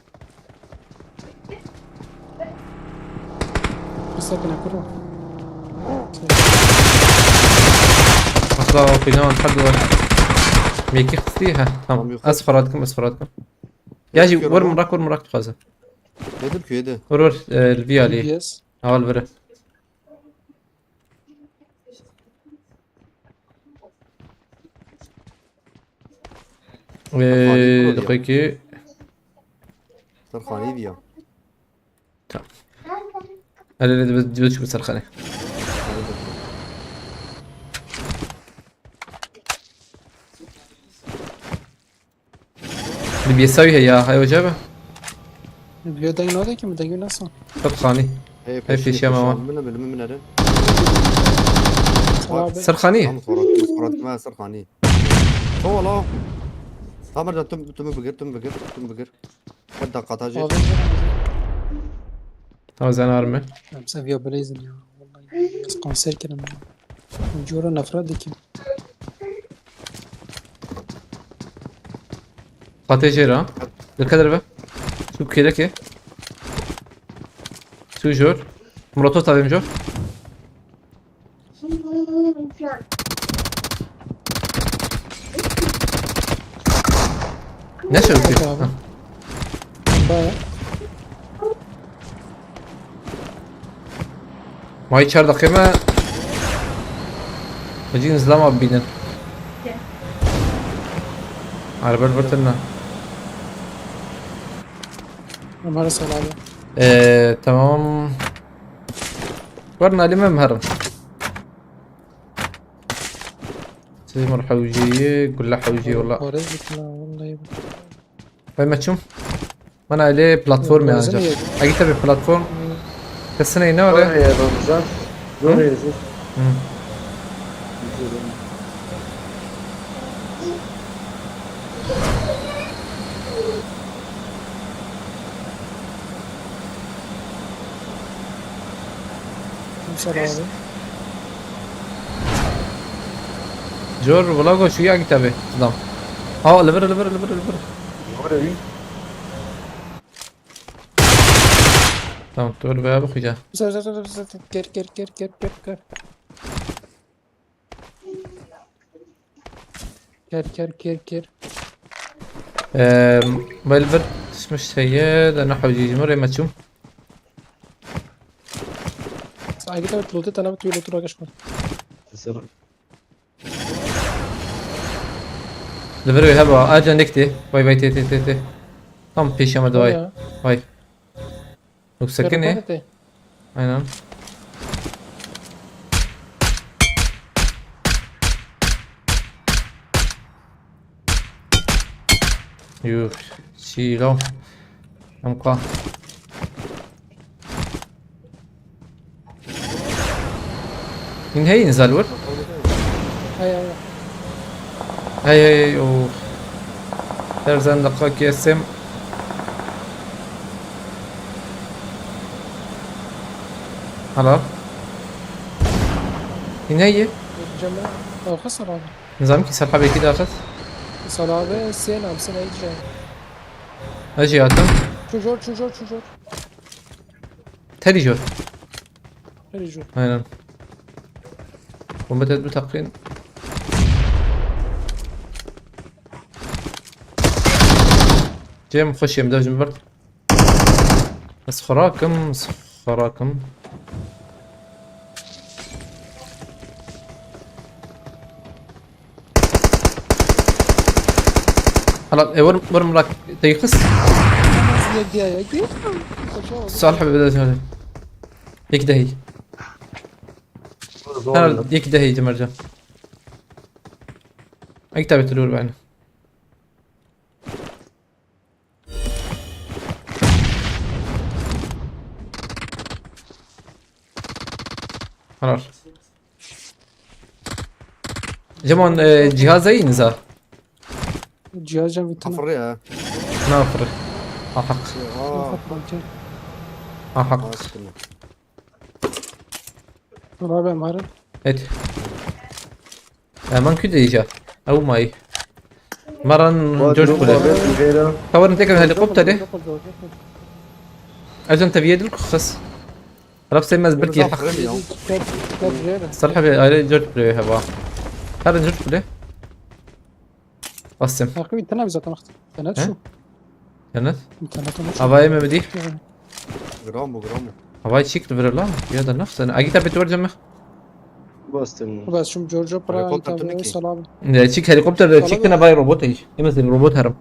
Bir sakın kurma. Asla o plan hadi var. Meki kıstı ha. Tamam. Tamam, yok. Az faradkım, az faradkım. Ya ji Yok, yok, vur ama. Murak, vur Murak tu kaza. Dedim ki yedi. Vur vur, e, Lvi Ali. D B S. Al vur. Ee, Daqiqekî. Serxanî diya. Tamam. Hele hele dibe, dibe çû serxanê. Li bêsawî heye ya, hay oca be. Vîya deng nade ki, mi dengê nesan. Serxanî. Hey, Hey, pêşiya pêşiya me wan. Min, min, min, min, min. Abi. Serxanî. Tamam, Forat, Forat, Forat, Serxanî. Tamam la. Tamam, tu, tu bigir, tu bigir, tu bigir. Her dakika tacı. Abi. Tamam, sen arme. Em seviye Blazing ya. Vallahi ez konser kirim ya. Cora nefret dikim. Fatê jê re. Dikkat ere be. Tu kêlekê. Tu jor. Molotof tavêm jor. Ne şey Yok yapıyor? Abi. Ha. Baya. May çar deqê me. Hacî nizlama bibînin. Arabel birtin ne? Ömer Salah'ı. Ee, tamam. Var nalime mi herim? Seyir hewcî, gule hewcî wala. Parayı gitme vallahi. Vay meçhûm. Mana elê platform ya ancak. Egi tabi platform. Kesine ne var ya? Zor ya, zor. Zor ya, zor. Hı. Kimse abi. Jor, wala go şu ya kitabı. Adam. Ha, li vir, li vir, li vir, li vir. Tamam, dur be abi, kuca. Güzel, güzel, güzel, güzel. Gel, gel, gel, gel, gel, gel. Ker, ker, ker, ker. Eee, Melbourne düşmüş şeye de ne hocayım oraya maçım. Saygı tabii, lote tane bir türlü otur arkadaşlar. Li vir wê heba, a cendek tê. Vay vay tê tê tê tê. Tam pêşiya me de vay. Vay. Vay. Yüksekte ne? Aynen. Yuh, silo. Em ka. Hîn heyî nizal wir? Hey, hey, hey. Hey, hey, hey, of. Her zendeqa kesem. Hala. Hîn heyî? Cemre, Alfa Sarabı. Nizam ki serhabekî daxist. Salabe sê nam sê neyce. Hacî hatim. Çujor, çujor, çujor. Tedî jor. Tedî jor. Aynen. Bombe te du takrin. Cem xweşiyê min dev ji min bir. Ez xurakim, ez xurakim. Hala, e, vur, vur Murat, te yıkız. Yedi ya, yedi. Salih abi, bir daha. Yek daha iyi. Ha, yek daha iyi Cemalcan. Ek tabi turur beni. Helal. Cemal, e, cihaz iyi niza. Cihaz can bitti. Afırı ya. Ne afırı? Ahak. Aa. Ahak. Aa, sıkıntı. Dur abi, var. Evet. Hemen küde iyice. Ew may. Maran Josh Bule. Kavarın tekrar helikopteri. Ezen teviye dil kuxas. Rab sevmez bir ki hak. Sarı abi ayrı Josh Bule hava. Her Josh Bule. Bastim. Hakkı internet zaten. Internet şu. Internet. Havaya mı bidi? Gram bu, gram bu. Havaya çıktı bir lan. Ya da nasıl? Agita bir duvar cemmek. Bastım. Bas şimdi Giorgio para. Helikopter internet tünü ki. Salam. Ne çık helikopter de çıktı ne bay robot iş. Emezin robot haram.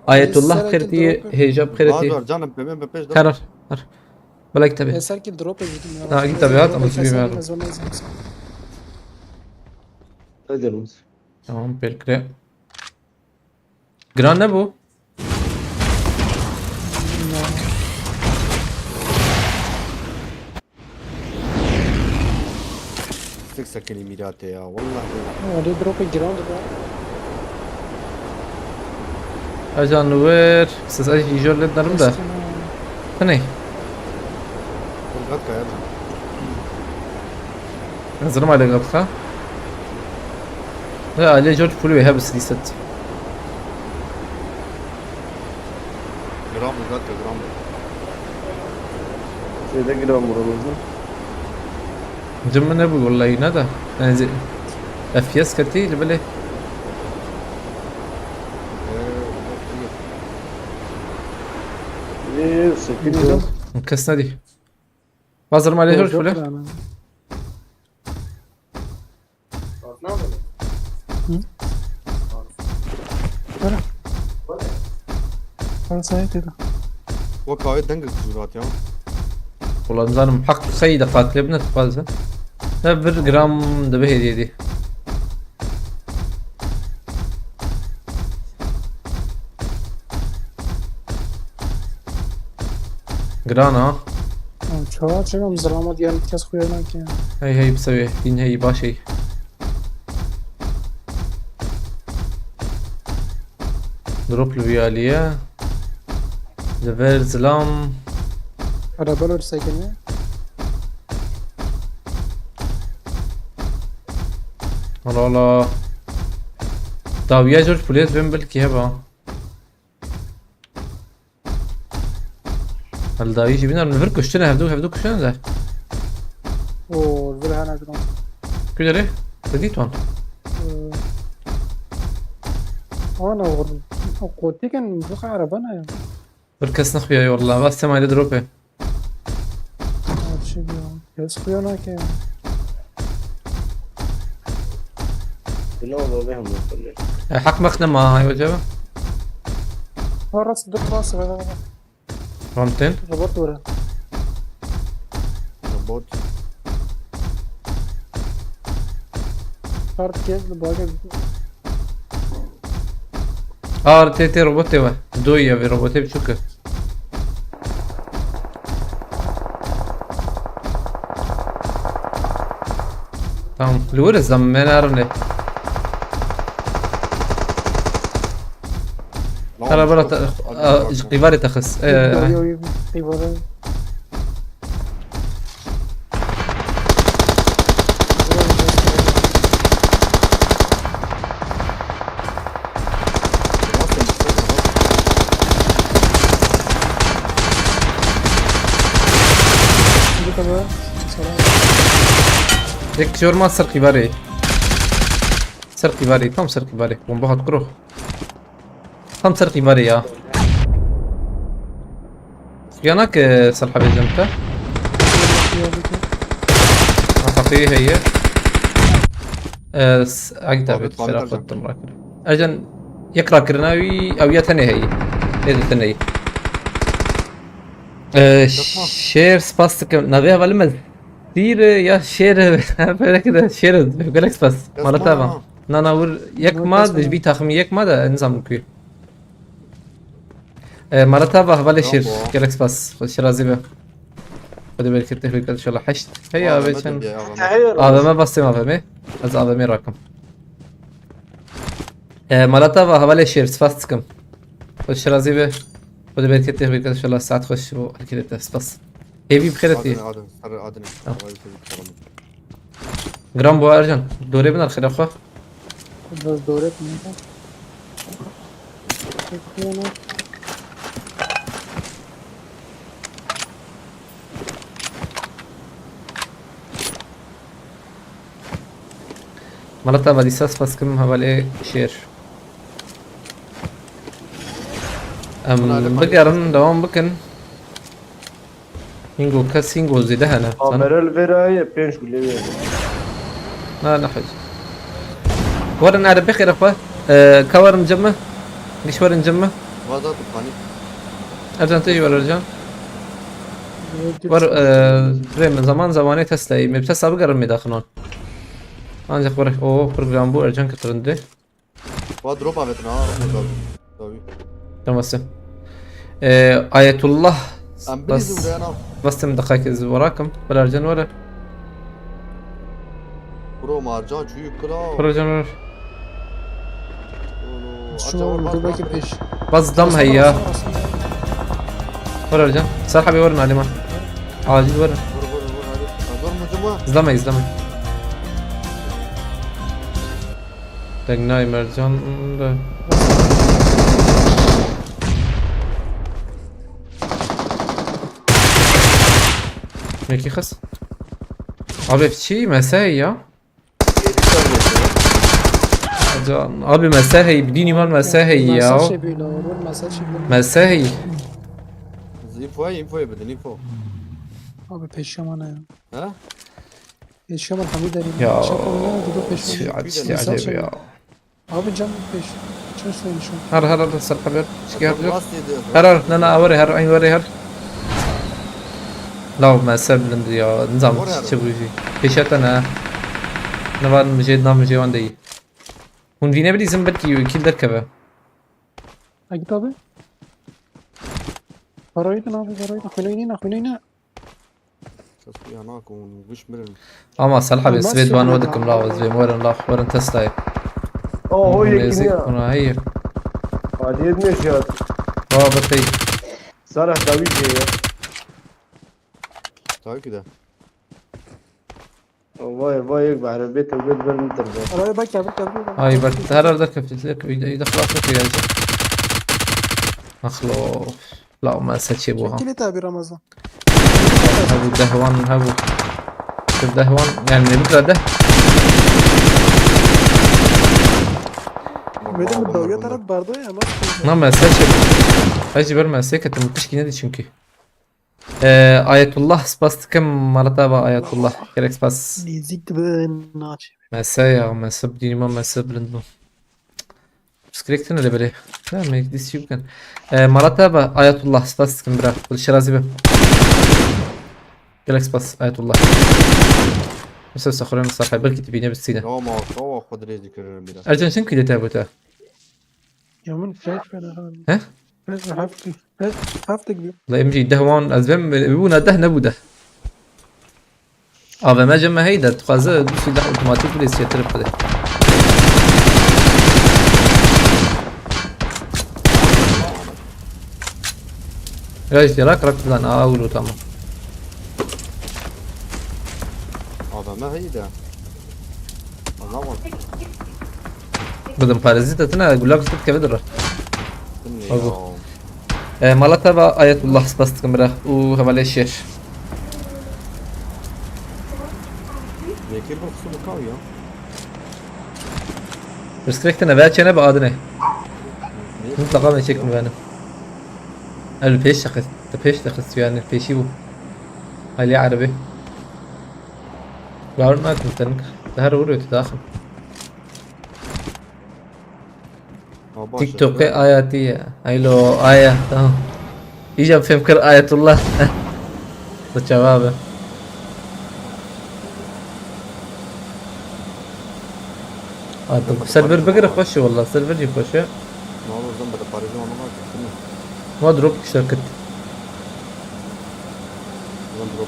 Ayetullah kırtı, hicab kırtı. Var canım, pembe pembe. Karar. Har. Belek tabi. Eser ki drop edildim ya. Ha, git tabi, at ama. Tamam, belki. Gran ne bu? Tek sekinî mîratê ya, wallahî. Öyle drop giran da. Ajan ver, siz ay jor led darim da. Hani? Gatka ya. Hazırım hala gatka. Ya, aile George full ve hepsi reset. Gram mı gatka, gram mı? Şeyde gram buramızda. Cimmi ne bu vallahi ne de. Yani ze- F P S katı ile böyle. Eee, sekiz yıl. Kes ne diyor? Hazırım hala George full. Hı? Ara. Ara sayı dedi. O kahve dengek kurat ya. Ulan canım, hak sayı da katile bine fazla. Ne bir gram da bir hediye değil. Giran ha. Çawa çekam zilama diyan kes xuya nake. Hey hey, bi sevê, hîn hey, baş hey. Drop li vî alî ye. Li vir zilam. Araba lor sekine. Ala ala. Dawiya jor pulêt bin bilkî heba. Hel dawî jî bînar, min vir kuştine, hevdu, hevdu kuştine de. O, vir hene giran. Ku derê? Te dît wan? Ee, ana, o, o kotikin, bu araba ne ya? Bir kes nexuya, wallah, vas tema ile drop e. Her şey bir an. Kes xuya nake. Bina ola ne hemû xulê. E, heq meq nema, hay wece be. Ha, rast, dur, rast, rast, rast. Ramtên? Robot were. Robot. Kart kes li bagê. Ar tê tê robotê we. Doyî ya vê robotê biçûk e. Tamam. Li wir zam me narine. Tara bera te, a, ji qîvarê te xist. E, Yo, yo, yo, qîvara. Yek jorma ser qîvarê. Ser qîvarê, tam ser qîvarê. Bomba hat kuro. Tam ser qîvarê ya. Yanak, e, Serhabê cem te. Heqî heye. E, s-, Agit abi, Qabit, qabit, fera Ercan. Xwe dimra kir. Ercan, yek rakirina wî, ew ya tenê heye. Ê di tenê ye. E, Çakma. Şêr, spas dikim. Navê hevalê me Sîr e ya Şêr e? Her pere ki de Şêr e. Gelek spas. Mala te va. Nana wir yek ma, dijbî taximî yek ma de nizam ku. E, mala te va hevalê Şêr. Gelek spas. Xwedê şirazî be. Xwedê bereket te xwî inşallah heşt. Hey abi çend. A V M bastım A V M. Ez A V M rakim. E, mala te va hevalê Şêr. Spas dikim. Xwedê şirazî be. Xwedê bereket te xwî inşallah saet xweş bo. Herkê te spas. Hêvî bi xêr tî. Adin, adin, ser adin. Tamam. Havayı sevdik, tamam. Giran bo Ercan. Dorê binar xêra xwe. Biraz doğru etmiyor. Mala te va dîsa spas kim hevalê Şêr. Em bigerin, devam bikin. Hîngo kes, hîngo zêde hene. Kamera li vê re ye, pênc gule wê. Na, ne hec. Werin erê bixêre xwe. Ee, ka werin cem mi? Giş werin cem mi? Vaza tu panî. Ercan, tu jî wer Ercan. Wer, ee, rê min zaman zamanê Tesla'yê. Me bi Tesla bigerin mêdaxinan. Ancak wer, o program bu Ercan ketirin de. Wa drop avêtin ha, Ramo dawî. Dawî. Tamam, sen. Ee, Ayetullah. Em bilîzim de ya nav. Bas tem daqiqek ez werakim. Birer can were. Bro, marcan çûyî kula. Birer can were. Olo, Şu aca were, bas, dur belki bas, peş. Bas dam hey ya. Birer can. Serhabê werin alîma. Acil werin. Vur, vur, vur, hadi. Zor mu, zor mu? Zlame, zlame. Deng nayê Mercan de. Mekî xist. Abi çi? Mese hey ya. Can, abi mese hey, bi dînî man mese hey ya. Mese şey böyle, olur, mese şey böyle. Mese hey. Info, info bidin, info. Abi peşemana ya. Ha? Yaşam Hamid Ali. Ya, Şaka oynadı, dur peşime. Çi, çi acayip ya. Abi can peş. Çöz sen şu. Her, her, her, ser haber. Çıkar yok. Her, her, ne, ne, var, her, aynı var, her. Law me ser bilind ya. Nizam çi bu jî. Peşete ne? Ne var, mijê, nam mijê wan de yî. Hûn vîne bilîzin belkî kill derkeve. Agit abi. Parayı da abi, parayı da. Xwîneyne, xwîneyne. Kes ya nakin, hûn giş mirin. Ama Selha be, sibê diwan we dikim la, ez bêm werin la, werin Tesla'yê. Oh, o yekî nêzik niya. Buna heye. Aliyê dineşiyat. Baba bey. Salih dawî jê ye. Tabii ki de. Vay, vay, yek behre bê tewbet ber min tirbe. Araya bak ya, bak ya, bak ya. Ay, bak, her arada köfte, köfte, köfte, köfte gelecek. Mahlo. La, me seçê bu ha. Çekil et abi Ramazan. Hebu dehwan, hebu. Kir dehwan, yani ne bikra deh. Benim bu dalga taraf bardo ya, nasıl? Na, me seçê bu. Hacı bir me seketim, kişki ne çünkü. Ee, Ayetullah, spas dikim, mala te va Ayetullah. Gerek spas. Nêzik dibe naçe. Mese ya, mese bi dînî me, mese bilind bû. Piskirêk tune lê belê. Ne, me dîs çi bikin. Ee, mala te va Ayetullah, spas dikim bira. Xwedê şirazî be. Gelek spas, Ayetullah. Mese sexuren sahib, belkî tu bîne bi sîne. Tamam, tamam, xwe dirêj dikirin biraz. Ercan, çend kîlê te bû te? Ya min pek fena abi. He? Pek haftik. Pek haftik diyor. La em jî deh wan ez bim, bûna deh nebû deh. A V M cem me hey de, dixwaze du silah otomatik bile çêtir bide. Ya işte rak rak lan, aa, ulu tamam. A V M heye de. Anlamadım. Bidim parazit etine, gulak zıt keve dira. Bilmiyorum. Abi. E, mala te va Ayetullah, spas dikim bira. Û hevalê şêr. Bekir bu kısmı kav ya. Respekt ne, veya çene be adine. Ne? Mutlaka me çek mi benim? El pêş şakir. Te pêş de xist yani, pêşî bû. Alî Erebî. Bawer nakim te nik. Te her wir wê tu daxin. Ha, baş e, TikTokê güzel. Ayatî ye. Aylo, Aya, tamam. Îca fêm kir Ayetullah. Bu çava be. Artık server bigire xweş e walla, server jî xweş e. Ne olur, zan bide parêzê wan wan kir. Wa drop kişte kit. Zan drop.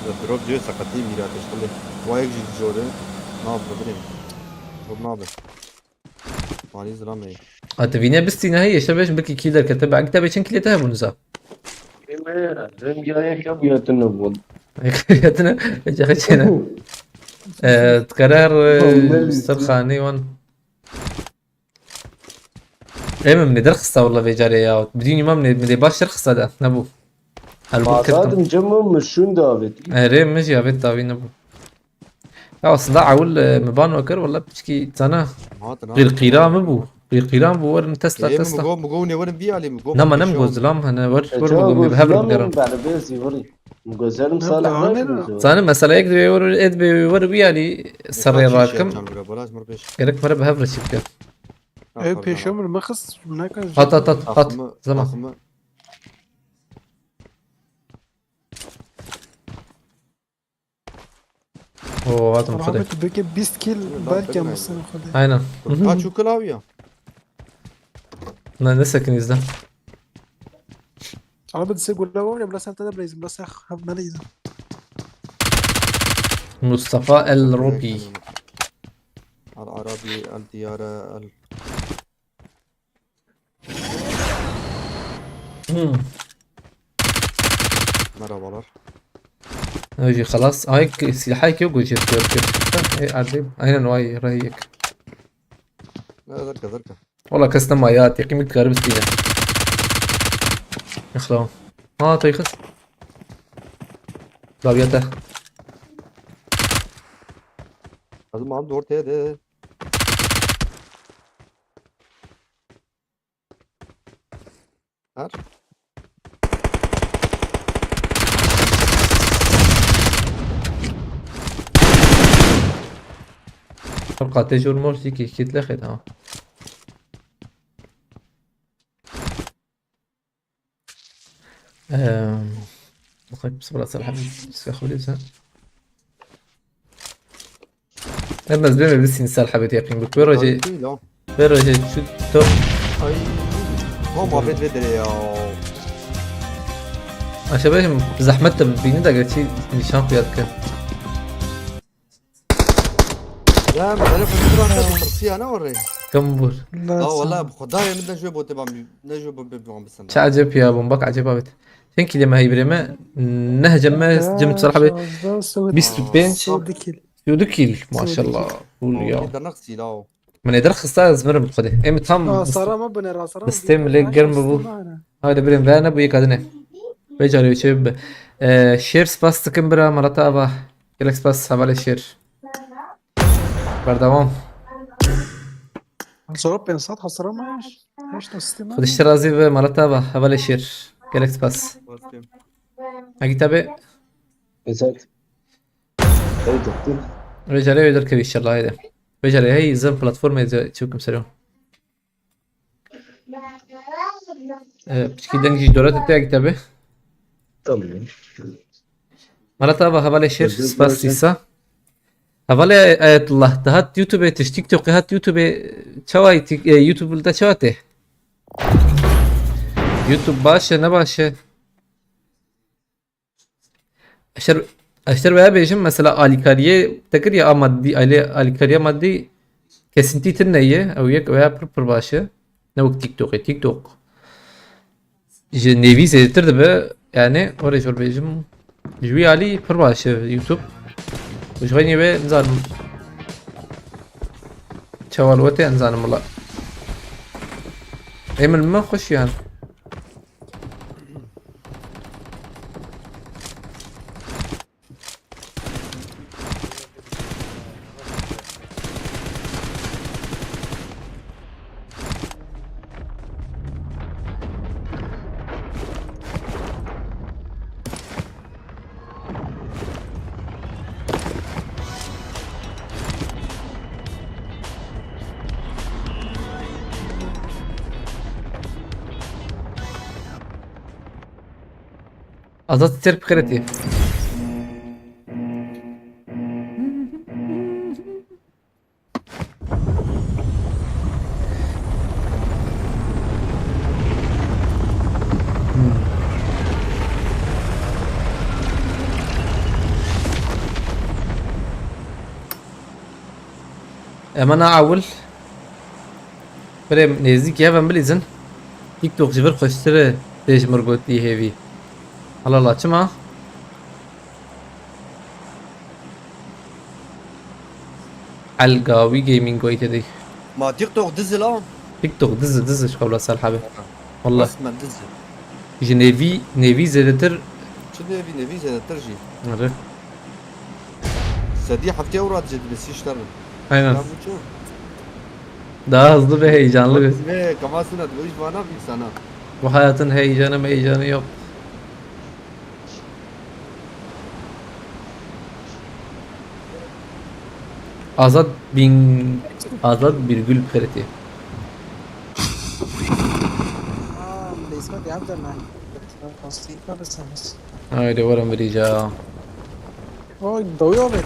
Ya drop diyor sakatî mîra teşkilê. Wa yek jî jore. Ne yapıyor bileyim. Çok ne yapıyor? Mali zilamê. A, tu vîne bistîne heye, işte beş biki kî derkete. Belki tabi çend kîlê te hebûn za. Eme, rengî yek ya biyatine bûn. Yatine, caxê çêne. E, karar, e, Tamam, ne lîstin? Serxanî wan. Ê min, min ê derxista walla vê carê ya. Bidînî me min ê, min ê baş derxista de. Nebû. Helbût kirtim. Mazadim cem min şûn davêt. Erê, min jî avêt dawî nebû. Ya aslında ewil, e, min bano kir, walla piçkî zana. Hatin, hatin. Qîrqîra min bû. Qîrqîra min bû, werin tesla, Ê, min tesla. Go, min go, hûn ê werin vî alî, min go, Nama min nem go pêşiya zilam hene, wer, E, wer çawa min go go, zilam zilam beram. Min bere bêzî wirî. Min go zelim Yok, salih daha ne wer lan? Zanim mesela ek de wer, et be wer wî alî serê rakim. Gerek mire bi hev re çî bike. Ev pêşo min mixist, neka. Hat, hat, hat, hat. Takımı, zaman. Takımı. Oo, hatim xwedê. Abi tu bike bîst kill, belki ama sen xwedê. Aynen. Kaç kill abi ya? Ne, ne sekin izle. Abi dise gula var ya, bila sen tada blaze, bila sen hab mali izle. Mustafa El Ropi. Al Arabi, Al Diyara, Al Hmm. Merhabalar. Öyle خلاص. Ay, silahı yok, ucuz, yok, yok. Ey, Erdem. Aynen, vay, rayık. Ne, zırka, zırka. Valla kes nema ya, teqîm dikarî bistîne. Yexla. Ha, tayxis. Daviyete. Lazım abi, ortaya de. Her. Qatê jor mor jî kî kît lexê da. Ehm, bixwe bismillah, ser hemî, siya xwe lê sen. Em ez bê me bisîn ser hebet yaqîn bik. Vê rojê, vê rojê çû to. Ay. Ho, muhabbet vê derê ya. Aşağı bêjim, zehmet de bînî de gerçî nîşan xuya dike. Ya, telefon duran te tirsiya ne orê? Kim bûr? La wala, bi Xwedayê min ne jû bo te ban bî, ne jû bo bê ban bisin. Çi ecêb ya bûn, bak ecêb abêt. Çend kîlê me heyî birê me? Neh cem me, cem ser hebê. Bîst û pênc. Sê du kîl. Sê du kîl, maşallah. Cool ya. Dernex sîla o. Min ê derxista ez mirim xwedê. Ê min tam. Aa, sara me bine ra, sara me bine. Destê min lê germ bû. Haydi birêm, ve ne bu yek adine. Ve carê çê bibe. Ee, Şêr, spas dikim bira, Malat Ava. Gelek spas, hevalê Şêr. Berdewam. Zor pênc sed hasara me. Heşt sistem. Xwedê ji te razî be, Malat Ava, hevalê Şêr. Gelek spas. Agi tabi. Esat. Hey, doktor. Vê carê wê derkevî inşallah, haydi. Vê carê hey zin platformê de çi bikim serê. Ee, piçkî deng jî dore te tê kitebê. Tamam. Malat Ava, hevalê Şêr, spas dîsa. Hevalê Ayetullah, te hat YouTubeê, tu ji TikTokê hat YouTubeê, çawa yî Tik-, e, YouTube li te çawa tê? YouTube baş e, ne baş e? Eşter, eşter veya bêjim, mesela alîkariyê te kir ya a maddî, alî-, alîkariya maddî kesintî tune ye, ew yek veya pir pir baş e. Ne wek TikTokê. TikTok ji nêvî zêdetir dibe, yani orê jor bêjim. Ji wî alî pir baş e YouTube. Û ji xeynî wê nizanim. Çawa li we tê nizanim wila. Ê min, min xweş yan. Azad ser bixêretî. Ema na ewil. Birê nêzîkî hev em bilîzin. TikTok ji vir xweştir e, tê ji mir gotî hêvî. Hala la çima? Elgawî Gaming goyî tedî. Ma TikTok diz e la. TikTok diz e, diz e ji qewla Salih abi. Wallah. Resmen diz e. Ji nêvî, nêvî zêdetir. Çi nêvî, nêvî zêdetir jî. Erê. Sedî heftê ew ra dicedî sîşter. Aynen. Ya bu çi? Daha hızlı ve heyecanlı bir. Ve kamasına bu iş bana bir sana. Bu hayatın heyecanı meyecanı yok. Azad bin, Azad Birgül Pereti. Aa, Basement yaptım ben. Nasıl yıkmadıysanız? Haydi varım bir rica. Oy, doğuyor be.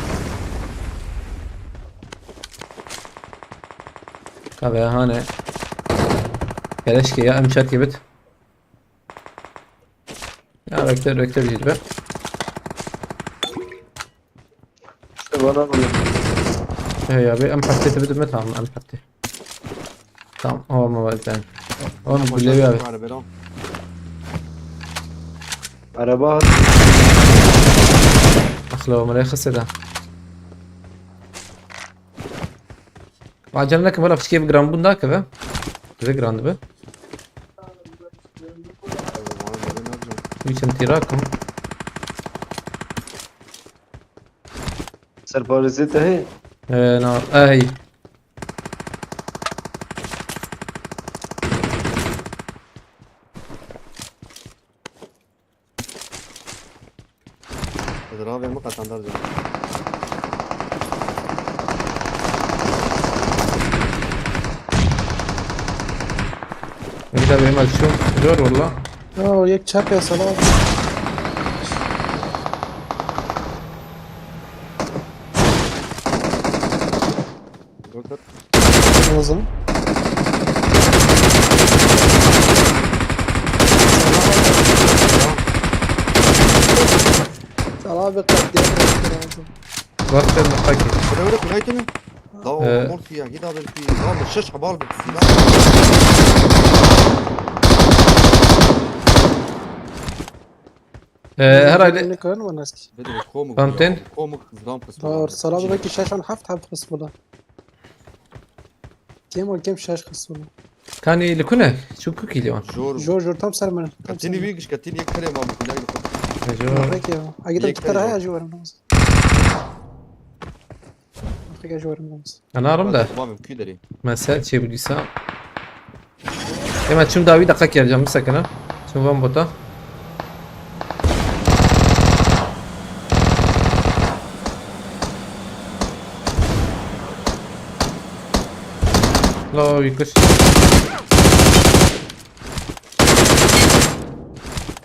Kahvehane. Keleşke ya, em çerkê bit. Ya bekle, bekle bir be. İşte bana vuruyor. Hey abi, em paket bit mi? Tamam, em paket. Tamam, ama ben. Oğlum, bu levi abi. Araba. Araba. Akhla, o mele xiseda. Acele nekin, valla fişkê bi giranbûn dakeve. Zê giran dibe. Wî çend tîra kim? Serparêzê te heye? Ee, na, ee, hey. Ez ravê min qetandar dibim. Êdî bêhna çû. Zor walla. Ya, yek çap ya, salam. Dur, dur. Lazım. Salam abi, katliam lazım. Bak sen de fakir. Böyle, böyle, kolay değil mi? Ee. Daha o mor siyah, git abi, bir daha bir şaş haber bir silah. Ee, herhalde. Ne kadar mı nasıl? Bedel komik. Tamam, ya, ten. Komik zam kısmı. Doğru. Salam belki şaş an haft haft kısmı da. Kêm û kêm şaş xist wilo. Kanî li ku ne? Çi ku kî li wan? Jor. Jor, jor, tam ser min. Tam ser min. Katînî wî giş, katînî yek kerê ma bû, ne li ku. E, jor. Peki ya. Agi tam tu kere haya ji werin. Peki ji werin. Ana rim de. Tamam, kî derî? Mesela çê bû dîsa. Ema çim dawî deqa kercan bisekine. Çim van bota. Lo, yıkış.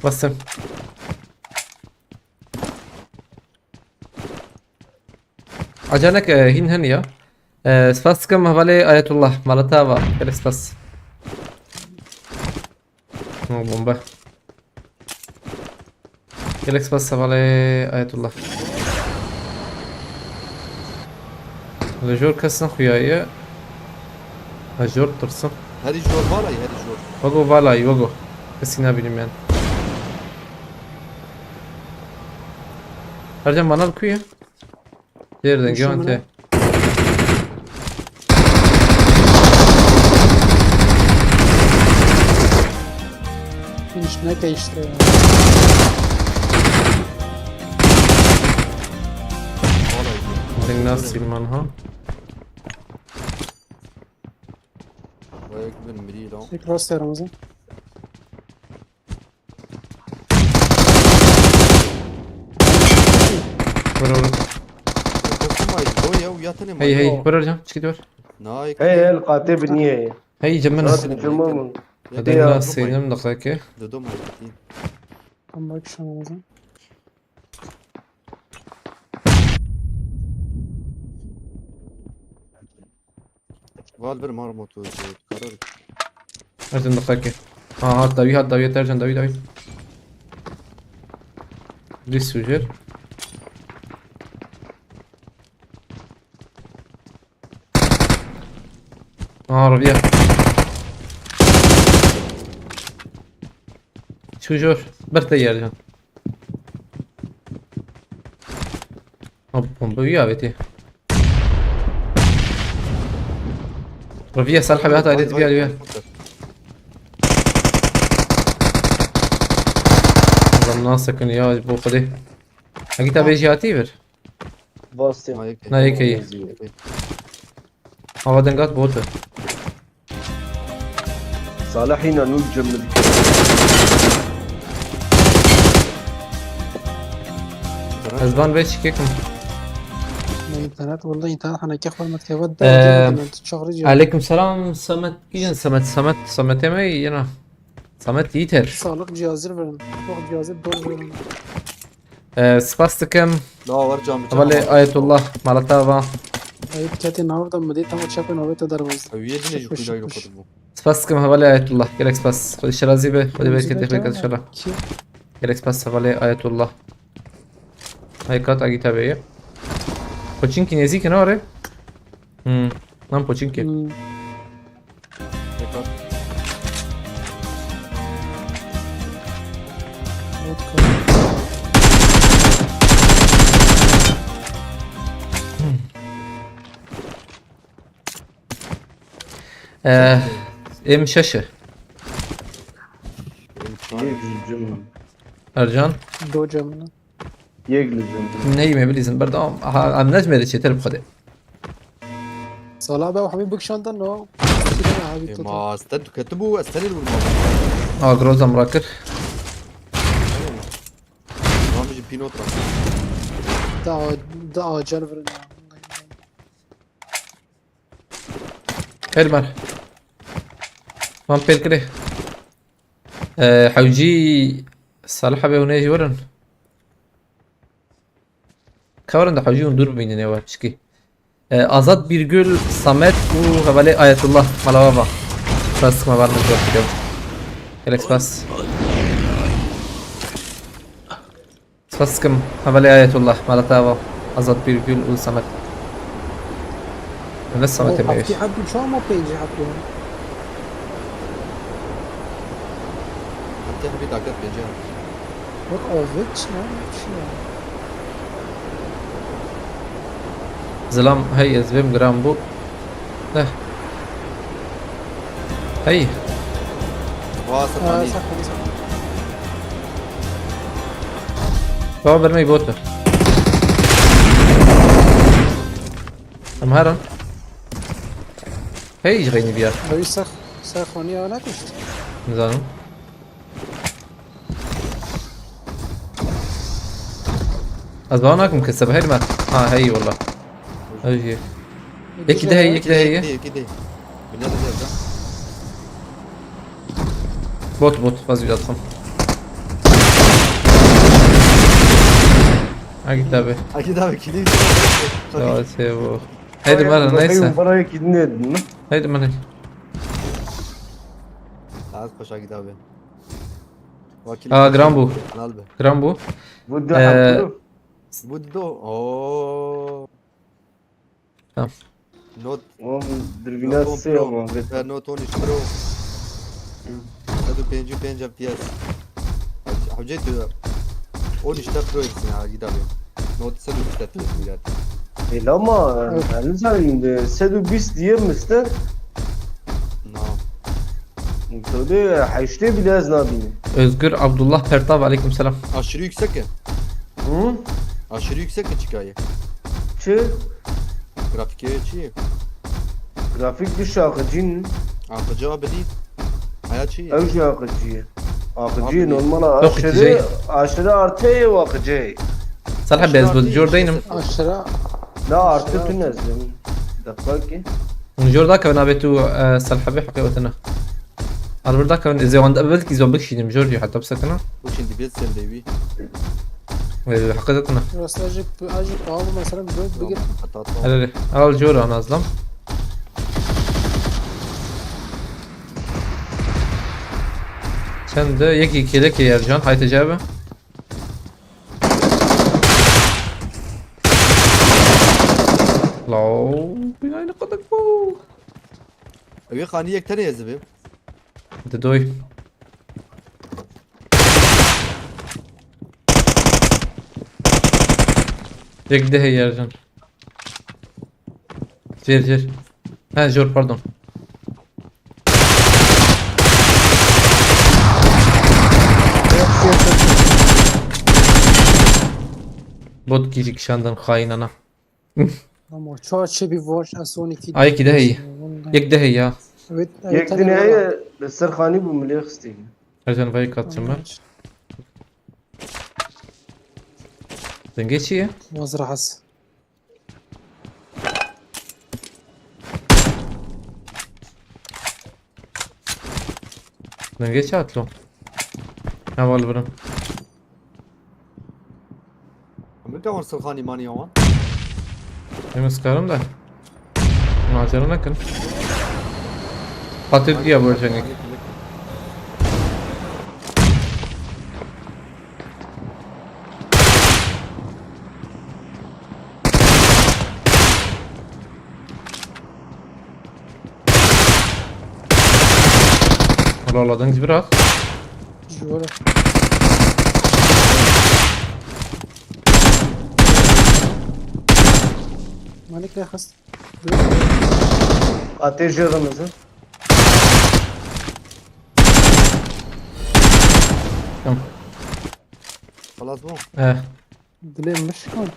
Bastım. Acanek, e, hîn hene ya. E, spas dikim hevalê Ayetullah. Malata va. Gelek spas. Ha, bomba. Gelek spas hevalê Ayetullah. Li jor kes nexuyaye. Ez jor tirsim. Herî jor valayî, herî jor. Wego valayî, wego. Kesî nabînim yani. Ercan, bana li ku ye? Diğer denge ante. Hiç ne değişti ya. Ding nas silman ha. Vay, ekibin biri lan. İlk rast yarımızın. Vur, vur. Hey, hey, vur hocam, çık vur. Hey, el qatê biniyê. Hey, cemmen. Nasıl cemmen? Hadi ya, nasıl senin dakika? Dedim ay. Ama bak şu an lazım. Val bir marmot oldu. Karar. Ercan diqe ki. Ha, hat dawî, hat dawî, Ercan dawî, dawî. Dîs sujêr. Aa, reviye. Çû jor. Bir te yer can. Ha, bomba wî avêtî. Reviye Salih abi hata ayrı bir yer. Adam nasıl sakın ya bu kadar. Hagi tabi jiyatî bir. Bastı. Na yekeyî. Hava dengat botu. Salih yine nû cem min dike. Ez van vê çikekim. Ne internet, walla internet haneke xwe me dike, we Eee, derdi çağırıcı. Aleyküm selam, Samet. Kîjan Samet, Samet, Sametê me yena. Samet Yiğiter. Sağlık cihazı verin. Çok cihazı dolu verin. Ee, spas dikim. La, war cam, cam. Hevalê Ayetullah, malata va. Ayet kete nav da mı de tam çapın avete darvaz. Ew yê dinê jî kuyla yî xwe dibû. Spas dikim hevalê Ayetullah. Gerek spas. Xwedî şirazî be. Xwedî bereket xwe inşallah. Gerek spas hevalê Ayetullah. Hey kat agî tabi ye. Poçinki nêzîk ne are? Hmm. Lan Poçinki. Hmm. Ee, M şeş e. Yek ji cim. Ercan. Do cemini. Yek li cim. Neyme bilîzim berdewam. Aha, em nezmê de çêtir bi xwedê. Sala be, hemî bikşandan no. Ê, ma, ez te diketibû, ez tenê li wir ma. A, Groza min rakir. Tamam, ji pînot ra. Da, da acel virin ya. Her mer. Van pêl kirê. Ee, hewcî Salih abi hûn ê jî werin. Ka werin de hewcî hûn dûr bimînin ê we pişkî. Ee, Azad Birgül, Samet û hevalê Ayetullah. Mala we va. Spas dikim heval min zor dikim. Gelek spas. Spas dikim hevalê Ayetullah. Mala te va. Azad Birgül û Samet. Ne Sametê me. Heftê hebû çawa ma pêncî hebû? Heftê hebî daket pêncî hebû. Bak, avêt çi ya? Çi ya? Zilam, hey, ez vêm giran bû. Neh. Hey. Wa, Aa, sefanî. Sakın, sakın. Baba, vermeyi bot ver. Em herin. Hey, ji xeynî biya. Ew sax, sax xwaniya ne kuşt. Nizanim. Ez bawer nakim ke sebehê me. Ha, hey, wallah. Hey. Yekî de hey, yekî de hey. Yekî de hey. Bine de zevda. Bot, bot, fazla uzatdım. Ha, gitti abi. Ha, gitti abi, kilim. Ya, şey bu. Haydi, bana neyse. Bana yekî dinledin mi? Haydi, bana. Saat paşa gitti abi. Aa, giran bû. Giran bû. Bu da Ee, haklı. Bu da. Oo. Tamam. Not. Oğlum, dürbüne Noton sığıyor Pro. Muhabbet. He, Noton üç Pro. Hı. Sed û pêncî û pênc F P S. Hewcê tu on üç Pro hepsini ha, gidabê. Not sed û bîst F P S. Ela ama, evet. Yani sen de sed û bîst diye mister? Na. Tabii, heştê bile ez nabînim. Özgür Abdullah Pertav, aleyküm selam. Aşırı yüksek ya. Hı? Aşırı yüksek ya çıkayı. Çi? Grafik ya çi? Grafik bir şey akıcın. Akıcı abi değil. Haya çi? Ev şey akıcı. Akıcı abi normal. Yok, aşırı, aşırı artı ev akıcı. Salih abi, ez bu cor deynim. Aşırı. La artı tu nezim. Dakika ki. Hûn jor da kevin abi tu, e, Salih abi heqê wetine. Al burada kevin, ez ê wan de belkî zon bikişînim, jor jî heta bisekina. Bikişîn dibê sendê wî. Ee, heqet etine. Rasta jî, a jî pahalı mesela, bir bigir. Heta to. Hele hele. Al jor an azlam. Sen de yekî kêlekê Ercan, hayte cebe. Law, binayê ne kadar bu. Ew ê xanî yek tenê ez dibêm. Didoy. Yek de heye Ercan. Jêr, jêr. Ha, jor, pardon. Bot gîrî kişandin xayînana. Ama çoğu şey bir boş, a son iki. Ay, iki de heye. Vallahi. Yek de heye ya. Evet, evet, yek din heye, li ser xanî bû, milê xistî. Ercan vay kaçın var. Denge çi ye? Waz rahat. Denge çi atlo? Heval birim. Min ka wan sirxanî manî wan. Em ez karim de. Macera nekin. Patir diye bu cengek. Wala, wala, deng biraz. Ji were. Malik ne xist? Atê jê dimizin. Tamam. Xelas bû. Eh. Dilê min şikand.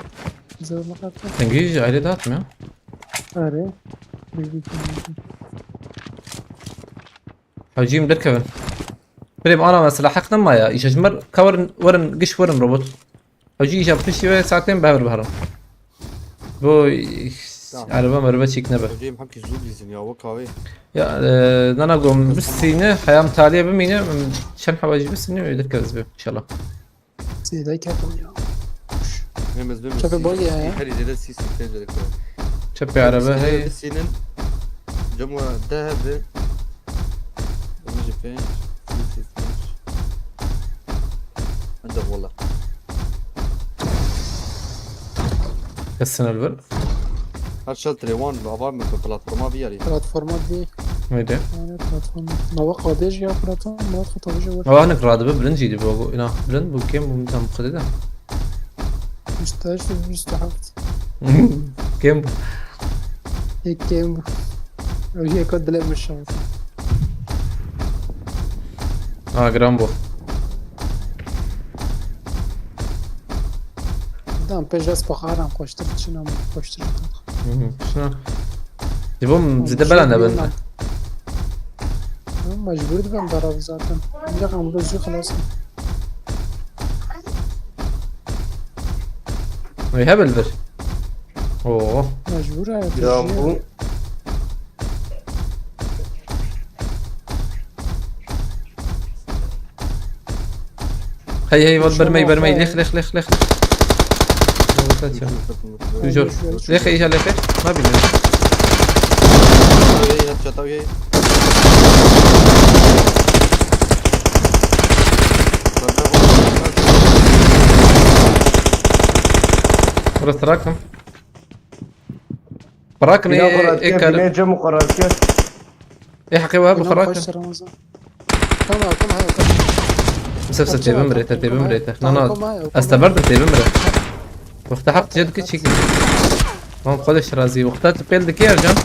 Zor me qat. Dengê jî ayrı dağıtmıyor. Are. Hewcîm derkevin. Birê min ana mesela heq nema ya. Îşe ji me re ka werin, werin, giş werin robot. Hewcî îşe piştî ve saetên behr biherin. Bu Tamam. Araba merbe çêk nebe. Hewcîm hemkî zû dizin ya, wek avê. Ya, e, nana gom bisîne, heyam taliye bimîne, çend hewa jî bisîne, wê derkeve ez bê, inşallah. Sêdayî ketim ya. Hemez bim Çepê sî-, boy ya, ya. Herî zêde sî sî pênc dikeve. Çepê araba, hey. Bisînin. Cem we deh bi. Bim jî pênc. Sî sî pênc. Ancak wala. Kesin elbir. Her şeltirê wan li avar min bi platforma viyarî. Platforma dî. Neydi? Yani platforma. Nava qadê jî ya platforma, nava xwe tavêje wer. Nava hinek radibe bilind jî dibe, bu ina bilind bu, kêm bu, tam bu kadar da. Yüzde üç, yüzde heft. Kêm bu. Yek kêm bu. Öyle yek o dile bir şey olsun. Ha, giran bu. Dam pêş ez paxaran xweştir çin ama xweştir. Hı hı. Şuna. Ji bo zêde belan dibin. Mecbur dibin beraber zaten. Ancak ama zû xelas. Wê hebin vir. Oo. Mecbur e. Ya bu. Hey, hey, vat bermey, bermey, lêx, lêx, lêx, lêx. Jor. Lêx, îja lêx. Ne bileyim. Çata ye. Burası trakım. Bırakın, bina e, xwe radikiye, e, kar- bina cem xwe radikiye. Ê heqê we bi xwe rakin. Tamam, tamam, tamam. Misef se tê bimrê, te tê bimrê te. Na, na. Ez te berdim, tê bimrê. Wexta heq tije dike çêkî. Lan xwe de şirazî. Wexta tu pêl dikê Ercan.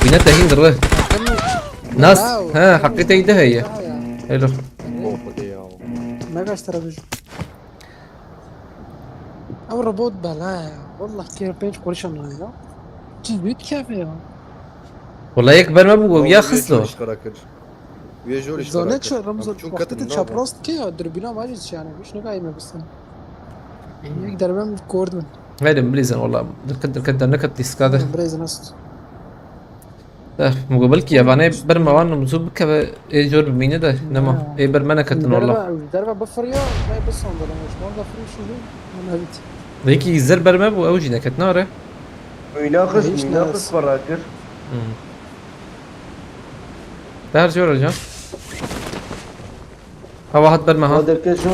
Bîne te hîn dire. Nas. He, heqê te î de heye. Elo. Megaş tera bijî. Ew robot bela ya. Wallah kê pênc qurişan ya. Çi zû dikeve ya. Wala yek ber me bû, ya xist lo. Wê jor iş Zane karakir. Çi Remzo, wextê tu çapraz dike ya, dürbîna me jî yani, hiç nigayî me bistin. Yek derbe min kord min. Haydi bilîzin wala. Dirket, dirket, dernekat diska de. Bilîzin ast. Eh, mugo belkî evanê ber me wan nimzû bikeve, ê jor bimîne de, nema. Ha. Ê ber me neketin walla. Derve, derve bifiriya, me bisandirin, ji wan de firî şûlî, min evît. Yekî zir ber me bû, ew jî neketin are. Mîna xist, Hiç mîna nas. Xist para kir. Hmm. Her jor hocam. Hava hat ber me ha. Hadi keşo.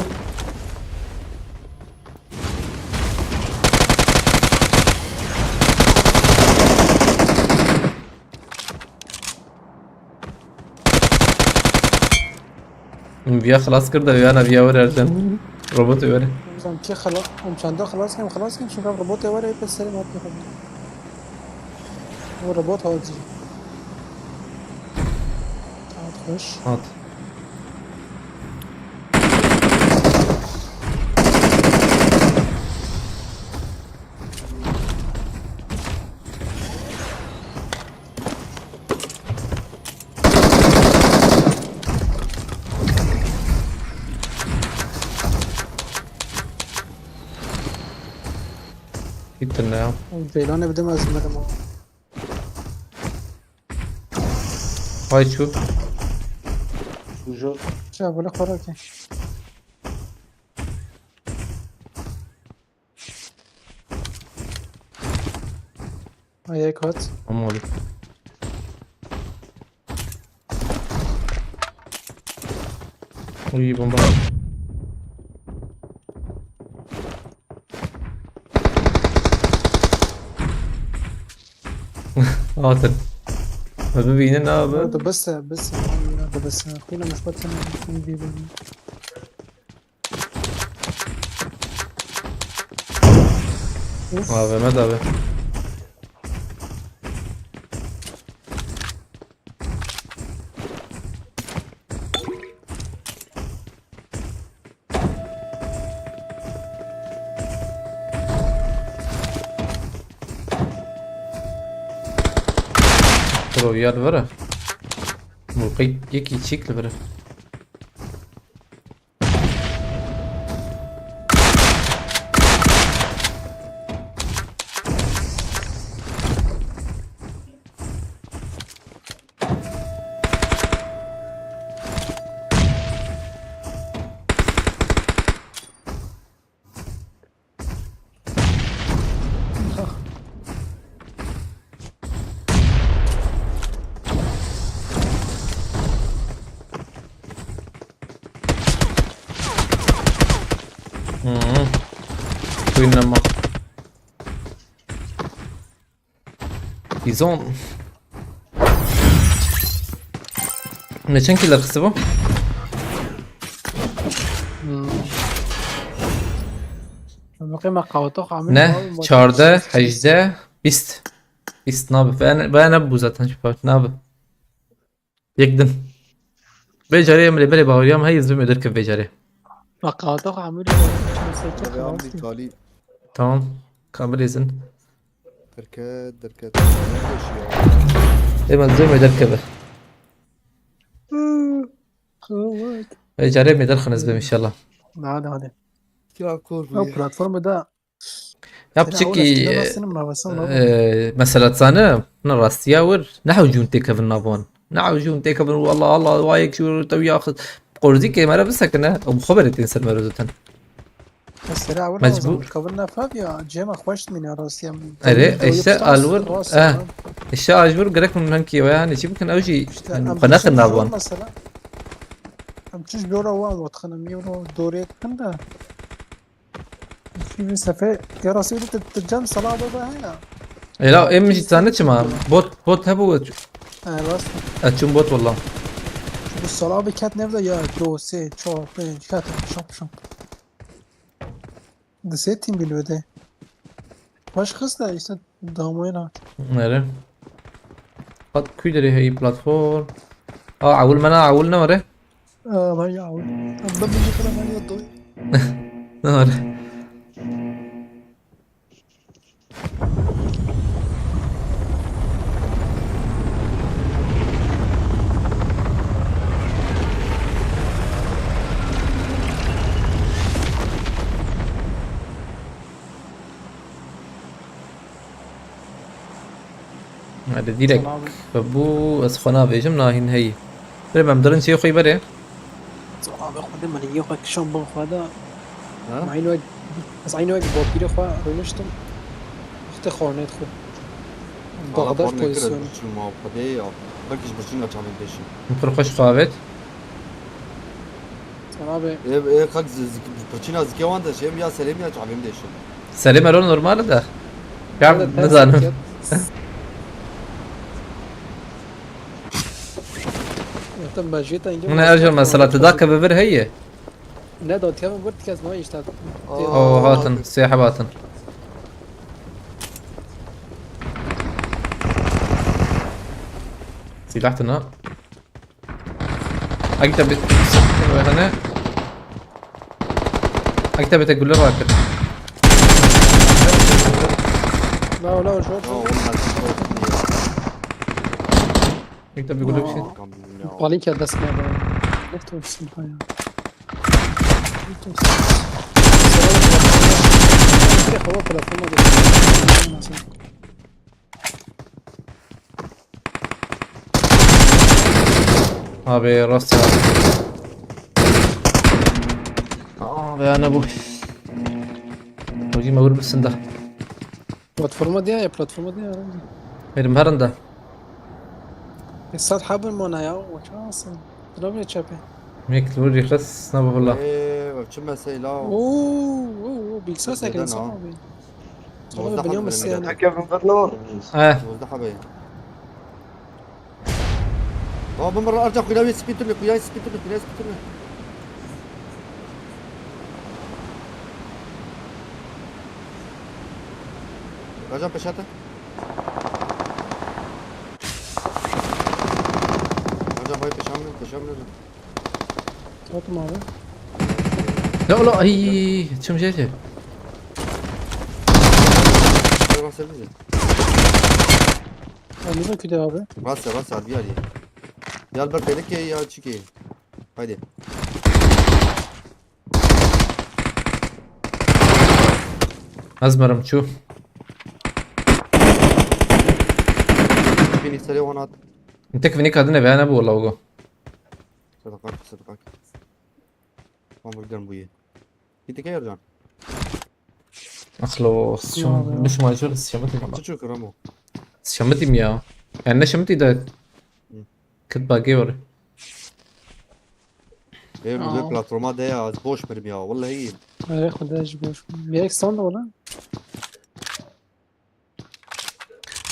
Viya xilas kir de, viya ne, viya were Ercan. Robot were. Em ki xela-, em çanda xilas kim, xilas kim, çünkü robot were hep serim hep yapalım. Bu robot hadi. Hat hoş. Hat. Gittin ne ya? Ceylan'ı bir de malzeme de mi? Hay şu. Ucu. Şey, böyle para ki. Ayak at. Tamam oğlum. İyi bomba. Atın. Abi beynin abi. Orada bes, bes, bes. Kuyla muşbat sen, sen bir bölüm. Uf. A V M de abi. Bro, yad vere. Bu qey-, yekî çîk li vere. Hmm. Queen nema. Bîzon. Me çend kîl xistibû? Hmm. Em qî me qawtox amîn Ne, çardeh, hejdeh, bîst. Bîst nabe. Ve ne, ve ne bu zaten şu part nabe. Yek din. Vê carê em lê belê baweriya me heye, ez bim derkev vê carê. Bak, kaldı hamile. Devam bir tali. Tamam. Kabul izin. Derket, derket. Ê, me dizê me derkeve. Vê carê me derxin ez bim inşallah. Hadi, hadi. Ya kor. Ya platformada Ya piçekî, e, mesela dizane, hûn rastiya wir, ne hewcûn têkevin nav wan. Ne hewcûn têkevin, walla, Allah, wa yek ji wir te wî axist. Qorzî kêmere bisekine, ew bi xwe berê tên ser me re zaten. Mesela wir Mecbûr. Kevin nav ya, cema xweş mîne rastiya min. Erê, işte al wir, eh, işte al wir gerek min henkî we, yani çi bikin ew jî, işte, yani, em xwe nekin nav wan. Mesela, em çi ji dora wan we dixin, em yê dorê dikin de. Şimdi sefer ya Rasul te, te can sala baba he ya. Ela em jî zane çima. Bot, bot hebû. He, rast. Açım bot valla. Bu sala bir ket nevde ya. Do, sê, çar, pênc, ket, şap, şap. Di sê tim bilvede. Baş kız da işte damoyna. Nere? Hat kuy derê heyî platform. A, ewil me na, ewil ne were? Aa, vay ya. Abla, bir yıkıla vay ya, doy. Ne were? Hadi direkt. Tamam. Ve bu ez xwe navêjim, nahîn heyî. Bire, em dirin çê xwe berê. Abi, xwedê min yê xwe kişan bin xwe de. Ha? Ez eynî wek, ez eynî wek bapîrê xwe rûniştim. Wextê xwarinê dixwe. Ala Bexdaş xwarinê kir ez pozîsyon. Biçim ma xwedê ya. Belkî ji birçîna çavên pêşî. Min pir xweş xwe avêt. Sen abi. Ê, ê, qak zi-, zik-, birçîna zikê wan de şêm ya serêm ya çavêm de şêm. Serê mero normal e de. Ya, evet, nizanim. Zaten ben jeta ince. Hûn ercan mesela, tu da ke bi vir heye. Ne da, tiyama bir tikez ma işte. Oo, hatin, sê heb hatin. Silah tuna. Ekte bir, hane. Ekte bir tek gülle var. La, la, şu. Ya, oğlum, ben Ekte bir gülle bir şey. Aa. Tamam, ya. Balî ke dest me be. Ne olsun ha ya. Ne olsun. Hava platforma da. Abi, rast ya. Abi, yani bu. Hocam, ağır mısın da? Platforma diye ya, platforma diye ya. Benim herinde. E, sat habın mana ya, o çağırsın. Dravya çape. Mek luri xis, ne bu hula. Ee, bak, çi mesela o. Oo, oo, oo, bilgisayar Neden sakin o? Abi. Dozdeh Sonra biniyor musun yani? Kevin Vernon. He. Dozdeh abi. Baba, bin bir arca kuyla bir spin turnu, kuyla spin turnu, kuyla spin turnu. Racan peşate. Racan bay peşamlı, peşamlı. Atma abi. Ya oğlum, ay, çim şey şey. Bak sen bize. Anladın ki de abi. Bas ya, bas abi, ya. Ya ber pêlikê ya çikê. Haydi. Ez merim çû. Bini serê wan hat. Tek vinik adine be, ne bu la ogo. Sadaka, sadaka. Hamburger bûye. Gitti ki Ercan. Axlo, Yok ya. Düşman çok sıçamadım ama. Çi çok Ramo? Sıçamadım ya. Yani ne şamati da. Hı. Kıt bagi var. Ê, Aa. Platforma de ya, ez boş birim ya, vallahi. Erê, xwedê ji boş. Yek stand wala.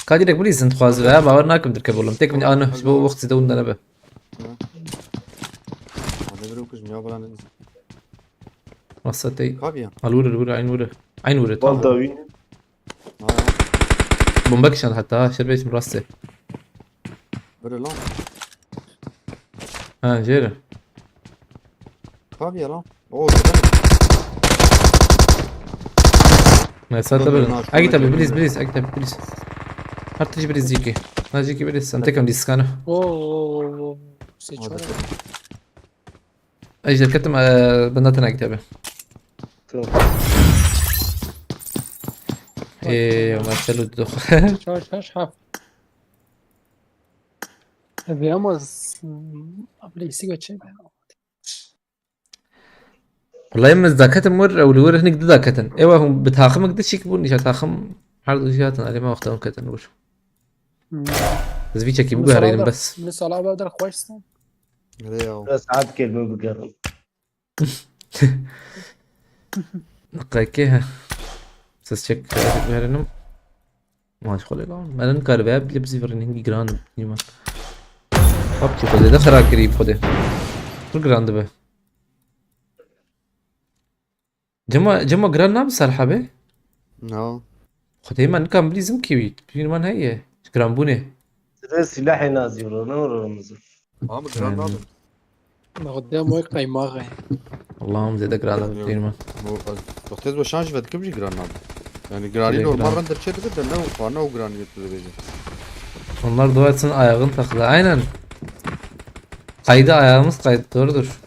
Ka direkt bilîzin dixwaz ve, bawer nakim dirke bolum. Tek min anı, ji bo wextî de wunda nebe. Hı. Hadi bir okuz ya, bana ne? Masa tey. Kaviya. Al vurur, vurur, aynı vurur. Aynı vurur, tamam. Balda wî. Ha. Bomba kişan hatta, ha, şerbet mi rastı? Böyle lan. Ha, jere. Tabii ya lan. Oo, güzel. Ne, sağ tabii. Agi tabii, please, please, agi tabii, please. Artık please, Ziki. Na Ziki, please, sen tek diskana. Oo, oo, oo, oo. Seçiyorum. Hadi. Ejder ketim, e, benda tena agi tabii. Tamam. Eee, Marcelo doch. Şaş, şaş, ha. Tabii ama s-, abla isi göçe. Wallahî min daketim wir, ew li wir hinek didaketin. Ew hûn bi taximik di çîk bûn, îşa taxim her du jî hatin, erê me wexta hûn ketin wir. Hmm. Ez vî çekî biguherînim bes. Min sala ev der xweş stan. Erê ya. Biraz saet kir min bigerim. Qekê he. Siz çek, e, biguherînim. Maç xwe lê lan. Me nikaribe bile bizî virî hingî giran in, nîman. Hop, çi xwe zêde xera kirî bi xwedê. Pir giran dibe. Cema, cema giran nabe ser hebê? No. Xwedê me nikan bilîzim kî wî. Bilî man heye. Ji giranbûnê. Size silahê nazî vurun, ne vurun mizir. Ama giran nabe. Nexwe dem wek qeymax e. Allah'ım zêde giran dibe, bilî man. Bu, bu tez bu şanj ve dikim jî giran nabe. Yani giranî normal render çê dibe de ne o xwarina o giranî tu dibêje. Onlar dua etsin ayağın takılı. Aynen. Kaydı ayağımız kaydı. Doğrudur.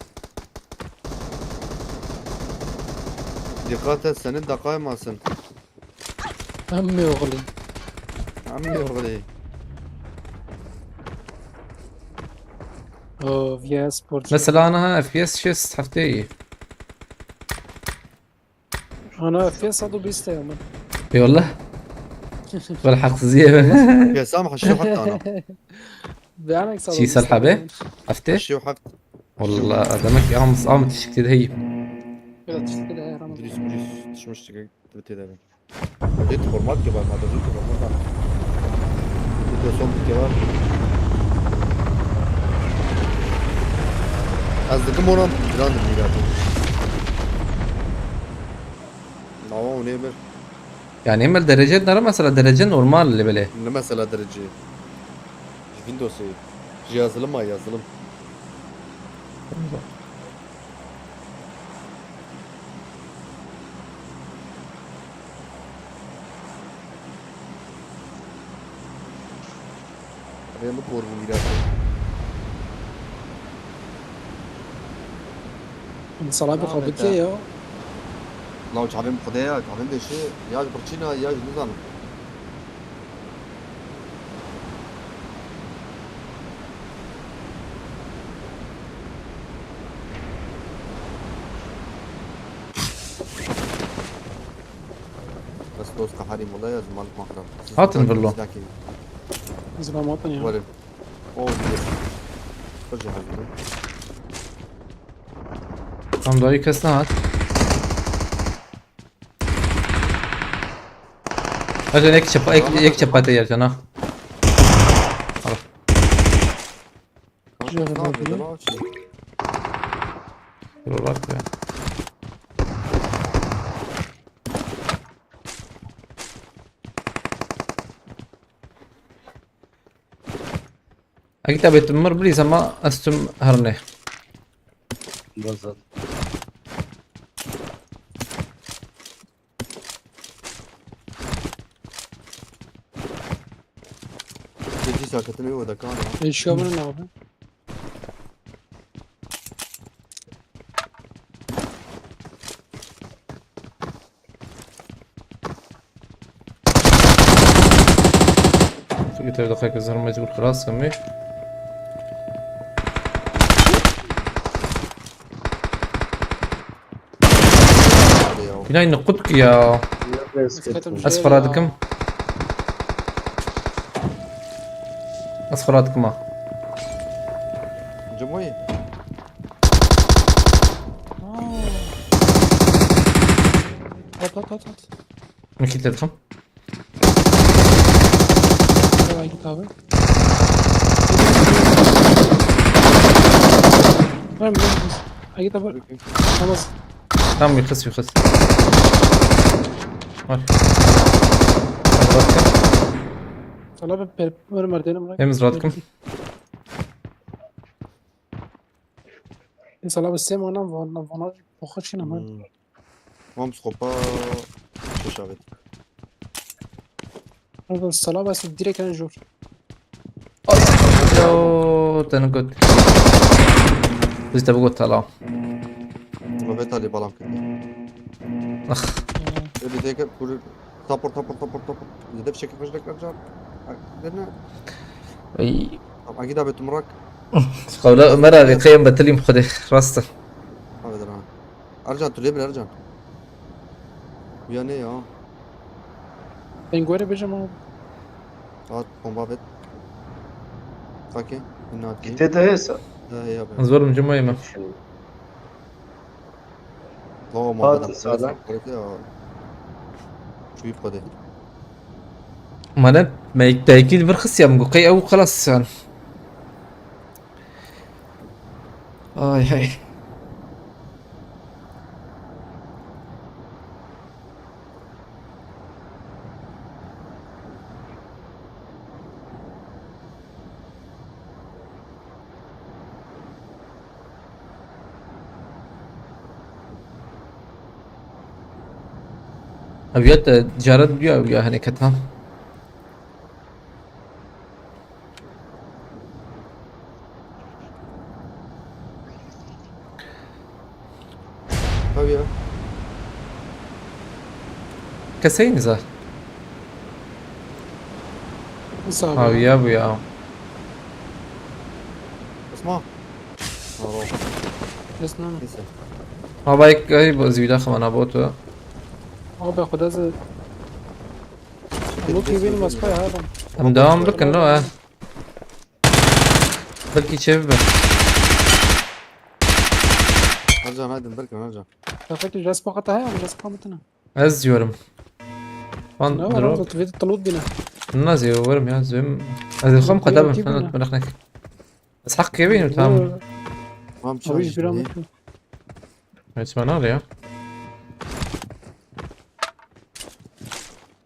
Dikkat et, senin de kaymasın. Emmi oğlu. Emmi oğlu. O V S Sport. Mesela ana ha F P S şêst heftê ye. Ana F P S sed û bîst e min. Eyvallah. Wala haksızlığı. Piyasa mı haşlı hatta ana. Beyanek sed û Çi bîst sel e habe? min. Hefte? Haşlı hafta. Wallah demek ki am am tişik dedi hey. Biraz tiştik de her ama. Virüs virüs düşmüştük. Tübüte de. Öyle format ki var, magazin ki format var. Bir de son bir var. Ez dikim ona biraz da bir yapayım. Ama o ne bir? Yani emel derece nere mesela derece normal li bile. Ne mesela derece? Windows'u. Yazılım ha yazılım. Rê min kor bû mîrasê. Salabî xwe bike ya. Law çavên xwedê ya, çavên deşê, ya ji birçîna, ya ji nizanim. Bes dost qeherî mola ya, ji malik maxram. Hatin villa. Zilamatin ya. Were. O bir. Hoca hazır. Tam daha iyi kes ne var? Hadi ek çapa, ek, ek çapa te yerden ha. Kanka, ne yapıyor? Deme aç. Dur bak ya. Eke te bêtim mir bilî ama ez tüm herne. Bazat. Gece sakatını yok da kan ya. Eşya bunu ne abi? Yeter daqiqe zor mecbur xilas kemî. Hadi ya. Binay nukut ki ya. Nefes Sıkıntı ketim. bir Ez şey fira ya. dikim. Ez fira dikim ha. Cumhuriyet. At at at at. Min kit dikim. Devam git abi. Tamam git abi. Tamam. Tam bir kız bir kız. Var. Bıraktım. Sana bir per... Böyle merdiveni bırak. Temiz bıraktım. Mesela bir sem ona vana vana poxa çin ama. Mam skopa. Şaşavet. Orada sala bas direkt en jor. Oo, te got. Biz de bu got hala. Robet Ali balam kırdı. Ah. Öyle de ki kur support support support support. Zedef şekil kaçacak kaçacak. Dene. Ay. Tamam, Agit abi tumrak. Qewla Ömer abi qeyem betilîm xwedê. Rast e. Abi dene. Ercan tu lebil Ercan. Bu ya ne ya? Ben göre bejim abi. At bomba bet. Sake. İnat ki. Kite de hesa. Ya ya ben. Ez werim cuma yeme. Tamam Hadi abi. sağdan. Çuyu kode. Mane me tekî li vir xisiya min got qey ew xelas yan. Ay hey. Ev ya te cara duya ew ya henê keta. Tabii ya. Keseyni zar. Nasıl abi? Abi ya bu ya. Esma. Aro. Kes name. Neyse. Ha, bayk, ay, bu zî daxim ana botu. Abi, Xwedê ze. Hemû kî bîn maskayê ha, adam. Em devam bikin lo, he. Belkî çê bibe. Ercan, haydin, derken Ercan. Tafekî respa xwe te heye, respa min tine. Ez diyorum. Ne Lan var drop. Abi, tu vê de tilut bîne. Nazî, werim ya, zim. Ez ê xwe Yok, qedebim, yok, yok. Mehmet, meraq nek. Ez heq kê bînim, tamam. Tamam, Abi, hiç bir çay an içmedi. Yok. Hiç ben al ya.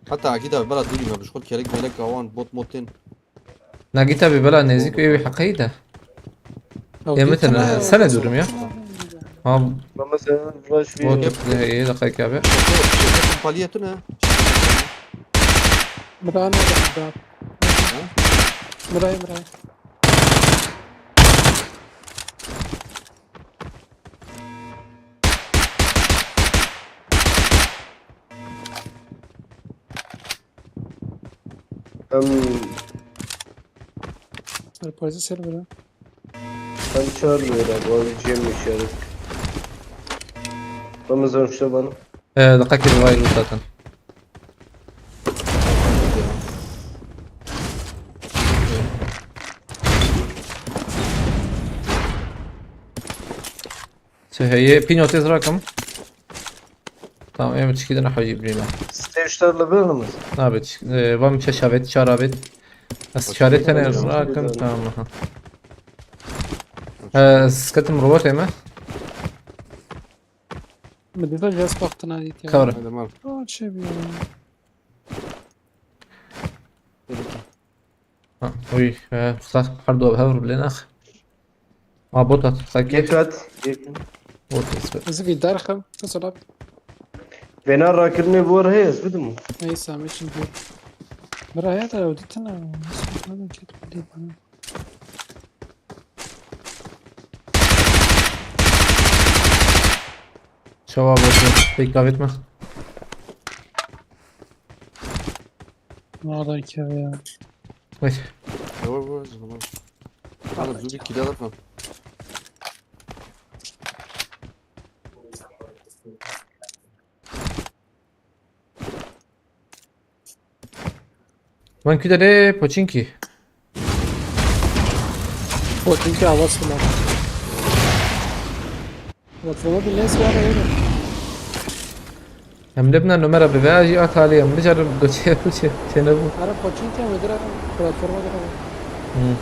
Hatta Akît abi, bela dûrî me, bi ji xwe kerek melek awan, bot mot tên. Nagî tabi bela nêzîk û ewî heqeyî de. Ê min tene, sene dûrim ya. Ha, Ama sen rush bir bot, ê, ê, deqeyke abi. Kesin paliye tu ne? Mira ne da? Mira. Mira, Mira. Hem Serpayızı ser bira. hem çağırmıyor abi. Abi Cem işaret. Ramazan işte bana. Ee, deqekî rivayê zaten. Çi heye? Pîno têz rakim. Tamam, em çikî de nehewî birîne. Stage tarla verir mi? Nabe, çi-, e, vam çe şavet, çar avet. Ez çare tene rakim, tamam, aha. E, sketim robot eme. Min dîsa jes baxtina dît ya. Kawre. Hadi mal. Aa, çi bi ya. Peki. Ha, oy, e, usta, her du ev hevr bilê nax. A, bot at, xakê. Yek at. Yek. Bot at. Ez vî derxim. Mesela Vena rakirine bu ara heye, ez bidim. Neyse, ama şimdi. Bira ya da o ditin ama. Nasıl bir adam ki? Değil bana. Çawa bot at, pek davet mi? Ne kadar ki ya. Oy. Yavaş yavaş, tamam. Hadi, zû bir kile alalım. Van küdere poçinki. Poçinki hava sıma. Platforma bir neyse var öyle. Em libna numara bi veya jî at halê em bicarim goçê biçe têne bû. Ara Poçinki müdür ara platforma da. Hmm.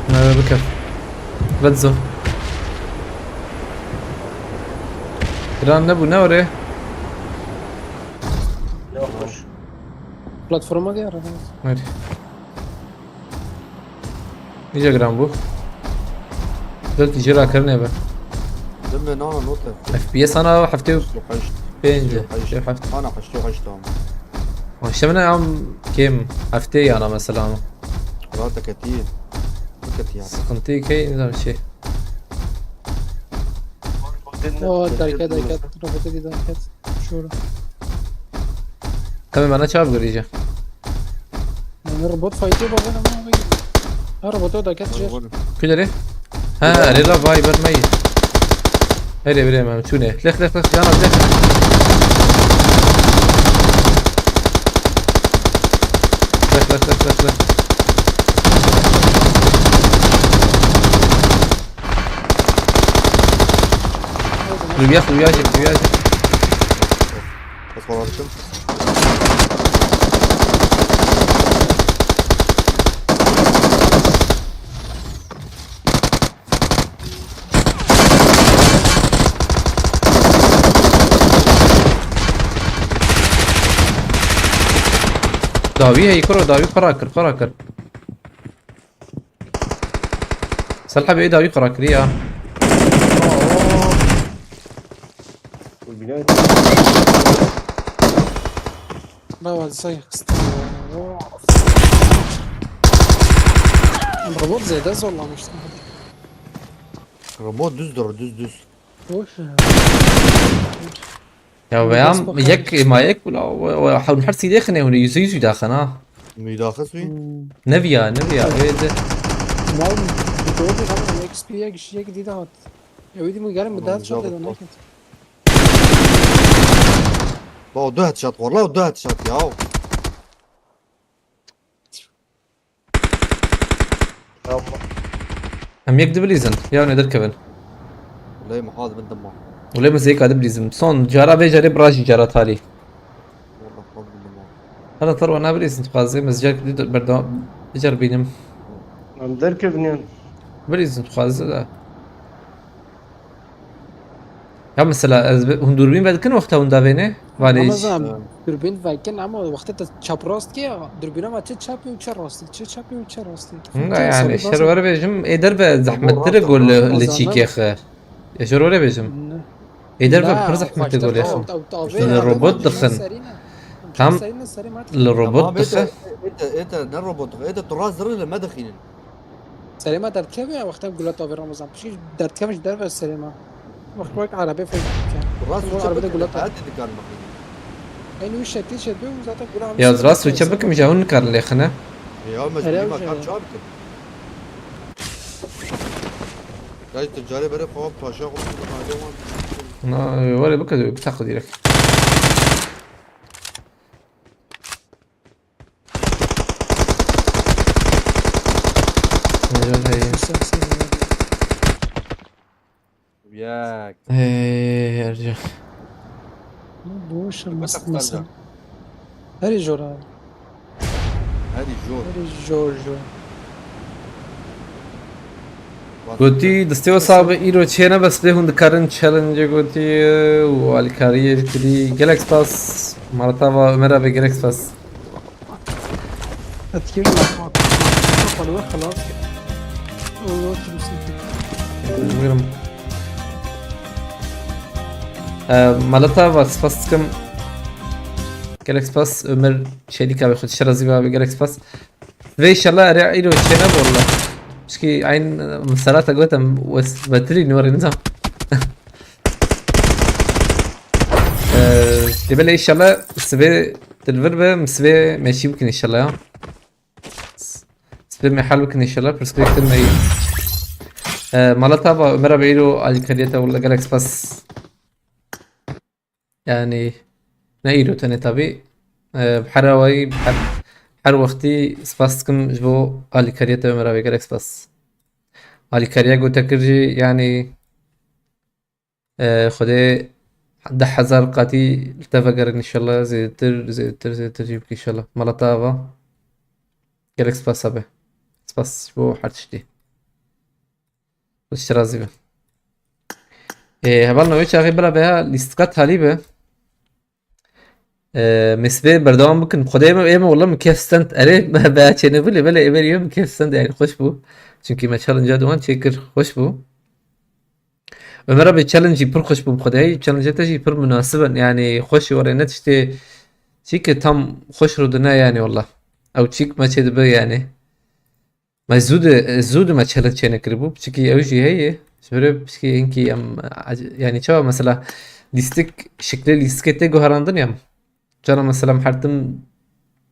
Merhaba Bikir. Red Zone. Giran nebû ne orê? Yok hoş. Platforma diye arada. Hadi. Nice gram bu. Dört jira karne be. Deme nana note. F P S ana heftê û Heşt. pênc. Heşt. Heftê. Ana heşt, heşt tamam. Aşemine am kim? Heftê yana mesela. Rahat ketiye. Ketiye. Sıkıntı ki nizam şey. O derket derket. Robotu bir derket. Şöyle. Tamam, bana çabuk göreceğim. Yani robot fight'e bakın ama abi. Ha, robotu derket şey. Kudere? Ha, rela vay bermeyi. Hele bire mem çune. Lek lek lek yana lek. Lek lek lek lek lek. Rüya rüya çek rüya çek. Bak, bak, attım. Dawî heyî kuro, dawî qura kir, qura kir. Selha bê dawî qura kiriya. Bina. Baba, say xist. Robot zêde zorlamıştı. Robot düz dur, düz, düz. Boş ver. Ya, we am yek ma yek wila, we, we, hûn her sîdê xine, hûn yüzde yüz daxin ha. Müdaxis wî? Hmm. Neviya, neviya, wê de. Mal, doğru, tamam, X P ye kişiye gidi de hat. Ya, wî dî min gelin, mi Tamam, ders güzel çatladı, oldu. Ne kötü. Ba, o du headshot, valla o du headshot ya. Em yek dibilîzin, ya ne derkevin. Lê mihal bin dima. Wê min zêka dibilîzin. Son cara vê carê birajî cara talî. Valla xwe bin dima. Hala tar wana bilîzin, dixwazim ez car dî berdewam, bicar bînim. Em derkevin yan. Bilîzin dixwazim da. Ya mesela ez bi-, hûn dûrbîn vedikin wexta hûn davêne? Vanê Ama hiç. Zam, Evet. Dürbün vekin ama wextê te çap rast ki ya, dürbüne ma çi çap û çi rast, çi çap û çi rast. Hûn da yani şer were bêjim, ê derve zehmettir e gol li çîkê xe. Ê şer were bêjim. Ê derve pir zehmettir gol xim. Li robot dixin. Tam li robot dixin. Ê te, ê te ne robot dixin, ê te tu rast zirî li me dixînin. Serê me derdikeve ya wexta gulat avê Ramazan. Pişkî derdikeve ji derve serê me. Wext wek arabê fek dike. Rast Rast û arabê de çepik gulat. Hayat dikar bakayım. Aynı üç şekli şey yapıyor. Zaten gulat Ya rast û çepik mi jahun nikar lêxine? Ya mecbur Hele ma hocam kar ya. Çar bikim. Ya işte cari bere falan paşa konusunda hale var. Na, were bikir, bir takı direkt. Hey, hey. Sen, sen, sen. Yak. Hey, Ercan. Bu boş Bak, masa, bak, masa. Bak. Her jor abi. Herî jor. Her jor, jor. Gotî, distê wisa bi îro çêne, bes bê hûn dikarin challenge gotî û alîkariyê kirî. Gelek spas. Maratava Ömer abi, gelek spas. Etkili bak. Kapalı ve kalas. Allah kimse. Bilmiyorum. Ee, Malatava, spas dikim. Gelek spas. Ömer Çelik abi, xwe şirazî abi, gelek spas. Ve inşallah erê îro çêne walla. Pişkî eyn misalata gotem wes betilî nûrê nizam. Ee, dê belê inşallah sibê dilvir be, sibê meşî bikin inşallah ya. Sibê me hal bikin inşallah, perspektif me. Ee, Malatava Ömer abi îro alîkariyete walla gelek spas. Yani ne îro tenê tabî. Ee, bi her awayî, bi her, her wextî spas dikim ji bo alîkariyê te Ömer abi, gelek spas. Alîkariya ku te kir jî yani, e, Xwedê deh hezar qatî li te vegerin inşallah, zêdetir, zêdetir, zêdetir jî bike inşallah. Mala te ava. Gelek spas abi. Spas ji bo her tiştî. Xwedê ji te razî be. Ê, hevalno, wê çaxê bila veya lîstika talî be. Ê, me sibê berdewam bikin. Xwedê ême, ême wela min kêf stend. Erê, me veya çênebû lê belê ême, ême min kêf stend, yani xweş bû. Çünkü me challenge-a duwan çêkir, xweş bû. Ömer abi, challenge jî pir xweş bû bi Xwedê. Challenge te jî pir munasib in. Yani xweş were ne tiştê çî ki tam xweş rûdine yani wela. Ew çîk me çê dibe yani. Me zû de, zû de me challenge çênekiribû, piçikî ew jî heye. Ji vir piçikî hinkî em, ac-, yani çawa mesela lîstik, şiklê lîstikê tê guherandin ya. Cana mesela em her tim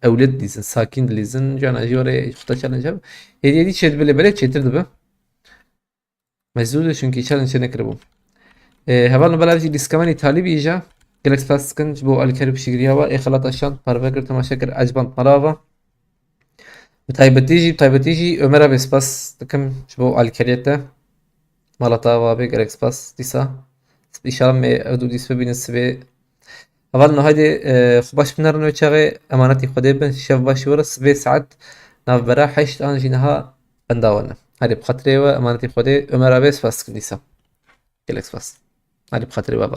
ewlê dilîzin, sakîn dilîzin, cana jî were xwe te challenge hebe. Hêdî hêdî çê dibe lê belê çêtir dibe. Me zû de çünkü challenge çênekiribû. Ê, hevalno, belav jî lîstika me nî talî bî îja. Gelek spas dikin ji bo alîkarî piştgiriya we. Ê xelat aşand, parve kir, temaşe kir, ecband mala ava. Bi taybetî jî, bi taybetî jî Ömer abi spas dikim ji bo alîkariya te. Mala te ava be, gelek spas dîsa. Înşallah me ev du dîs bibînin sibê. Hevalno, haydi, e, xwe baş binerin wê çaxê, emanetî Xwedê bin, şev baş were, sibê saet navbera heşt an jî niha benda we ne. Herê bi xatirê we, emanetî Xwedê, Ömer abi spas dikim dîsa. Gelek spas. Herê bi xatirê we, baba.